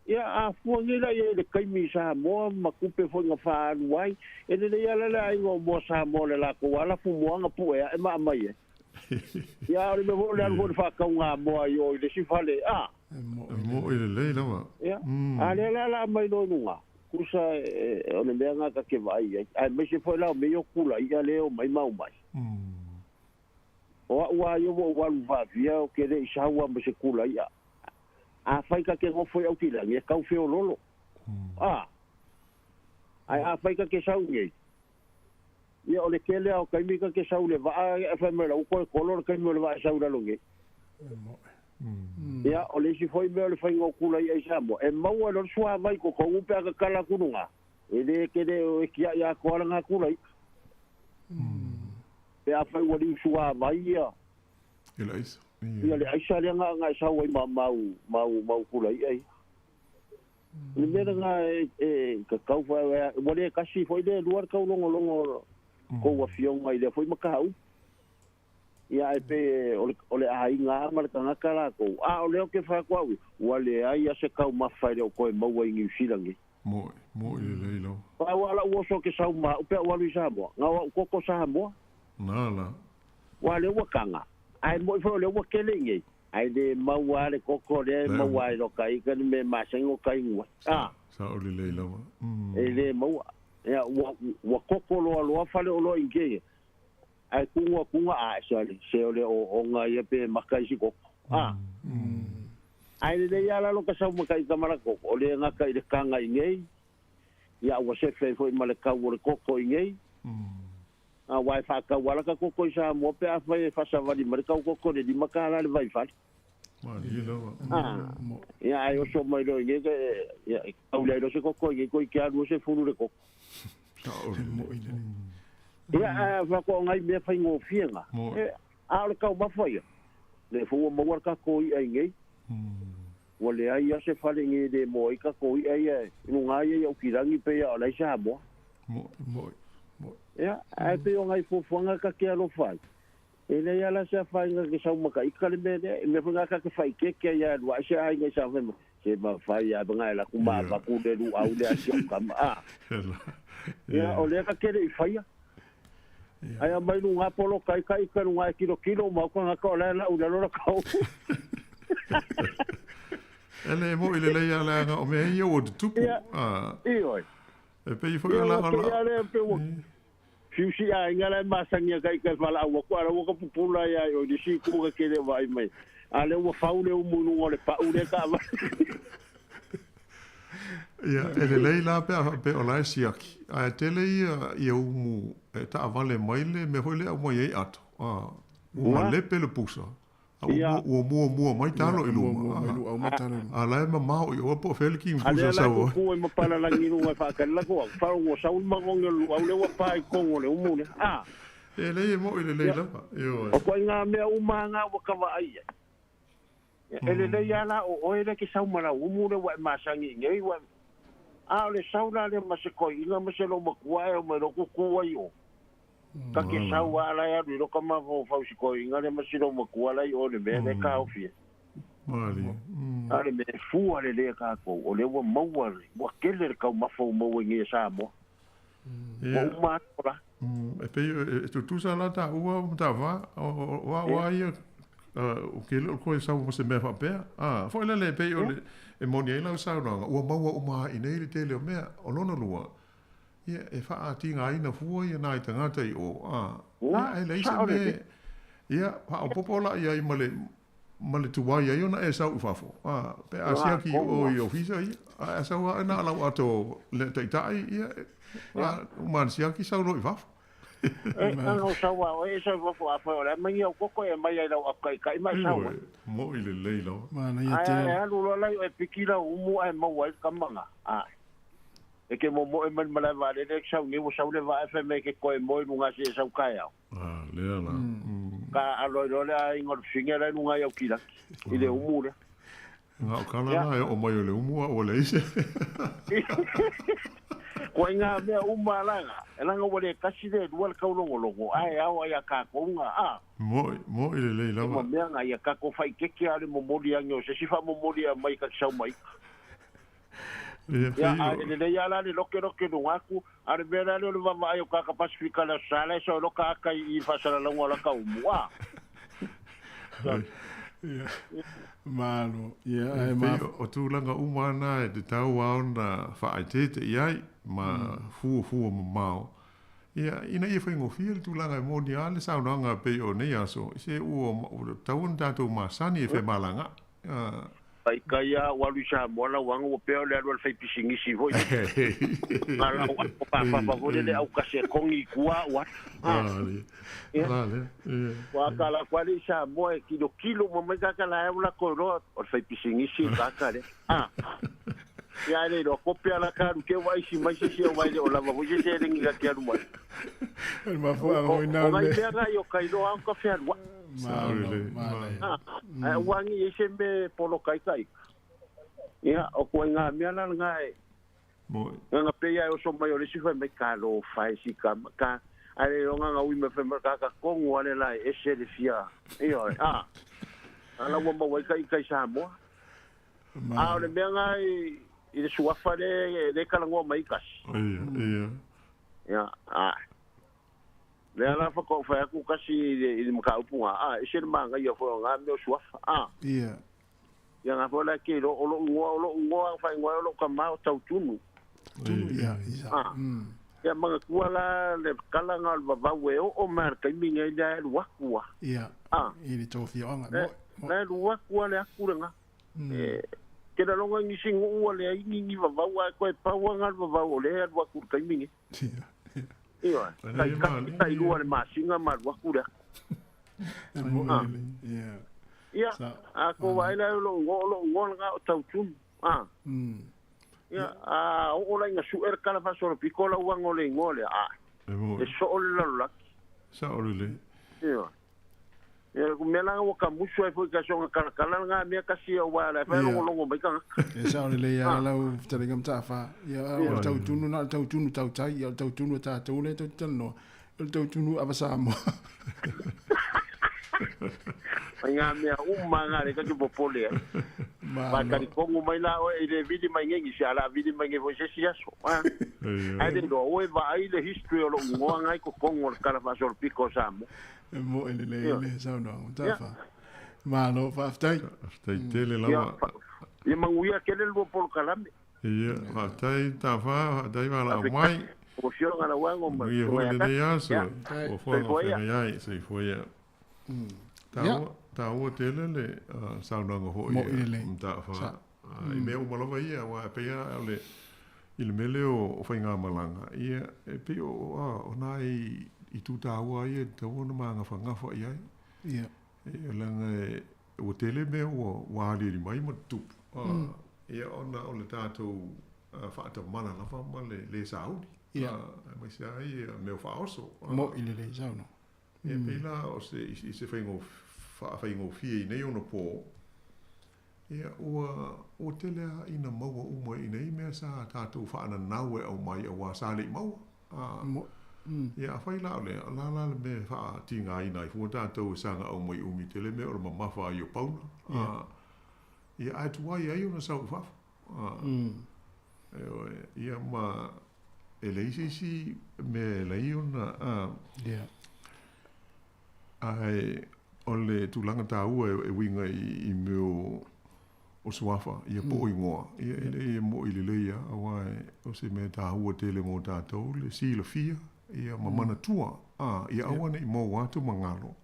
Ia, a fua nei la ia i le taimi i Samoa ma tupe foi na faaalu ai, e lelei lava la le aiga o moa Samoa i le latou lava lafumoā na pue ae ma aumai ai. Ia, a o le mea foi o le alu foi o le faatauga moa i o i le isi fale, a. E moʻi lelei lava. Ia, a lea la o le a aumai loa i luga, tusa o le mea lena ta te vaai i ai, aemaise foi la o mea ia o kula i'a lea e omai ma aumai. O a'u a ia ua ou alu faafia ou te le i sau a ma se kula i'a. Afai ta te nofo i Aukilani e tau feololo. A, ae afai ta te sau nei, ia o le tele a o taimi ta te sau i le vaa e fai mai la ua toe kolo le taimi o le vaa e sau i lalo nei. Ia, o le isi foi mea o le faiga o kula i'a i Samoa, e maua e loa le suavai i totonu pe a tatala atu luga, e le tele e tia'i atoa lana kula i'a. Pe afai ua liu suavai ia. Ia le aisa. Ia le aisa lea na na e sau ai ma mau mau mau kula i'a ia. O le mea lena e e tatau foi ua le tasi foi le lua le taulogologo o kou afioga i lea foi mataupu. Ia ae pei o le o le aiga lava ma le tagata latou, a o lea ou te fai atu au ia, ua leai lava se taumafa e le o toe maua i Niu Sila nei. Moe, moe lelei lava. Pau lava la'u oso ke sau ma a'u pe a ou alu i Samoa, na o a'u koko Samoa. Na la. Ua lea ua taga, ae mo'i foi o lea ua kele i nei, Ai le maua le koko le maua ai lo kai ka ni me masengo kai ngua. Ah. Sa o le lei lava. E le maua. Ia ua koko loa loa fale o loa inge. Ai kunga kunga a se le se o le o onga ia pe makai si koko. Ah. Ai le ia la lo ka sau makai ka mala koko. O le ngaka i le kanga inge. Ia ua se fe foi ma le kau o le koko inge. A wai whakau ala ka koko i sa mua pe a whai e whasawari ma le kau koko le lima ka ala le vai whale. Ah, ia ai oso mai lo inge ke ia au le ro se koko inge ko i ke alu se fulu le koko. Ia a whako ngai mea whai ngō fianga. E, a o le kau mawha ia. Le fua maua ka ko i ai ngei. Ua le ai a se whale nge le moa i ka ko i ai e. Ino ngā ia o kirangi pe ia o lai sa moa. Mo. Ia, ai pe o ngai fuafuaga ka ke alofa ai. E lei ala se afaina ke sau maka ika le mea lea, e mea foi ka ke fai keke ai alu ai se aiga i sa fai mai. Se ma fai a nga la ku ma va ku le lu au le asi o kama. Ah. Ia, o lea ka kele i faia. Ai a mai lu ngā polo kai kai ka lu ngā kilo kilo ma ka ngā ka o la la u la lo la kau. E le mo i le lei ala nga o mea ia o te tupu. Ia. Ah. I oi. E pe i foi Ia, la ua la. ke ia le pe ua. Fiusi a inga la masangia kai kai fala ua ko ala ua ka pupula ia o di si ku ka kele vai mai. Ale ua faule u munu o le pa u le ka va. Ia, e le lei la pe a pe o la e siaki. A e tele ia ia umu e ta avale mai le me hoi le au mai ei ato. Ah, ua Ua. malepe le pusa. A ua Ia. mua mua mua mai talo i Mua luma. mua mai lu au mai talo i luma. A la e mamao i oa po fele ki Ale mpusa la sau. ku ku e mapala langi nu fa ka la ko fa ua sau mangonge lu au le ua pa i kongo le umu le. Ah. E lei e mo i le lei lava. Io O ko ngā mea uma ngā ua kawa ai. E le lei ala o oe le ke sau mala umu le wa e masangi ngei wa. A o le sau la le ma se koi inga ma se lo makua e o me lo kuku ai o. Ka ke sau ala e alu i lo ka ma fau fau si koi inga le ma se lo makua lai o le mea le ka ofie. Mali. A le mea fua le le ka kou o le ua maua le. Ua kele le kau mafau maua i nge Samoa. Ua uma atu la. E pe e tutusa la ta ua o ta va o wa wa ia o ke le ko sau mo se mea faapea. Ah, foi le le pe o le e moni ai lau saunoaga ua maua uma i nei le tele o mea o lona lua. Ia e faaatiga ai na fua ia nai tagata i o. Ah, ia e leai se sao le mea ia faaopopo laʻi ai ma le tuai ai ona e sau i fafo. Ah, pe a siaki o i ofisa ia, a sau a na lau ato le taitaʻi ia, a uma siaki sau lo i fafo. E nga o sau a o e sau fafo a foi o le mangi au koko e mai ai lau akai kai mai sau. Mo i le lei lava. Mana ia Ai te. ai alu lo lai e piki lau umu ai mau ai kamanga. Ai. E ke mo mo e man malai va le le sau ni wo sau le va e me ke koe moi lunga se sau kai au. Ah, lea la. Ka alo lo le ai ngor finga le lunga au kila. I le umu le. Ngā o kala la e o mai o le umua o le ise. Ko ngā mea uma langa. E langa ua le kasi le lua le kaulongolongo. Ai au ai a kākou ngā. Ah. Mo i le lei Ma lava. mea ngā ia kako whai keke ale momoli ange o se sifa momoli a mai ka sau mai. Ia, Ia, pei a o- le le ia la le loke loke lunga aku, a le mea la le o le vava ai o kaka Pasifika le sala e so loka aka i fasala longo la ka umu. Ah. Ia. Malo. Ia, ai E ma. pei o tulaga uma ana e te tau ao na faaeteete i ai ma fua fua mamao. Ia, ina ia faigofie le tulaga e moni a le saunoaga pei o nei aso, se ua ua tatau ona tatou masani e femalagaʻi. Ah, Pai kai a walu sa mo la wanga o peo le alu al fai pisingisi foi. Nga la o pa pa pa foi le au kase kongi kua wa. ah, le. Ia. La le. Ia. Wa ka la kwali sa mo e kilo kilo mo mai ka ka la e la ko ro o fai pisingisi ka ka le. Ah. Ia le ro kopia la ka ke wai si mai si o wai le o la va foi se le ngi ka ke alu mai. El mafua O hoi nau ngai le. mea ngai o kai lo au ka fea lua. Malo. Mana ia. Ah, ai wangi e se me polo kai kai. Ia, o koe ngā mea la ngā e. Mo Nga pe ia o so mai o le si fai mai ka lo fai si ka ka ale o nga ui me fai mai ka ka kongo ale la e se le fia. Ia, ah. Ala ua maua i kai kai Samoa. A o le mea ngā i le suafa le le kalangoa mai kasi. Ia, ia. Ia, ah. Lea la faatoa ou fai atu tasi i le i le mataupu na, a, ese le manaia foi o na mea o suafa, a. Ia. Ia na foi la e te iloa, o lou igoa, o lou igoa na faaigoa ai o lou tama o Tautunu. Tunu, ia, ia. A. Ia manatua la le tala na o le vavau e oo mai lava i le taimi nei lea e alu atu lava. Ia. A. I le tou afioaga. E, Mo, la e alu atu lava le atu lena. E, te lagona i nisi nuu ua leai ni ni vavau ae toe pau lava na o le vavau o lea e alu atu i le taimi nei. Ia. Ioe, tai tasi, tai lua i le masina ma alu atu le atu. Ah. Ia, a tou vaai la i lou igoa, o lou igoa lena o Tautunu. Ah. Ia, a oo la ina sue le tala faasolopito lau aga o le igoa lea, a, e soo le lalolagi. Sao lelei. Ioe. Ia, o mea la ua tamusu ai foi i tasoga talatala lena mea tasi aua o la e faalogologo mai tagata. E sao lelei lava lau fetalaiga Mataafa. Ia, o le tautunu na o le tautunu tautai, ia o le tautunu a tatou lea tou te talanoa, o le tautunu ava Samoa. Mai ngā mea uma ngā le kake popole ai. Malo. Talitonu mai la oe i le vili mai nei se ala vili mai nei foi se isi aso. Ai le iloa oe vaai le history o lou igoa ngai totonu o le Tala Faasolopito o Samoa. E moe lelei le saunoaga Mataafa. Malo, faafetai. Faafetai tele lava. Ia manuia tele le lua polokalame. Ia, faafetai Tafa, faafetai valaau mai. Ua afioga Lauago ma Manuia foi lenei aso. Ua Soifua ia. feagai ai, soifua ia. Taua, taua tele le saunoaga foi Mo'i lelei. Mataafa. I mea uma lava ia, aua e pei lava o le, i le mea lea o faigamalaga, ia, e pei o, o nai itu taua ia e tatau ona magafagafa i ai. Ia. Ia, leaga e, ua tele mea ua aliali mai ma tutupu, ia, ona o le tatou faatamala lava ma le lē sauni, aemaise ai mea o faaoso. Mo'i lelei saunoaga. Ia, pei la o se, i se faafaigofie i nei ona pō, ia, ua tele lava ina maua uma i nei mea sa tatou faananau e aumai auā sa le i maua. Ia, afai la o lea, o le a la le mea e faatigaina ai fua tatou e saga aumai umi tele mea o le mamafa ai o pauna. Ia, ae tuai ai ona sau i fafo. Ioe, ia ma e leai se isi mea e leai ona, ae o le tulaga taua e uiga i mea o suafa, ia po o igoa, ia e leai e mo'i lelei lava, aua o se mea taua tele mo tatou le silafia, ia ma manatua, ia aua ne i mou atu magalo,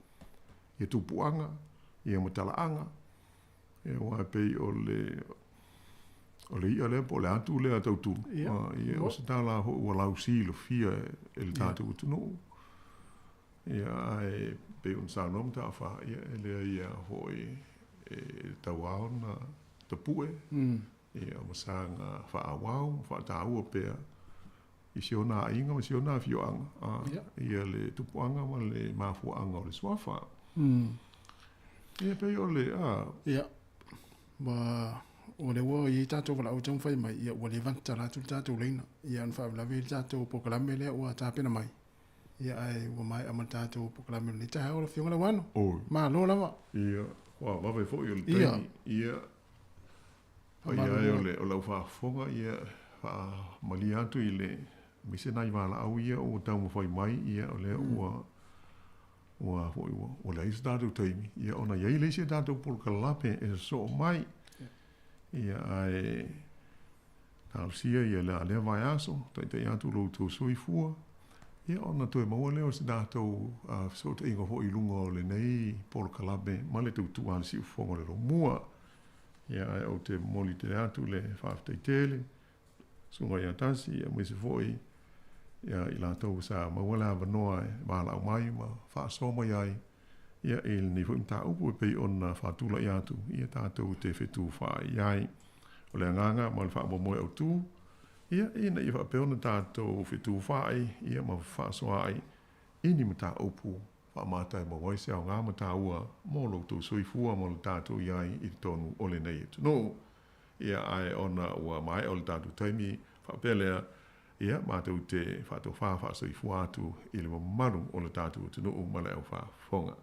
ia tupuaga, ia ma talaaga, ia aua e pei o le o le i'a lea po o le atu lea a Tautunu, ia o se tala foi ua lausilafia e le tatou atunuu. Ia, ae pei ona saunoa Mataafa, ia, e leai lava foi e tatau lava ona tapue, ia, ma saga faaauau ma faataua pea i si ona aiga ma si ona afioaga, ia le tupuaga ma le mafuaaga o le suafa. Ia, pei o le, a. Ia, ma o lea ua i ai tatou valaau e taumafai mai, ia, ua leva ona tatala atu le tatou laina, ia, ona faalavelave ai le tatou polokalame lea ua tapena mai. Ia ae ua maea ma le tatou polokalame o lenei taeao lau Afioga Lauano. Oi. Malo lava. Ia, ua vave foi o le taimi. Ia. Paia e o le o lau faafofoga, ia, faamalie atu i le aemaise nai valaau ia ua taumafai mai, ia, o lea ua ua foi ua ua leai se tatou taimi, ia, ona i ai le isi a tatou polokalame e sosoo mai. Ia, ae Talosia ia le lea vaiaso, taitai atu lo outou soifua, ia ona toe maua lea o se tatou fesootaiga foi i luga o lenei polokalame ma le tautua a le Siufofoga o le Lomua. Ia ae ou te momoli tele atu le faafetai tele, Susuga ia Tasi, aemaise foi ia i latou sa maua le avanoa e valaau mai ma faasoa mai ai ia i lenei foi mataupu e pei ona faatulai atu ia tatou te fetufaai ai. O le agaga ma le faamoemoe autu, ia, ina ia faapea ona tatou fetufaai ia ma fefaasoaai i ni mataupu faamata e maua ai se aoga ma taua mo lo outou soifua ma lo tatou i ai i totonu o lenei atunuu. Ia, ae ona ua maea o le tatou taimi faapea lea, ia, matou te faatofā faasoifua atu i le mamalu o le tatou atunuu ma le aufaafofoga.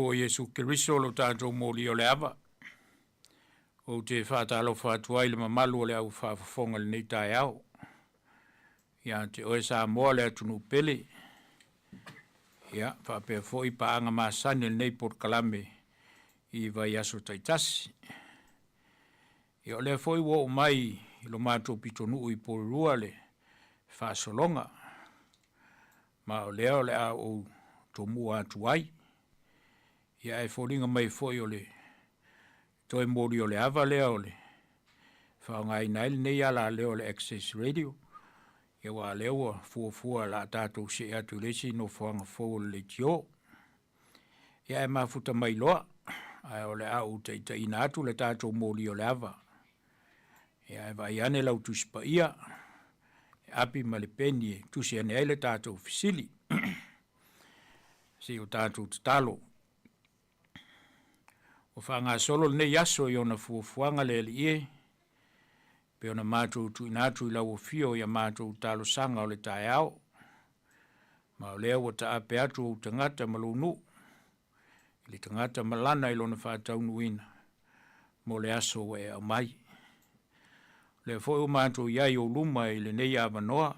O Iesu Keriso lo tatou moli o le ava. Ou te faatalofa atu ai le mamalu o le au faafofoga i lenei taeao. Ia te oe Samoa le atunuu pele. Ia faapea foi paaga masani o lenei polokalame i vaiaso taitasi. Ia o lea foi ua oo mai i lo matou pitonuu i Porirua le faasologa. Ma o lea o le a ou tomua atu ai. Ia ae foliga mai foi o le toe moli o le ava lea o le faaaogaina ai lenei alaleo o le Access Radio. Ia aua o lea ua fuafua o le a tatou see atu i le isi nofoaga fou o le leitio. Ia ae mafuta mai loa, ae o le a ou taitaiina atu le tatou moli o le ava. Ia ae vaai ane lau Tusi Paia, le api ma le peni e tusi ane ai le tatou fesili. Se i o tatou tatalo. Ua faagasolo lenei aso i ona fuafuaga le Alii e, pei ona matou tuuina atu i lau afio i a matou talosaga o le taeao. Ma o lea ua taape atu ou tagata ma lou nuu, i le tagata ma lana i lona faataunuuina mo le aso ua e aumai. O lea foi ua matou i ai i ou luma i lenei avanoa,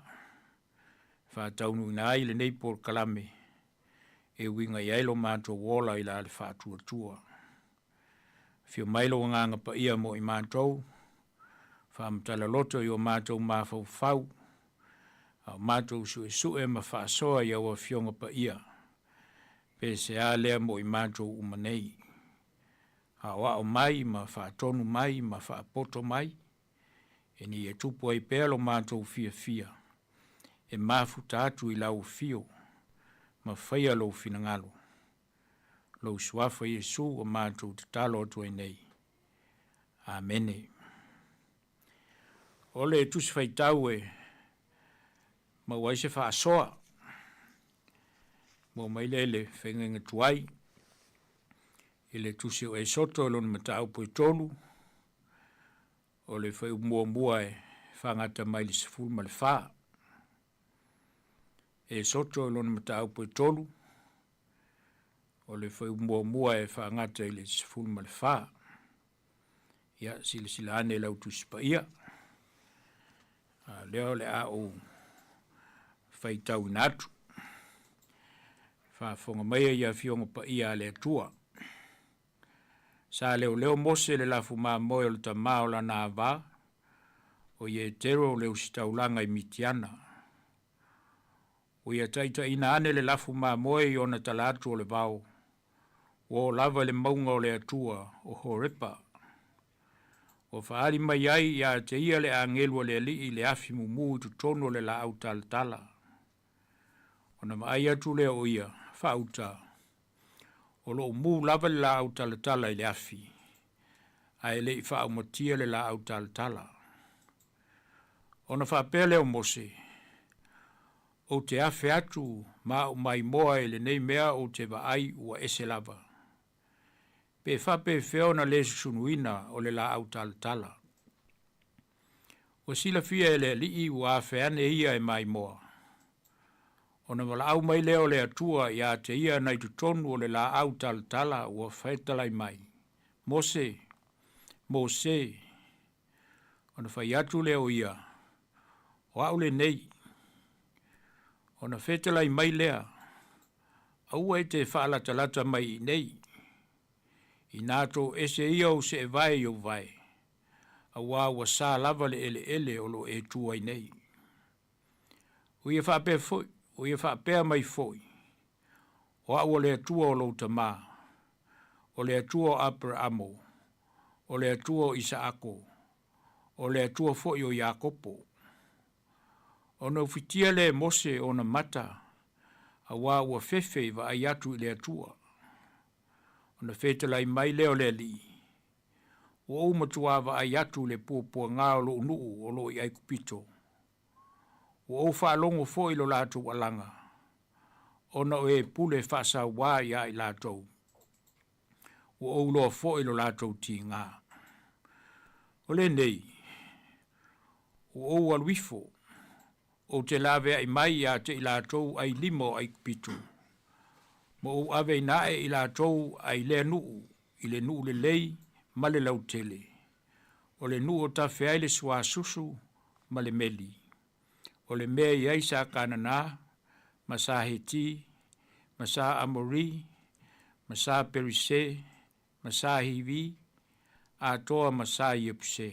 e faataunuuina ai lenei polokalame e uiga i ai lo matou ola i la le faatuatua. Afio mai lou Agaga Paia mo i matou, faamatala loto i o matou mafaufau, a o matou suesue ma faasoa i au Afioga Paia, pe se a lea mo i matou uma nei. Aoao mai ma faatonu mai ma faapoto mai, ina ia tupu ai pea lo matou fiafia e mafuta atu i lau afio ma faia lou finagalo. Lou Suafa Iesu ua matou tatalo atu ai nei. Amene. O le Tusi Faitau e maua ai se faasoa, maua mai lea i le faigaiga tuai, i le Tusi o Esoto i lona mataupu e 3, o le fuaiupu muamua e faagata mai le 14. Esoto i lona mataupu e 3, o le fuaiupu muamua e faagata i le 14. Ia, silasila ane i lau Tusi Paia. A lea o le a ou faitauina atu. Faafofoga maia i Afioga Paia a le Atua. Sa leoleo Mose le lafu mamoe o le tama o lana ava, o Ietero le usitaulaga i Mitiana. Ua ia taitaiina ane le lafu mamoe i ona tala atu o le vao, ua oo lava i le mauga o le Atua o Horepa. Ua faaali mai ai ia te ia le agelu a le Alii i le afi mumu i totonu o le laau talatala. Ona vaai atu lea o ia, faauta. O lo o mū lava le laau talatala i le afi, ae le i faaumatia le laau talatala. Ona faapea lea o Mose, Ou te afe atu ma au maimoa i lenei mea ou te vaai ua ese lava. Pe faapefea ona le susunuina o le laau talatala. Ua silafia e le Alii ua afe ane ia e maimoa. Ona valaau mai lea o le Atua ia te ia nai totonu o le laau talatala ua fetalai mai, Mose! Mose! Ona fai atu lea o ia, O au lenei. Ona fetalai mai lea, Aua e te faalatalata mai i inei. Inā toese ia ou seevae i ou vae, auā ua sa lava le eleele o lo o e tu ai nei. Ua ia faapea foi, ua ia faapea mai foi, O au o le Atua o lou tamā, o le Atua o Aperaamo, o le Atua o Isaako, o le Atua foi o Iakopo. Ona ufitia lea e Mose ona mata, auā ua fefe i vaai atu i le Atua. Ona fetalai mai lea o le Alii, Ua ou matuā vaai atu i le puapuagā o lou nuu o lo o i Aikupito. Ua ou faalogo foi i lo latou alaga, ona o e pule faasauā iā i latou. Ua ou iloa foi lo latou tigā. O lenei, ua ou alu ifo, ou te laveai mai iā te i latou ai lima o Aikupito, ma ou aveina ae i latou ai lea nuu i le nuu lelei ma le lautele, o le nuu o tafe ai le suasusu ma le meli, o le mea i ai sa Kanana, ma sa Heti, ma sa Amori, ma sa Perise, ma sa Hivi, atoa ma sa Iepuse.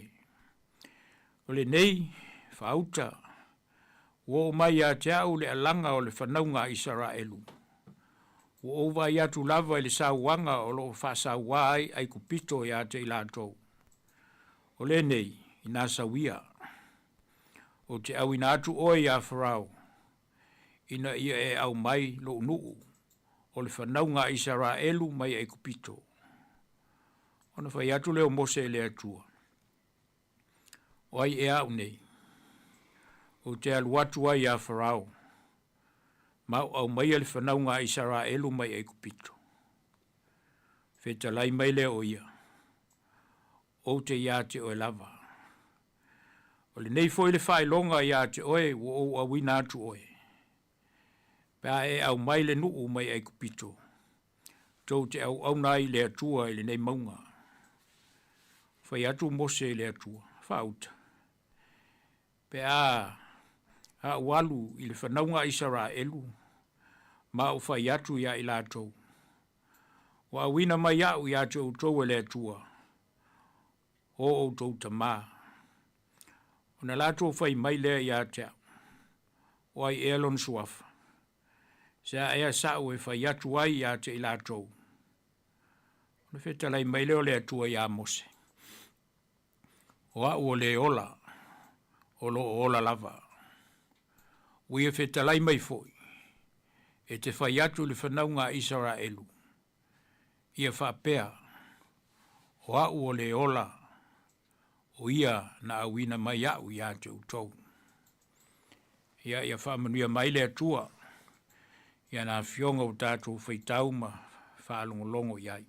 O lenei faauta, ua oo mai ia te au le alaga o le fanauga a Isaraelu. Ua ou vaai atu lava i le sauaga o lo o faasauā ai Aikupito ia te i latou. O lenei, inā sauia. Ou te ʻauina atu ʻoe iā Farao, ina ia e ʻau mai loʻu nuʻu, o le fanauga a ʻIsaraʻelu mai ʻAikupito. Ona fai atu lea o Mose i le Atua, O ai ea aʻu nei? Ou te alu atu ai iā Farao, ma ou ʻaumaia le fanauga a ʻIsaraʻelu mai ʻAikupito. Fetalai mai lea o ia, Ou te iā te oe lava. O lenei foi le faailoga iā te oe ua ou ʻauina atu oe. Pe a e ʻau mai le nuʻu mai ʻAikupito, tou te ʻauʻauna ai i le Atua i lenei mauga. Fai atu Mose i le Atua, Faauta, pe a aʻu alu i le fanauga a Isaraelu, ma ou fai atu iā i latou, Ua ʻauina mai aʻu iā te ʻoutou e le Atua, o ʻoutou tamā. Ona latou fai mai lea iā te aʻu, O ai ea lona suafa? Se a ea saʻu e fai atu ai iā te i latou? Ona fetalai mai lea o le Atua iā Mose, O aʻu o le ola, o lo o ola lava. Ua ia fetalai mai foi, e te fai atu i le fanauga a Isaraelu, ia faapea, O aʻu o le ola, o ia na ʻauina mai aʻu iā te ʻoutou. Ia, ia faamanuia mai le Atua i ana afioga ua tatou faitau ma faalogologo i ai.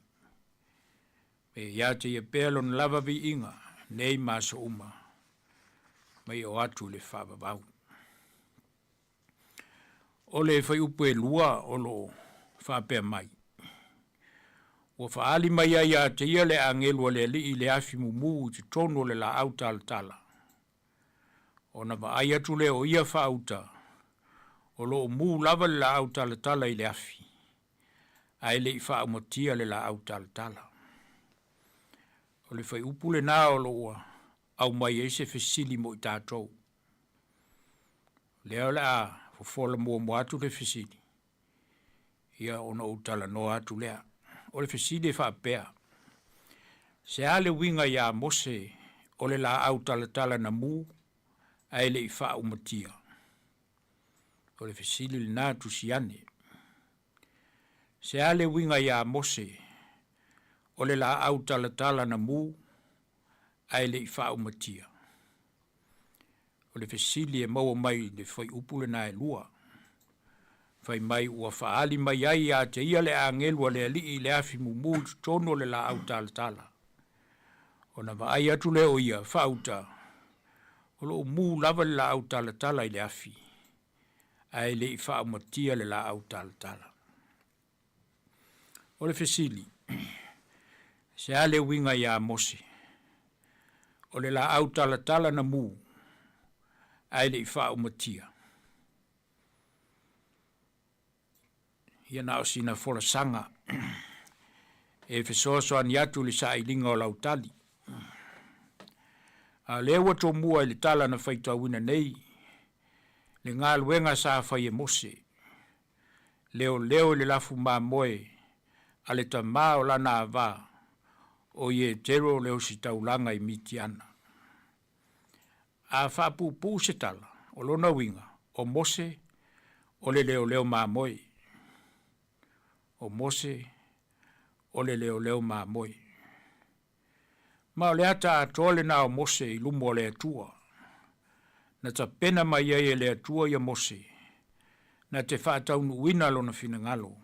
E ia te ia pea lona lava viiga nei ma aso uma, mai oo atu i le faavavau. O le fuaiupu e lua o lo o faapea mai, Ua faaali mai ai ia te ia le agelu a le Alii i le afi mumu i totonu o le laau talatala. Ona vaai atu lea o ia faauta, o lo o mu lava le laau talatala i le afi, ae le i faaumatia le laau talatala. O le fuaiupu lenā o lo o ua aumai ai se fesili mo i tatou. O lea o le a fofola muamua atu le fesili, ia ona ou talanoa atu lea. O le fesili e faapea, Se a le uiga iā Mose o le laau talatala na mu ae le i faaumatia? O le fesili lenā tusi ane. Se a le uiga iā Mose, o le laau talatala na mu, ae le i faaumatia? O le fesili e maua mai i le fuaiupu lena e lua. Fai mai ua faaali mai ai ia te ia le agelu a le Alii i le afi mumu i totonu o le laau talatala. Ona vaai atu lea o ia, faauta, o lo o mu lava le laau talatala i le afi, ae le i faaumatia le laau talatala. O le fesili, se a le uiga iā Mose? O le laau talatala na mu, ae le i faaumatia. Ia na o sina folasaga e fesoasoani atu i le sailiga o lau tali. A o lea ua tomua i le tala na faitauina nei le galuega sa fai e Mose, leoleo i le lafu mamoe a le tamā o lana ava o Ietero le ositaulaga i Mitiana. A faapuupuu se tala, o lona uiga, o Mose o le leoleo mamoe. O Mose o le leoleo mamoe. Ma o le ata atoa lena o Mose i luma o le Atua. Na tapena mai ai e le Atua ia Mose, na te faataunuuina lona finagalo,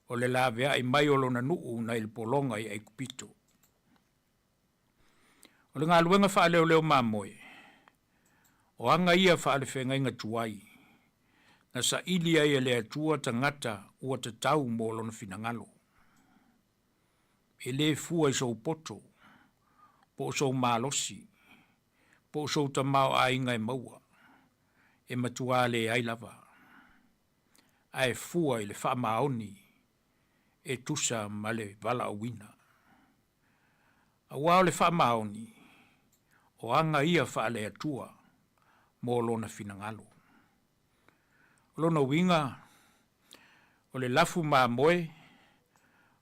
o le laveai mai o lona nuu nai le pologa i Aikupito. O le galuega faaleoleo mamoe, o aga ia faalefeagaiga tuai, na saili ai e le Atua tagata ua tatau mo lona finagalo. E lē fua i sou poto, po o sou malosi, po o sou tamaoaiga e maua, e matuā leai lava, ae fua i le faamaoni e tusa ma le valaauina. Aua o le faamaoni, o aga ia faale-Atua mo Lona finagalo. O lona uiga, o le lafu mamoe,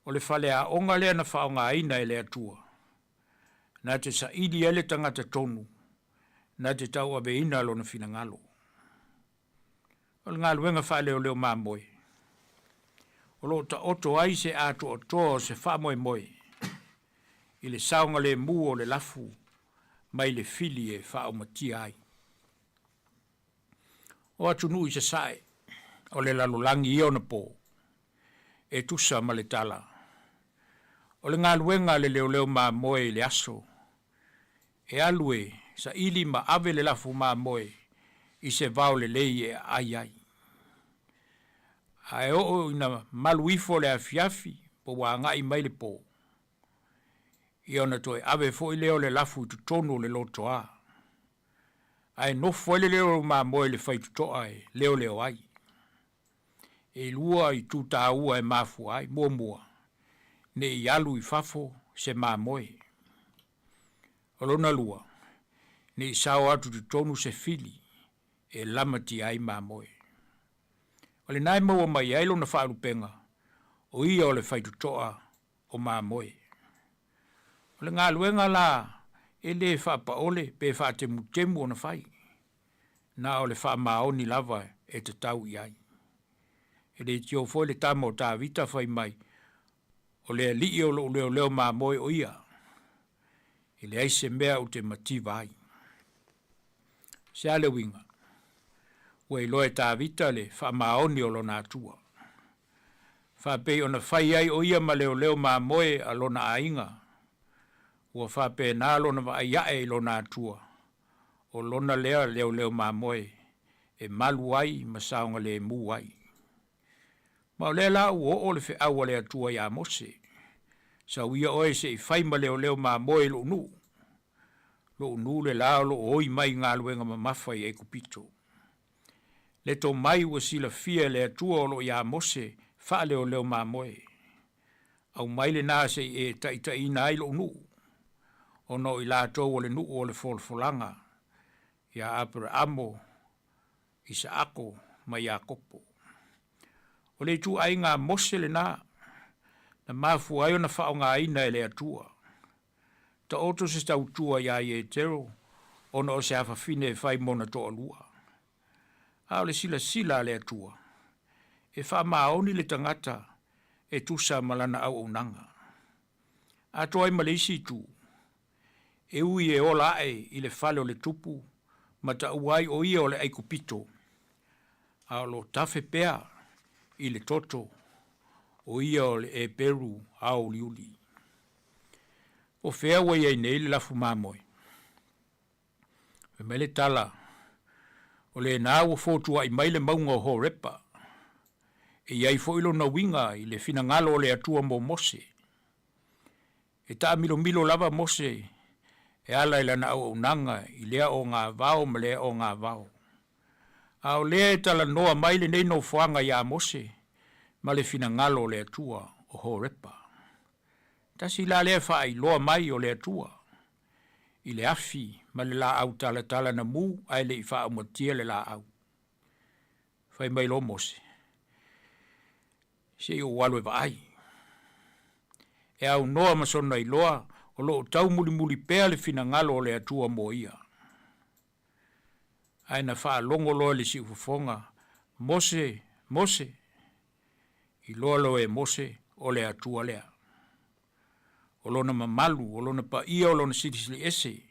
o le faleaoga lea na faaaogaina e le Atua, na te saili ai le tagata tonu na te tauaveina lona finagalo. O le galuega faaleoleo mamoe, o lo o taoto ai se atoatoa o se faamoemoe i le saogalemu o le lafu mai le fili e faaumatia ai. O atunuu i sasae o le lalolagi ia ona po, e tusa ma le tala, o le galuega a le leoleo mamoe i le aso, e alu e saili ma ave le lafu mamoe i se vao lelei e aai ai. Ae oo ina malu ifo le afiafi po ua agai mai le po, ia ona toe ave foi lea o le lafu i totonu o le lotoa. Ae nofo ai le leo mamoe i le faitotoa e leoleo ai. E lua itu taua e mafua ai. Muamua, ne i alu i fafo se mamoe. O lona lua, ne i sao atu i totonu se fili e lamatia ai mamoe. O lena e maua mai ai lona faalupega, o ia o le faitotoa o mamoe. O le galuega la e le faapaole pe faatemutemu ona fai, na o le faamaoni lava e tatau i ai. E le tio foi le tama o Tavita fai mai, O le Alii o lou leoleo mamoe o ia, e leai se mea ou te mativa ai. Se a le uiga? Ua iloa e Tavita le faamaoni o lona Atua. Faapei ona fai ai o ia ma leoleo mamoe a lona aiga, ua faapena lona vaai ae i lona Atua, o lona lea leoleo mamoe e malu ai ma saogalemu ai. Ma o lea la ua oo le feau a le Atua iā Mose, Sau ia oe se i fai ma leoleo mamoe i lou nuu, lou nuu le la o lo o oi mai i galuega mamafa i Aikupito. Le tomai ua silafia e le Atua o lo o iā Mose faaleoleo mamoe. Aumai lena se i e taitaiina ai lou nuu, ona o i latou o le nuu o le folafolaga iā Aperaamo, Isaako ma Iakopo. O le ituaiga a Mose lena na mafua ai ona faaaogaina e le Atua. Taoto se tautua iā Ietero ona o se afafine e fai mona toalua. A o le silasila a le Atua, e faamaoni le tagata e tusa ma lana auaunaga. Atoa ai ma le isi itu, e ui e ola ae i le fale o le tupu ma taua ai o ia o le Aikupito, a o lo o tafe pea i le toto o ia o le Eperu aouliuli. O fea ua i ai nei le lafu mamoe? Fai mai le tala, o lena ua fotuaʻi mai le mauga o Horepa, e i ai foi lona uiga i le finagalo o le Atua mo Mose. E taamilomilo lava Mose e ala i lana auaunaga i lea ogavao ma lea ogavao. A o lea e talanoa mai lenei nofoaga iā Mose ma le finagalo o le Atua o Horepa. Tasi la lea faailoa mai o le Atua i le afi ma le laau talatala na mu ae le i faaumatia le laau. Fai mai loa Mose, Se i ou alu e vaai. E aunoa ma sona iloa o lo o taumulimuli pea le finagalo o le Atua mo ia. Ae na faalogo loa i le siufofoga, Mose, Mose! Iloa loa e Mose o le Atua lea. O lona mamalu, o lona paia, o lona silisili ese,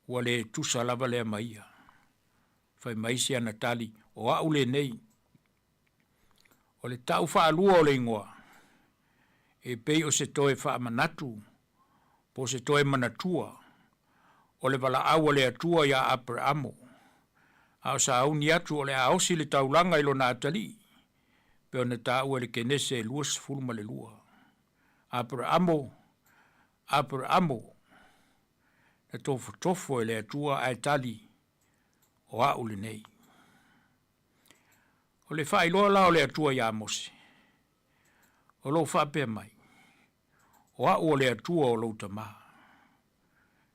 ua le tusa lava lea ma ia. Fai mai si ana tali, O au lenei. O le tau faalua o le igoa, e pei o se toe faamanatu po o se toe manatua o le valaau a le Atua iā Aperamo, a o sauni atu o le a osi le taulaga i lona atalii, pei ona taua i le Kenese 22. Aperamo, Aperamo, na tofotofo e le Atua ae tali, O au lenei. O le faailoa la o le Atua iā Mose, o lo o faapea mai, O au o le Atua o lou tamā,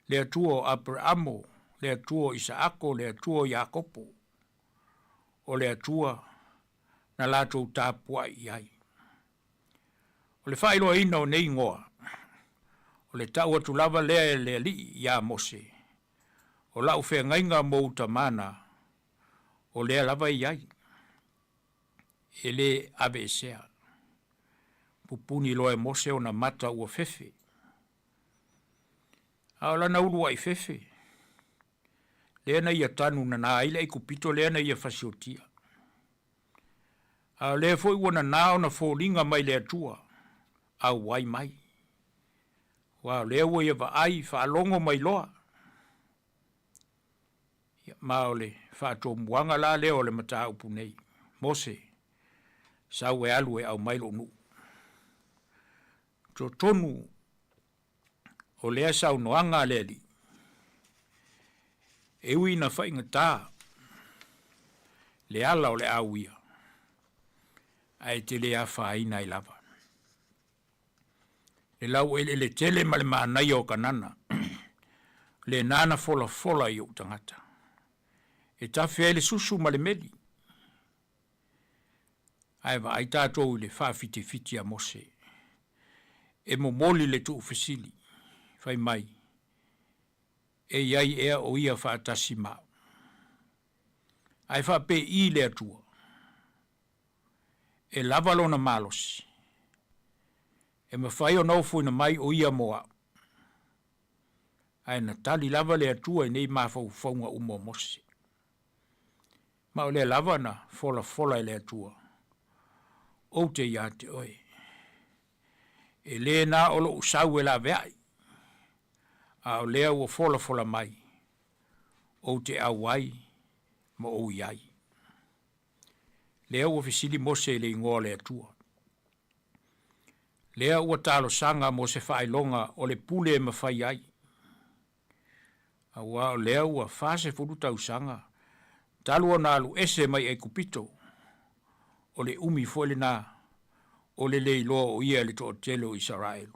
le Atua o Aperamo, le Atua o Isaako, le Atua o Iakopo, o le Atua na latou tapuai i ai. O le faailoaina o nei igoa, o le tau atu lava lea e le Alii iā Mose, O lau feagaiga mo ou tamā na, o lea lava e i ai, e lē aveesea. Pupuni loa e Mose ona mata ua fefe. A o lana uluaʻi fefe, lea na ia tanu nanā ai le Aikupito lea na ia fasiotia. A o lea foi ua nanā ona foliga mai le Atua, auai mai. Aua o lea ua ia vaai faalogo mai loa. Ia, ma o le faatomuaga la lea o le mataupu nei, Mose, sau e alu e aumai lou nuu. Totonu o lea saunoaga a le Alii, e ui ina faigata le ala o le auia, ae te le afaina ai lava. Le laueleele tele ma le manaia o Kanana, lena na folafola i ou tagata, e tafe ai le susu ma le meli. Ae vaai tatou i le faafitifiti a Mose, e momoli le tuufesili, fai mai, E i ai ea o ia faatasi ma au? Ae faapei le Atua, E lava lona malosi, e mafai ona ofoina mai o ia mo au. Ae na tali lava le Atua i nei mafaufauga uma o Mose. Ma o lea lava na folafola e le Atua, Ou te iā te oe. E lē na o loʻu sau e laveaʻi, a o lea ua folafola mai, ou te ʻauai ma ou i ai. Lea ua fesili Mose i le igoa o le Atua. Lea ua talosaga mo se faailoga o le pule e mafai ai. Aua o lea ua 40 tausaga talu ona alu ese mai Aikupito, o le umi foi lena o le le iloa o ia e le toatele o Isaraelu.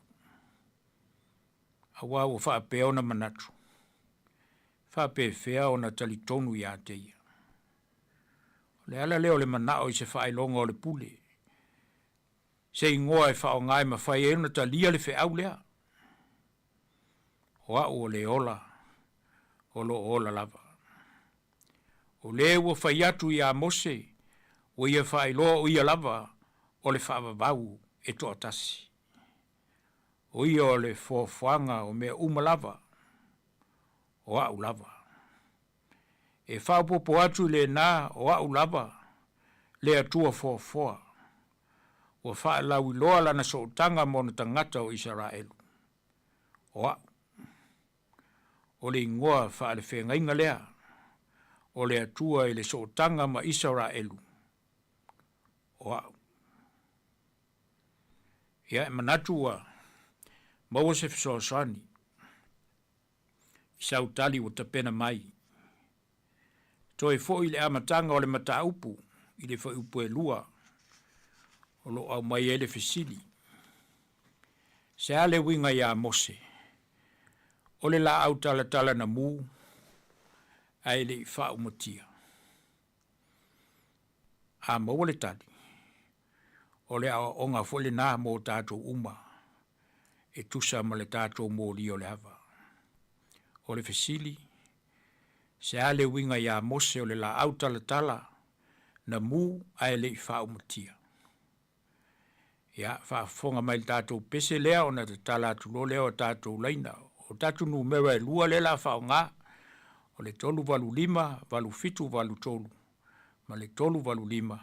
Aua ua faapea ona manatu, faapefea ona talitonu iā te ia. O le ala lea o le manao i se faailoga o le pule, se igoa e faaaoga e mafai ai ona talia le feau lea. O au o le ola, o lo o ola lava. O le ua fai atu iā Mose, ua ia faailoa o ia lava o le faavavau e toatasi. O ia o le foafoaga o mea uma lava, o a'u lava. E faaopoopo atu i lena o a'u lava le Atua foafoa, ua faalauiloa lana sootaga ma ona tagata o Isaraelu. O a'u. O le igoa faalefeagaiga lea o le Atua i le sootaga ma Isaraelu, o a'u. Ia, e manatu ua maua se fesoasoani i sau tali ua tapena mai. Toe foi i le amataga o le mataupu i le fuaiupu e 2 o lo o aumai ai le fesili. Se a le uiga iā Mose, o le laau talatala na mu ae le i faaumatia? A maua le tali, o le aoaoga foi lenā mo tatou uma e tusa ma le tatou moli o le ava. O le fesili, se a le uiga iā Mose o le laau talatala na mu ae le i faaumatia? Ia, faafofoga mai i le tatou pese lea ona tatala atu loa lea o tatou laina. O tatou numera e 2 lea o le a faaaoga, o le 385 8783 ma le 385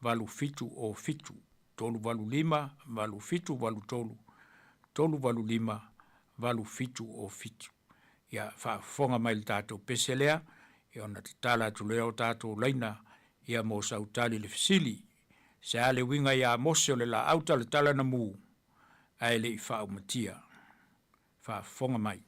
8707. 385 8783, 385 8707. Ia, faafofoga mai i le tatou pese lea, ia ona tatala atu lea o tatou laina ia mo sau tali i le fesili. Se a le uiga iā Mose o le laau talatala na mu, ae le i faaumatia? Faafofoga mai.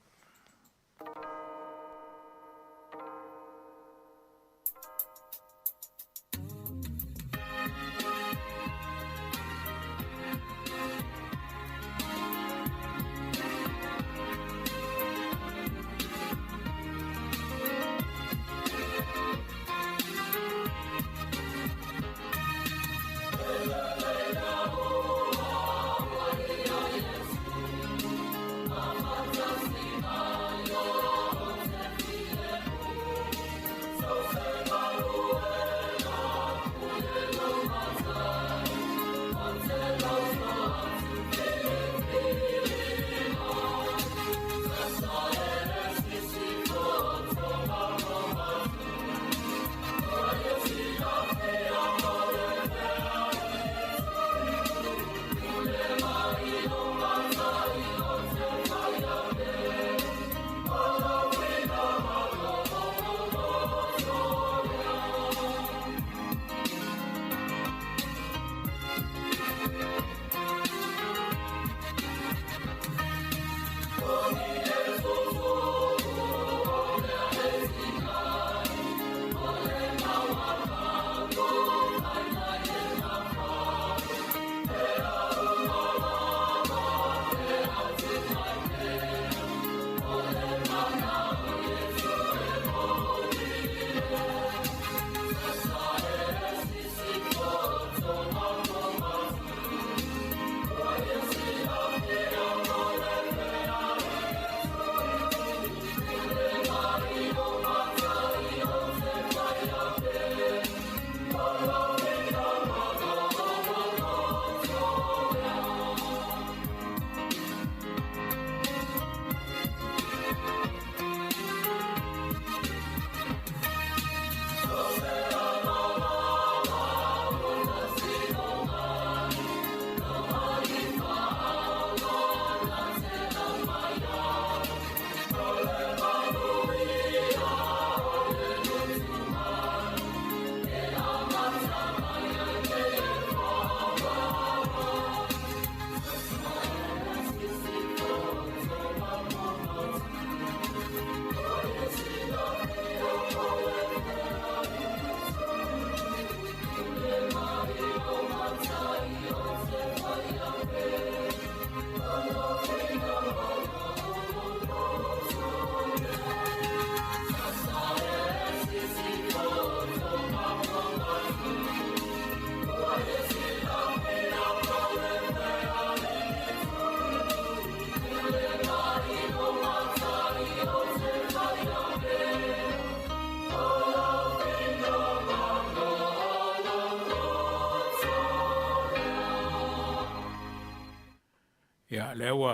Ia, lea ua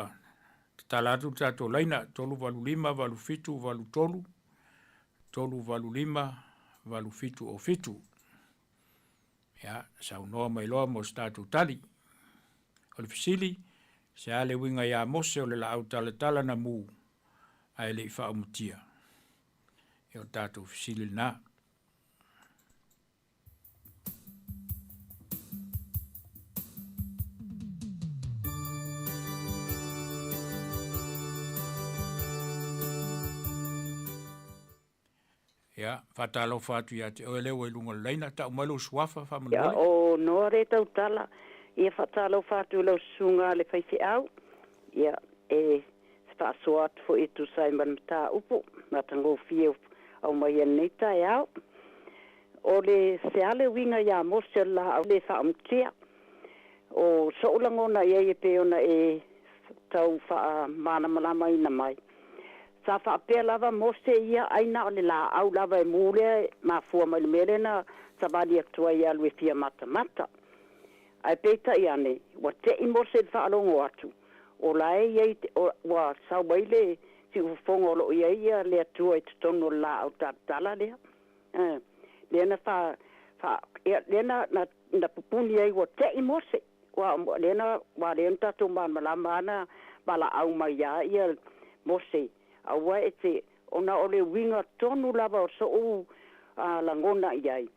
tatala atu le tatou laina, 385 87 83, 385 87 07. Ia, saunoa mai loa mo se tatou tali. O le fesili, se a le uiga iā Mose o le laau talatala na mu ae le i faaumatia? Ia, o le tatou fesili lena. Ia, faatalofa atu ia te oe lea ua i luga o le laina. Tau mai lou suafa, Ia, faamolemole. o Noa lea tautala. Ia, faatalofa atu i lau susuga a le faifeau. Ia, e se faasoa atu foi e tusa ai ma le mataupu matagofie aumai ai lenei taeao. O le se a le uiga iā Mose o le laau le faaomatia. O so'u lagona i ai e pei ona e tau faamalamalamaina mai. Sa faapea lava Mose ia ai na o le laau lava e mu lea e mafua mai le mea lea na savali atu ai e alu e fia matamata. Ae peitai ane, ua te'i Mose i le faalogo atu, o la e i ai, ua sau ai le siufofoga o lo o i ai ia le Atua i totonu o le laau talatala lea. Ä, lea na fa, fa, ia, lea na, na, na pupuni ai ua te'i Mose, ua, lea na, ua lea na tatou malamalama ana valaau mai iā ia Mose, aua e te, ona o le uiga tonu lava o so'u a, lagona i ai,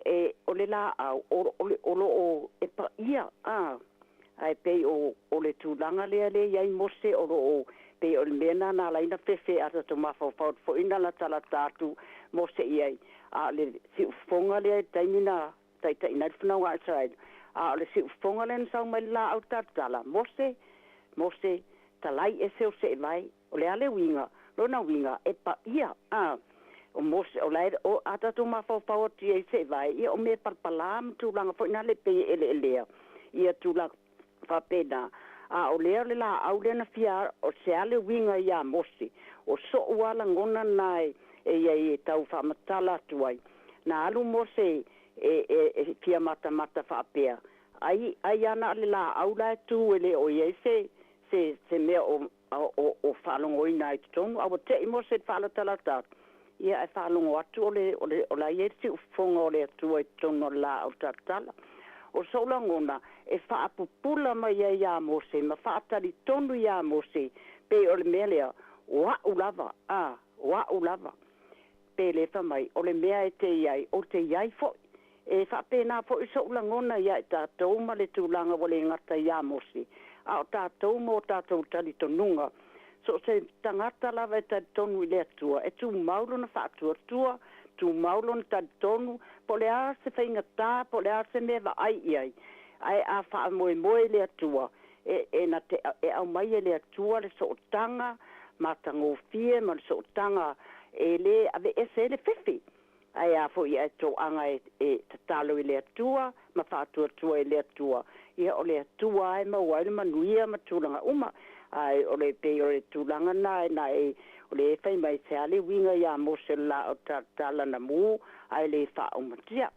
e, o le laau, o, o, o lo o e paia, a, ae pei o, o le tulaga lea lea i ai Mose o lo o, pei o le mea lena na ala ai na fefe a tatou mafaufau atu foi na latalata atu Mose i ai, a o le siufofoga lea i le taimi na taitaiina ai le fanauga a Isaraelu, a o le siufofoga lea na sau mai le laau talatala, Mose, Mose, talai ese o seevae, O le a le uiga? Lona uiga, e paia, a. O Mose, o la e, o, a tatou mafaufau atu i ai se i vae, ia o mea palapala ma tulaga foi na le pei e eleelea, ia tulaga faapena. A o lea o le laau lea na fia, o se a le uiga iā Mose? O soʻu a lagona na e, e i ai e tau faamatala atu ai. Na alu Mose e, e, e fia matamata faapea, ai, ai ana le laau la e tu e le o i ai se, se, se mea o, o, o faalogoina ai totonu, a ua te'i Mose i le faalatalata atu, ia ae faalogo atu o le, o le, o la e i ai le siufofoga o le Atua i totonu o le laau talatala. O so'u lagona, e faapupula mai ai iā Mose ma faatalitonu iā Mose, pei o le mea lea, o a'u lava, a, o a'u lava. Pe le fai mai, o le mea e te i ai, ou te i ai fo'i. E faapena foi so'u lagona iā i tatou ma le tulaga ua le gata iā Mose, a o tatou ma o tatou talitonuga. So o se tagata lava e talitonu i le Atua, e tumau lona faatuatua, tumau lona talitonu, po o le a se faigata, po o le a se mea e vaai i ai. Ae a faamoemoe i le Atua, e, e na te, e aumai e le Atua le sootaga matagofie ma le sootaga e lē aveese ai le fefe. Ae a foi ae toaga e, e tatalo i le Atua ma faatuatua i le Atua, ia o le Atua lava e maua ai le manuia ma tulaga uma. Ae o le pei o le tulaga na e na e o le e fai mai se a le uiga iā Mose o le laau talatala na mu ae le faaumatia.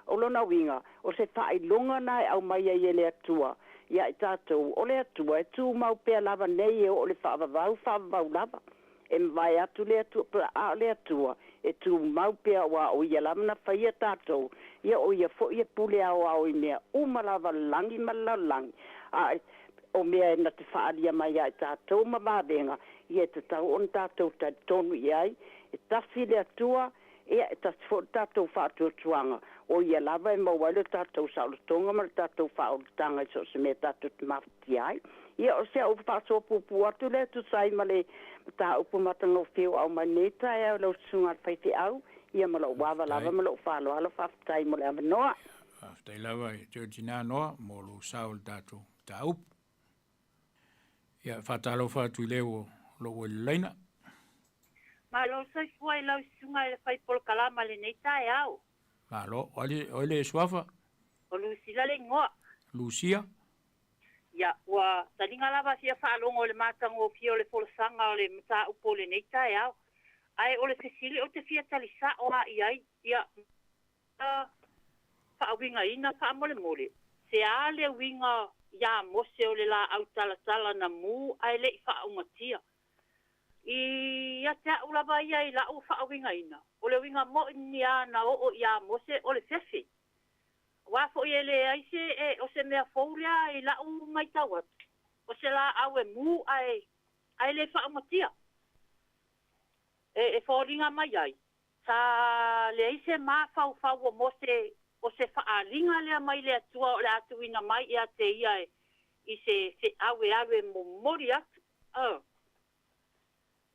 O lona uiga, o se faailoga na e aumai ai e le Atua iā i tatou, o le Atua e tumau pea lava nei e oo i le faavavau, faavavau lava. E mavae atu le Atua, a o le Atua e tumau pea aua o Ia lava na faia tatou, ia o Ia foi e pule aoao i mea uma lava o le lagi ma le lalolagi, a o mea e na te faaalia mai ia i tatou ma vavega, ia e tatau ona tatou talitonu i ai, e tasi le Atua, Ia, e tasi foi le tatou faatuatuaga, o ia lava e maua ai le tatou saolotoga ma le tatou faaolataga i so o se mea tatou te mafatia ai. Ia, o si au faasoa puupuu atu lea e tusa ai ma le mataupu matagofie ua aumai nei taeao i lau Susuga a le Faifeau, ia ma lou ava lava ma lou faaaloalo. Faafetai mo le avanoa. Faafetai lava i te tina Noa mo lou sao i le tatou mataupu. Ia, faatalofa atu i le o lou i le laina. Malo soifua i lau susuga i le fai polokalama i lenei taeao. Malo. O ai, o ai le suafa? O Lusila le igoa. Lucia. Ia, ua taliga lava fia faalogo i le matagofie o le folasaga o le mataupu o lenei taeao. Ae o le fesili ou te fia tali sa'o lava i ai, ia, faauigaina faamolemole, se a le uiga iā Mose o le laau talatala na mū ae le i faaumatia. I ia te a'u lava ia i la'u faauigaina, o le uiga mo'i ni a na oo iā Mose o le fefe. Auā fo'i e leai se e o se mea fou lea i la'u maitau atu, o se laau e mū ae ae le faaumatia. E e foliga mai ai, sa leai se mafaufau o Mose o se faaaliga lea mai le Atua o le a tuuina mai ia te ia e i se feau e alu e momoli atu. Oh.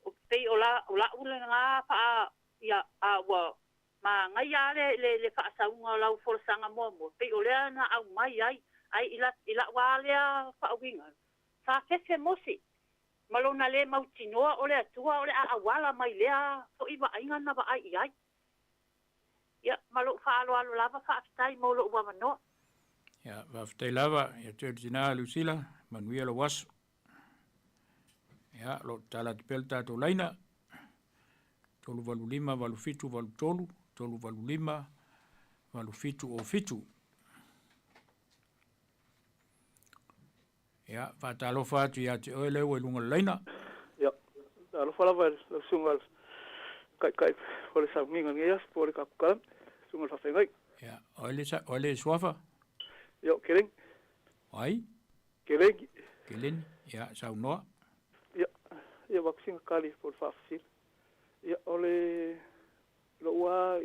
O pei o la o la'u lenā faa ia a ua manaia a le le le faasauga o lau folasaga muamua pei o lea na aumai ai ai i la i la'u a lea faauiga sa fefe Mose ma lona lē mautinoa o le Atua o le a auala mai lea fo'i vaaiga na vaai i ai. Ia ma lo'u faaaloalo lava faafetai mo lo'u avanoa. Ia, faafetai lava ia te oe le tinā Lusila, manuia lou aso. Ia, o lo o tatala atu pea le tatou laina, 385 8783, 385 8707. Ia, faatalofa atu ia te oe lea ua i luga o le laina. Ia, talofa lava i lau susuga i le Taitai o le sauniga i lenei aso po o le Kapukalame, susuga i le Faafeagaiga. Ia, o ai le, o ai le suafa? Ia, o Keleni. O ai? Keleni. Keleni, ia, saunoa. Ia, ia avatu sina tali po o le faafesili. Ia, o le, lou lava,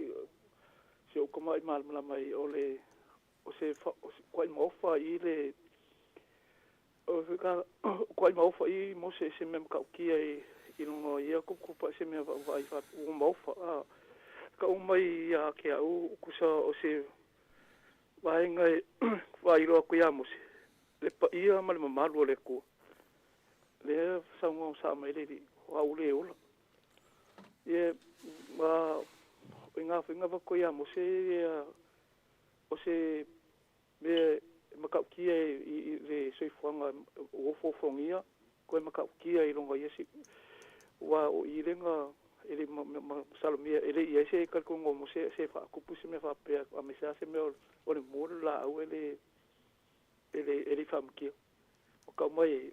si ou tamai malamalama ai, o le, o se, o se kuai maofa i le, o se kuai maofa i mo se se mea matautia i i luga o ia tuputupu ae se mea vaavaai faapea ua maofa a tau mai ia te au tusa o se vaega e faailoa atu ia Mose le paia ma le mamalu o le Atua lea saunoa saa mai le Alii o au le ola ia ma o i ngā whainga wako ia Mose ia o se mea e matautia i le soifuaga ua ofoofogia koe matautia i luga o ia aua o i lega e le masalomia e le i ai se talitonuga o Mose se faatupu se mea faapea aemaise lava se mea o le mu o le laau e le e le i faamatia. Ua tau mai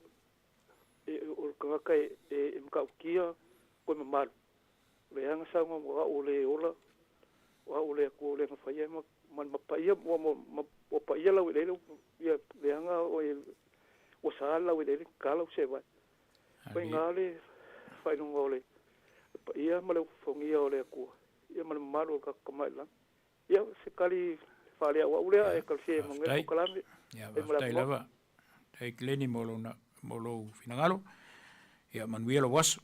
o le tagata e matautia koe mamalu. O le aga saunoa mo au o le ola, o au o le Atua o le aga faia ma ma le paia ua paia lau eleele ia leaga oe ua sa lau eleele tatala ua sevae. Faiga le faailoga o le paia ma le ufofogia o le Atua ia ma le mamalu o le tatou Tama i le Lagi. Ia se tali faaleauau lea e talosia e manuia le polokalame. Ia, faafetai lava. Faafetai Glennie mo lou, mo lou finagalo. Ia manuia lou aso.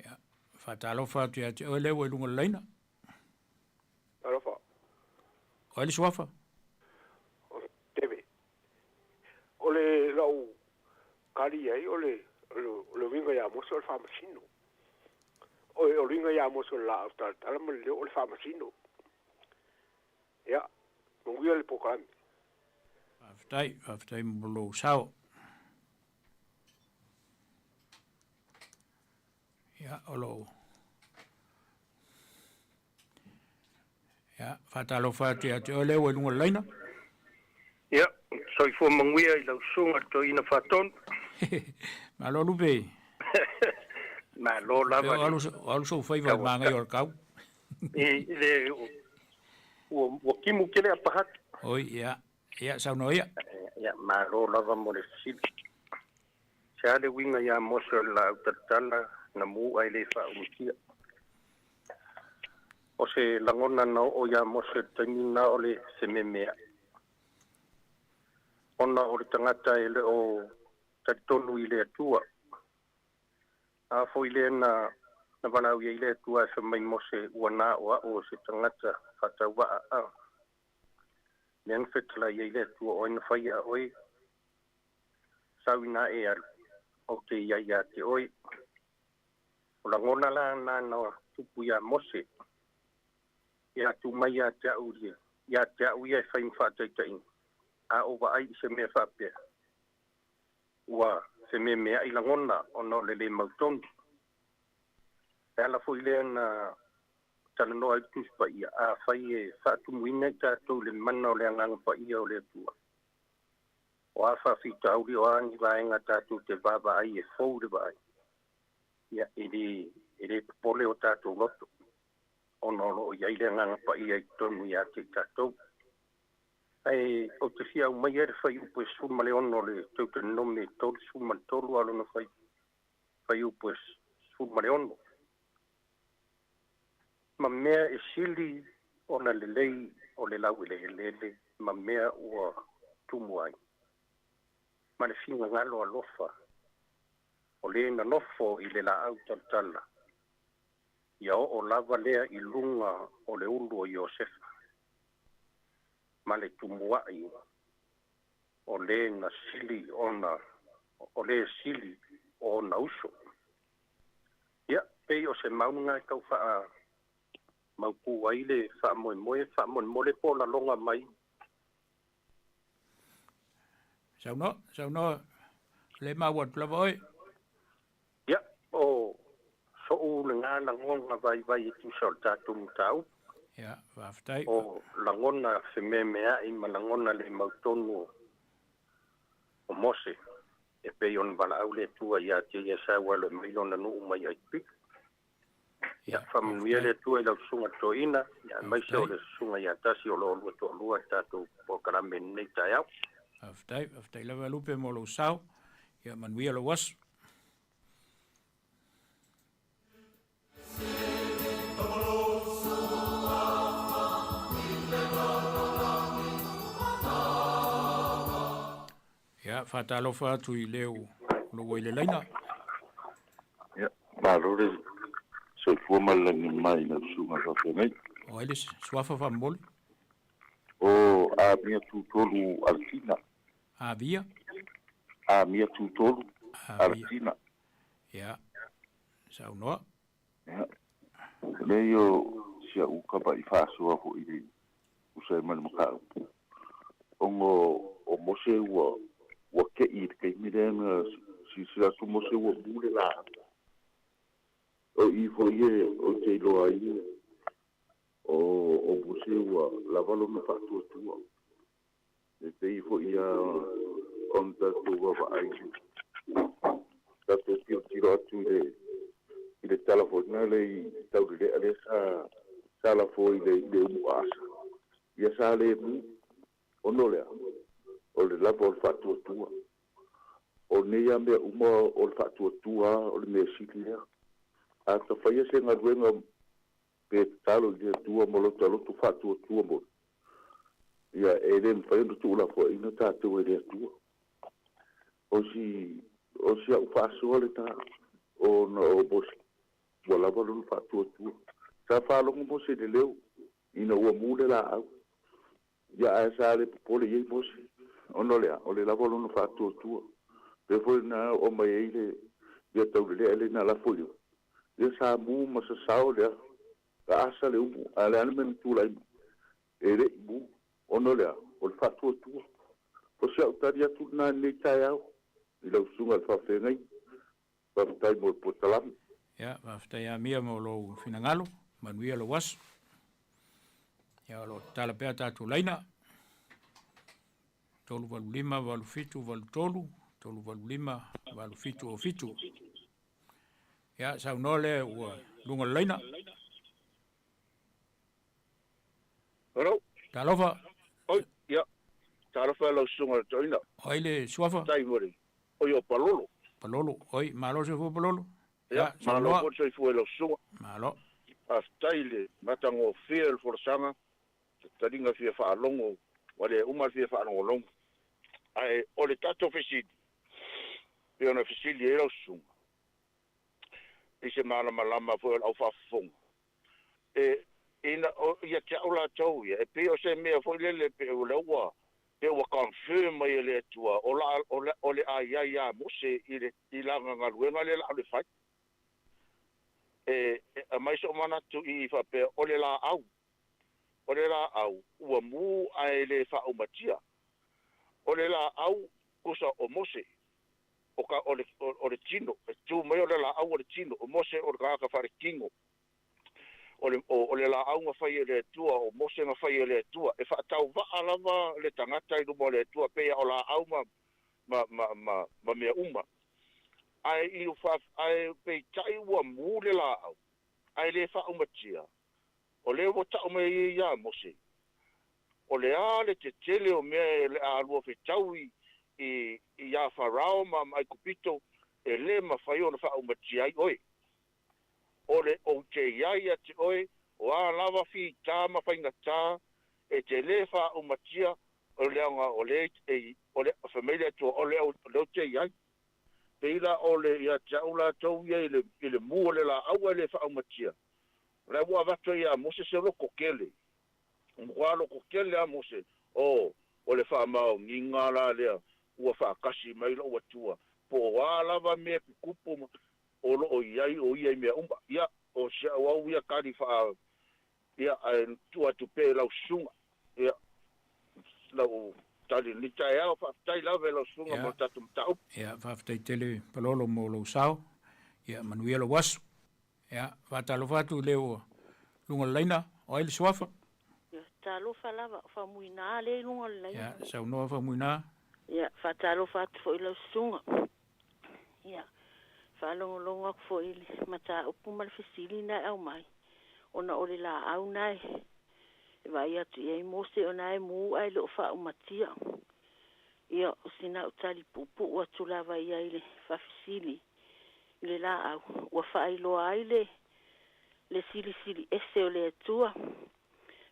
Ia, faatalofa atu ia te oe lea ua i luga o le laina. Talofa. O ai le suafa? O Teve. O le lau kali i ai o le, o le uiga ia Mose o le faamasino. O, o le uiga ia Mose o le laau talatala ma le leo o le faamasino. Ia, manuia le polokalame. Faafetai, faafetai mo lou sao. Ia, o lou... Ia, faatalofa atu ia te oe lea ua i luga o le laina. Ia, soifua manuia i lau susuga le toeaina Faatonu. Malo Lupe. Malo lava. O alu sou faiva i magaia o le kau. I le ua timu tele apahatu. Oi, ia, ia, saunoa ia. Ia, malo lava mo le fesili. Se a le uiga ia Mose o le laau talatala na mu ae le faaumutia. O se lagona na oo ia Mose i le taimi lena o le fememeai. Ona o le tagata e le o talitonu i le Atua. A foi lea na na valaau i ai le Atua e fai mai Mose ua na o a'u o se tagata faatauvaa a. Lea na fetalai ai le Atua o ai na fai a oe sau ina e alu ou te i ai ia te oe. O lagona la na na tupu iā Mose e atu mai ia te a'u ia te a'u ia e fai ma faataitaiga a ou vaai i se mea faapea ua fememea'i lagona ona o le lē mautonu. E ala foi lea na talanoa ai le Tusi Paia, afai e faatumuina i tatou i le mana o le Agaga Paia o le Atua, o a faafitauli o a ni vaega tatou te vaavaai e fou le vaai, ia e le popole o tatou loto, ona o loo i ai le Agaga Paia i totonu ia te i tatou. Ae ou te fia aumaia le fuaiupu e 16 o le Teutanome 33 a lona fuaiupu e 16. Ma mea e sili ona lelei o le laueleele ma mea ua tumu ai, ma le finagalo alofa o le nonofo i le laau talatala, ia oo lava lea i luga o le ulu o Iosefa, ma le tumuai o le na sili ona o le sili o ona uso. Ia, pei o se mauga e tau faa maupu ai le faamoemoe faamolemole po o laloga mai. Saunoa, saunoa, le maua atu lava oe. Ia, o so'u lena lagona vaivai e tusa o le tatou mataupu. Ia, faafetai. O lagona fememea'i ma lagona le mautonu o Mose e pei ona valaau le Atua ia te ia sa ua alo e mai lona nuu mai Aikupito. Ia, faamanuia le Atua i lau susuga toeaina, ia aemaise o le susuga ia Tasi o lo o lua toalua i le tatou polokalame i lenei taeao. Faafetai, faafetai lava Lupe mo lou sao. Ia manuia lou aso. Ia, faatalofa atu i le o lo o ua i le laina. Ia, malo le soifua ma le lagi mai i lau susuga faafeagai. O ai le suafa faamomoli? O Amia Tutolu Alesina. Avia? Amia Tutolu Alesina. Ia, saunoa. Ia, leai o si au kama'i faasoa foi i le usa ai ma le mataupu, ona o Mose ua ua te'i i le taimi lea na silasila atu Mose ua mu le laau. O i foi e ou te iloa ai o o Mose ua lava lona faatuatua. E pei foi lava ona tatou vaavaai, tatou tilotilo atu i le i le tala foi lena le i Taulelea lea sa sa lafo i le i le umuaasa. Ia sa le mu, ona o le a? O le lava o le faatuatua. O nei lava mea uma o le faatuatua lava o le mea sili lea. A ta faia se galuega pe tatalo i le Atua ma lota loto faatuatua moni, ia e le mafai ona tuulafoaiina tatou e le Atua. O si, o si a'u faasoa lena, ona o Mose, ua lava lona faatuatua. Sa faalogo Mose i le leo, ina ua mu le laau. Ia ae sa le popole i ai Mose, ona o le a? O le lava o lona faatuatua. Pea foi lena oo mai ai le mea taulelea lea na lafo i ia sa mu ma sasao le aasa le umu, ae o le a le mea na tulai mai? E le i mu, ona o le a? O le faatuatua. O si au tali atu lena i lenei taeao i lau susuga i le faafeagaiga. Faafetai mo le polokalame. Ia, faafetai Amia mo lou finagalo, manuia lou aso. Ia, o lo o tatala pea tatou laina. 385 8783, 385 8707. Ia, saunoa le ua luga o le laina. Hello. Talofa. Oi, ia. Talofa lau susuga i le toeaina. O ai le suafa? Faafetai mo le, oi o Palolo. Palolo, oi, malo le soifua Palolo. Ia, malo foi le soifua i lau susuga. Malo. Faafetai i le matagofie o le folasaga, taliga fia faalogo, ua le uma le fia faalogologo. Ae o le tatou fesili, pei ona fesili ai lau susuga, i se malamalama foi o le au faafofoga, e, ina, o, ia te au latou ia, e pei o se mea foi lele, pei o lea ua, pei ua confirm mai e le Atua, o la, o le, o le a i ai ia Mose i le, i lana galuega lea la o le fai. E, e aumai so'u manatu i i faapea, o le laau, o le laau ua mu ae le faaumatia. O le laau kusa o Mose, o ka, o le, o, o le tino, e tu mai o le laau o le tino, o Mose o le tagata faaletino. O le o le laau na fai e le Atua, o Mose na fai e le Atua, e faatauva'a lava le tagata i luma o le Atua, pei o laau ma ma ma ma ma mea uma. Ae i fa ae peitai ua mu le laau, ae le faaumatia. O lea ua ta'u mai ai iā Mose, o le a le tetele o mea e le a alua fetau i i iā Farao ma Aikupito, e lē mafai ona faaumatia ai oe. O le ou te i ai ia te oe, o a lava fitā ma faigatā, e te lē faaumatia, o leaga o le e o le fai mai le Atua, o le ou te i ai. Pei la o le ia te a'u latou ia i le i le mu o le laau ae le faaumatia. O le ua avatu ai iā Mose se loko kele. Ua loko kele a Mose, o o le faamaoniga la lea ua faatasi mai lo'u Atua, po o a lava mea tutupu ma o loo i ai o ia i mea uma. Ia, o si a'u au ia tali faa ia, ae tuu atu pea i lau susuga. Ia, lau tali i lenei taeao, faafetai lava i lau susuga mo le tatou mataupu. Ia, faafetai tele Palolo mo lou sao. Ia, manuia lou aso. Ia, faatalofa atu i le ua luga o le laina, o ai le suafa? Ia, talofa lava, o Faumuina lea i luga o le laina. Ia, saunoa Faumuina. Ia, faatalofa atu foi i lau susuga. Ia, faalogologo atu foi i le mataupu ma le fesili na e aumai, ona o le laau na e vaai atu i ai Mose ona e mu ae le o faaumatia. Ia, o sina au tali puupuu atu lava ia i le faafesili i le laau, ua faailoa ai le le silisili ese o le Atua,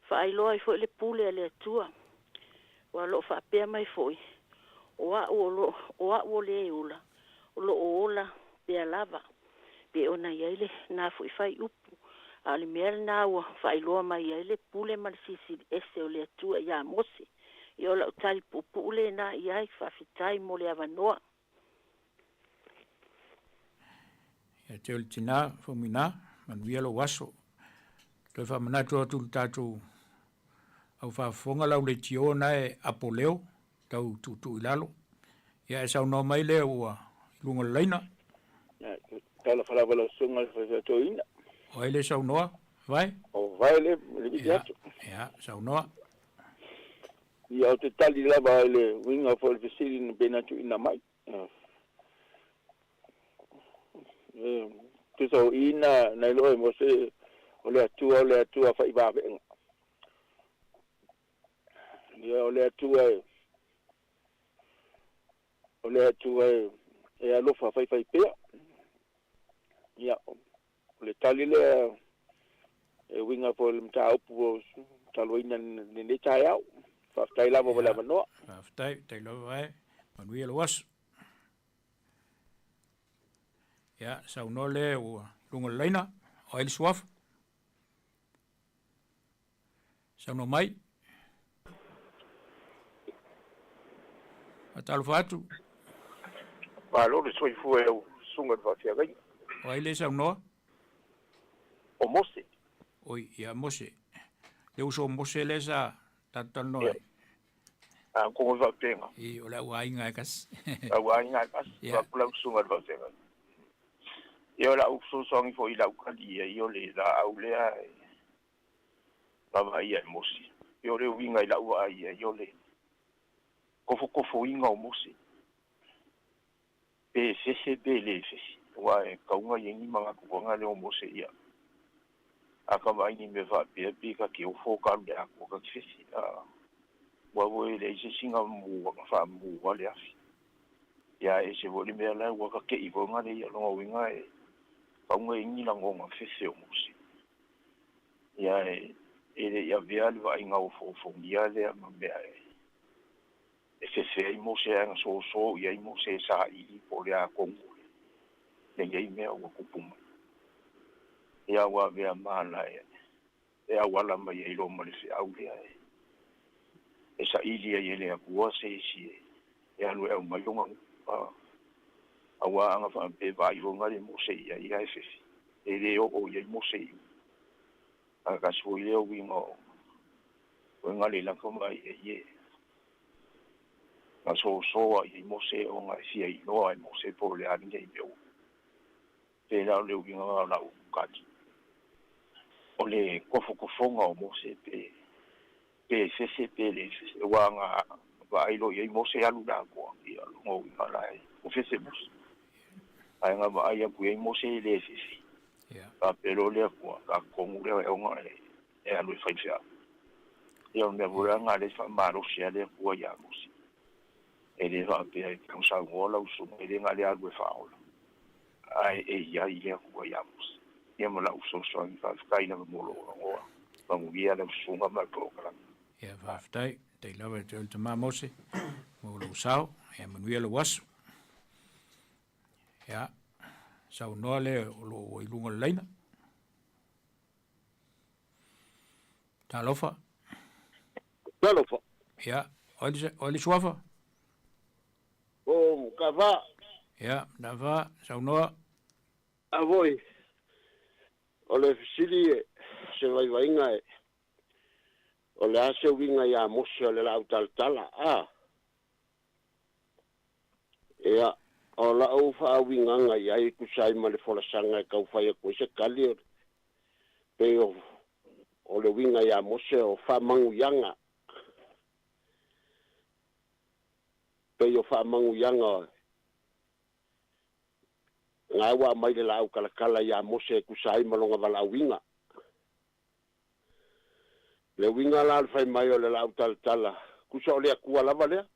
faailoa ai foi le pule a le Atua. Ua loo faapea mai foi, o a'u o lo o a'u o le ula, o loo ola pea lava, pe ona i ai lenā foi fuaiupu. A o le mea lenā ua faailoa mai ai le pule ma le silisili ese o le Atua iā Mose. Ia, o la'u tali puupuu lenā i ai. Faafetai mo le avanoa. Ia te o le tinā, Faumuina, manuia lou aso. Toe faamanatu atu i le tatou au faafofoga lau leitio na e apo leo, tau tuutuu i lalo. Ia e saunoa mai lea ua i luga o le laina. Talofa lava lau susuga i le faifeatoina. O ai le saunoa, Vae? O Vae le liki atu. Ia, saunoa. Ia, ou te tali lava i le uiga foi o le fesili na pei ona tuuina mai. E tusa o i na na iloa e Mose o le Atua o le Atua faivaveega. Ia, o le Atua e o le Atua e e alofa faifaipea. Ia, o le tali lea e uiga foi i le mataupu ua talanoaina i lenei taeao. Faafetai lava mo le avanoa. Faafetai, faafetai lava vae. Manuia lou aso. Ia, saunoa le ua luga o le laina, o ai le suafa? Saunoa mai. Faatalofa atu. Malo le soifua i lau susuga i le faafeagaiga. O ai le saunoa? O Mose. Oi, ia Mose. Le uso o Mose lea sa tatou talanoa ai. A ko ngoi faapega. I, o le au aiga e kasi. Au aiga e kasi. Ia. Ku lau susuga i le faafeagaiga. Ia o lau fesoasoani foi i lau tali ia, ia o le laau lea e vaavaaia e Mose. Ia o le uiga i lau vaai ia, ia o le tofotofoina o Mose. Pe fefe pe le fefe, aua e tauga i ai ni manatu lea o Mose ia. A ka vaai ni mea faapea pe ka te ofo ka alu i le atoa ka te fefe. Aua foi e leai se isi na faamua le afi. Ia e ese foi le mea la ua kake'i foi na le ia lona uiga e tauga i ai ni lagona fefe o Mose. Ia e e le i avea le vaaiga ofoofogia lea ma mea e e fefe ai Mose ae na soso i ai Mose e saili po o le a tonu lenei mea ua tupu mai. Ia ua avea ma ala e e auala mai ai loa ma le feau lea e e saili ai e le Atua se isi e e alu e aumai lona nuu. Aua ana faapea e vaai foi le Mose i ai ae fefe, e le oo i ai Mose i uta. Ae tasi foi lea uiga o oe le laka mai e ie. Na soso ai i Mose ona e fia iloa e Mose po o le a lenei mea ua. Pēlā o le uiga o lau kati. O le kofokofoga o Mose pe pe fefe pe le fefe aua na vaai loa i ai Mose alu i le atoa, ia o lona uiga la e ua fefe Mose. Ae na vaai atu i ai Mose e le fefe, faapea loa le Atua, ta tonu lea e ona e alu e fai le feau. Ia o le mea foi la lena lea e faamalosi ai le Atua ia Mose. E le faapea e tau saunoa lau susuga e le na o le alu e faaola, ae e i ai le Atua ia Mose. Ia ma lau fesoasoani, faafetai lava mo lou avanoa. Manuia lau susuga ma le polokalame. Ia faafetai, tai lava e te oe le tama Mose mo lou sao, ia manuia lou aso. Ia, saunoa le o lo o ua i luga o le laina. Talofa. Talofa. Ia, o le suafa? O Matafa. Ia, Matafa, saunoa. A voi, o le fesili e se vaivaiga e, o le a se uiga ia Mose o le laau talatala, a? Ia, o la'u faauigaga i ai e tusa ai ma le folasaga e tau fai atu ai se tali, o le, pei o, o le uiga ia Mose o faamanuiaga, pei o faamanuiaga na ua aumai le laau talatala ia Mose e tusa ai ma lona valaauina. Le uiga la o le fai mai o le laau talatala, tusa o le Atua lava lea.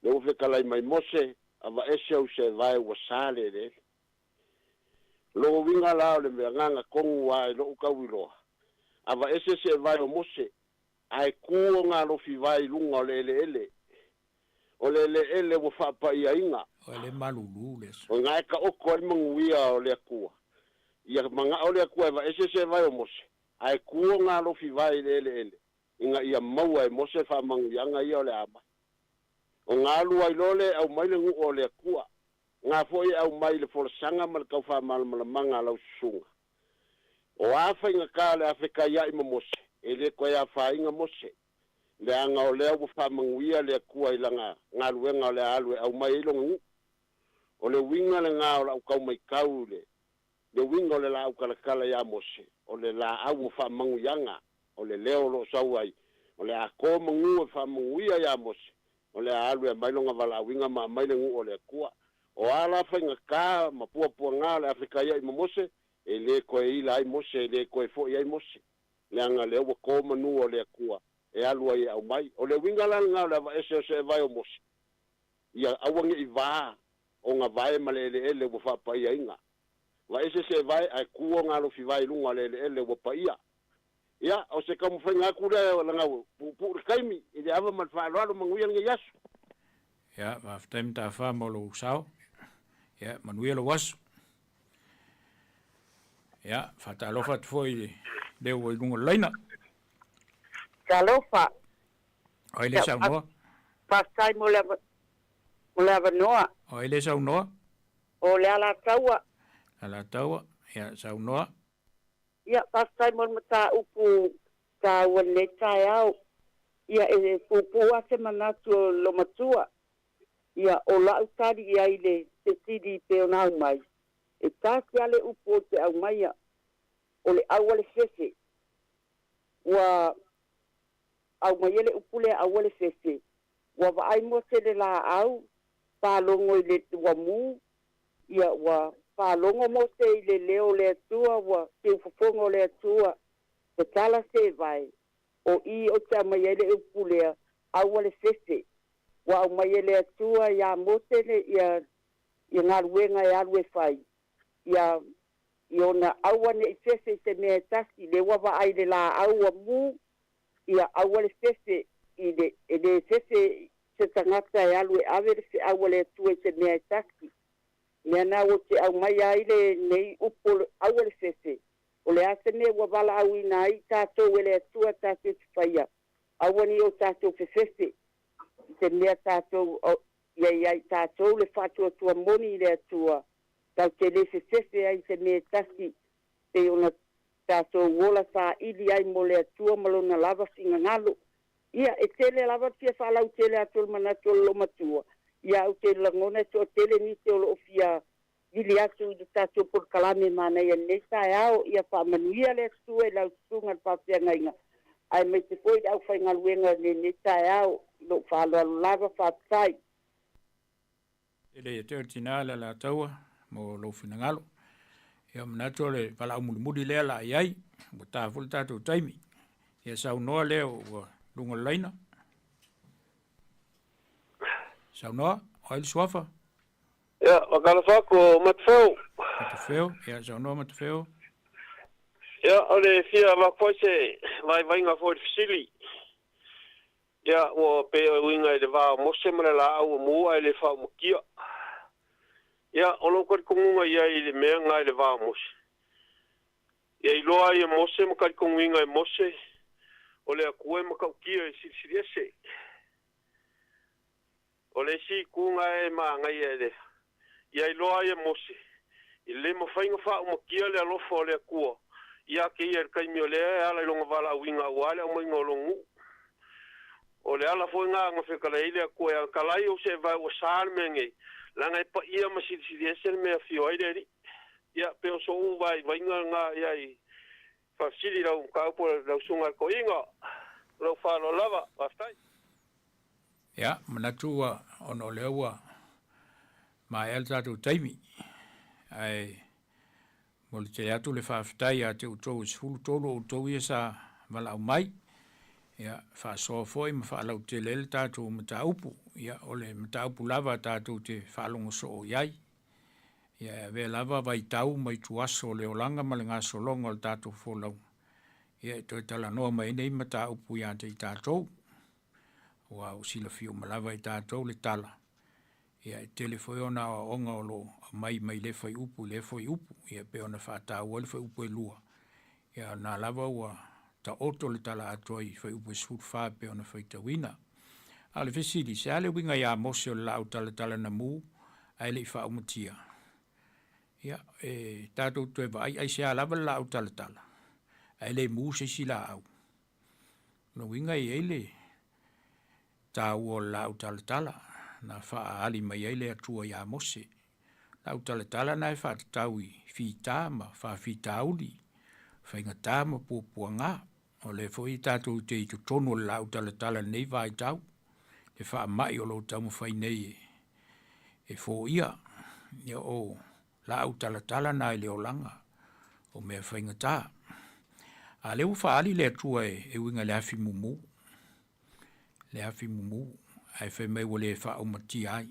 Lea ua fetalai mai Mose, Avaese ou seevae ua sa le eleele. Lona uiga la o le mea agaga tonu a i lou tauiloa, avaese seevae o Mose, ae tu ona alofi vae i luga o le eleele. O le eleele ua faapaiaina. O le malulu le aso. O ina e taoto ai le manuia o le Atua. Ia manao le Atua e avaese seevae o Mose, ae tu ona alofi vae i le eleele, ina ia maua e Mose faamanuiaga ia o le a mai. Ona alu ai loa lea e aumai le nuu o le Atua, na foi e aumai i le folasaga ma le tau faamalamalamaga a lau susuga. O a faigata o le a fetaia'i ma Mose, e le toe afaina Mose, leaga o lea ua faamanuia le Atua i lana galuega o le a alu e aumai ai lona nuu. O le uiga lena o la'u tau maitau i le le uiga o le laau talatala ia Mose, o le laau o faamanuiaga, o le leo o lo o sau ai, o le a to manu e faamanuia ia Mose, o le a alu e aumai lona valaauina ma aumai le nuu o le Atua. O a la faigata ma puapuaga o le a fetaia'i ma Mose, e le toe ila ai Mose, e le toe fo'i ai Mose, leaga lea ua to manu o le Atua e alu ai e aumai. O le uiga la lena o le avaese o seevae o Mose, ia aua ne i va ona vae ma le eleele ua faapaiaina. Vaese seevae ae tu ona alofi vae i luga o le eleele ua paia. Ia, o se taumafaiga atu lea leaga ua puupuu le taimi i le ava ma le faaaloalo manuia lenei aso. Ia, faafetai Mataafa mo lou sao. Ia, manuia lou aso. Ia, faatalofa atu foi i le ua i luga o le laina. Talofa. O ai le saunoa? Faafetai mo le, mo le avanoa. O ai le saunoa? O le Alataua. Alataua, ia, saunoa. Ia, faafetai mo le mataupu taua i lenei taeao. Ia, e puupuu lava se manatu o le matua. Ia, o la'u tali i ai i le fesili pei ona aumai, e tasi lava le upu ou te aumaia, o le aua le fefe. Ua aumaia le upu lea aua le fefe. Ua vaai Mose i le laau, faalogo i le ua mu, ia ua faalogo Mose i le leo o le Atua, ua siufofoga o le Atua, tatala se vae, o i ou te aumaia ai le upu lea, aua le fefe. Ua aumai e le Atua iā Mose le ia ia galuega e alu e fai, ia i ona aua ne i fefe i se mea e tasi, lea ua vaai i le laau ua mu, ia aua le fefe i le, e le fefe se tagata e alu e ave le feau a le Atua i se mea e tasi. Mea na ua te aumaia ai lenei upu o le aua le fefe, o le a se mea ua valaauina ai i tatou e le Atua tatou te faia, aua ne i o tatou fefefe i se mea tatou, ia i ai tatou le faatuatua moni i le Atua, tatou te le fefefe ai i se mea e tasi, pei ona tatou ola saili ai mo le Atua ma Lona lava finagalo. Ia, e tele lava le fia faalautele atu o le manatu o le loomatua, ia ou te lagona e toatele nisi o lo o fia vili atu i le tatou polokalame manaia i lenei taeao. Ia faamanuia le Atua i lau susuga i le faafeagaiga aemaise foi le aufaigaluega i lenei taeao. I lou faaaloalo lava, faafetai. E le ia te oe le tina le Alataua mo lou finagalo. Ia manatu o le valaau mulimuli lea la i ai, ua ta foi le tatou taimi. Ia saunoa lea ua luga o le laina. Saunoa, o ai le suafa? Ia, faatalofa atu o Matafeo. Matafeo, ia saunoa Matafeo. Ia, o le fia avatu foi se vaivaiga foi i le fesili. Ia, ua pei o uiga i le va o Mose ma le laau ua mu ae le faaumatia. Ia, o lou talitonuga i ai i le mea lena i le va o Mose. Ia iloa ai e Mose ma talitonuina e Mose, o le Atua e matautia e silisili ese. O le isi itu na e manaia e le ia iloa ai e Mose, e le mafai ona faaumatia le alofa o le Atua ia te ia i le taimi o lea e ala i lona valaauina aua le aumaiga o lona nuu. O le ala foi na na fetalai ai le Atua e atalai ou seevae ua sa le mea nei, leaga e paia ma silisili ese le mea e afio ai le Alii. Ia, pei o sou vaivaiga lena ia i faafesili i lau mataupu lau Susuga i le Toeaina. O lou faaaloalo lava. Faafetai. Ia, manatu ua, ona o lea ua maea le tatou taimi, ae momoli tele atu le faafetai ia te outou e 13 o outou ia sa valaau mai, ia, faasoa foi ma faalautele ai le tatou mataupu. Ia, o le mataupu lava tatou te faalogo soo i ai. Ia, e avea lava vaitau ma ituaso o le olaga ma le gasologa o le tatou folauga, ia, e toe talanoa mai ai nei mataupu ia te i tatou. Aua ua silafia uma lava e tatou le tala, ia e tele foi ona aoaoga o lo o aumai mai lea fuaiupu i lea fuaiupu, ia pei ona faataua ai le fuaiupu e 2, ia o lena lava ua taoto le tala atoa i fuaiupu e 14 e pei ona faitauina. A o le fesili, se a le uiga ia Mose o le laau talatala na mu ae le i faaumatia? Ia, e tatou toe vaai aisea lava le laau talatala ae le mu se isi laau. O lona uiga e i ai le taua o le laau talatala na faaali mai ai le Atua ia Mose. Laau talatala na e faatatau i fita ma faafitauli, faigata ma puapuaga. O lea foi tatou te i totonu o le laau talatala i lenei vaitau, le faamai o lo o taumafai nei e foia. Ia o laau talatala na i le olaga o mea faigata. A lea ua faaali le Atua e uiga i le afi mumu, le afi mumu, ae fai mai ua le faaumatia ai.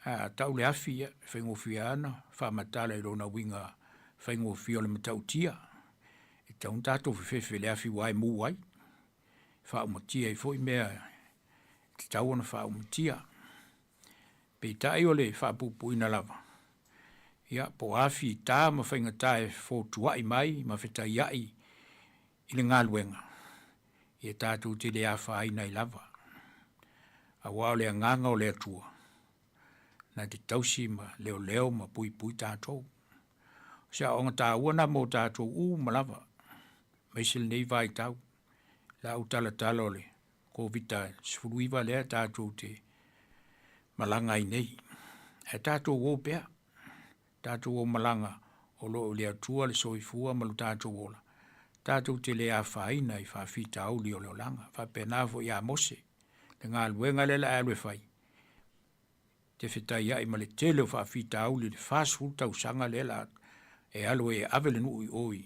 A tau le afi, ia, e faigofie lava ona faamatala i lona uiga faigofie o le matautia. E tatau ona tatou fefefe i le afi ua e mu ai, faaumatia ai foi mea e tatau ona faaumatia. Peitai o le faapuupuuina lava, ia, po o a fita ma faigata e fotuai mai ma fetaiai i le galuega, ia tatou te le afaina ai lava, aua o le agaga o le Atua, na te tausi ma leoleo ma puipui tatou. O se aoaoga taua na mo tatou uma lava, aemaise lenei vaitau, la ou talatala o le Kovita 19 lea tatou te malaga ai nei. Ae tatou o pea, tatou o malaga o lo o i le Atua le soifua ma lo tatou ola, tatou te le afaina i faafitauli o le olaga. Faapena foi ia Mose, le galuega lea o le a alu e fai, te fetaiai ma le tele o faafitauli i le 40 tausaga lea la e alu ai e ave le nuu i o i,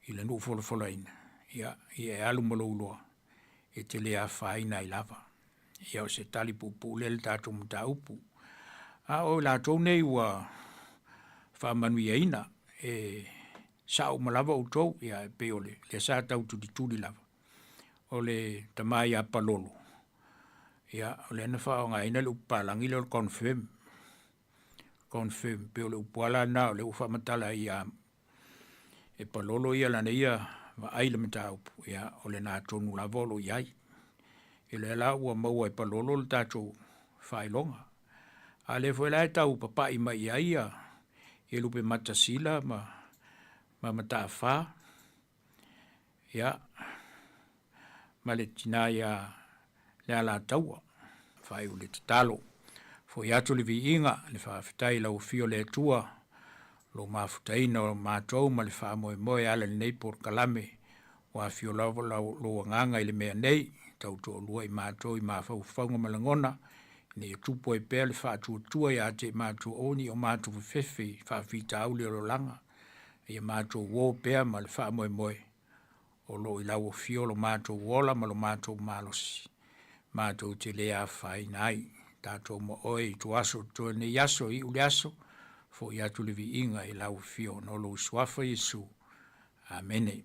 i le nuu folafolaina, ia, ia e alu ma lou iloa, e te le afaina ai lava. Ia o se tali puupuu lea i le tatou mataupu. A o i latou nei ua faamanuiaina, e sao uma lava outou, ia e pei o le, lea sa tau tulituli lava, o le tama ia Palolo, ia, o lea na faaaogaina le upu palagi lea o le confirm. Confirm, pei o le upu lava la lena o lea ua faamatala ai ia e Palolo ia lana ia vaai i le mataupu, ia, o lena tonu lava o lo o i ai. E lea la ua maua e Palolo le tatou faailoga. A lea foi la e tau papai mai i ai ia, ia Lupematasila ma, ma Mataafa, ia, ma le tina ia Lealataua. Faaiu le tatalo. Fo'i atu le viiga, le faafetai i lau Afio le Atua, lou mafutaina o matou ma le faamoemoe e ala i lenei polokalame, ua afio lava lou agaga i le mea nei, tautoalua i matou i mafaufauga ma lagona, ina ia tupu ai pea le faatuatua ia te i matou aua ne i o matou fefefe i faafitauli o le olaga, a ia matou uo pea ma le faamoemoe o lo o i lau afio lo matou ola ma lo matou malosi, matou te le afaina ai. Tatou ma oe i tuaso o totoe lenei aso, iu le aso, fo'i atu le viiga i lau afio ona o lou Suafa Iesu. Amene.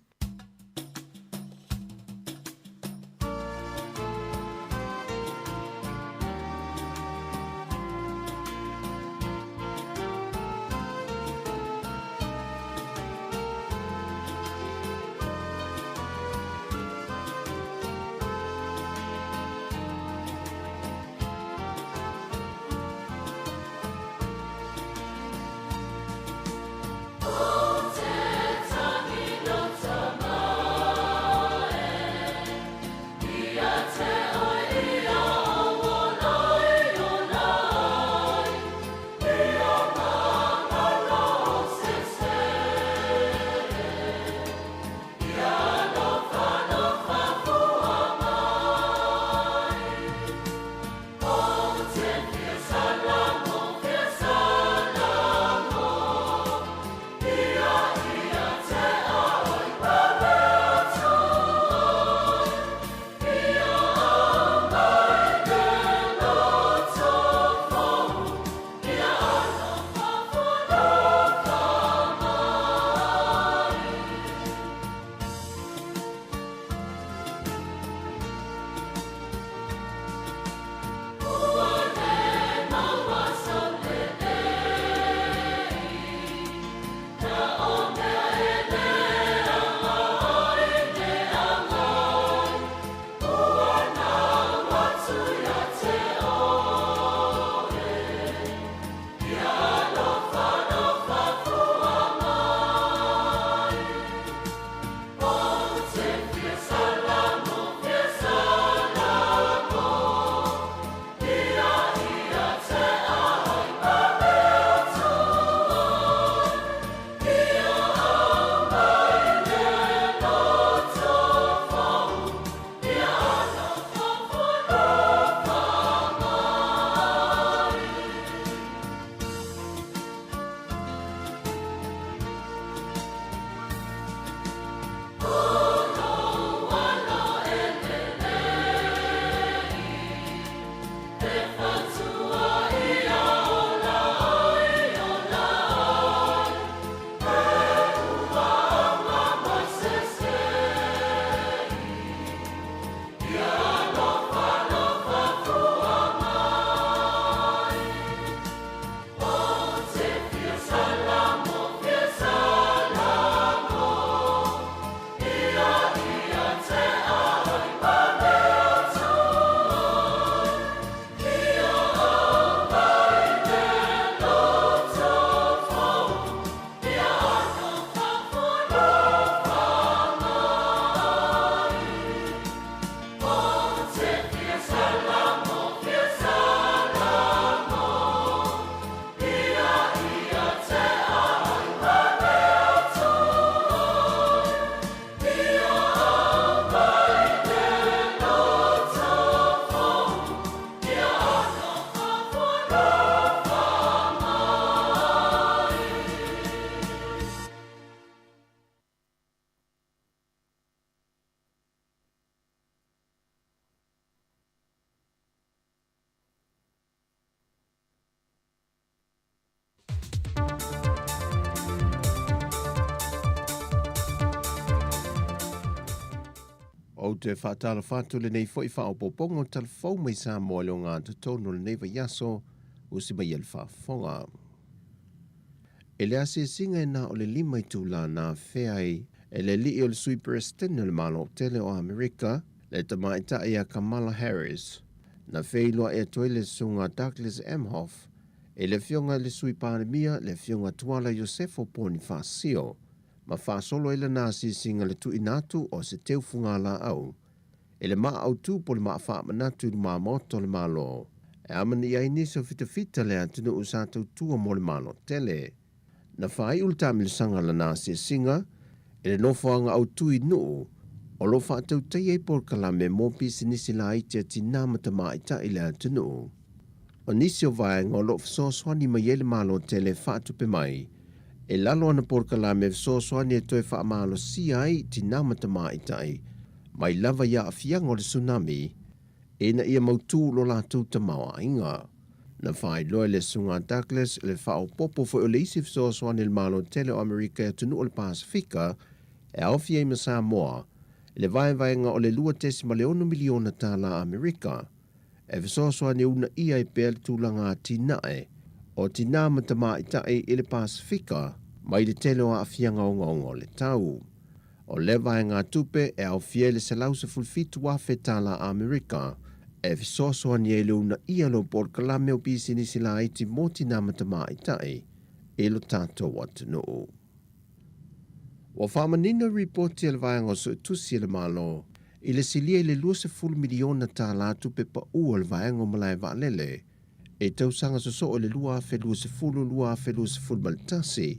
Ou te faatalofa atu lenei foi faaopoopoga o talafou mai Samoa i le ogatotonu o lenei vaiaso, usi mai ai le faafofoga. I le asiasiga e na o le 5 itula na afea ai e le alii o le Sui Peresetene o le Malo Tele o Amerika, le tamaitai ia Kamala Harris, na feiloai atu ai le Susuga Douglas Emhoff i le Afioga i le Sui Palemia, le Afioga Tuala Iosefo Ponifasio, ma faasolo ai lana asiasiga i le tuuina atu o se teu fugalaau i le maa autu po o le maa faamanatu i lumamaota o le Malo. e amanaia ai nisi o fitafita le atunuu sa tautua mo le Malo tele. Na faaiu le taamilosaga lana asiasiga i le nofoaga autu i Nuu o lo o faatautaia ai polokalame mo pisinisi laiti a tinā ma tamaitai i le atunuu. O nisi o vaega o lo o fesoasoani mai ai le Malo tele e faatupe mai i lalo ana polokalame fesoasoani e toe faamalosia ai tinā ma tamaitai mai lava i aafiaga o le tsunami ina ia mautū lo latou tamaoaiga. Na faailoa e le Susuga Douglas le faaopoopo foi o le isi fesoasoani a le Malo tele o Amerika i atunuu o le Pasefika e aofia ai ma Samoa i le vaevaega o le $2.6 miliona tālā Amerika e fesoasoani e uunaia ai pea le tulaga atinae o tinā ma tamaitai i le Pasefika mai le tele o aafiaga ogaoga o le tau. O lea vaegatupe e aofia ai le $117,000 Amerika e fesoasoani ai i le uunaia o polokalame o pisinisi laiti mo tinā ma tamaitai i lo tatou atunuu. Ua faamanino ripoti a le vaega o Suetusi a le Malo i le silia i le $20 miliona tālā tupe paʻū a le vaega o Malae Vaalele e tausaga sosoo i le 2020-2021.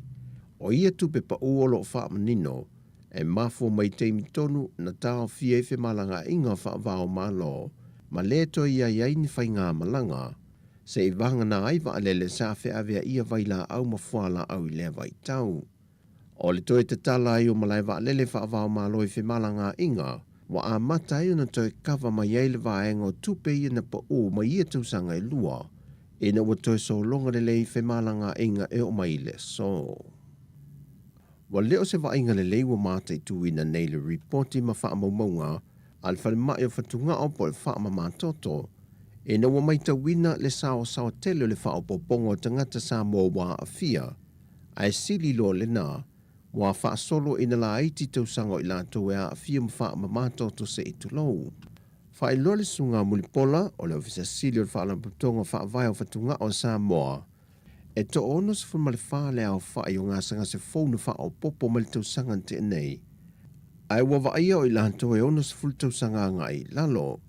O ia tupe paʻū o lo o faamanino e mafua mai taimi tonu na taofia ai femalagaaiga faava-o-Malo ma lē toe i ai ai ni faigamalaga seʻi vagana ai vaalele sa feaveaia vailaau ma fualaau i lea vaitau. O le toe tatala ai o malae vaalele faava-o-Malo i femalagaaiga ua amata ai ona toe kava mai ai le vaega o tupe ia na paʻū mai ia tausaga e lua ina ua toe sologa lelei femalagaaiga e oo mai i le aso. Ua le o se vaaiga lelei ua mataituina nei le ripoti ma faamaumauga a le Falemai o Fatugao po o le Faamamatoto ina ua maitauina le saoasaoa tele o le faaopoopoga o tagata Samoa ua aafia, ae sili loa lena, ua faasolo ina laiti tausaga o i latou e aafia ma faamamatoto se i tulou. Faailoa le Susuga Mulipola o le Ofisa Sili o le Faalapotopotoga Faavae o Fatugao a Samoa, E 64 le aofai o gasegase fou na faaopoopo mai le tausaga na tea nei, ae ua vaaia o i latou e 60 tausaga agai i lalo.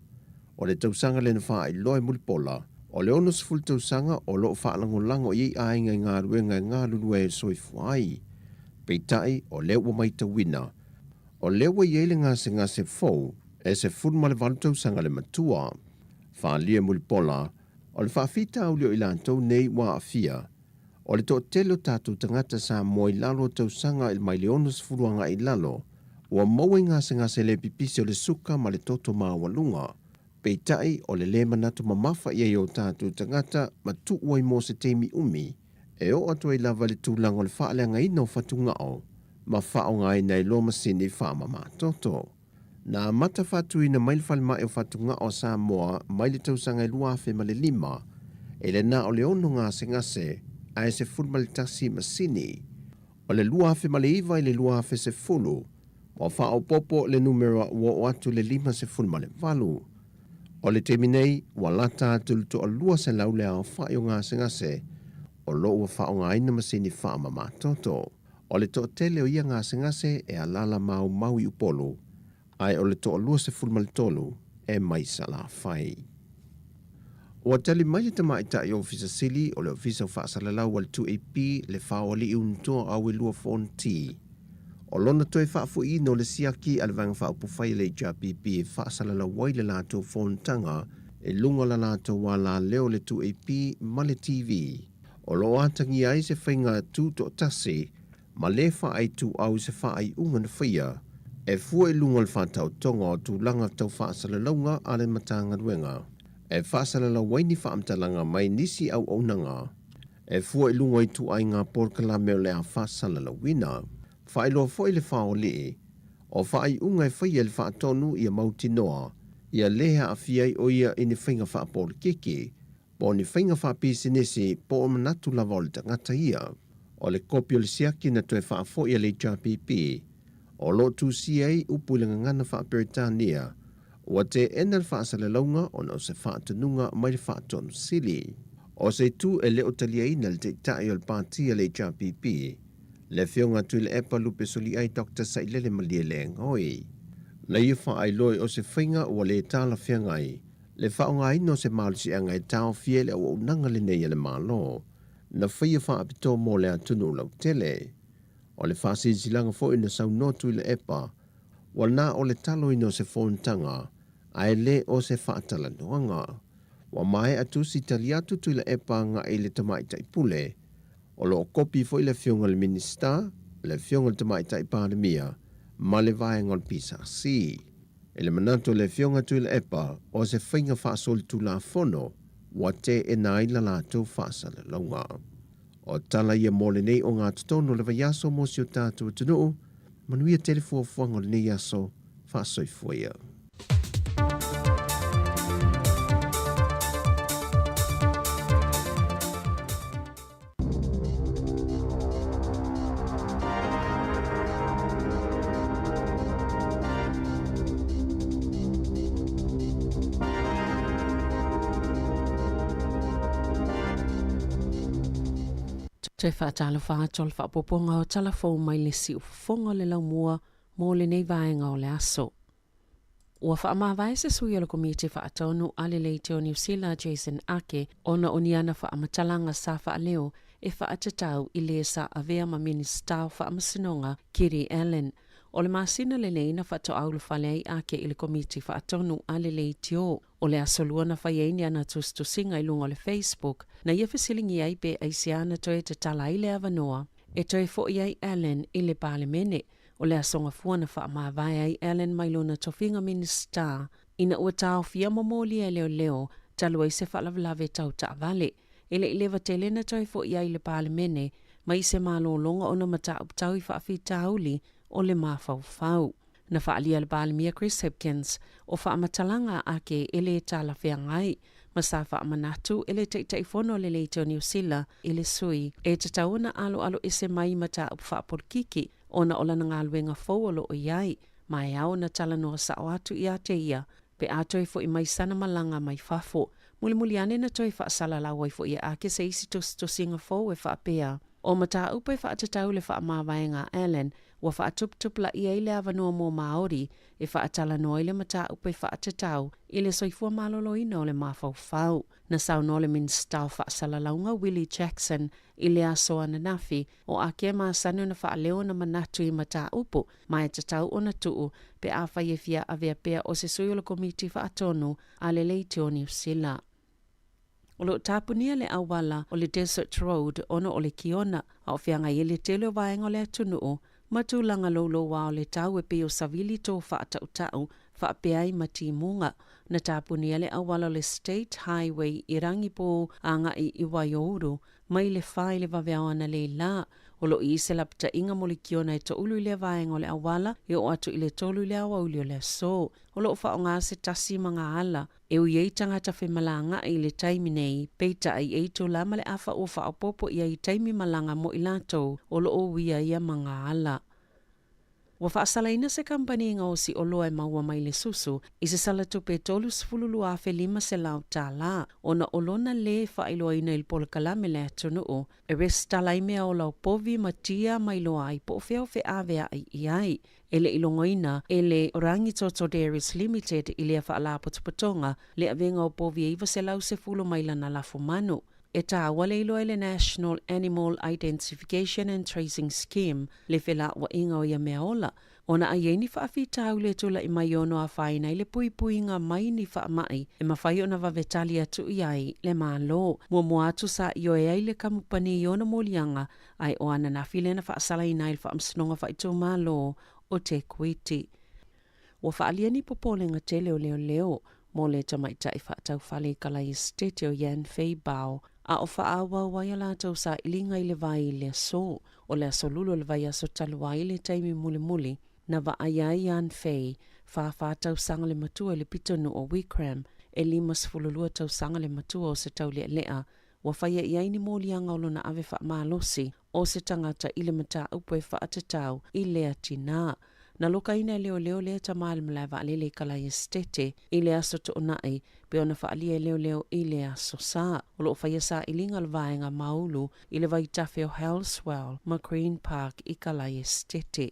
O le tausaga lea na faailoa e Mulipola, o le 60 tausaga o lo o faalagolago i ai aiga i galuega e galulue ai le soifua ai. Peitai, o lea ua maitauina, o lea ua i ai le gasegase fou e 18 tausaga le matua. Faaalia e Mulipola, O le faafitauli o i latou nei ua aafia, o le toatele o tatou tagata Samoa i lalo o tausaga mai le 60 agai i lalo, ua maua i gasegase le pipisi o le suka ma le toto maualuga. Peitai, o le lē manatu mamafa i ai o tatou tagata ma tuu ai mo se taimi umi, e oo atu ai lava i le tulaga o le faaleagaina o fatugao ma faaaogaina ai loa masini faamamatoto. Na amata faatuina mai le Falemai o Fatugao a Samoa mai le tausaga e 2005, e le na o le ono gasegase ae 11 masini. O le 2009 i le 2010, ua faaopoopo le numera ua oo atu i le 58. O le taimi nei, ua lata atu i le 200 le aofai o gasegase o lo o ua faaaogaina masini faamamatoto. O le toatele o ia gasegase e alaala maumau i Upolu, ae o le 23 e mai Salafai. Ua tali mai le Tamaitai Ofisa Sili o le Ofisa o Faasalalau a le 2AP le Faoalii Unutoa Auelua Fonti. O lona toe faafoiina o le siaki a le Vaega Faaupufai a le HRPP e faasalalau ai le latou fonotaga i luga o la latou alaleo le 2AP ma le TV. O lo o atagia ai se faiga tutoatasi ma le faaituau i se faaiuga na faia e fua i luga o le faataotoga o tulaga tau faasalalauga a le Matagaluega e faasalalau ai ni faamatalaga mai nisi auaunaga e fua i luga o ituaiga polokalame o le a faasalalauina. Faailoa foi le faoalii o faaiuga e faia i le faatonu ia mautinoa ia le aafia ai o ia i ni faiga faapolokiki po o ni faiga faapisinisi po o manatu lava o le tagata ia. O le kopi o le siaki na toe faafoi a le HRPP, o lo o tusia ai upu i le gagana faa-Peretania, ua teena le faasalalauga ona o se faatonuga mai le Faatonu Sili. O se itu e le o taliaina e le Taitai o le Pati a le HRPP, le Afioga a Tuilaepa Lupe Soliai Doctor Sailele Malielegaoi. Na ia faailoa o se faiga ua le talafeagai. Le faaaogaina o se malosiaga e taofia ai le auaunaga lenei a le Malo na faia faapitoa mo le atunuu lautele. O le faasilasilaga foi na saunoa Tuilaepa, ua na o le taloina o se fonotaga ae le o se faatalanoaga. Ua maea tusi tali atu Tuilaepa agai i le Tamaitai Pule, o lo o kopi foi le Afioga i le Minisita, le Afioga i le Tamaitai Palemia ma le vaega o le PSC. I le manatu o le Afioga Tuilaepa o se faiga faasolitulafono ua teena ai la latou faasalalauga. O tala ia mo lenei ogatotonu o le vaiaso mo si o tatou atunuu, manuia tele fuafuaga o lenei aso, faasoifua ia. Toe faatalofa atu o le faaopoopoga o tala fou mai le siufofoga o le laumua mo lenei vaega o le aso. Ua faamavae se sui o le Komiti Faatonu a le Leitio Niu Sila Jason Ake ona o ni ana faamatalaga sa faaleo e faatatau i le sa avea ma Minisita o Faamasinoga Kiri Allan. O le masina lenei na faatoa ulufale ai Ake i le Komiti Faatonu a le Leitio. O le aso lua na fai ai ni ana tusitusiga i luga o le Facebook na ia fesiligia ai pe aisea na toe tatala ai le avanoa e toe fo'i ai Allan i le Palemene. O le aso Gafua na faamavae ai Allan mai lona tofiga Minisita ina ua taofia ma molia e leoleo talu ai se faalavelave tau taavale. E le i leva tele na toe fo'i ai i le Palemene mai se malologa ona mataupu tau i faafitauli o le mafaufau. Na faaalia le Palemia Chris Hipkins o faamatalaga a Ake e le talafeagai ma sa faamanatu e le Taitaifono o le Leitio Niu Sila i le sui e tatau ona aloaloese mai i mataupu faapolokiki ona o lana galuega fou o lo o i ai, ma e ao ona talanoa sao atu ia te ia pe a toe fo'i mai sana malaga mai fafo. Mulimuli ane na toe faasalalau ai fo'i e Ake se isi tusitusiga fou e faapea, O mataupu e faatatau i le faamavaega a Allan, ua faatuputupulaia ai le avanoa mo Māori e faatalanoa ai le mataupu e faatatau i le soifua maloloina o le mafaufau. Na saunoa le Minisita o Faasalalauga Willie Jackson i le aso ananafi, o Ake masani ona faaleo ona manatu i mataupu ma e tatau ona tuu pe afai e fia avea pea o se sui o le Komiti Faatonu a le Leitio Niu Sila. O lo o tapunia le auala o le Desert Road ona o le kiona, a o feagai ai le tele o vaega o le atunuu ma tulaga louloua o le tau e pei o savili tō faatautau faapea ai ma timuga. Na tapunia le auala o le State Highway i Rangipō agai i Waiouru mai le fa i le vaveao analeila. O lo o i ai se lapataiga mo le kiona e toulu i lea vaega o le auala e oo atu i le tolu i le aoauli o le aso. O lo o faaaoga se tasi ma ngā ala e ui ai tagata femalaga'i i le taimi nei, peitai e itula ma le afa ua faaopoopo i ai i taimi malaga mo i latou o lo o uia ia ma ngā ala. Ua faasalaina se kamupani gaosi oloa e maua mai le susu i se sala tupe $32,500 ona o lona lē faailoaina i le polokalame le atunuu e resitala ai mea ola o povi ma tia ma iloa ai po o fea o feavea'i i ai. E le i logoina e le Rangitoto Dairies Limited i lea faalapotopotoga le avega o povi e 910 mai lana lafumanu. E tāua le iloa e le National Animal Identification and Tracing Scheme le felauaiga o ia mea ola, ona a i ai ni faafitauli e tula'i mai ono afaina ai le puipuiga mai ni faama'i e mafai ona vave tali atu i ai le Malo. Muamua atu sa ioe ai le kamupani i ona moliaga ae o ananafi lea na faasalaina ai le Faamasinoga Faaitumalo o Te Kuiti. Ua faaalia ni popolega tele o leoleo mo le tamaitai faataufale i Kalai Esitete o Yan Fei Bao a o faaauau ai a latou sailiga i le vai i le aso. O le aso Lulu o le vaiaso talu ai le taimi mulimuli na vaaia ai Yan Fei, 44 tausaga le matua i le pitonuu o Wigram, e 52 tausaga le matua o se taulealea Ua faia i ai ni moliaga o lona ave faamalosi o se tagata i le mataupu e faatatau i lea tinā. Na lokaina e leoleo lea tama i le malae vaalele i Kalai Esetete i le aso Toonai pei ona faaalia e leoleo i le aso Sa. O lo o faia sailiga o le vaega Maulu i le vaitafe o Halswell ma Green Park i Kalai Esetete.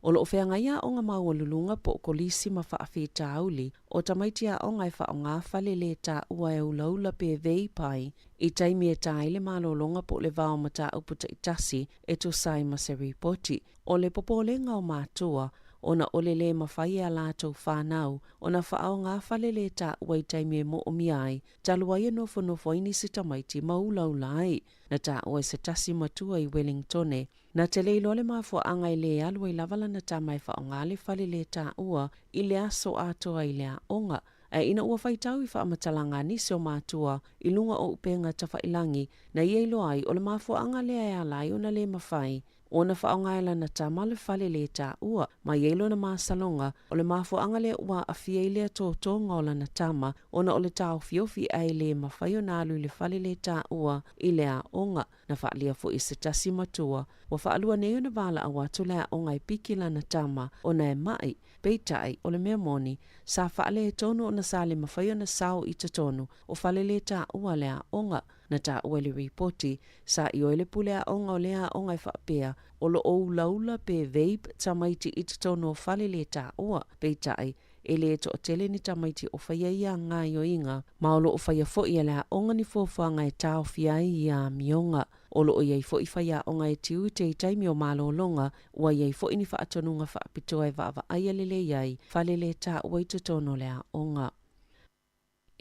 O lo o feagai aoga maualuluga po o kolisi ma faafitauli o tamaiti aoga e faaaoga fale lē taua e ulaula pe vape ai i taimi e tā ai le malologa po o le vao mataupu taitasi e tusa ai ma se ripoti. O le popolega o matua ona o le lē mafai e a latou fanau ona faaaoga fale lē taua i taimi e moomia ai talu ai e nofonofo ai nisi tamaiti ma ulaula ai. Na taua e se tasi matua i Wellingtone Na te le iloa le mafuaaga e lē alu ai lava lana tama e faaaoga le fale lē taua i le aso atoa i le aoga. Ae ina ua faitau i faamatalaga a nisi o matua i luga o upega tafailangi, na ia iloa ai o le mafuaaga lea e ala ai ona lē mafai ona faaaoga e lana tama le fale lē taua. Ma i ai lona masaloga, o le mafuaaga lea ua aafia ai lea tōtōga o lana tama ona o le taofiofi ae lē mafai ona alu i le fale lē taua i le aoga. Na faaalia foi e se tasi matua, ua faalua nei ona valaau atu le aoga e piki lana tama ona e maʻi, peitai, o le mea moni, sa faaletonu ona sa le mafai ona sao i totonu o fale lē taua le aoga. Na taua i le ripoti, sa ioe le pule aoga o lea aoga e faapea, o lo o ulaula pe vape tamaiti i totonu o fale lē taua, peitai, E lē toatele ni tamaiti o faia ia gaoioiga, ma o lo o faia foi e le aoga ni fuafuaga e taofia ai ia amioga. O lo o i ai foi faiaoga e tiute i taimi o malologa, ua i ai foi ni faatonuga faapitoa e vaavaaia lelei ai fale lē taua i totonu o le aoga.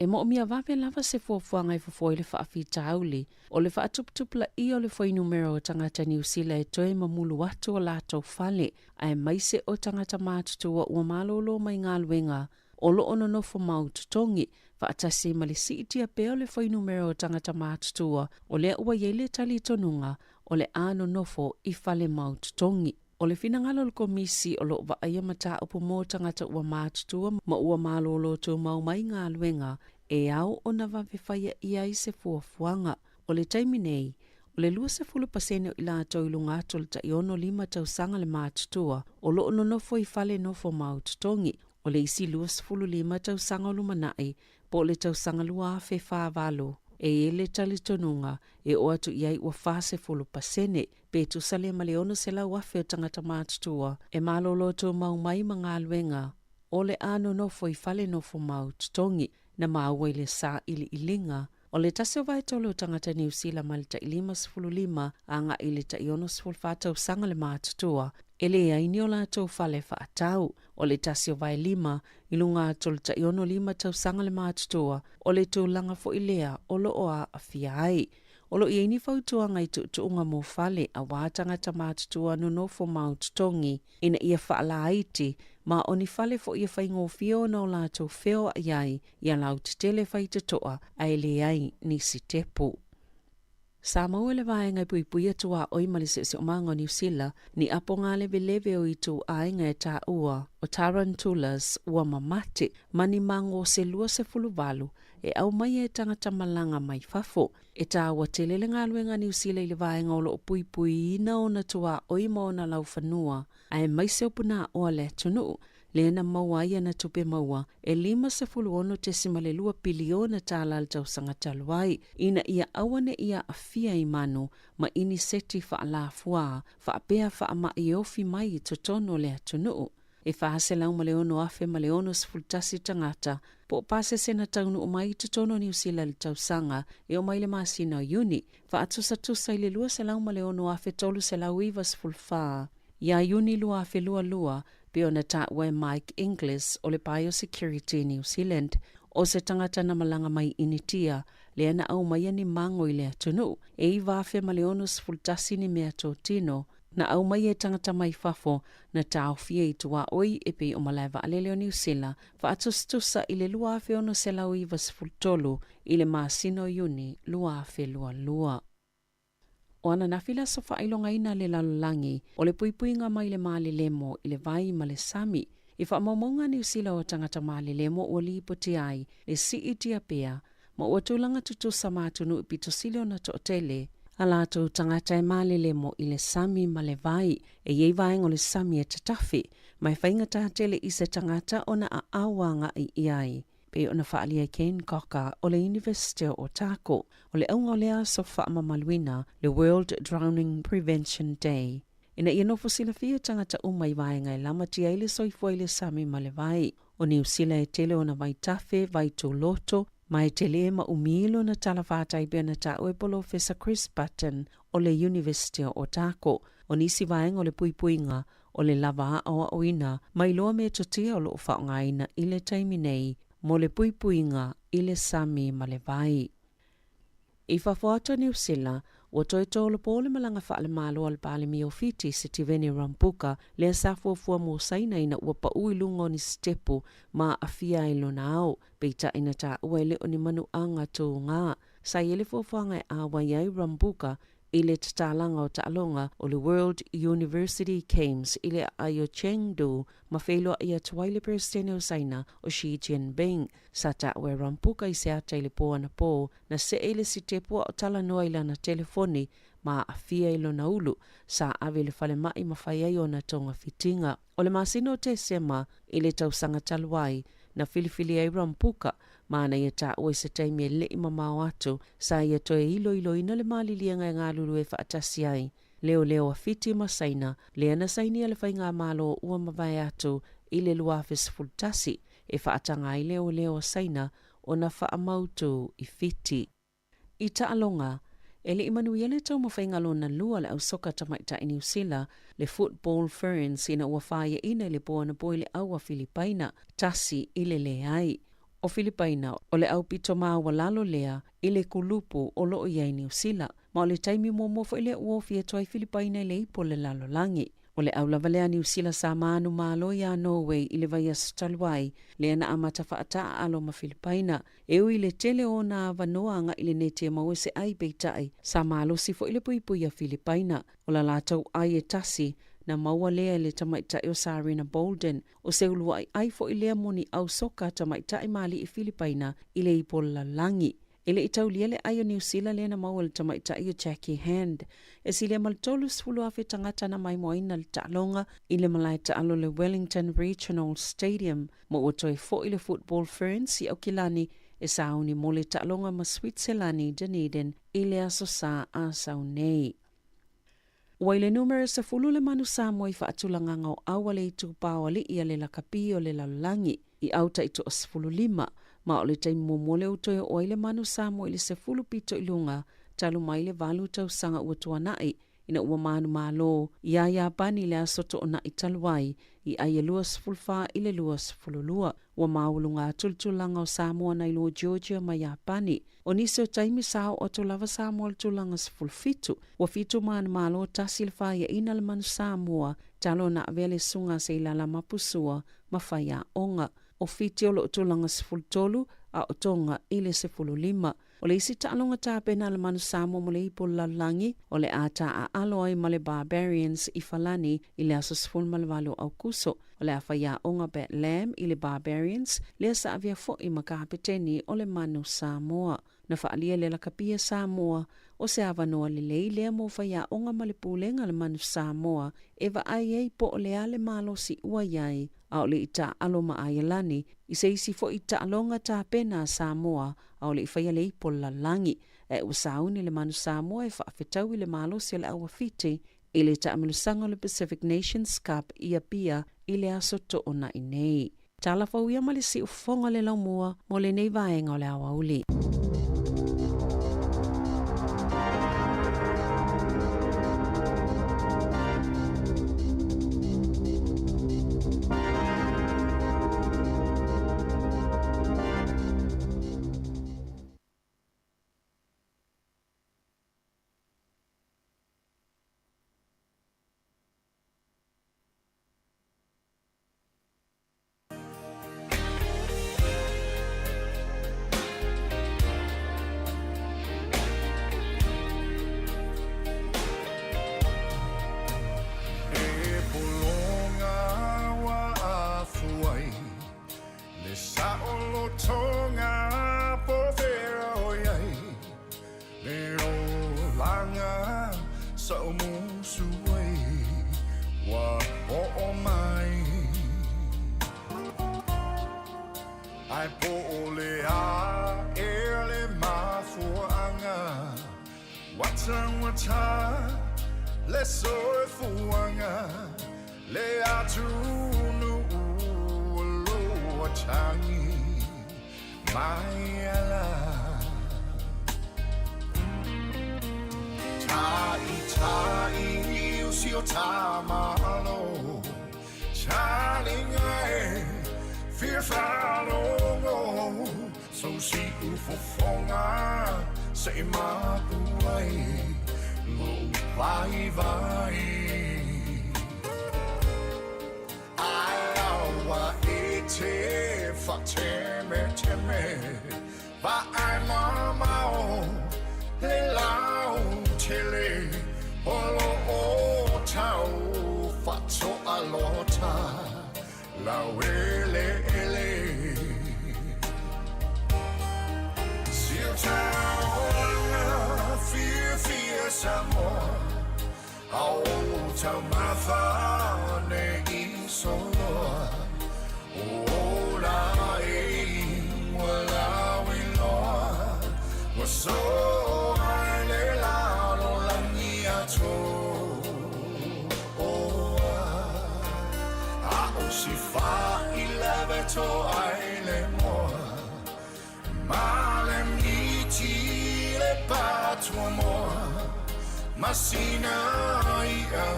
E moomia vave lava se fuafuaga e fofo ai le faafitauli o le faatuputupulaia o le fuainumera o tagata Niu Sila e toe mamulu atu o latou fale, aemaise o tagata matutua ua malōlō mai galuega o lo o nonofo mau totogi, faatasi ai ma le siitia pea o le fuainumera o tagata matutua o lea ua i ai le talitonuga o le a nonofo i fale mau totogi. O le finagalo o le Komisi o lo o vaaia mataupu mo tagata ua matutua ma ua malōlō tumau mai galuega e ao ona vave faia ʻia ai se fuafuaga. O le taimi nei, o le 20% o i latou i luga atu o le tai 65 tausaga le matutua o lo o nonofo i fale nofo mau totogi. O le isi 25 tausaga o lumanai po o le tausaga 2048, e i ai le talitonuga e oo atu i ai ua 40%, pe tusa lea ma le 600,000 o tagata matutua e malōlō tumau mai ma galuega o le a nonofo i fale nofo mau totogi. Na maua i le sailiiliga o le tasi o vaetolu o tagata Niu Sila mai le tai 55 agai i le tai 64 tausaga le matutua e leai ni o latou fale faatau. O le tasi o vaelima i luga atu o le tai 65 tausaga le matutua o le tulaga foi lea o lo o aafia ai. O lo o i ai ni fautuaga i tuutuuga mo fale aua tagata matutua nonofo mau totogi ina ia faalaiti ma o ni fale foi e faigofie ona o latou feoai ai ia lautetele faitotoa ae leai nisi tepu. Sa maua e le vaega e puipuia tuaoi ma le siosiomaga o Niu Sila ni apoga leveleve o ituaiga e taua o tarantulas ua mamate ma ni mago se 28 e aumaia e tagata malaga mai fafo. E taua tele le galuega a Niu Sila i le vaega o lo o puipuiina ona tuaoi ma ona laufanua aemaise o punāoa le atunuu, lea na maua ai ana tupe maua e $56.2 piliona tālā i le tausaga talu ai, ina ia aua ne i aafia i manu ma iniseti faalafuā faapea faamai e ofi mai i totonu o le atunuu. E 406,061 tagata po o pasese na taunuu mai i totonu o Niu Sila i le tausaga e oo mai i le masina o Iuni, faatusatusa i le 206,394 ia Iuni 2022, pei ona taua e Mike Inglis o le Biosecurity New Zealand, o se tagata na malaga mai i Initia lea na aumaia ni mago i le atunuu, e 9,061 ni meatotino na aumaia e tagata mai fafo na taofia i tuaoi e pei o Malae Vaalele o Niu Sila, faatusatusa i le 2693 i le masina o Iuni 2022. O ananafi le aso faailogaina a le lalolagi o le puipuiga mai le malelemo i le vai ma le sami. I faamaumauga a Niu Sila o tagata malelemo ua lipotia ai le siitia pea ma ua tulaga tutusa ma atunuu i pito sili ona toatele a latou tagata e malelemo i le sami ma le vai. E i ai vaega o le sami e tatafi ma e faigata tele i se tagata ona aao agai i ai. Pei ona faaalia e Ken Cocker o le University o Otago, o le auga o lea aso faamamaluina, le World Drowning Prevention Day. ina ia nofo silafia tagata uma i vaega e lamatia ai le soifua i le sami ma le vai. O Niu Sila e tele ona vaitafe, vaitoloto, ma e tele ma umi lona talafatai pei ona taua e Polofesa Chris Button o le University o Otago. O nisi vaega o le puipuiga o le lava aoaoina ma iloa metotia o lo o faaaogaina i le taimi nei mo le puipuiga i le sami ma le vai. I fafo atu o Niu Sila, ua toe tolopo le malaga faale-Malo a le Palemia o Fiti, Sitiveni Rambuka, lea sa fuafua mo Saina ina ua pau i luga o ni sitepu ma aafia ai lona ao, peitai na taua e le o ni manuaga tūgā. Sa i ai le fuafuaga e āwai ai Rambuka i le tatalaga o taaloga o le World University Games i le aai o Chengdu ma feiloai atu ai le Peresetene o Saina o Xi Jinping. Sa taua e Rambuka i se ata i le pō anapō na see i le sitepu a o talanoa i lana telefoni ma aafia i lona ulu, sa ave i le falemai ma fai ai ona togafitiga. O le masina o Tesema i le tausaga talu ai, na filifili ai Rambuka ma na ia taua i se taimi e leʻi mamao atu, sa ia toe iloiloina le maliliega e galulue faatasi ai leoleo a Fiti ma Saina, lea na sainia le Faigamalo ua mavae atu i le 2011 e faataga ai leoleo a Saina ona faamautu i Fiti. I taaloga, e le i manuia le taumafaiga lona lua a le ausoka tamaitai Niu Sila, le Football Ferns ina ua faiaina i le po anapo i le au a Filipaina, 1-0. O Filipaina, o le aupito maualalo lea i le kulupu o lo o i ai Niu Sila, ma o le taimi muamua foi lea ua ofi atu ai Filipaina i le ipu o le lalolagi. O le au lava lea a Niu Sila sa manumalo iā Norway i le vaiaso talu ai, lea na amata faataaalo ma Filipaina. E ui i le tele o ona avanoa agai i le neti e maua se ai peitai, sa malosi foi le puipui a Filipaina. O la latou ai e tasi, na maua lea e le tamaitai o Sarina Bolden. O se uluai ai foi lea mo ni au soka tamaitai ma alii Filipaina i le ipu o le lalolagi. E le i taulia le ai o Niu Sila lea na maua e le tamaitai o Jackie Hand. E silia ma le 30,000 tagata na maimoaina le taaloga i le malae taalo le Wellington Regional Stadium ma ua toe foi le Football Ferns i Aukilani e sauni mo le taaloga ma Switselani Dunedin i le Aso Sa a sau nei. Ua i le numera 10 le manu Samoa i faatulagaga o au a le itupa o alii a le lakapi o le lalolagi i au taitoa 15, ma o le taimi muamua lea ua toe oo ai le manu Samoa i le 10 pito i luga talu mai le valu tausaga ua tuanai ina ua manumalo iā Iapani i le aso toonai talu ai i ai e 24 i le 22. Ua maualuga atu le tulaga o Samoa nai lo Georgia ma Iapani. O nisi o taimi sa oo atu lava Samoa i le tulaga 17. Ua fitu manumalo tasi le faiaina le manu Samoa talu ona avea le susuga a Seilala Mapusua ma faiaoga. O Fiti o lo o tulaga 13 a o Tonga i le 15. O le isi taaloga tapena a le manu Samoa mo le ipu o le lalolagi, o le a taaalo ai ma le Barbarians i Falani i le aso 18 o Aukuso. O le a faiaoga Bat Lam i le Barbarians, lea sa avea foi ma kapeteni o le manu Samoa. Na faaalia le lakapi a Samoa, o se avanoa lelei lea mo faiaoga ma le pulega a le manu Samoa e vaai ai po o le a le malosi ua i ai, a o le i taaalo ma Aialani i se isi foi taaloga tapena a Samoa a o le i faia le ipu o le lalolagi. Ae ua sauni le manu Samoa e faafetaui le malosi o le au a Fiti i le taamilosaga o le Pacific Nations Cup i Apia i le aso Toonai nei. Tala fou ia ma le siufofoga o le laumua mo lenei vaega o le aoauli. E pologa ua afu ai Le saolotoga po fea o i ai Le olaga sa o musu ai Ua oo mai Ae po o le a ea le mafuaaga Ua taugata Le soifuaga le atunuu o lo atagi mai ala. Ta'ita'i o si o tamalo, Chaliga e fia faalogo, So si'u fofoga se'i mapu ai lou vaivai. Ae aua e te faatemeteme, Vaai mamao le lautele, O loo tau faatoalota laueleele. Si o taulaga fiafia Samoa, A o taumafa nei soloa, Ola e ua lauiloa, Ua soa i le lalolagi atoa. A o si faailave toa i le moa, Ma le miti le patuamoa, Ma sina i'a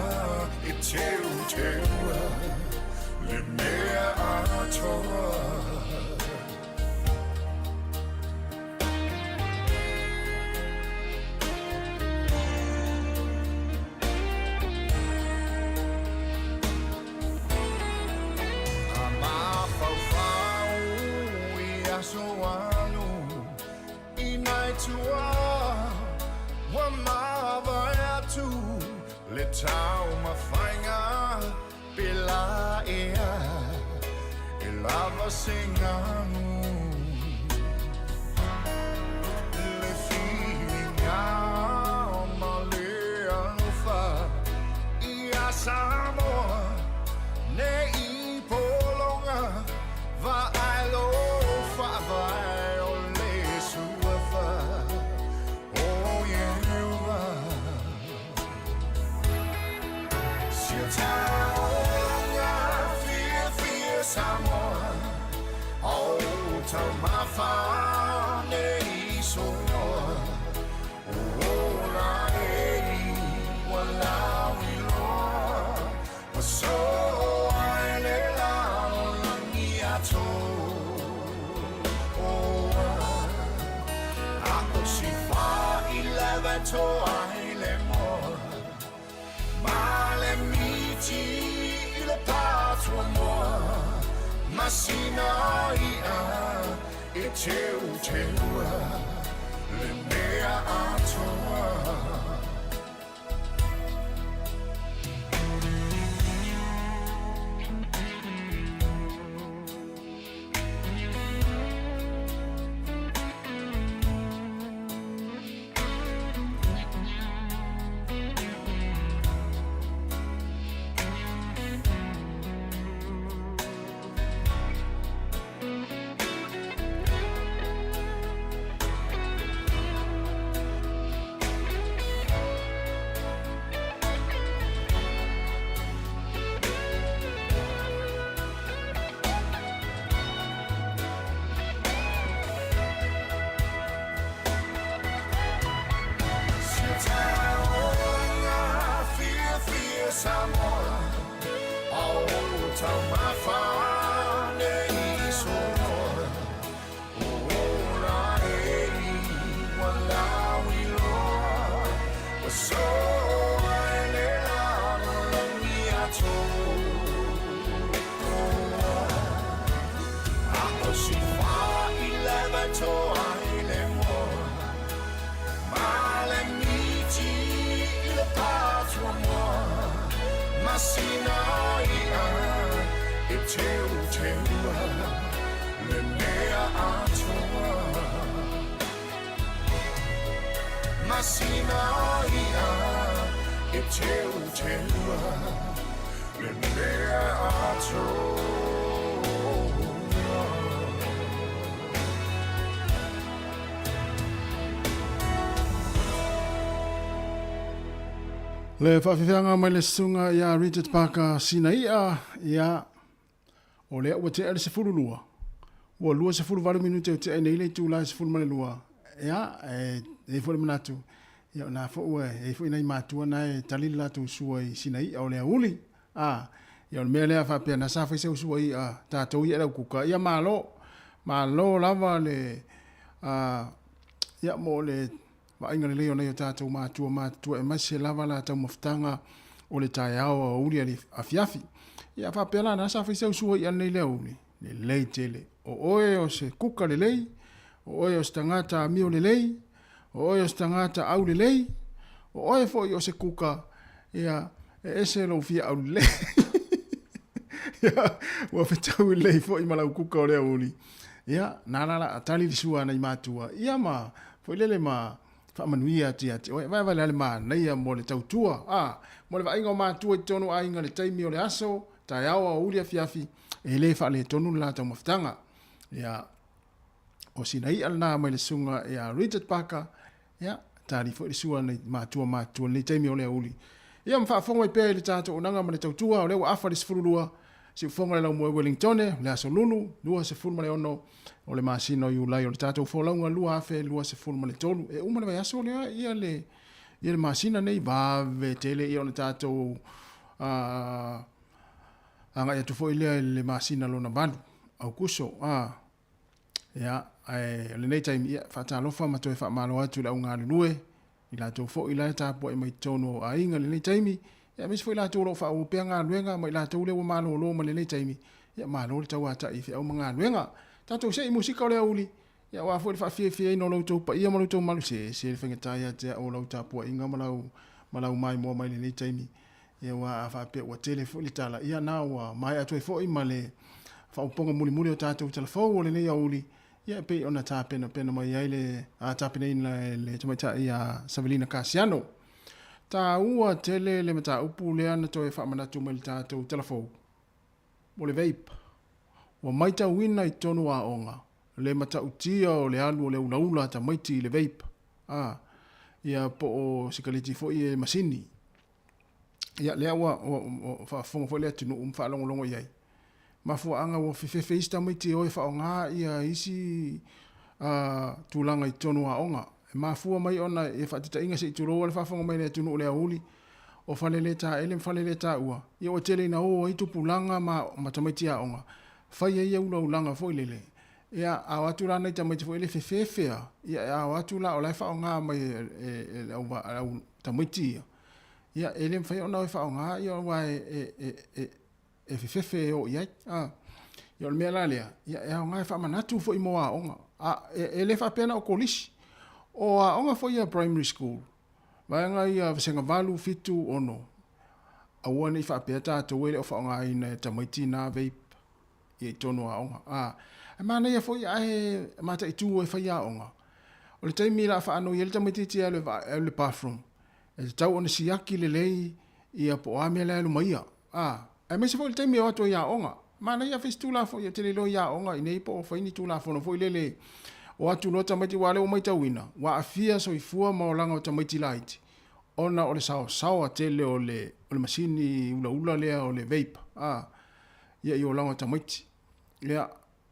e teuteua le mea atoa. A mafaufau i aso alu i nai tua, Ua mavae atu le taumafaiga pe la ea e lava se ganu. Le filiga ma le alofa ia Samoa nei pologa, Vaai lo faavae o le suafa o Ieova. Si o taulaga fiafia Samoa, A o taumafa nei soloa, Ola e ua lauiloa, Ua soa i le lalolagi atoa. A o si faailave toa i le moa, Ma le miti i le patuamoa, Ma sina i'a e teuteua le mea atoa. Si o taulaga fiafia Samoa, A o taumafa nei soloa, Ola e ua lauiloa, Ua soa i le lalolagi atoa. A o si faailave toa i le moa, Ma le miti i le patuamoa, Ma sina i'a e teuteua le mea atoa. Ma sina i'a e teuteua le mea atoa. Le faafefeaga mai le susuga ia Richard Parker Sinaia, ia, o lea ua tea le 12, ua 28 minute o tea nei le itula e 12, ia, e i ai foi le manatu, ia o na foi ua i ai foi nai matua na e tali le latou sua i Sinaia o le auli, a, ia o le mea lea faapea na sa fai sau sua ia tatou ia e laukuka, ia malo, malo lava le, a, ia mo le Vaaiga lelei o nai o tatou matua matutua aemaise lava la taumafataga o le taeao aoauli a le afiafi. Ia faapea la na sa fai sau sua ia lenei le aoauli, lelei tele. O oe o se kuka lelei, o oe o se tagata amio lelei, o oe o se tagata au lelei, o oe foi o se kuka, ia, e ese lou fia au lelei. Ia, ua fetaui lelei foi ma lau kuka o le aoauli. Ia, na la la a tali le sua a nai matua, ia ma, foi lele ma faamanuia atu ia te oe. Vae vale a le manaia mo le tautua, a, mo le vaaiga o matua i totonu o aiga le taimi o le aso, taeao, aoauli, afiafi, e le faaletonu le la taumafataga. Ia, o sina i'a lena mai le susuga ia Richard Parker, ia, tali foi le sua a nai matua matutua i lenei taimi o le aoauli. Ia ma faafofoga mai pea i le tatou auaunaga ma le tautua, o lea ua afa le 12, Siufofoga le Laumua i Wellingtone, le aso Lulu, 26 o le masina o Iulai o le tatou folauga 2023. E uma le vaiaso lea ia le, ia le masina nei, vave tele ia ona tatou uh, agai atu foi lea i le masina lona valu, Aukuso. Ia, ae o lenei taimi, ia, faatalofa ma toe faamalo atu i le au galulue, i latou foi la e tapuai mai totonu o aiga i lenei taimi, ia, aemaise foi latou o lo o faaauau pea galuega ma i latou lea ua malolo mai lenei taimi, ia, malo le tauatai i feau ma galuega. Tatou see i musika o le aoauli, ia, aua foi le faafiafiaina o lo outou paia ma lo outou mamalu, se ese le faigata ia te au o lau tapuaiga ma lau, ma lau maimoa mai lenei taimi. Ia aua a faapea ua tele foi le tala, ia na ua maea atu ai foi ma le faaopoopoga mulimuli o tatou tala fou o lenei aoauli, ia e pei ona tapenapena mai ai le a tapenaina e le tamaitai ia Savelina Kasiano. Taua tele le mataupu lea na toe faamanatu mai i le tatou tala fou, o le vape. Ua maitauina i totonu o aoga le matautia o le alu o le ulaula a tamaiti i le vape, a, ia po o sikaleti foi e masini. Ia, lea ua, ua, ua faafofoga foi le atunuu ma faalogologo i ai. Mafuaaga ua fefefe isi tamaiti e o e faaaoga ia isi uh, tulaga i totonu o aoga. E mafua mai ona ia faataitaiga se i tulou le faafofoga mai le atunuu le aoauli, o faleletaele ma faleletaua, ia ua tele ina o ai tupulaga ma, ma tamaiti aoga, fai ai ia ulaulaga foi lele. Ia, a o atu la nai tamaiti foi le fefefe a, ia a o atu la o la e faaaoga mai e, e, e le au, au tamaiti ia. Ia, e le mafai ona e faaaoga, ia, aua e, e, e, e, e fefefe e o i ai. A, ia, o le mea la lea, ia, e aoga e faamanatu foi mo aoga. A, e, e le faapea na o kolisi. O aoga foi ia primary school, vaega ia vasega 8, 7, 6, aua ne i faapea tatou e le o faaaogaina e tamaiti na vape ia i totonu o aoga. A, e manaia foi ae mataitu e fai aoga. O le taimi la faanoi ai le tamaitiiti e alu e alu i le bathroom, E tatau ona siaki lelei ia po o a mea la e alu mai ia. A, aemaise foi le taimi e o atu ai i aoga. Manaia fai se Tulafono, ia ou te le iloa i aoga i nei po o fai ni Tulafono foi lele o atu loa tamaiti aua o lea ua matauina, ua aafia soifua ma olaga o tamaiti laiti ona o le saosaoa tele o le o le masini ulaula lea o le vape, a, ia i olaga o tamaiti. Ia,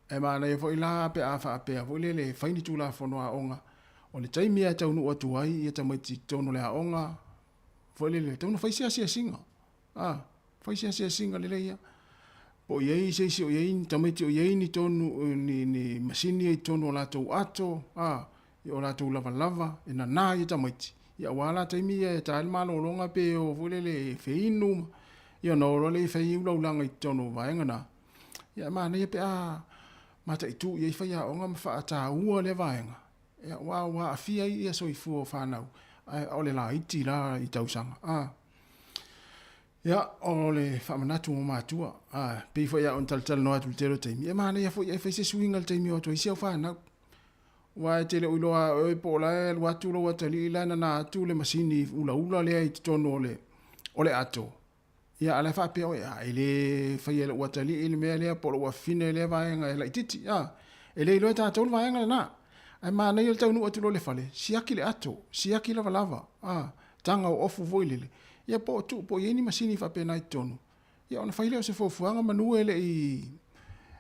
E manaia foi la pe a faapea foi lele e fai ni Tulafono aoga, o le taimi lava e taunuu atu ai ia tamaiti i totonu o le aoga foi lele, e tatau ona fai se asiasiga. A, fai se asiasiga lelei lava. Po o i ai se isi o i ai ni tamaiti o i ai ni tonu, ni, ni masini ia i totonu o latou ato, a, i o latou lavalava, e nana ai tamaiti. Ia aua la taimi ia e ta ai le malologa pe o foi lele e feinu, ia ona o loa lea e fai ai ulaulaga i totonu o vaega na. Ia e manaia pe a mataitu i ai faiaoga ma faataua lea vaega, ia aua ua aafia ai ia soifua o fanau, ae o le laiti la i tausaga. A. Ia, o le faamanatu mo matua, a, pei foi a ona talatalanoa atu i le tele o taimi, e manaia foi ae fai se suiga i le taimi o atu ai si au fanau. Aua e te le o iloa lava oe po o la e alu atu lou atalii la e nana atu le masini ulaula lea i totonu o le, o le ato. Ia, a o la e faapea oe, a, e le faia e lou atalii le mea lea po o lou afafine lea vaega e laitiiti. A, e le iloa e tatou le vaega lena. Ae manaia le taunuu atu loa i le fale, siaki le ato, siaki lavalava, a, taga o ofu foi lele. Ia po o tuu po o i ai ni masini faapena i totonu, ia ona fai lea o se fuafuaga manu e le i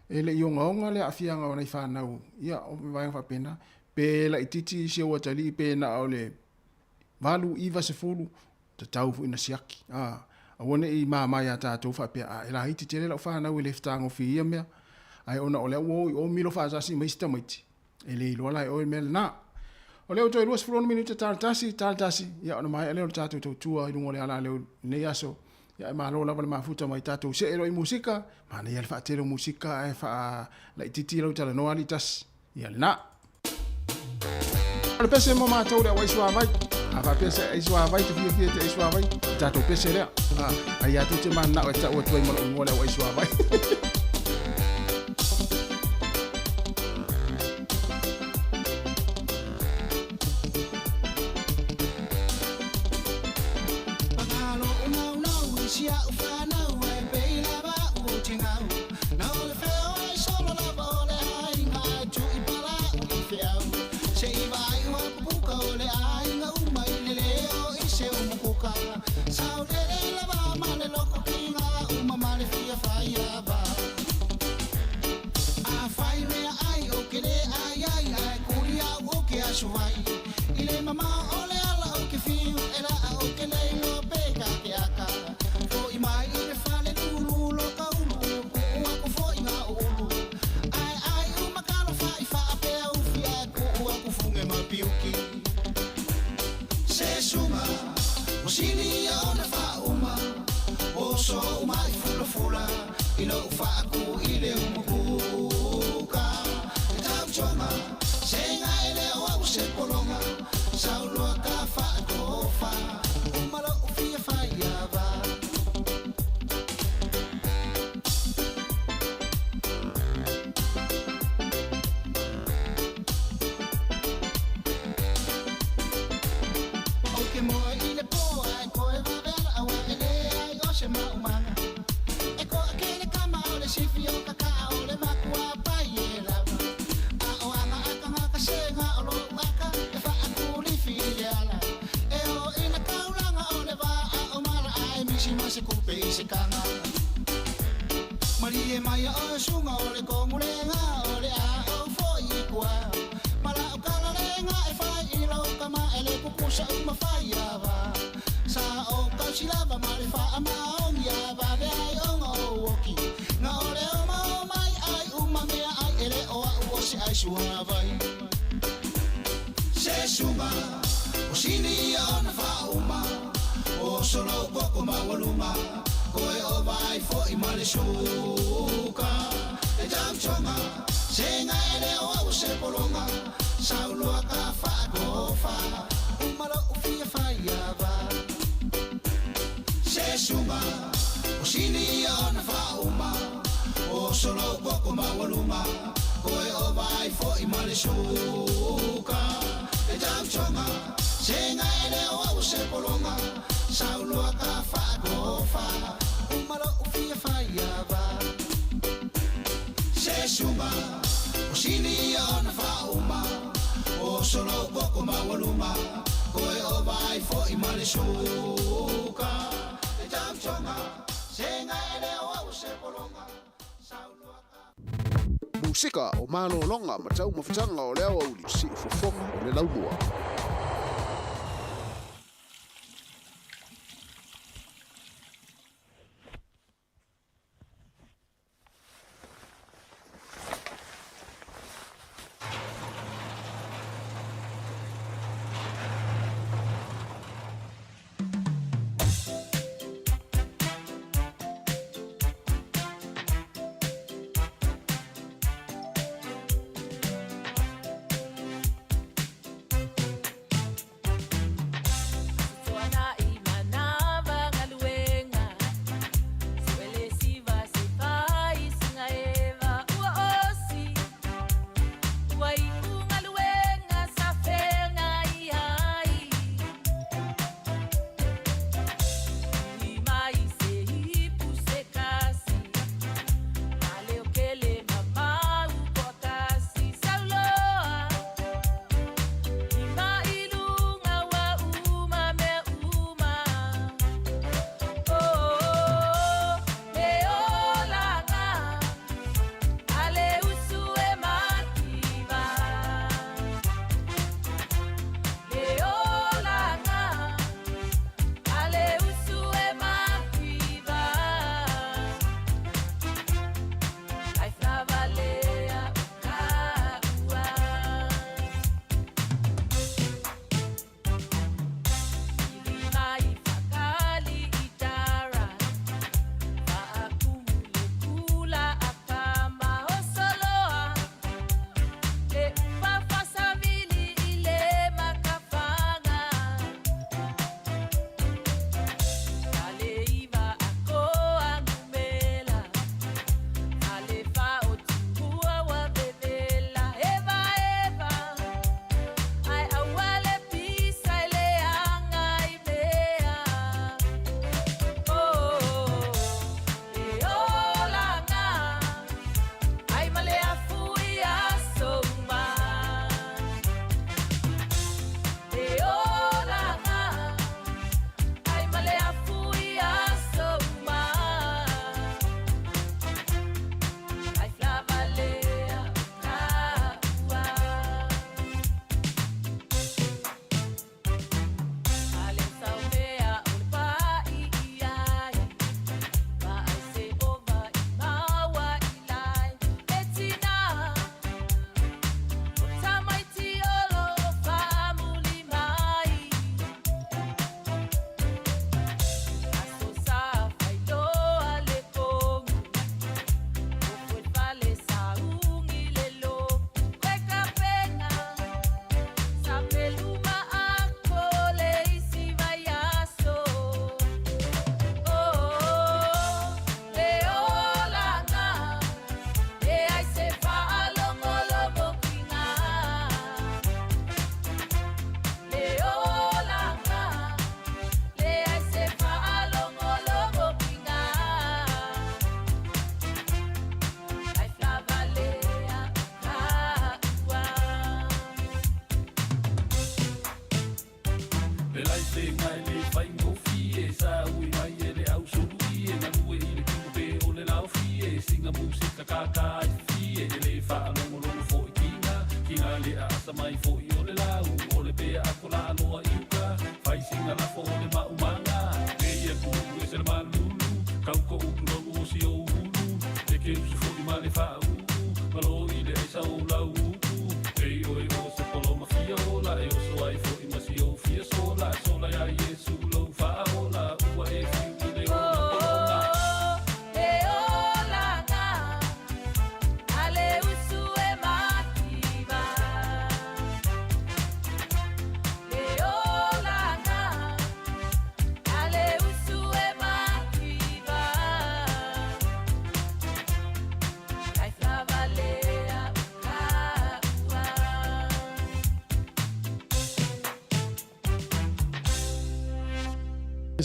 e le i ogaoga le aafiaga o nai fanau, ia o vaega faapena. Pe laitiiti si ou atalii pe na o le 8, 9, 10, tatau foi ona siaki. A, aua ne i mama iā tatou faapea, a, e laiti tele lau fanau e le fetagofie i ia mea. Ae ona o lea ua o i o milo faatasi ma isi tamaiti, e le iloa la e oe le mea lena. O lea ua toe 26 minute tala tasi, tala tasi, ia ona maea lea o le tatou tautua i luga o le ala leo i lenei aso. Ia e malo lava le mafuta mai tatou see loa i musika, manaia le faatele o musika ae faalaitiiti lau talanoa alii tasi. Ia lena. O le pese mo matou le auai suavai. A faapea se ai suavai te fiafia te ai suavai, o tatou pese lea. A, ai ia tou te mananao e tau atu ai ma lou igoa le auai suavai. Musika o malologa ma taumafataga o le aoauli, siufofoga o le laumua.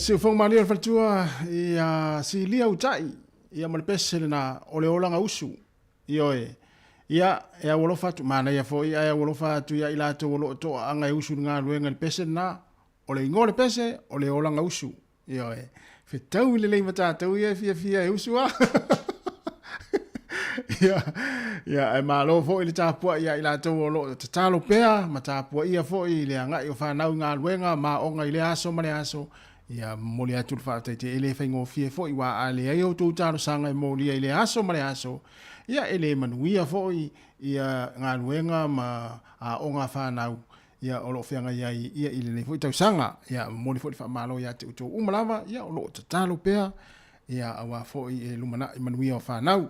Siufoga malie o le faletua ia silia utai ia ma le pese lena o le olaga usu. Ioe. Ia, e aualofa atu, manaia foi ae aualofa atu ia i latou o lo o toaaga e usu i le galuega i le pese lena. O le igoa o le pese, o le olaga usu. Ioe. Fetaui lelei ma tatou ia e fiafia e usu a. Ia, ia, ae malo foi le tapuai ia i latou o lo o tatalo pea ma tapuaia foi le agai o fanau i galuega ma aoga i lea aso ma lea aso. Ia, momoli atu le faafetai tele, e le faigofie foi, aua a leai a outou talosaga e molia i lea aso ma lea aso, ia e le manuia foi ia galuega ma aoga a fanau ia o lo o feagai ai ia i lenei foi tausaga. Ia momoli foi le faamalo ia te outou uma lava ia o lo o tatalo pea ia aua foi e lumanai manuia o fanau.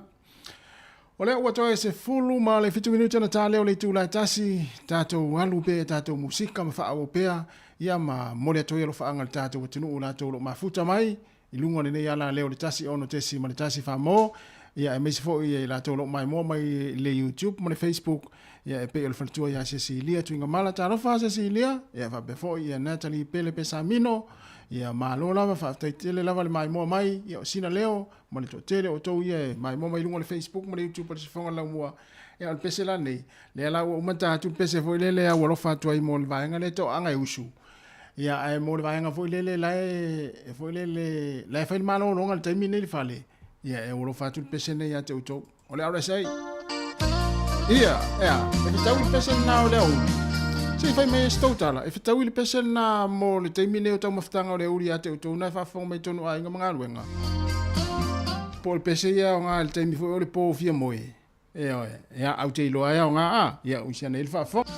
O lea ua toe 17 minute ona ta lea o le itula e tasi, tatou alu pea i tatou musika ma faaauau pea ia ma momoli atu ai alofaaga i le tatou atunuu latou o lo o mafuta mai i luga o lenei ala lea o le 1 6.1 Samoa, ia aemaise foi i latou o lo o maimoa mai i le YouTube ma le Facebook, ia e pei o le faletua ia Cecilia Tuigamala. Talofa Cecilia, ia faapea foi ia Natalie Pele Pesamino, ia malo lava, faafetai tele lava le maimoa mai, ia o sina leo ma le toatele o outou ia e maimoa mai i luga o le Facebook ma le YouTube o le Sifoga Laumua. Ia o le pese la nei, lea la ua uma ta atu le pese foi lele au alofa atu ai mo le vaega lea toaaga e usu. Ia ae mo le vaega foi lele la e foi lele la e fai le malologa i le taimi nei i le fale. Ia e alofa atu le pese nei ia te outou. O le RSA. Ia, ea, e fetaui le pese lena o le aoauli. Se i fai mai e se tou tala, e fetaui le pese lena mo le taimi nei o taumafataga o le aoauli ia te outou na e faafofoga mai tonu aiga ma galuega. Po o le pese ia aoga i le taimi foi o le po fia moe. Ioe, ia, au te iloa e aoga a, ia, uisi ana i le faafofoga.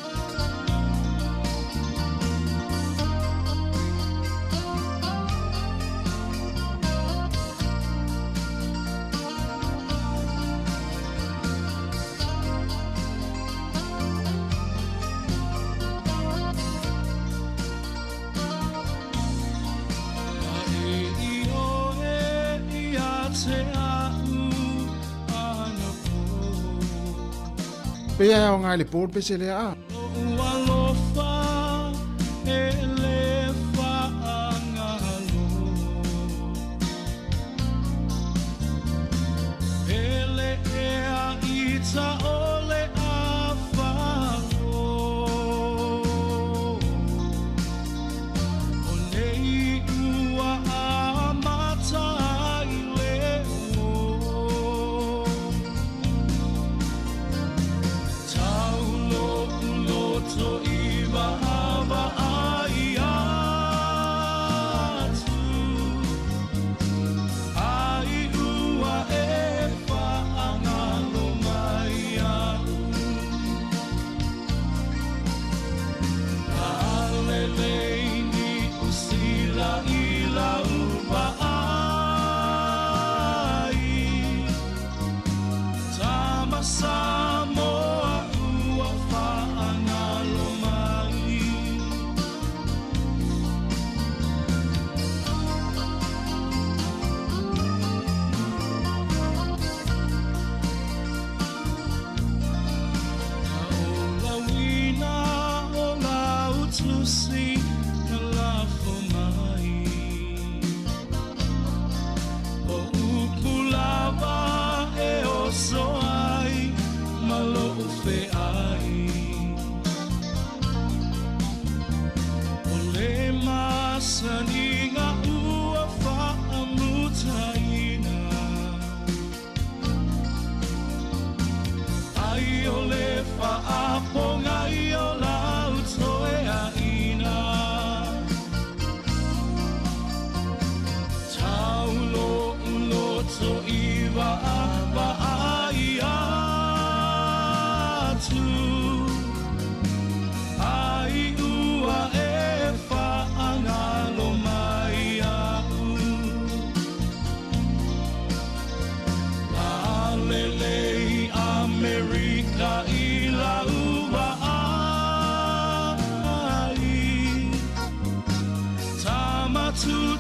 Pei e aoga i le po le pese lea a.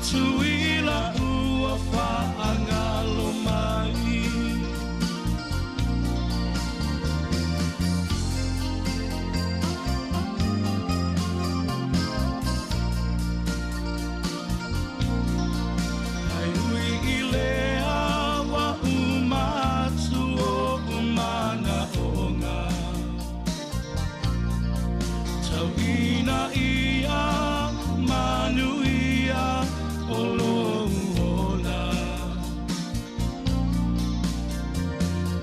Tutuila ua faagalo mai. Ae ui i lea ua uma atu oʻu manaʻoga, Tau ina ia manuia o lou ola.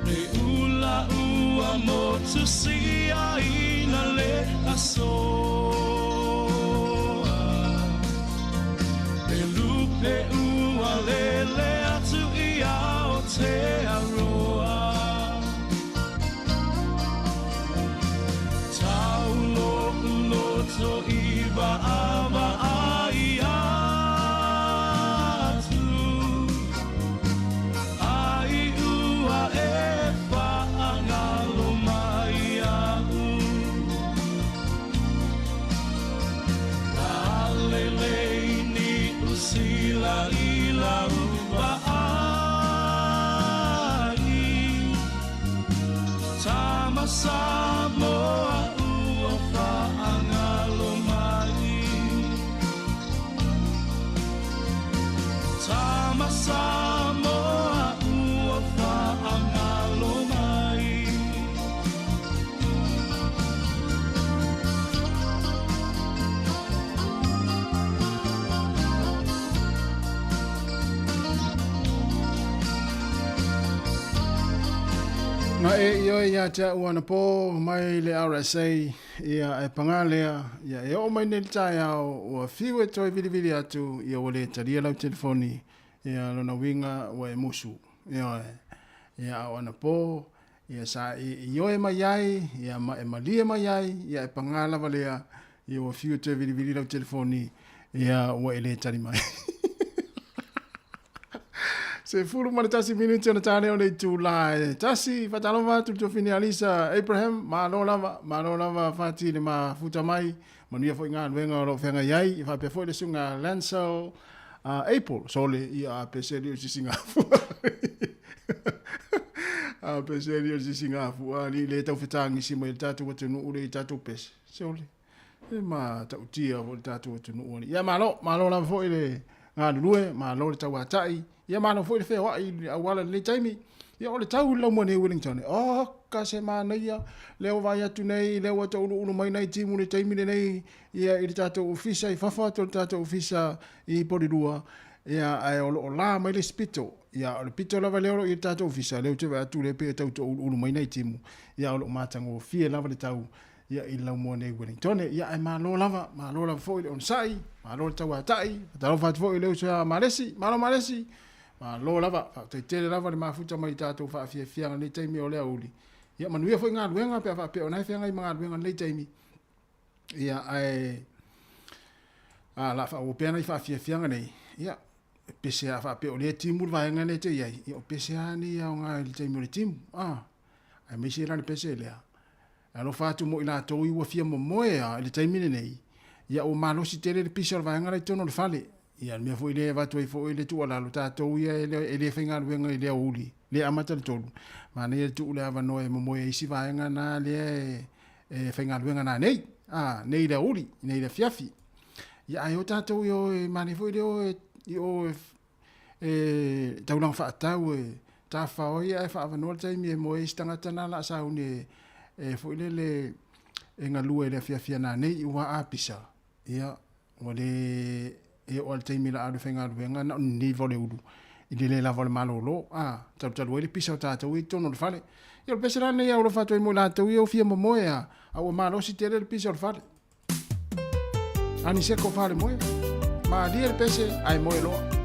Le ula ua motu siaina le aso. Le lupe ua lele atu i Aotearoa. Tau loʻu loto i vaavaai atu, Ai ua e faagalo mai iaʻu. Lalelei Niu Sila i lau vaai, Tama Samoa ua faagalo mai. Tama Samoa ua faagalo mai. Na e ioe ia te a'u anapo mai le RSA, ia e pagā lea, ia e oo mai nei le taeao, ua fiu e toe vilivili atu, ia ua le talia lau telefoni, ia lona uiga ua e musu. Ioe. Ia a o anapo, ia sa e ioe mai ai, ia ma e malie mai ai, ia e pagā lava lea, ia ua fiu e toe vilivili lau telefoni, ia ua e le tali mai. 11 minute ona tā lea o le itulā e tasi. Faatalofa atu i le tuafine Alisa Abraham, malo lava, malo lava Fati i le mafuta mai, manuia foi galuega o lo o feagai ai, e faapea foi le susuga Lancel April, sole, ia a peseli o sisi gafua. A peseli o sisi gafua, ali le tau fetagisi mai le tatou atunuu le i tatou pese. Sole, e matautia foi le tatou atunuu ali. Ia malo, malo lava foi le galulue, malo le tauatai, ia malo foi le feoai i le auala i lenei taimi. Ia o le tau i le laumua nei Wellington, oka se manaia, lea ua vaai atu nei, lea ua tauluulu mai nai timu i le taimi lenei, ia i le tatou ofisa i fafo atu o le tatou ofisa i Polilua, ia ae o lo o la mai le isi pito. Ia o le pito lava lea o lo o i le tatou ofisa, lea ou te vaai atu lea pei e tau touluulu mai nai timu, ia o lo o matagofie lava le tau ia i le laumua nei i Wellington. Ia ae malo lava, malo lava foi le onosai, malo le tauatai, faatalofa atu foi i le uso ia Malesi, malo Malesi, malo lava, faafetai tele lava le mafuta mai i tatou faafiafiaga i lenei taimi o le aoauli. Ia manuia foi galuega pe a faapea o na e feagai ma galuega i lenei taimi. Ia ae a la faaauau pea nai faafiafiaga nei, ia e pese a faapea o lea e timu le vaega lea e te i ai, ia o pese a nei e aoga i le taimi o le timu. A, aemaise la le pese lea. E alofa atu mo i latou i ua fia momoe a i le taimi lenei, ia ua malosi tele le pisa o le vaega la i totonu o le fale. Ia le mea foi lea e avatu ai foi le tuualalo, tatou ia e le, e le faigaluega i le aoauli, le amata le tolu, manaia le tuu le avanoa e momoe ai isi vaega na lea e, e faigaluega nanei, a, nei i le aoauli, nei i le afiafi. Ia ae o tatou i o e manaia foi le o e, i o e, e taulaga faatau e tafafao ai ae faaavanoa le taimi e moe ai isi tagata na la sauni e, e foi lele e galue i le afiafi nanei ua a pisa. Ia, ua le e oo lava i le taimi o le a alu e faigaluega na o ni niva o le ulu i le le lava o le malolo, a, talutalu ai le pisa o tatou ia i totonu o le fale. Ia o le pese la lenei e alofa atu ai mo i latou ia ua fia momoe a, a ua malosi tele le pisa o le fale. Aniseko falemoe, malie le pese ae moe loa.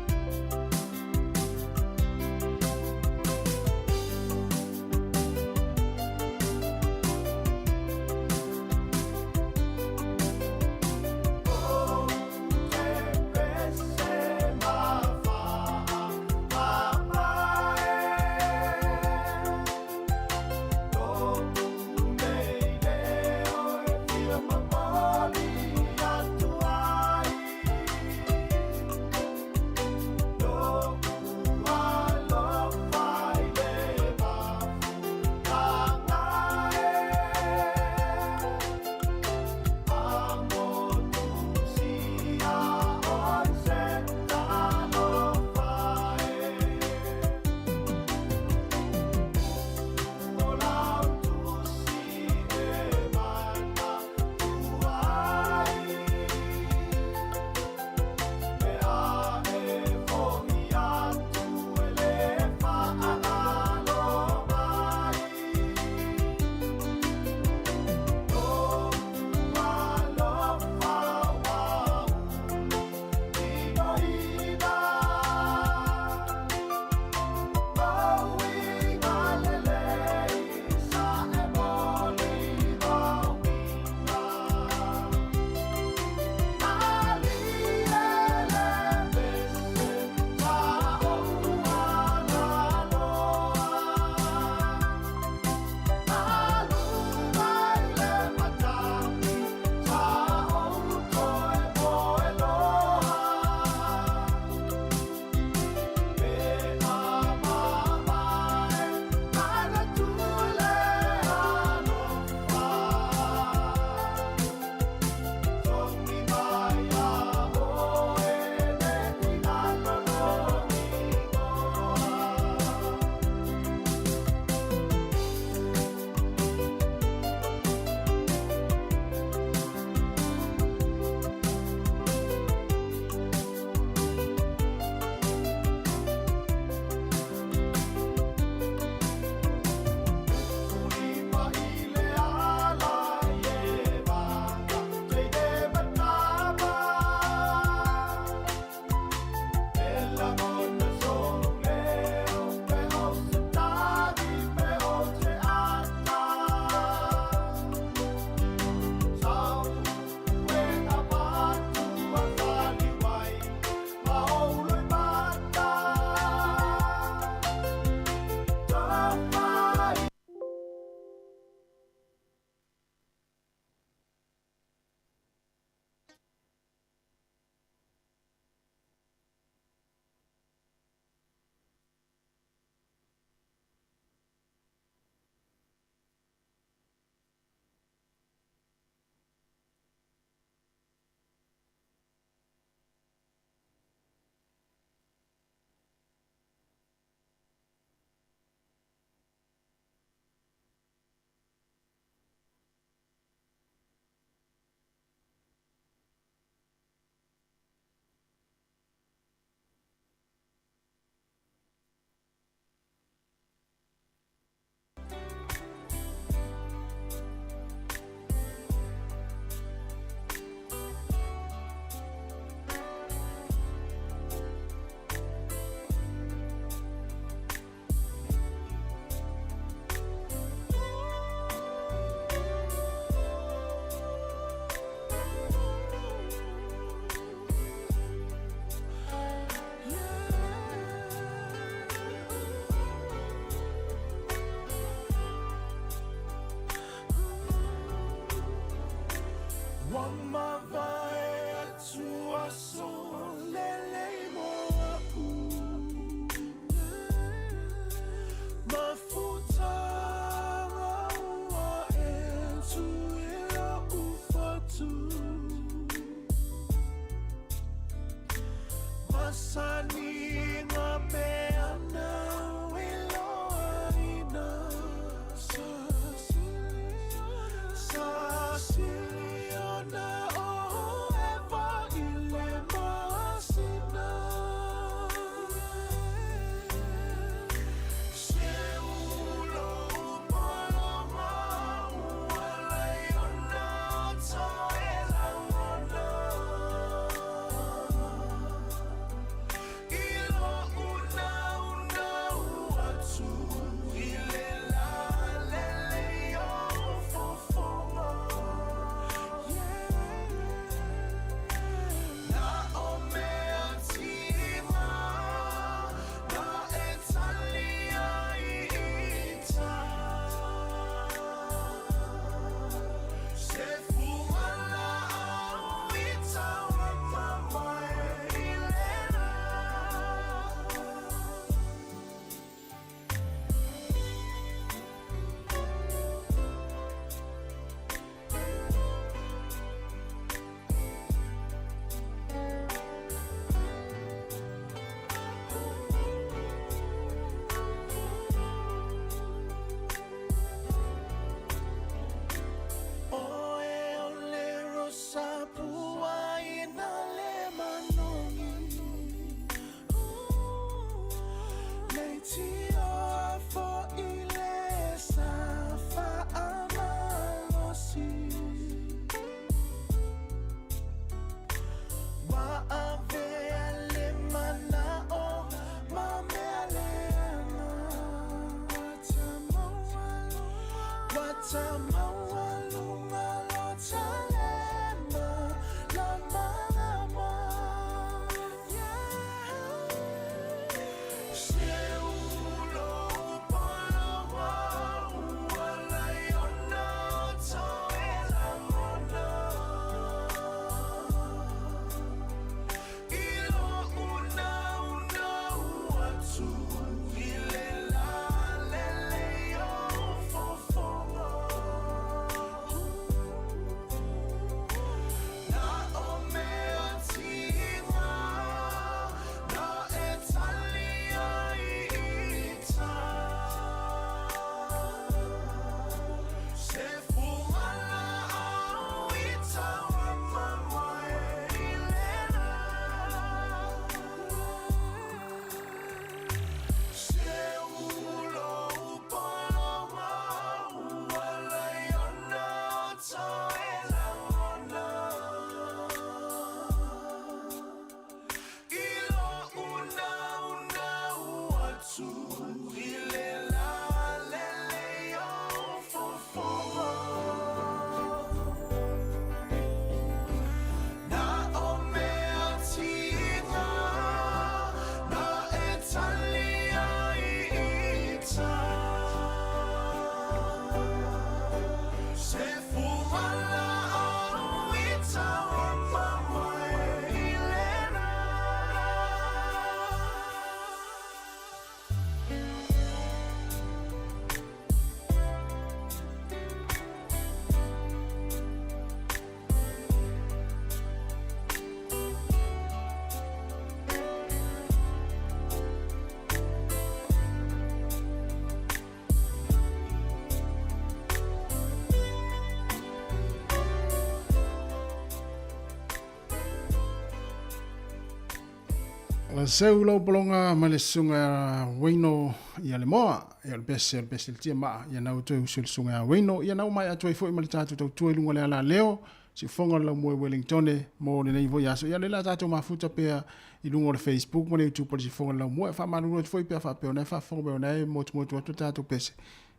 La seu lau pologa ma le susuga Waino ia le moa ia o le pese o le pese le tia maa ia nau toe usu le susuga Waino ia nau mai atu ai foi ma le tatou tautua i luga o le ala leo siufofoga o le laumua i Wellingtone mo lenei foi aso ia lea tatou mafuta pea i luga o le Facebook ma le YouTube o le siufofoga o le laumua e faamalulu atu foi pea faapea ona e faafofoga mai ona e motumotu atu tatou pese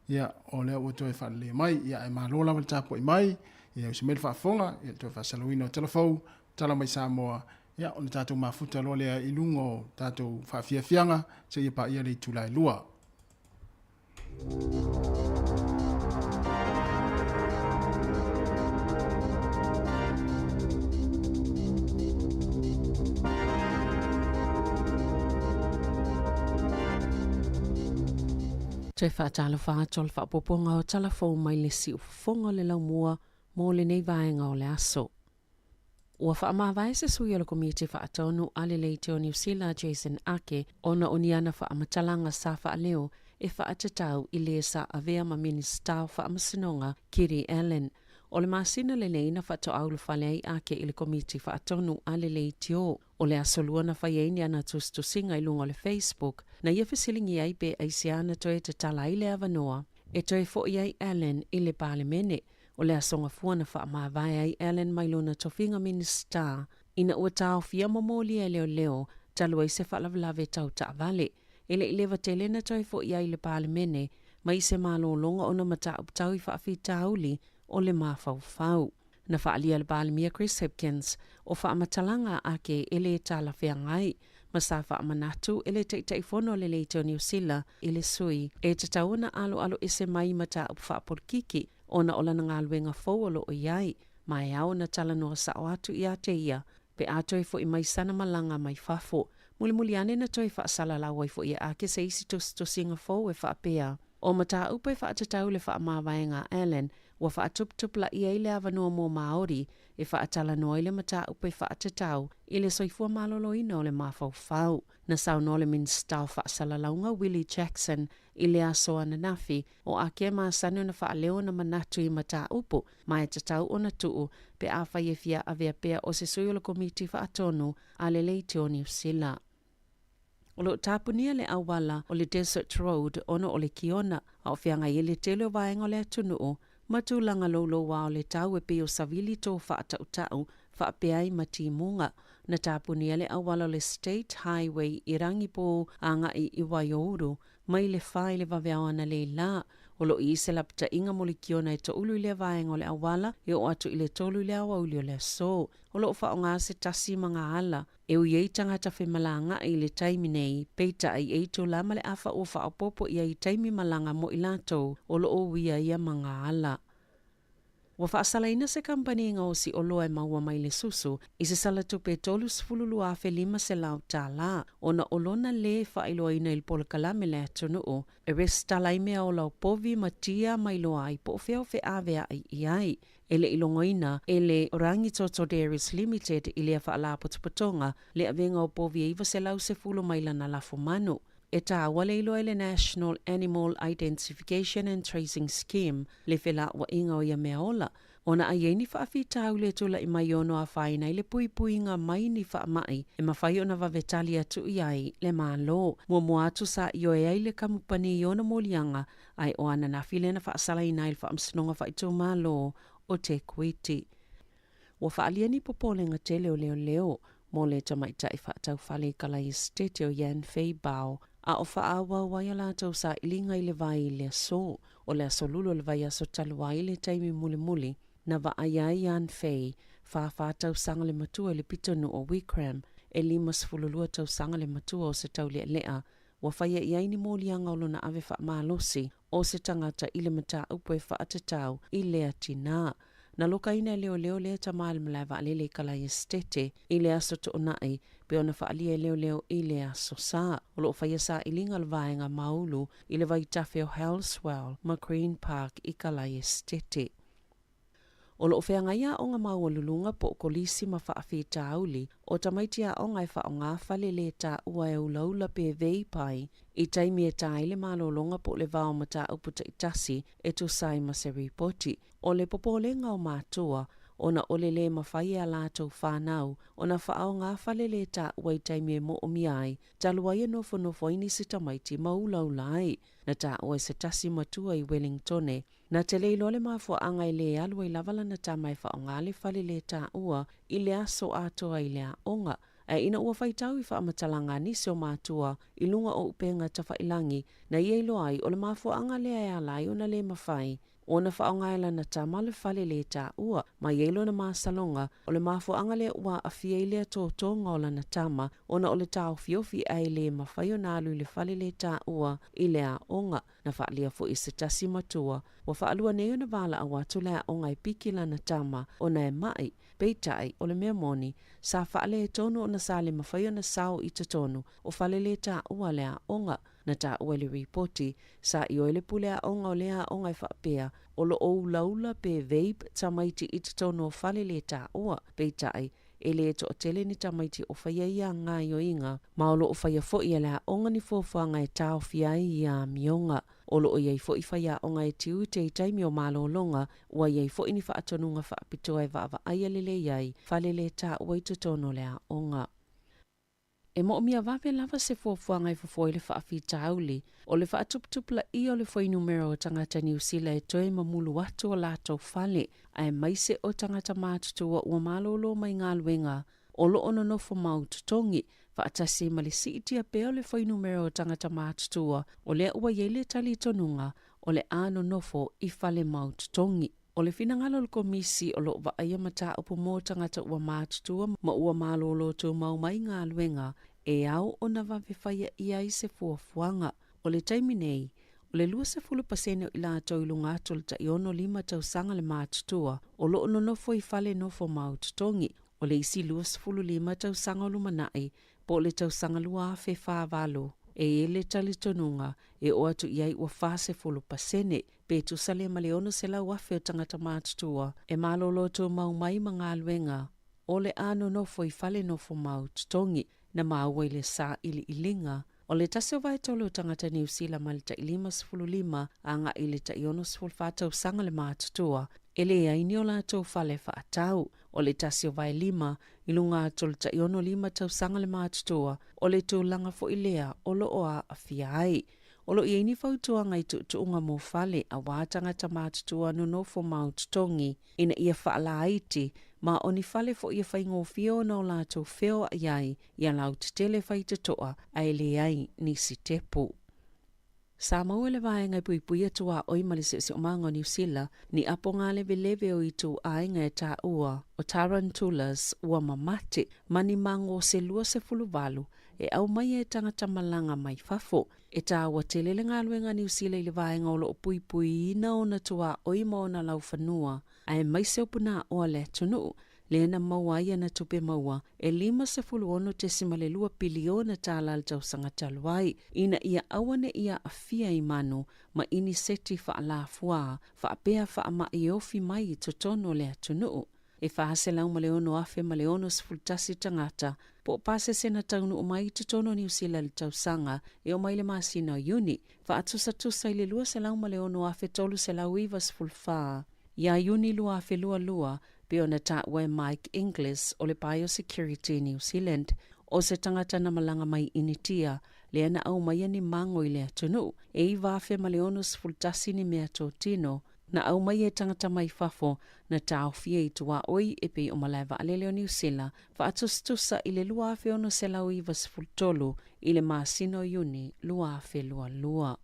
ia o lea ua toe faalelei mai ia ae malo lava le tapuai mai ia usi mai le faafofoga ia le toe faasalauina o tala fou tala mai Samoa ia ona tatou mafuta loa lea i luga o tatou faafiafiaga seia paia le itula e 2. Toe faatalofa atu o le faaopoopoga o tala fou mai le siufofoga o le laumua mo lenei vaega o le aso. Ua faamavae se sui o le Komiti Faatonu a le Leitio Niu Sila Jason Ake ona o ni ana faamatalaga sa faaleo e faatatau i le sa avea ma Minisita o Faamasinoga Kiri Allan. O le masina lenei na faatoa ulufale ai Ake i le Komiti Faatonu a le Leitio. O le Aso Lua na fai ai ni ana tusitusiga i luga o le Facebook na ia fesiligia ai pe aisea na toe tatala ai le avanoa e toe fo'i ai Allan i le Palemene. O le Aso Gafua na faamavae ai Allan mai lona tofiga Minisita ina ua taofia ma molia e leoleo talu ai se faalavelave tau taavale. E le i leva tele na toe fo'i ai i le Palemene mai se malologa ona mataupu tau i faafitauli o le mafaufau. Na faaalia e le Palemia Chris Hipkins o faamatalaga a Ake e lē talafeagai ma sa faamanatu e le Taitaifono a le Leitio o Niu Sila i le sui e tatau ona aloaloese mai i mataupu faapolokiki ona o lana galuega fou o lo o i ai, ma e ao ona talanoa sao atu iā te ia pe a toe fo'i mai sana malaga mai fafo. Mulimuli ane na toe faasalalau ai fo'i e Ake se isi tusitusiga fou e faapea, O mataupu e faatatau i le faamavaega a Allan ua faatuputupulaia ai le avanoa mo Māori e faatalanoa ai le mataupu e faatatau i le soifua maloloina o le mafaufau. Na saunoa le Minisita o Faasalalauga Willie Jackson i le aso ananafi o Ake masani ona faaleo ona manatu i mataupu ma e tatau ona tuu pe afai e fia avea pea o se sui o le Komiti Faatonu a le Leitio o Niu Sila. O lo o tapunia le auala o le Desert Road ona o le kiona, a o feagai ai le tele o vaega o le atunuu ma tulaga loulouā o le tau e pei o savili tō faatautau faapea ai ma timuga. Na tapunia le auala o le State Highway i Rangipō agai i Waiouru mai le 4 i le vaveao analeila. O lo o i ai se lapataiga mo le kiona e toulu i lea vaega o le auala e oo atu i le 3 i le aoauli o le aso. O lo o faaaoga se tasi ma ngā ala e ui ai tagata femalaga'i i le taimi nei, peitai e itulā ma le afa ua faaopoopo ʻia i taimi malaga mo i latou o lo o uia ia ma ngā ala. Ua faasalaina se kamupani gaosi oloa e maua mai le susu i se sala tupe $32,500 tālā ona o lona lē faailoaina i le polokalame le atunuu e resitala ai meaola o povi ma tia ma iloa ai po o fea o feaveaʻi i ai. E le i logoina e le Rangitoto Dairies Limited i lea faalapotopotoga le avega o povi e 910 mai lana lafo manu. E tāua le iloa e le National Animal Identification and Tracing Scheme le felauaiga o ia meaola, ona a i ai ni faafitauli e tula'i mai e ono afaina ai le puipuiga mai ni faama'i e mafai ona vave tali atu i ai le Malo. Muamua atu sa ioe ai le kamupani i ona moliaga ae o ananafi lea na faasalaina ai le Faamasinoga Faaitumalo o Te Kuiti. Ua faaalia ni popolega tele o leoleo mo le tamaitai faataufale i Kalai Esetete o Yan Fei Bao a o faaauau ai a latou sailiga i le vai i le aso. O le aso Lulu o le vaiaso talu ai le taimi mulimuli na vaaia ai Yan Fei, 44 tausaga le matua i le pitonuu o Wigram, e 52 tausaga le matua o se taulealea Ua faia i ai ni moliaga o lona ave faamalosi o se tagata i le mataupu e faatatau i lea tinā. Na lokaina e leoleo lea tama i le malae vaalele i Kalai Esetete i le aso Toonai pei ona faaalia e leoleo i le aso Sa. O lo o faia sailiga le vaega Maulu i le vaitafe o Halswell ma Green Park i Kalai Esetete. O lo o feagai aoga maualuluga po o kolisi ma faafitauli o tamaiti aoga e faaaoga fale lē taua e ulaula pe veipai i taimi e tā ai le malologa po o le vao mataupu taitasi e tusa ai ma se ripoti. O le popolega o matua ona o le lē mafai e a latou whanau ona faaaoga fale lē taua i taimi e moomia ai talu ai e nofonofo ai nisi tamaiti ma ulaula ai. Na taua e se tasi matua i Wellingtone Na te le iloa le mafuaaga e lē alu ai lava lana tama e faaaoga le fale lē taua i le aso atoa i le aoga. Ae ina ua faitau i faamatalaga a nisi o matua i luga o upega tafailangi, na ia iloa ai o le mafuaaga lea e ala ai ona lē mafai ona faaaoga e lana tama le fale lē taua. Ma i ai lona masaloga o le mafuaaga lea ua aafia i lea tōtōga o lana tama ona o le taofiofi ae lē mafai ona alu i le fale lē taua i le aoga. Na faaalia foi e se tasi matua, ua faalua nei ona valaau atu le aoga e piki lana tama ona e maʻi, peitai, o le mea moni, sa faaletonu ona sa le mafai ona sao i totonu o fale lē taua le aoga. Na taua i le ripoti, sa ioe le pule aoga o lea aoga e faapea, o lo o ulaula pe vape tamaiti i totonu o fale lē taua, peitai, E le toatele ni tamaiti o faia ia gaoioiga, ma o lo o faia foi e le aoga ni fuafuaga e taofia ai ia amioga. O lo o i ai foi faiaoga e tiute i taimi o malologa, ua i ai foi ni faatonuga faapitoa e vaavaaia lelei ai fale le taua i totonu o le aoga. E moomia vave lava se fuafuaga e fofo ai le faafitauli o le faatuputupulaia o le fuainumera o tagata Niu Sila e toe mamulu atu o latou fale, aemaise o tagata matutua ua malolo mai galuega o lo o nonofo mau totogi, faatasi ma le siitia pea o le fuainumera o tagata matutua o lea ua i ai le talitonuga o le a nonofo i fale mau totogi. O le finagalo o le Komisi o lo o vaaia mataupu mo tagata ua matutua ma ua malolo tumau mai galuega e ao ona vave faia i ai se fuafuaga. O le taimi nei, o le 20% o i latou i luga atu o le tai 65 tausaga le matutua o lo o nonofo i fale nofo mau totogi. O le isi 25 tausaga o lumanai po o le tausaga 2048, e i ai le talitonuga e oo atu i ai ua 40%, pe tusa lea ma le 600,000 o tagata matutua e malolo tumau mai ma galuega o le a nonofo i fale nofo mau totogi. Na maua i le sailiiliga o le tasi o vaetolu o tagata Niu Sila mai le tai 55 agai i le tai 64 tausaga le matutua e leai ni o latou fale faatau. O le tasi o vaelima i luga atu o le tai 65 tausaga le matutua o le tulaga foi lea o lo o aafia ai. O lo o i ai ni fautuaga i tuutuuga mo fale aua tagata matutua nonofo mau totogi ina ia faalaiti ma o ni fale foi e faigofie ona o latou feoai ai ia lautetele faitotoa ae leai nisi tepu. Sa maua e le Vaega e Puipuia Tuaoi ma le Siosiomaga o Niu Sila ni apoga leveleve o ituaiga e taua o tarantulas ua mamate ma ni mago se 28 e aumaia e tagata malaga mai fafo. E taua tele le galuega a Niu Sila i le vaega o lo o puipuiina ona tuaoi ma ona laufanua aemaise o punāoa le atunuu lea na maua ai ana tupe maua e $56.2 piliona tālā le tausaga talu ai, ina ia aua ne i aafia i manu ma iniseti faalafuā faapea faamai e ofi mai i totonu o le atunuu. E 406,061 tagata po o pasese na taunuu mai i totonu o Niu Sila i le tausaga e oo mai le masina o Iuni, faatusatusa i le 206,394 ia Iuni 2022, pei ona taua e Mike Inglis o le Biosecurity New Zealand, o se tagata na malaga mai Initia lea na aumaia ni mago i le atunuu, e 9,061 ni meatotino na aumaia e tagata mai fafo na taofia i tuaoi e pei o malae vaalele o Niu Sila, faatusatusa i le 2,693 i le masina o Iuni 2022.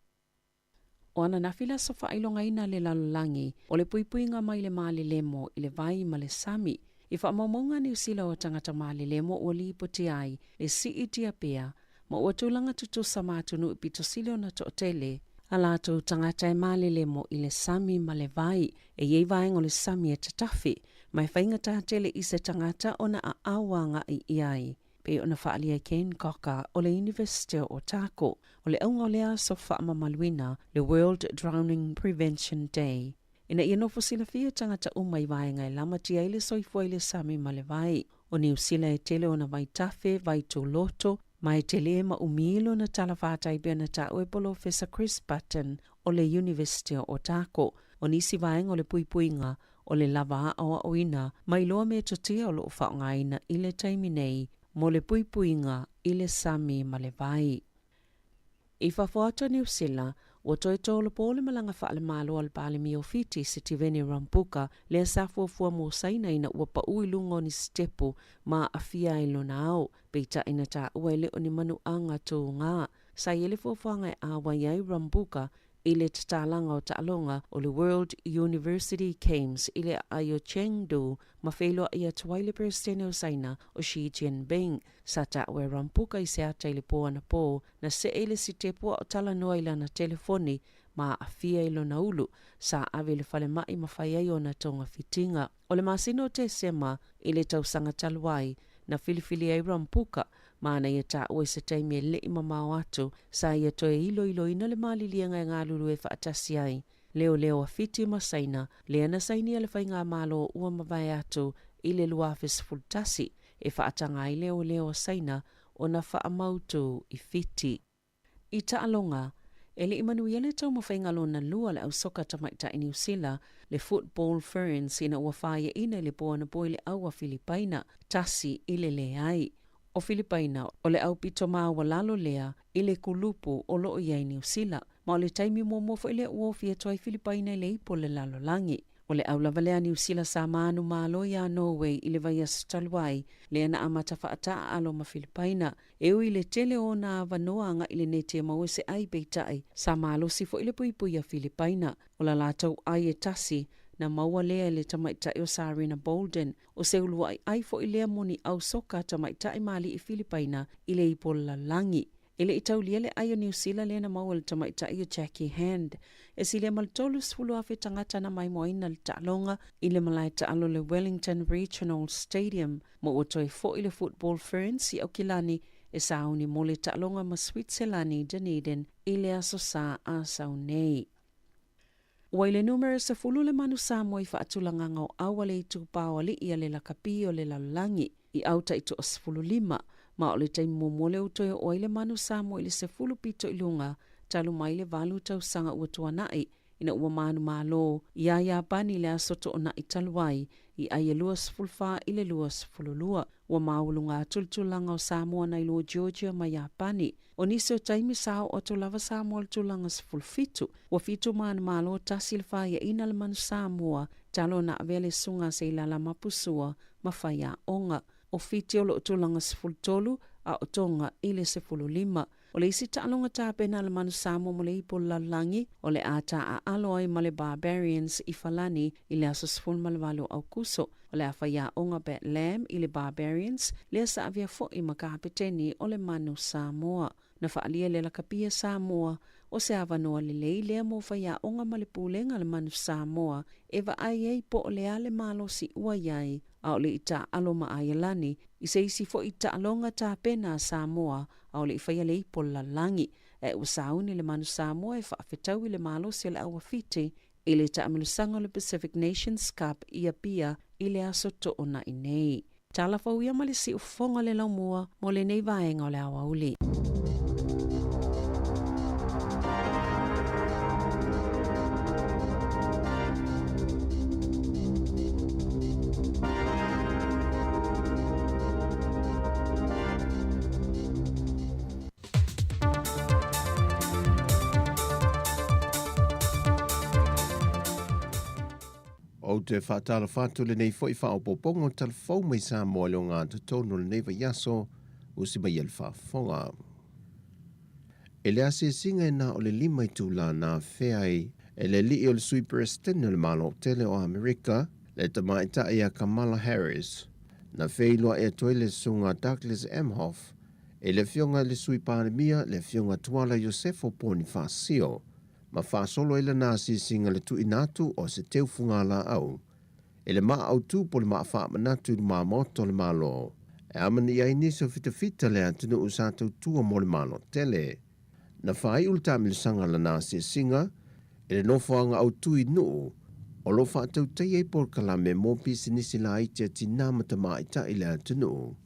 O ananafi le aso faailogaina a le lalolagi o le puipuiga mai le malelemo i le vai ma le sami. I faamaumauga a Niu Sila o tagata malelemo ua lipoti ai le siitia pea ma ua tulaga tutusa ma atunuu pito sili ona toatele a latou tagata e malelemo i le sami ma le vai. E i ai vaega o le sami e tatafi ma e faigata tele i se tagata ona aao agai i ai. Pei ona faaalia e Ken Cocker o le University o Otago, o le auga o lea aso faamamaluina, le World Drowning Prevention Day, ina ia nofo silafia tagata uma i vaega e lamatia ai le soifua i le sami ma le vai. O Niu Sila e tele ona vaitafe, vaitūloto, ma e tele ma umi lona talafātai pei ona taua e Polofesa Chris Button o le University o Otago. O nisi vaega o le puipuiga o le lava aoaoina mai loa metotia o lo o faaaogaina i le taimi nei mo le puipuiga i le sami ma le vai. I fafo atu o Niu Sila, ua toe tolopo le malaga faale-Malo a le Palemia o Fiti, Sitiveni Rambuka, lea sa fuafua mo Saina ina ua pau i luga o ni sitepu ma aafia ai lona ao, peitai na taua e le o ni manuaga tūgā. Sa i ai le fuafuaga e āwai ai Rambuka i le tatalaga o taaloga o le World University Games i le aai o Chengdu ma feiloai atu ai le Peresetene o Saina o Xi Jinping. Sa taua e Rambuka i se ata i le pō anapō na see i le sitepu a o talanoa i lana telefoni ma aafia i lona ulu sa ave i le falemai ma fai ai ona togafitiga. O le masina o Tesema i le tausaga talu ai, na filifili ai Rambuka ma ana ia taua i se taimi e leʻi mamao atu sa ia toe iloiloina le maliliega e galulue faatasi ai leoleo a Fiti ma Saina lea na sainia le faigamalo ua mavae atu i le 2011. e faataga ai leoleo a Saina ona faamautū i Fiti. I taaloga, e le i manuia le taumafaiga lona lua a le ausoka tamaitai Niu Sila, le Football Ferns ina ua faiaina i le po anapo i le au a Filipaina, 1-0. O Filipaina, o le aupito maualalo lea i le kulupu o lo o i ai Niu Sila, ma o le taimi muamua foi lea ua ofi atu ai Filipaina i le ipu o le lalolagi. O le au lava lea a Niu Sila sa manumalo iā Norway i le vaiaso talu ai, lea na amata faataaalo ma Filipaina. E ui i le tele o ona avanoa agai i le neti e maua se ai peitai, sa malosi foi le puipui a Filipaina. O la latou ai e tasi, na maua lea e le tamaitai o Sarina Bolden, o se uluai ai foi lea mo ni au soka tamaitai ma alii Filipaina i le ipu o le lalolagi. E le i taulia le ai o Niu Sila lea na maua e le tamaitai o Jackie Hand. E silia ma le 30,000 tagata na maimoaina le taaloga i le malae taalo o le Wellington Regional Stadium ma ua toe foi le Football Ferns i Aukilani e sauni mo le taaloga ma Switselani i Dunedin i le Aso Sa a sau nei. Ua i le numera 10 le manu Samoa i faatulagaga o au a le itupa o alii a le lakapi o le lalolagi i au taitoa 15, ma o le taimi muamua lea ua toe oo ai le manu Samoa i le 10 pito i luga talu mai le valu tausaga ua tuanai ina ua manumalo iā Iapani i le aso toonai talu ai i ai e 24 i le 22. Ua maualuga atu le tulaga o Samoa nai lo Georgia ma Iapani. O nisi o taimi sa oo atu lava Samoa i le tulaga 17. Ua fitu manumalo tasi le faiaina le manu Samoa talu ona avea le susuga a Seilala Mapusua ma faiaoga. O Fiti o lo o tulaga 13 a o Tonga i le 15. O le isi taaloga tapena a le manu Samoa mo le ipu o le lalolagi, o le a taaalo ai ma le Barbarians i Falani i le aso 18 o Aukuso. O le a faiaoga Bat Lam i le Barbarians, lea sa avea foi ma kapeteni o le manu Samoa. Na faaalia le lakapia Samoa, o se avanoa lelei lea mo faiaoga ma le pulega a le manu Samoa e vaai ai po o le a le malosi ua i ai, a o le i taaalo ma Aialani i se isi foi taaloga tapena a Samoa a o le i faia le ipu o le lalolagi. Ae ua sauni le manu Samoa e faafetaui le malosi o le au a Fiti i le taamilosaga o le Pacific Nations Cup i Apia i le aso Toonai nei. Tala fou ia ma le siufofoga o le laumua mo lenei vaega o le aoauli. Ou te faatalofa atu lenei foi faaopoopoga o tala fou mai Samoa i le ogatotonu o lenei vaiaso, usi mai ai le faafofoga. E le asiasiga e na o le lima itulā na afea ai e le alii o le Sui Peresetene o le Malo Tele o Amerika, le tamaitai ia Kamala Harris. Na feiloai atu ai le Susuga Douglas Emhoff e le Afioga i le Sui Palemia, le Afioga Tuala Iosefo Ponifasio, ma faasolo ai lana asiasiga le tuuina atu o se teu fugalaau e le maa autu po o le maa faamanatu i lumamaota o le Malo e amanaia ai nisi o fitafita le atunuu sa tautua mo le Malo tele. Na faaiu le taamilosaga lana asiasiga i le nofoaga autu i Nuu o lo o faatautaia ai polokalame mo pisinisi laiti a tinā ma tamaitai i le atunuu.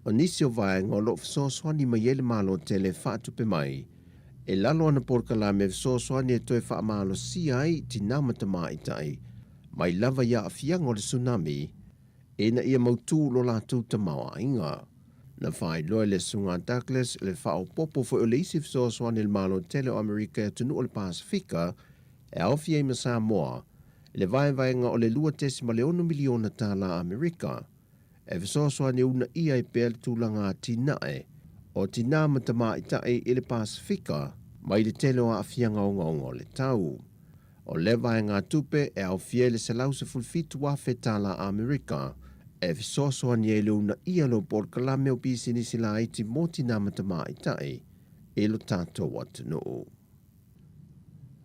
O nisi o vaega o lo o fesoasoani mai ai le Malo tele e faatupe mai e lalo ana polokalame fesoasoani e toe faamalosia ai tinā ma tamaitai mai lava i aafiaga o le tsunami ina ia mautū lo latou tamaoaiga. Na faailoa e le Susuga Douglas le faaopoopo foi o le isi fesoasoani a le Malo tele o Amerika i atunuu o le Pasefika e aofia ai ma Samoa i le vaevaega o le $2.6 miliona tālā Amerika e fesoasoani e uunaia ai pea le tulaga atinae o tinā ma tamaitai i le Pasefika mai le tele o aafiaga ogaoga o le tau. O lea vaegatupe e aofia ai le $117,000 Amerika e fesoasoani ai le uunaia o le polokalame o pisinisi laiti mo tinā ma tamaitai i lo tatou atunuu.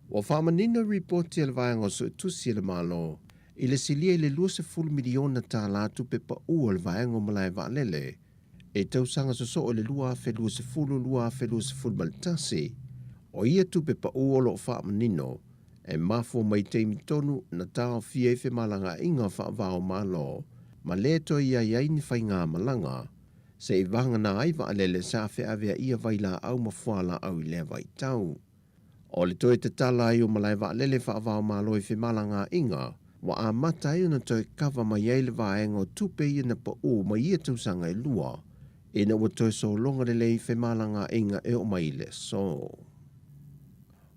Ua faamanino ripoti a le Vaega o Suetusi a le Malo i le silia i le $20 miliona tālā tupe paʻu a le Vaega o Malae Vaalele e tausaga sosoo i le 2020-2021. O ia tupe paʻu o lo o faamanino e mafua mai taimi tonu na taofia ai femalagaaiga faava-o-Malo. ma lē toe i ai ai ni faigamalaga, seivagana ai vaalele sa feaveaia vailaau ma fualaau i lea vaitau. O le toe tatala ai o malae vaalele faava-o-Malo i femalagaaiga, ua amata ai ona toe kava mai ai le vaega o tupe ia na paū mai ia tausaga e lua, ina ua toe sologa lelei femalagaaiga e oo mai i le aso.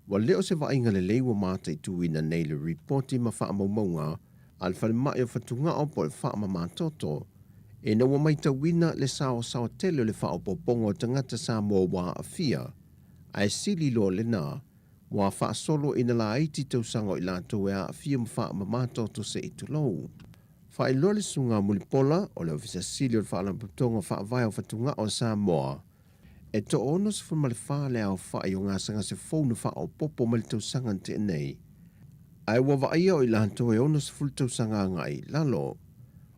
Ua le o se vaaiga lelei ua mataituina nei le ripoti ma faamaumauga a le falemai o Fatugao po o le faamamatoto, ina ua matauina le saosaoa tele o le faaopoopoga o tagata Samoa ua aafia, ae sili loa lena, ua faasolo ina laiti tausaga o i latou e aafia ma faamamatoto se i tulou. Faailoa le Susuga Mulipola o le Ofisa Sili o le Faalapotopotoga Faavae o Fatugao a Samoa, E toa-64 le aofai o gasegase fou na faaopoopo mai le tausaga na tea nei, ae ua vaaia o i latou e 60 tausaga agai i lalo.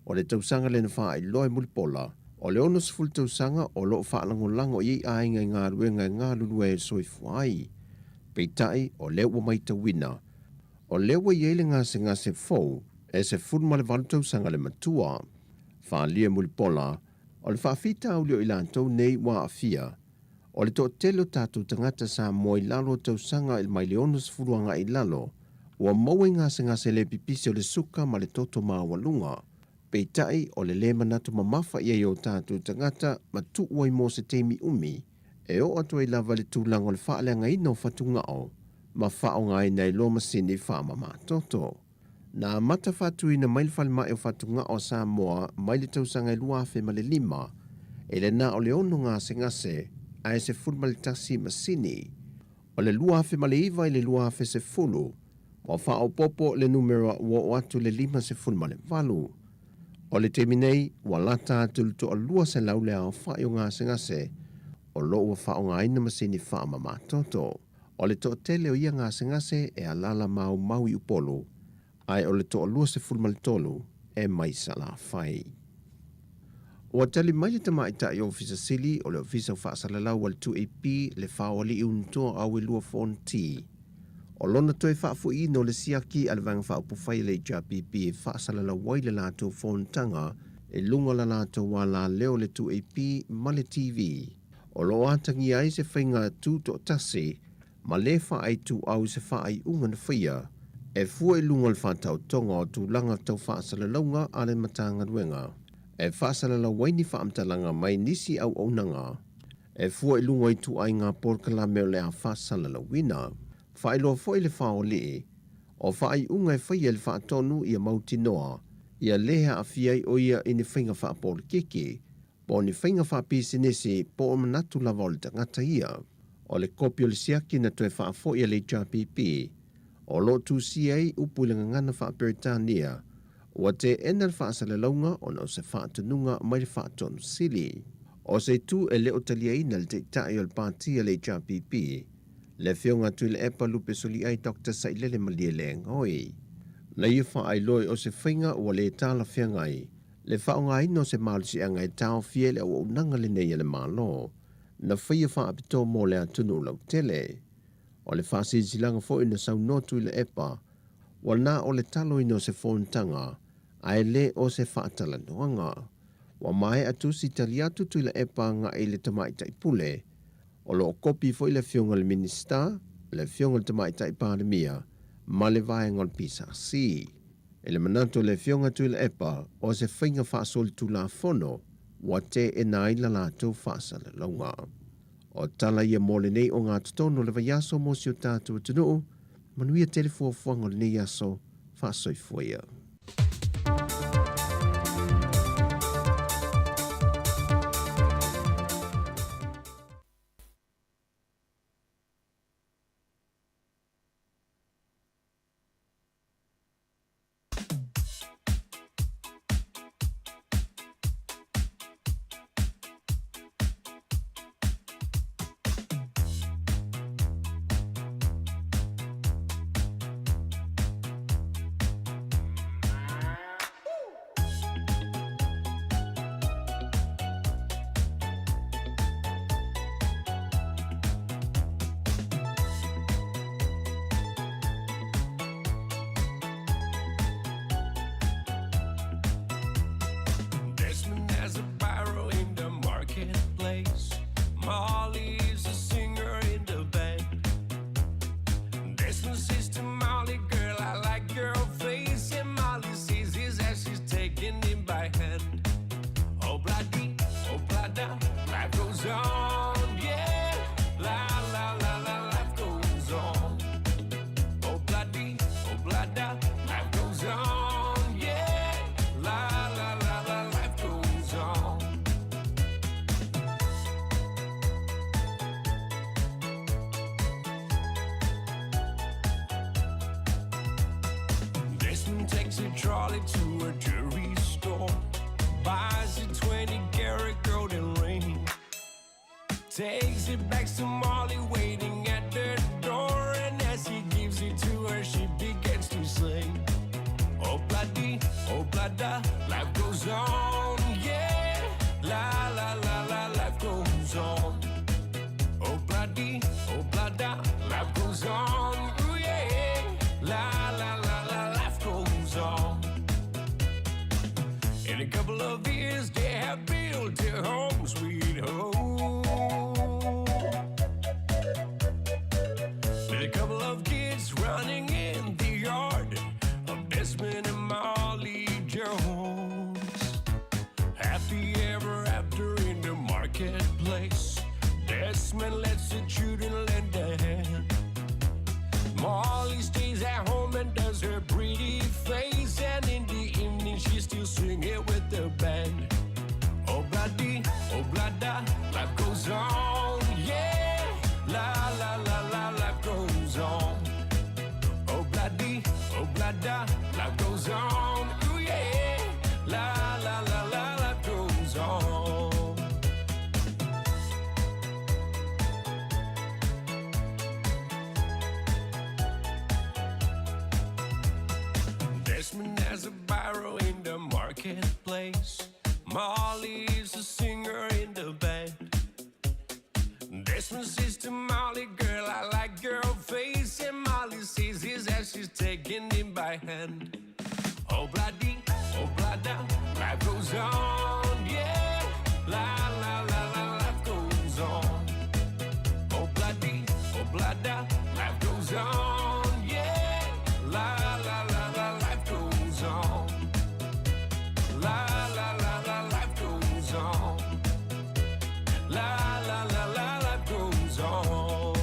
O le tausaga lea na faailoa e Mulipola, o le 60 tausaga o lo o faalagolago i ai aiga i galuega e galulue ai le soifua ai. Peitai, o lea ua maitauina, o lea ua i ai le gasegase fou e 18 tausaga le matua. Faaalia e Mulipola, O le faafitauli o i latou nei ua aafia, o le toatele o tatou tagata Samoa i lalo o tausaga mai le 60 agai i lalo, ua maua i gasegase le pipisi o le suka ma le toto maualuga. Peitai, o le lē manatu mamafa i ai o tatou tagata ma tuu ai mo se taimi umi, e oo atu ai lava i le tulaga o le faaleagaina o fatugao ma faaaogaina ai loa masini faamamatoto. Na amata faatuina mai le Falemai o Fatugao a Samoa mai le tausaga e 2005, e le na o le ono gasegase ae 11 masini. O le 2009 i le 2010, ua faaopoopo le numera ua oo atu i le 58. O le taimi nei, ua lata atu i le toa-200 le aofai o gasegase o lo o ua faaaogaina masini faamamatoto. O le toatele o ia gasegase e alaala maumau i Upolu, ae o le toa-23 e mai Salafai. Ua tali mai le Tamaitai Ofisa Sili o le Ofisa o Faasalalau a le 2AP, le Faoalii Unutoa Auelua Fonti, o lona toe faafoiina o le siaki a le Vaega Faaupufai a le HRPP e faasalalau ai le latou fonotaga i luga o la latou alaleo le 2AP ma le TV. O lo o atagia ai se faiga tutoatasi ma le faaituau i se faaiuga na faia e fua i luga o le faataotoga o tulaga tau faasalalauga a le Matagaluega e faasalalau ai ni faamatalaga mai nisi auaunaga e fua i luga o ituaiga polokalame o le a faasalalauina. Faailoa foi le Faoalii o faaiuga e faia e le Faatonu ia mautinoa ia le aafia ai o ia i ni faiga faapolokiki po o ni faiga faapisinisi po o manatu lava o le tagata ia. O le kopi o le siaki na toe faafoi a le HRPP, o lo o tusia ai upu i le gagana faa-Peretania, ua teena le faasalalauga ona o se faatonuga mai le Faatonu Sili. O se itu e le o taliaina le Taitai o le Pati a le HRPP, le Afioga Tuilaepa Lupe Soliai Doctor Sailele Malielegaoi. Na ia faailoa o se faiga ua le talafeagai Le faaaogaina o se malosiaga e taofia i le auaunaga lenei a le Malo, na faia faapitoa mo le atunuu lautele. O le faasilasilaga foi na saunoa Tuilaepa, ua na o le taloina o se fonotaga, ae le o se faatalanoaga. Ua maea tusi tali atu Tuilaepa agai i le Tamaitai Pule, o lo o kopi foi le Afioga i le Minisita, le Afioga i le Tamaitai Palemia ma le vaega o le PSC. I le manatu o le Afioga Tuilaepa, o se faiga faasolitulafono ua teena ai la latou faasalalauga. O tala ia mo lenei ogatotonu o le vaiaso mo si o tatou atunuu, manuia tele fuafuaga o lenei aso, faasoifua ia. goes on, yeah. La la la la, life goes on. Oh bloody, oh blada, life goes on, yeah. La la la la, life goes on. Desmond takes a trolley to a jewelry store, buys a 20 karat golden ring, takes it back to Molly waiting at the door, and as he gives it to her, she begins to sing. Oh bloody, oh blada, life goes on, yeah. La la la la, life goes on. Oh bloody, oh blada, life goes on, ooh yeah. La la la la, life goes on. In a couple of years, they have built a home sweet home. With a couple of kids running in the yard of Desmond and Molly Jones. Happy ever after in the marketplace. Desmond lets the children lend a hand. Molly stays at home and does her pretty face, and in the evening she's still singing with the band. Oh bloody, oh blada, life goes on, yeah. La la la la, life goes on. Oh bloody, oh blada, life goes on, ooh yeah. La la la la, life goes on. Desmond has a biro in the marketplace. Molly is a singer in the band. Desmond says to Molly, girl, I like your face. And Molly says his as she's taking him by hand. Oh bloody, oh blada, life goes on, yeah. La la la la, life goes on. Oh bloody, oh blada, life goes on, yeah. La la la la, life goes on. La la la la, life goes on. La la la la, life goes on.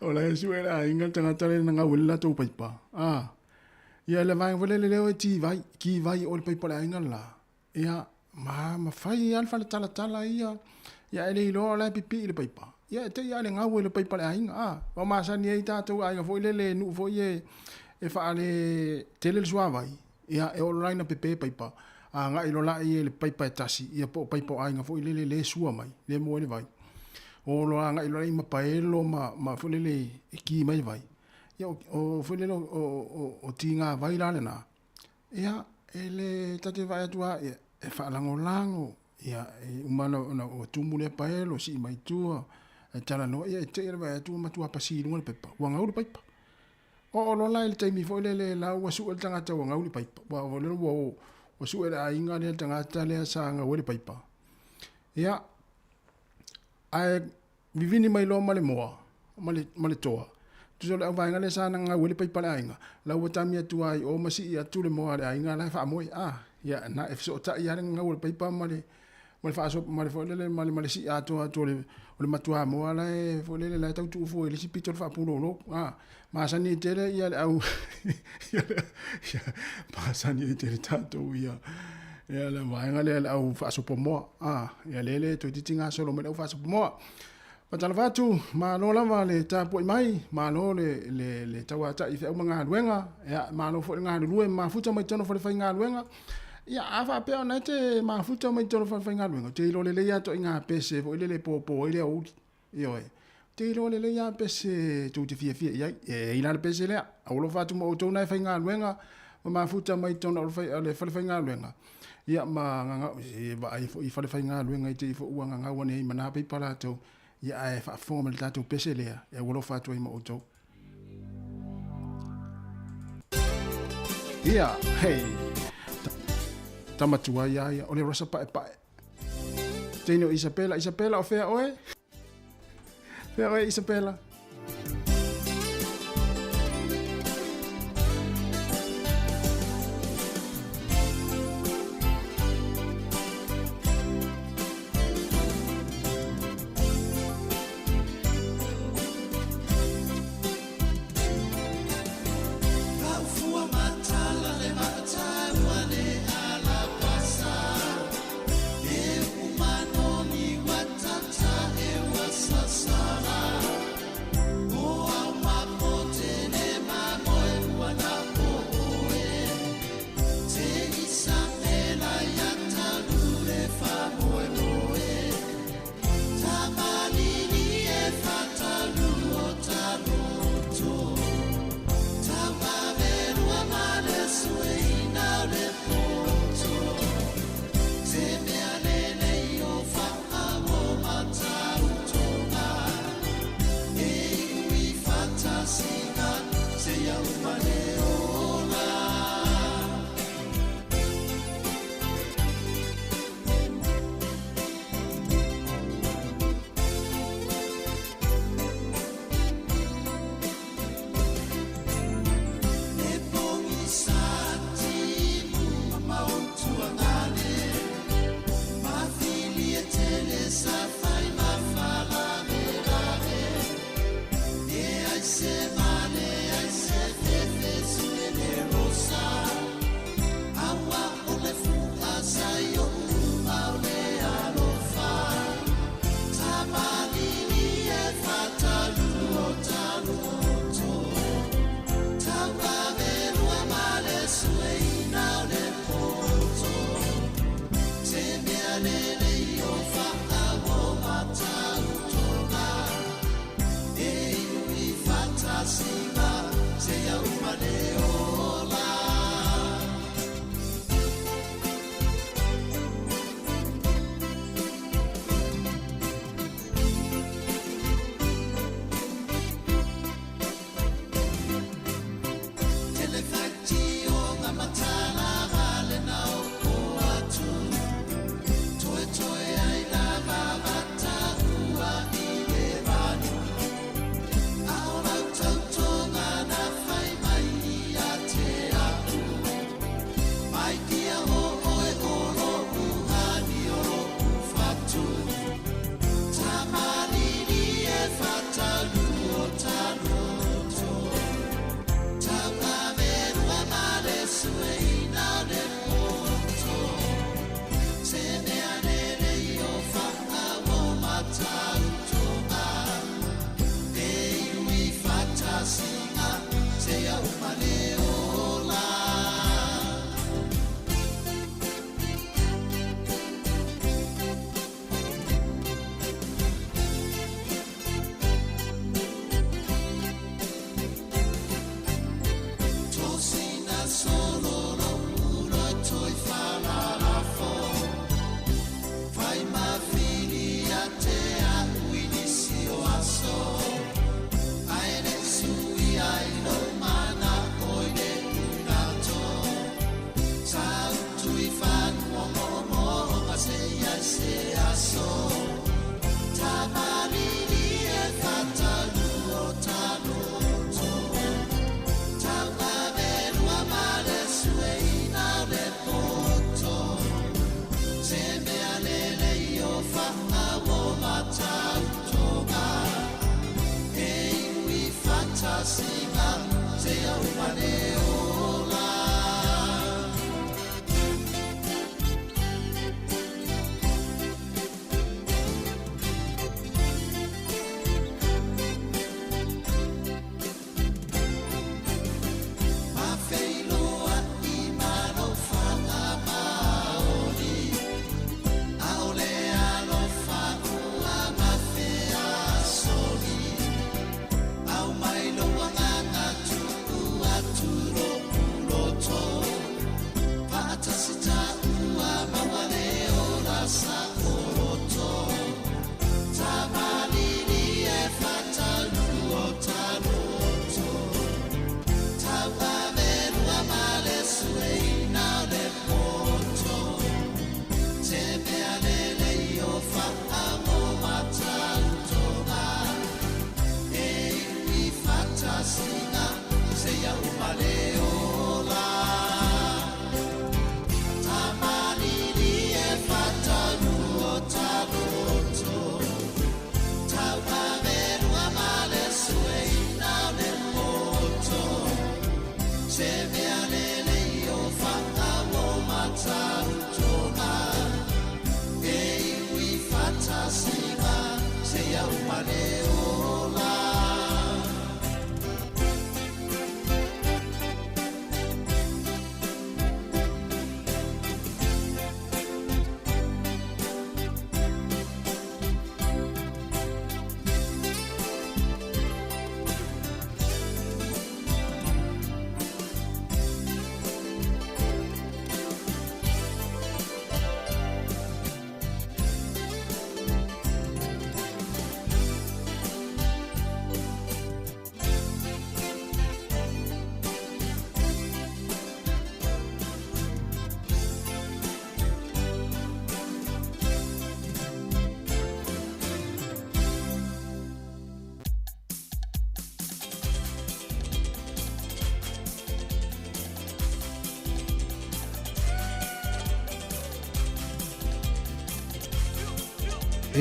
O la e sue le aiga le tagata lea na gau ai le latou paipa. A, ia le vaega foi lele lea e ti vai, ki vai o le paipa le aiga le la. Ia, ma mafai lava le faletalatala ia, ia e le iloa o la e pipii le paipa. Ia e te i lava le gau e le paipa le aiga. A, ua masani ai tatou aiga foi lele e nuu foi e, e faale tele le suavai. Ia, e oo loa la ina pepe paipa, agai loa laia i le paipa e tasi, ia po o paipa o aiga foi lele le sua mai, le mua ai le vai. O loa agai loa i mapaelo ma, ma foi lele e ki mai le vai. Ia, o, o foi lele o, o, o, o tiga vai la lena. Ia, e le ta te vaai atu lava, ia, e faalagolago, ia, e uma ona, ona ua tumu lea paelo, sii mai tua, e talanoa, ia, e te i le vaai atu ua matua pasi i luga le pepa, ua gau le paipa. Oo loa la i le taimi foi lele la ua sue le tagata ua gau le paipa, ua foi lele ua ua sue le aiga lea le tagata lea sa gau ai le paipa. Ia, ae vivini mai loa ma le moa, ma le, ma le toa. Tusa o le auvaega lea sa gau ai le paipa a le aiga, la ua tami atu lava i o ma sii atu le moa a le aiga la e faamoe. Ah, ia, na e fesootai lava le gagau o le paipa ma le, ma le faaso ma le foi lele ma le ma le sii atoa atu o le o le matuamoa la e foi lele la e tau tuufua i le isi pito o le faapulolo a masani ai tele ia le au ia le ia masani ai tele tatou ia ia le vaega lea le au faasopomoa a ia lele toeitiiti gasolo mai le au faasopomoa. Faatalofa atu, malo lava le tapuai mai, malo le, le, le tauatai i feau ma galuega, ia, malo foi le galulue mafuta mai totonu o falefaigaluega. Ia, a faapea ona e te mafuta mai totonu o falefaigaluega, ou te iloa lelei lava ituaiga pese foi lele e popo ai le aoauli. Ioe. Ou te iloa lelei lava pese tou te fiafia i ai. E i ai la le pese lea. Aualofa atu ma outou na e faigaluega ma mafuta mai totonu o le falefaigaluega. Ia ma gagau, e vaai foi i falefaigaluega i te i foi ua gagau ane ai ma nā paipa latou, ia ae faafofoga mai le tatou pese lea e aualofa atu ai ma outou. Ia, hei, tama tuai a ia, o le Rosa Paepae. Teine o Isabela, Isabela o fea oe? Fea oe Isabela?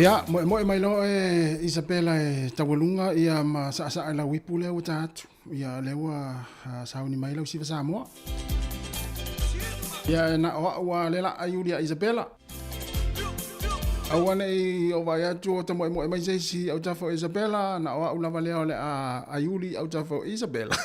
Ia, moemoe mai loa oe Isabela e taualuga ia ma saasaa i lau ipu lea ua ta atu. Ia, lea ua sauni mai lau siva Samoa. Ia, e na o au a le laa iuli a Isabela. Aua nei o vai atu o ta moemoe mai se isi autafa o Isabela, na o au lava lea o le a aiuli autafa o Isabela.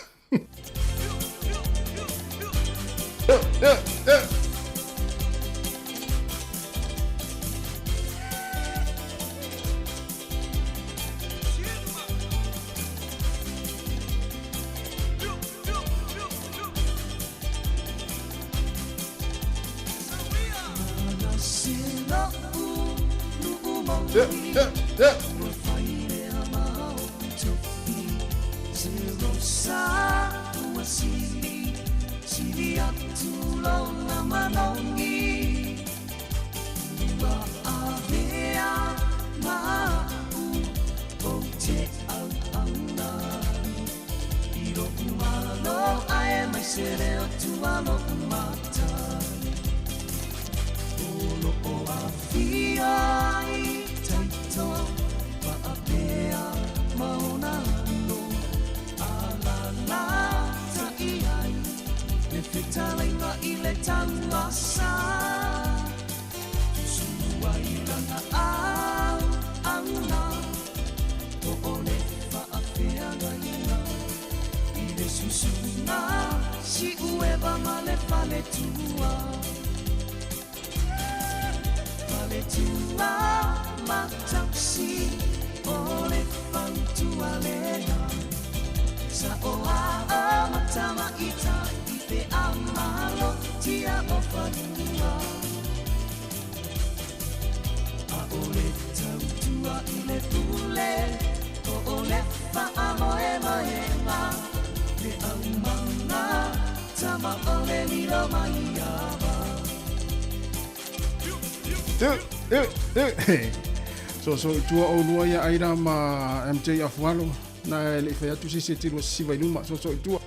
So so i tua oulua ia Aida ma MJ Afualo na e le i fai atu se isi e te lua sisiva i luma so so i tua.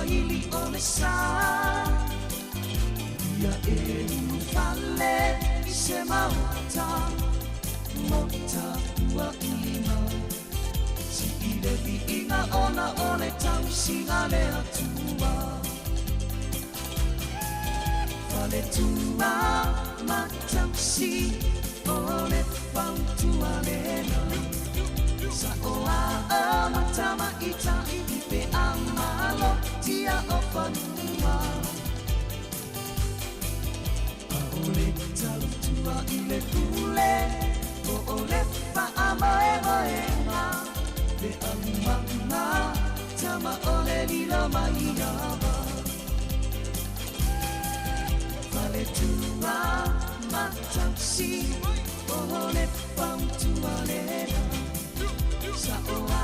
ili o le sa Ia e ulufale i se maota Mo tapuaiga Sii le viiga ona o le tausiga a le Atua Faletua ma tausi o le fautua lena Sa'oa ma tamaitai pe a malotia o fanua A'ole tautua i le pule po o le faamoemoega Le aumaga tama o le lilo mai ava Faletua ma tausi o le fautua lena Sa'oa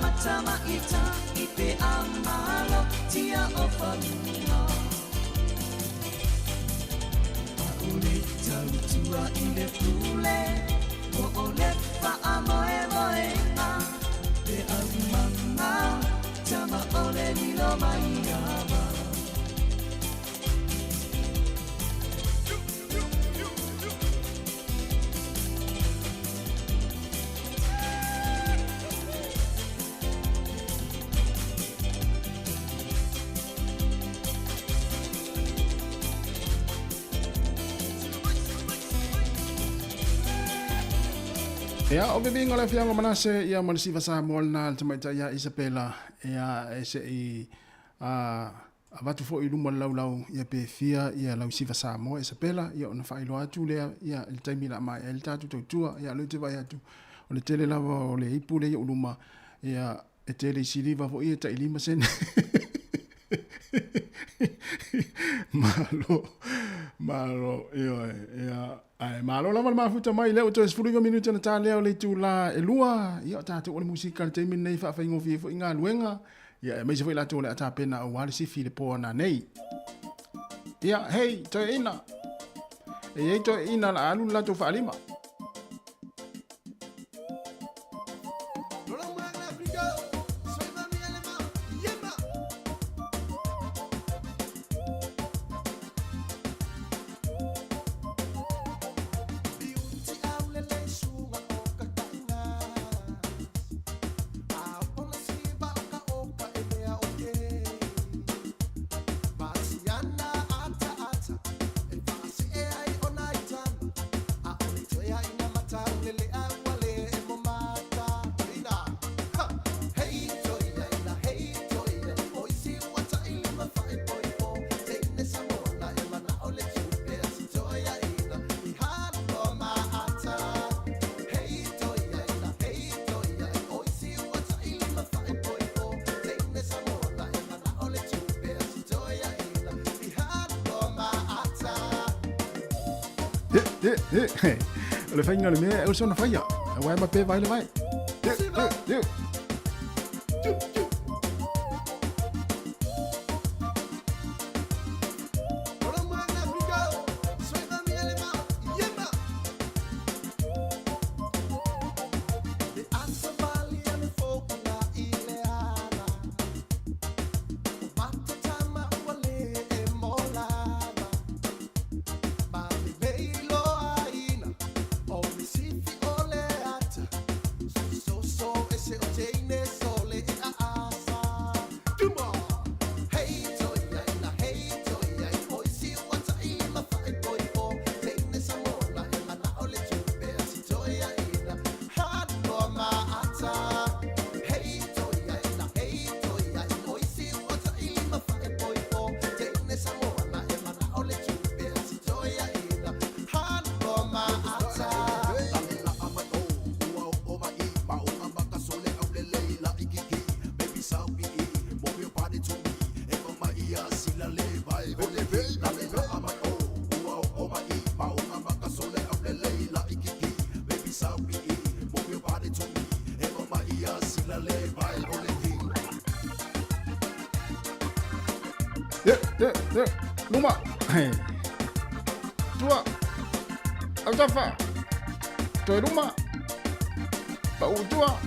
ma tamaitai pe a malotia o fanua A'ole tautua i le pule po o le faamoemoega Le aumaga tama o le lilo mai ava Ia, o viviga o le Afioga o Manase, ia ma le siva Samoa lena le tamaitai ia Isabela, ia e se i avatu foi i luma o le laulau, ia pe fia ia lau siva Samoa Isabela, ia ona faailoa atu lea, ia i le taimi o le a maea ai le tatou tautua, ia o lea ou te vaai atu, o le tele lava o le ipu lea i ou luma, ia e tele i siliva foi e tai 5 sene. Malo, malo, ioe, ia, ae malo lava le mafuta mai, lea ua toe 19 minute ona ta lea o le itula e 2, ia o tatou o le musika i le taimi lenei e faafaigofie ai foi galuega, ia aemaise foi latou o le a tapena aua le sifi i le po ananei. Ia, hei, toeaina, e i ai toeaina o le a alu le latou faalima. O le faiga o le mea e uso na faia. Aua e mape vai le vai. Luma. Tua. Autafa. Toe luma. Pau tua.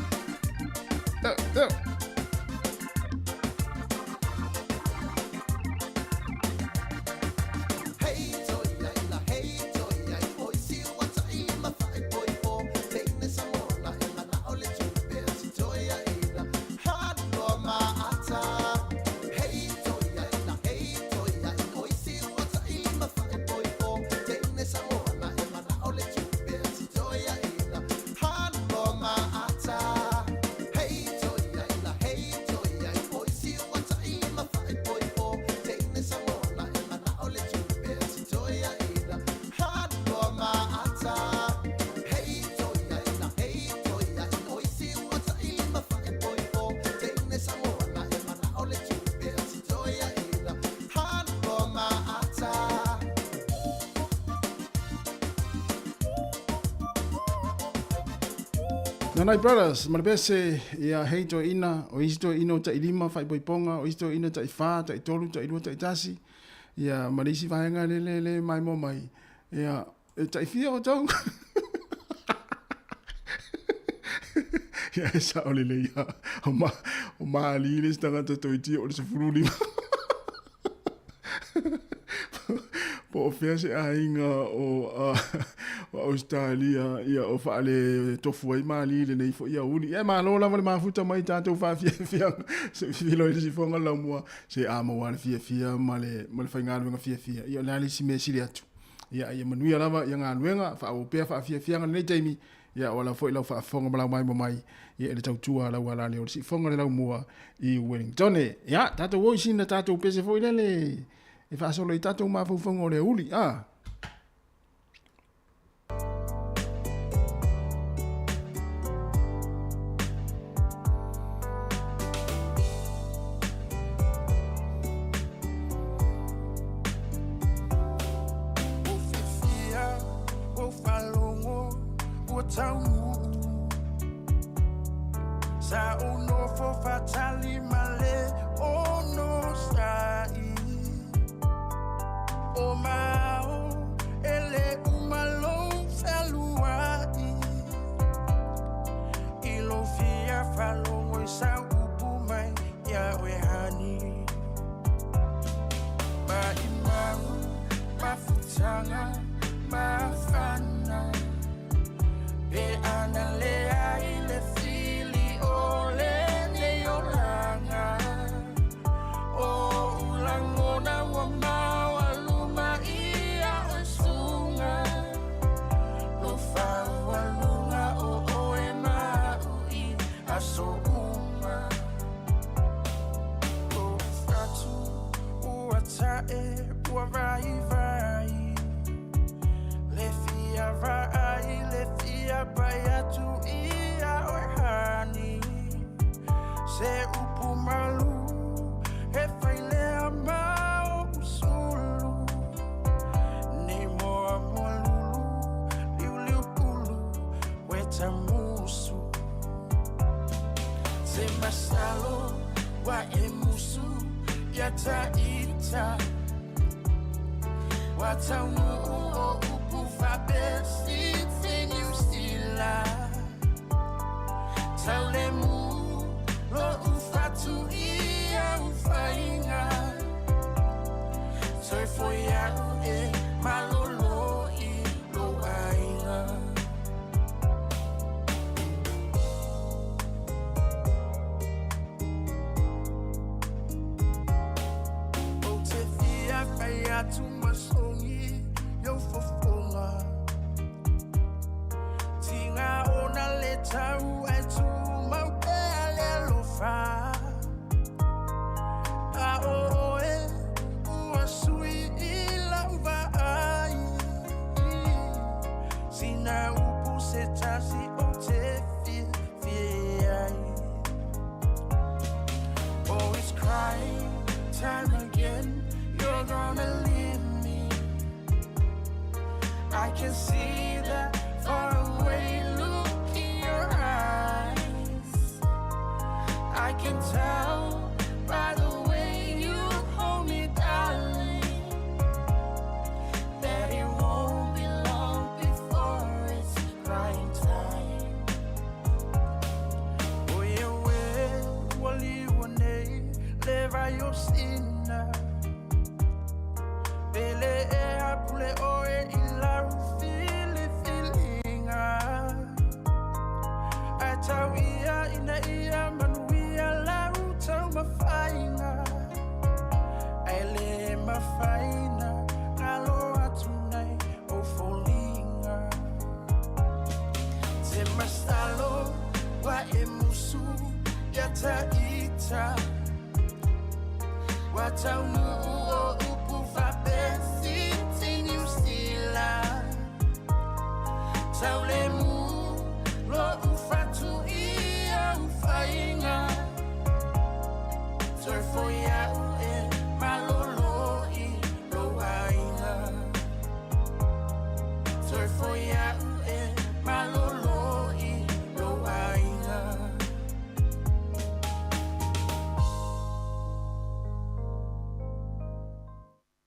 Nanai Brothers ma le pese ia hei toeaina, o isi toeaina o tailima faaipoipoga, o isi toeaina taifa, taitolu, tailua, taitasi, ia ma le isi vaega le le le maimoa mai, ia e taifia outou. Ia e sao lelei lava, o ma, o Mali le isi tagata toeitiiti o le 15. Po o fea se aiga o, o Ausetalia ia o faaletofu ai Mali i lenei foi aoauli. Ia e malo lava le mafuta mai tatou faafiafiaga se i filo i le sifoga laumua se a maua le fiafia ma le, ma le faigaluega fiafia. Ia o le a le isi mea e sili atu. Ia, ia manuia lava ia galuega, faaauau pea faafiafiaga lenei taimi. Ia, o ala foi lau faafofoga ma lau maimoa mai ia i le tautua a lau alale o le siufofoga o le laumua i Wellington. Ia, tatou o i sina tatou pese foi lele e faasolo i tatou mafaufauga o le aoauli. A.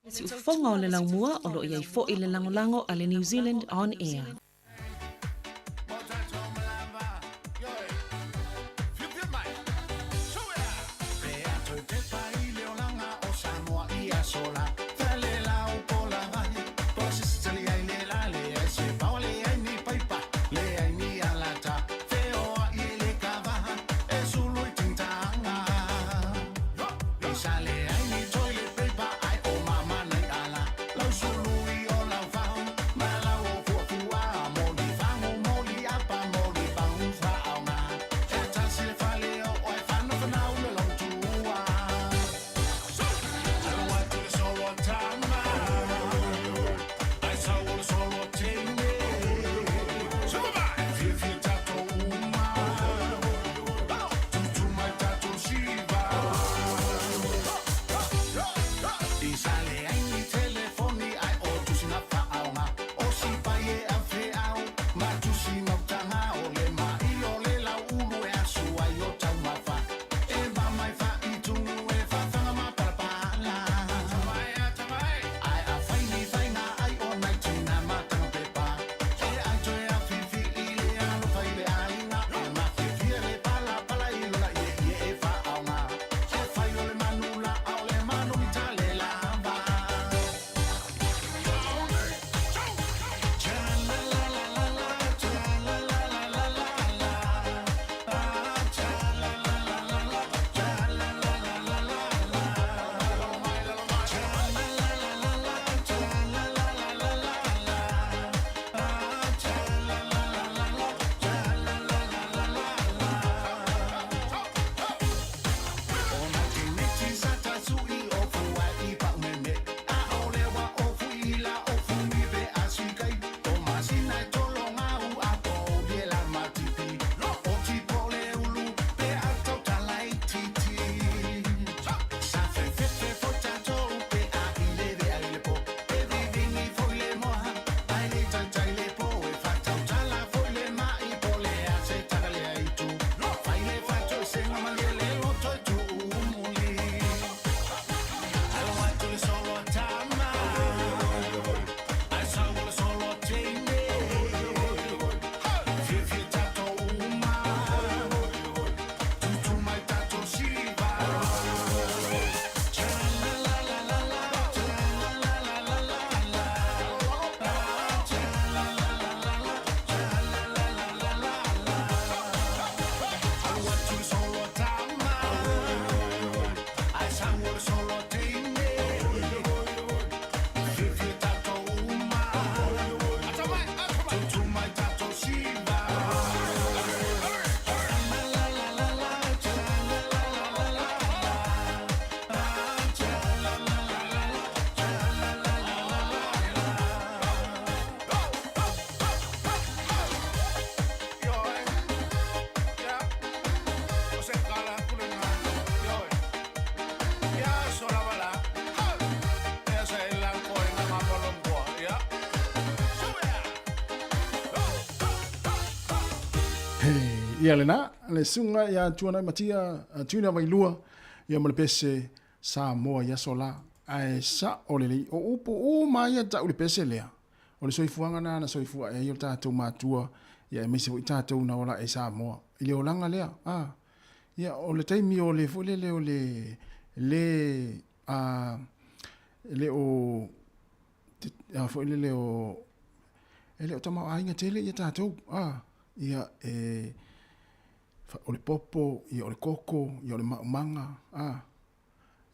Siufofoga o le Laumua o lo o i ai foi le lagolago a le New Zealand On Air. Ia lena, le suga ia Tuanai Matia, Tuna Vailua, ia ma le pese Samoa i aso la. Ae sa'o lelei, o upu uma ia ta'u i le pese lea, o le soifuaga lena na soifua ae ai o tatou matua, ia aemaise foi tatou na ola ae i Samoa i le olaga lea. A, ia o le taimi o le foi lele o le le a le o a foi lele o e le o tamaoaiga tele ia tatou, a, ia e o le popo, ia o le koko, ia o le maumaga, a.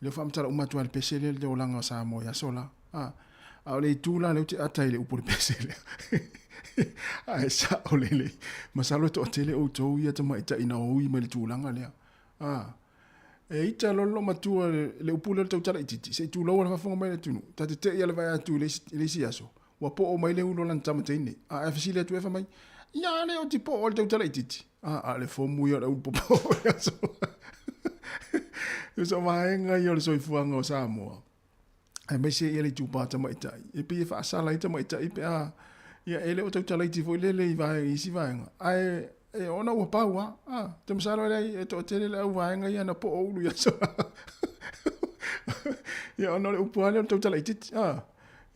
Lea ua faamatala uma atu lava i le pese lea le olaga o Samoa i aso la. A, a o le itu la lea ou te ata i le upu o le pese lea. Ae sao lelei. Masalo e toatele outou ia tamaitai na oi mai le tulaga lea. A, e ita loa le loomatua le upu lea o le tautala itiiti, se i tulou a le faafofoga mai le atunuu. Ta te tei a le vae atu i le isi aso, ua poo mai le ulu o lana tama teine. A e fesili atu e fai mai, ia le o ti poo le tautala itiiti. A, a le fomu ia o le ulu popo i aso. O so vaega ia o le soifuaga o Samoa. Aemaise ia le itupa tamaitai. E pei e faasala ai tamaitai pe a, ia e le o tautala iti foi lele i vaega, i isi vaega. Ae, e ona ua pau a, a, te masalo e leai e toatele le au vaega ia na poo ulu i aso. Ia, ona o le upu lava lea o le tautala itiiti, a.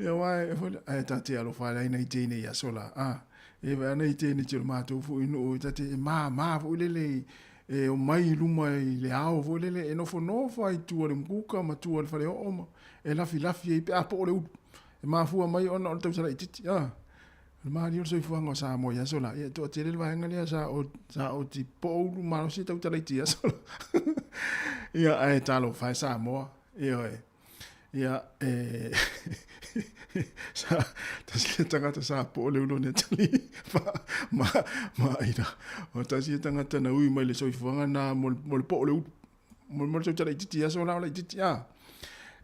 Ia, aua e foi lea, ae ta te alofa lava i nai teine i aso la, a. E vaai nai teine o le matou foi nuu, ta te māmā foi lele e omai i luma i le ao foi lele, e nofonofo lava i tua o le umukuka ma tua o le faleoo ma e lafilafi ai pe a poo le ulu. E mafua mai ona o le tautala itiiti, a. O le malie o le soifuaga o Samoa i aso la, ia e toatele le vaega lea sa o, sa o ti poo ulu malosi e tautala iti i aso la. Ia, ae talofa e Samoa, ioe. Ia, e, sa, tasi le tagata sa poo le ulu o Natalie, ma, ma, ma aina. O tasi le tagata na ui mai le soifuaga na mo, mo le poo le ulu. Mo, mo le tautala itiiti i aso la o la itiiti, a.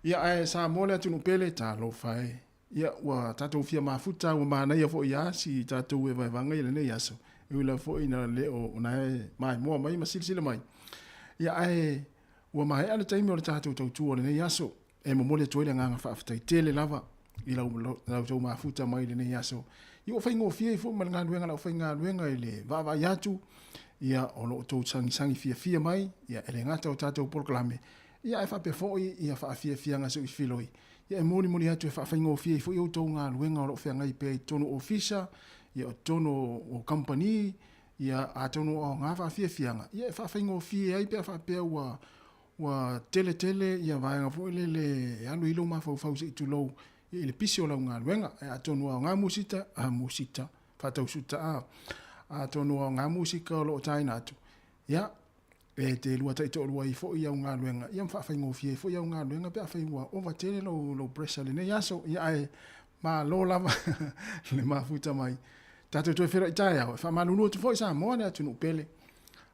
Ia, ae Samoa le atunuu pele, talofa e. Ia, ua tatou fia mafuta, ua manaia foi a si tatou evaevaga i lenei aso. E ui lava foi ina le o na e maimoa mai ma silasila mai. Ia, ae ua maea le taimi o le tatou tautua o lenei aso. E momoli atu ai le agaga faafetai tele lava i lau, lau tou mafuta mai i lenei aso. Ia ua faigofie ai foi ma le galuega a le aufaigaluega i le vaavaai atu, ia, o lo o outou sagisagi fiafia mai, ia, e le gata o tatou polokalame, ia, ae faapea foi ia faafiafiaga suifiloi. Ia e molimoli atu e faafaigofie ai foi outou galuega o lo o feagai pea i totonu o ofisa, ia o totonu o kamupani, ia atonu o aoga faafiafiaga, ia e faafaigofie ai pe a faapea ua ua tele tele ia vaega foi lele e alu ai lou mafaufau se i tulou ia i le pisi o lau galuega. Ae atonu o aoga musita, a musita, faatausuta a, atonu o aoga musika o lo o taina atu, ia E te lua taitoalua ai foi au galuega, ia ma faafaigofie ai foi au galuega pe afai ua ova tele lou, lou pressure i lenei aso. Ia ae malo lava le mafuta mai. Tatou toe feiloai taeao, e faamalulu atu foi Samoa le atunuu pele,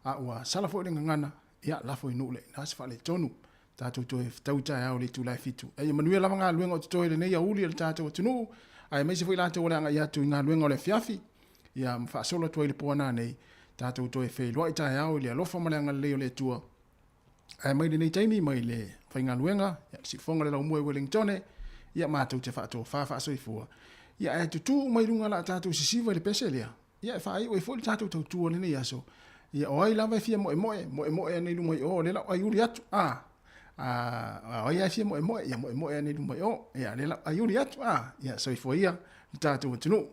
a ua sala foi le gagana, ia lafo i nuu le ina se faaletonu. Tatou toe fetaui taeao i le itula e 7. A ia manuia lava galuega o totoe i lenei aoauli a le tatou atunuu, aemaise foi latou o le agai atu i galuega o le afiafi. Ia ma faasolo atu ai le po nanei, tatou toe feiloai taeao i le alofa ma le agalelei o le Atua. Ae mai lenei taimi mai le faigaluega, ia, le siufofoga le laumua i Wellingtone, ia matou te faatofa faasoifua. Ia ae tutu uma i luga la tatou sisiva i le pese lea, ia e faaiu ai foi le tatou tautua lenei aso. Ia o ai lava e fia moemoe, moemoe ane i luma i o, o lea la o aiuli atu, a, a, o ai lava e fia moemoe, ia moemoe ane i luma i o, ia lea la o aiuli atu, a, ia soifua ia le tatou atunuu.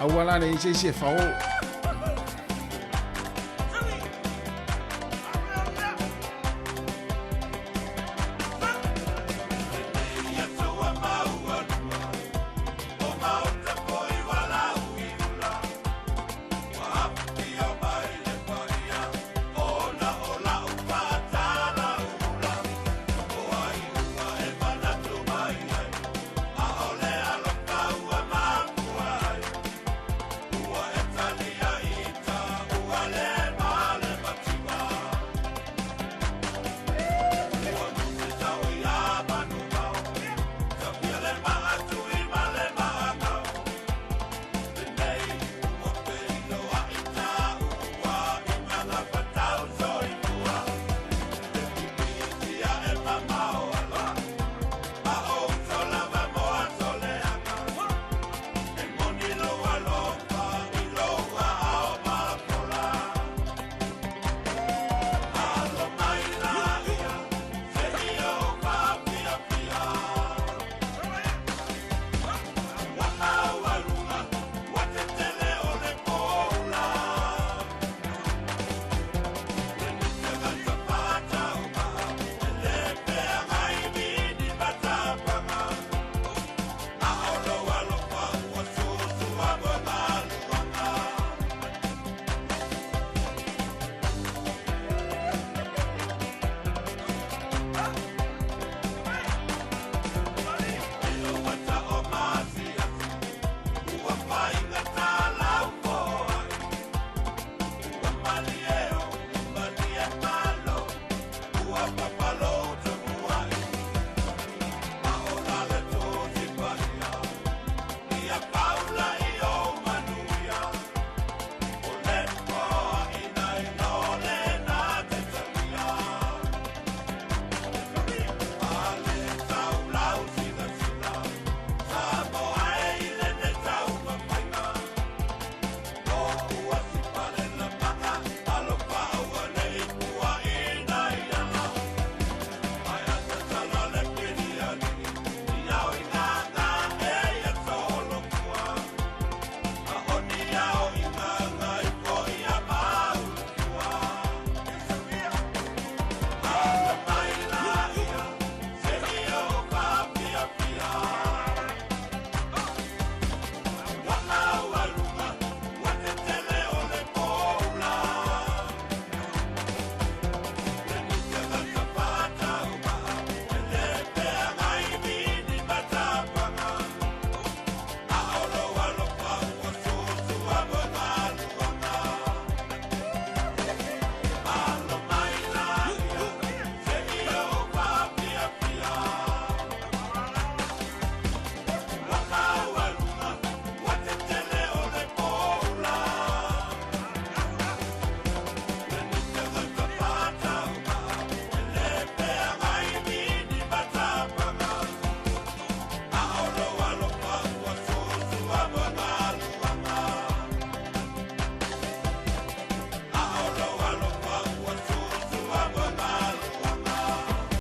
Aua la le i se isi e fao.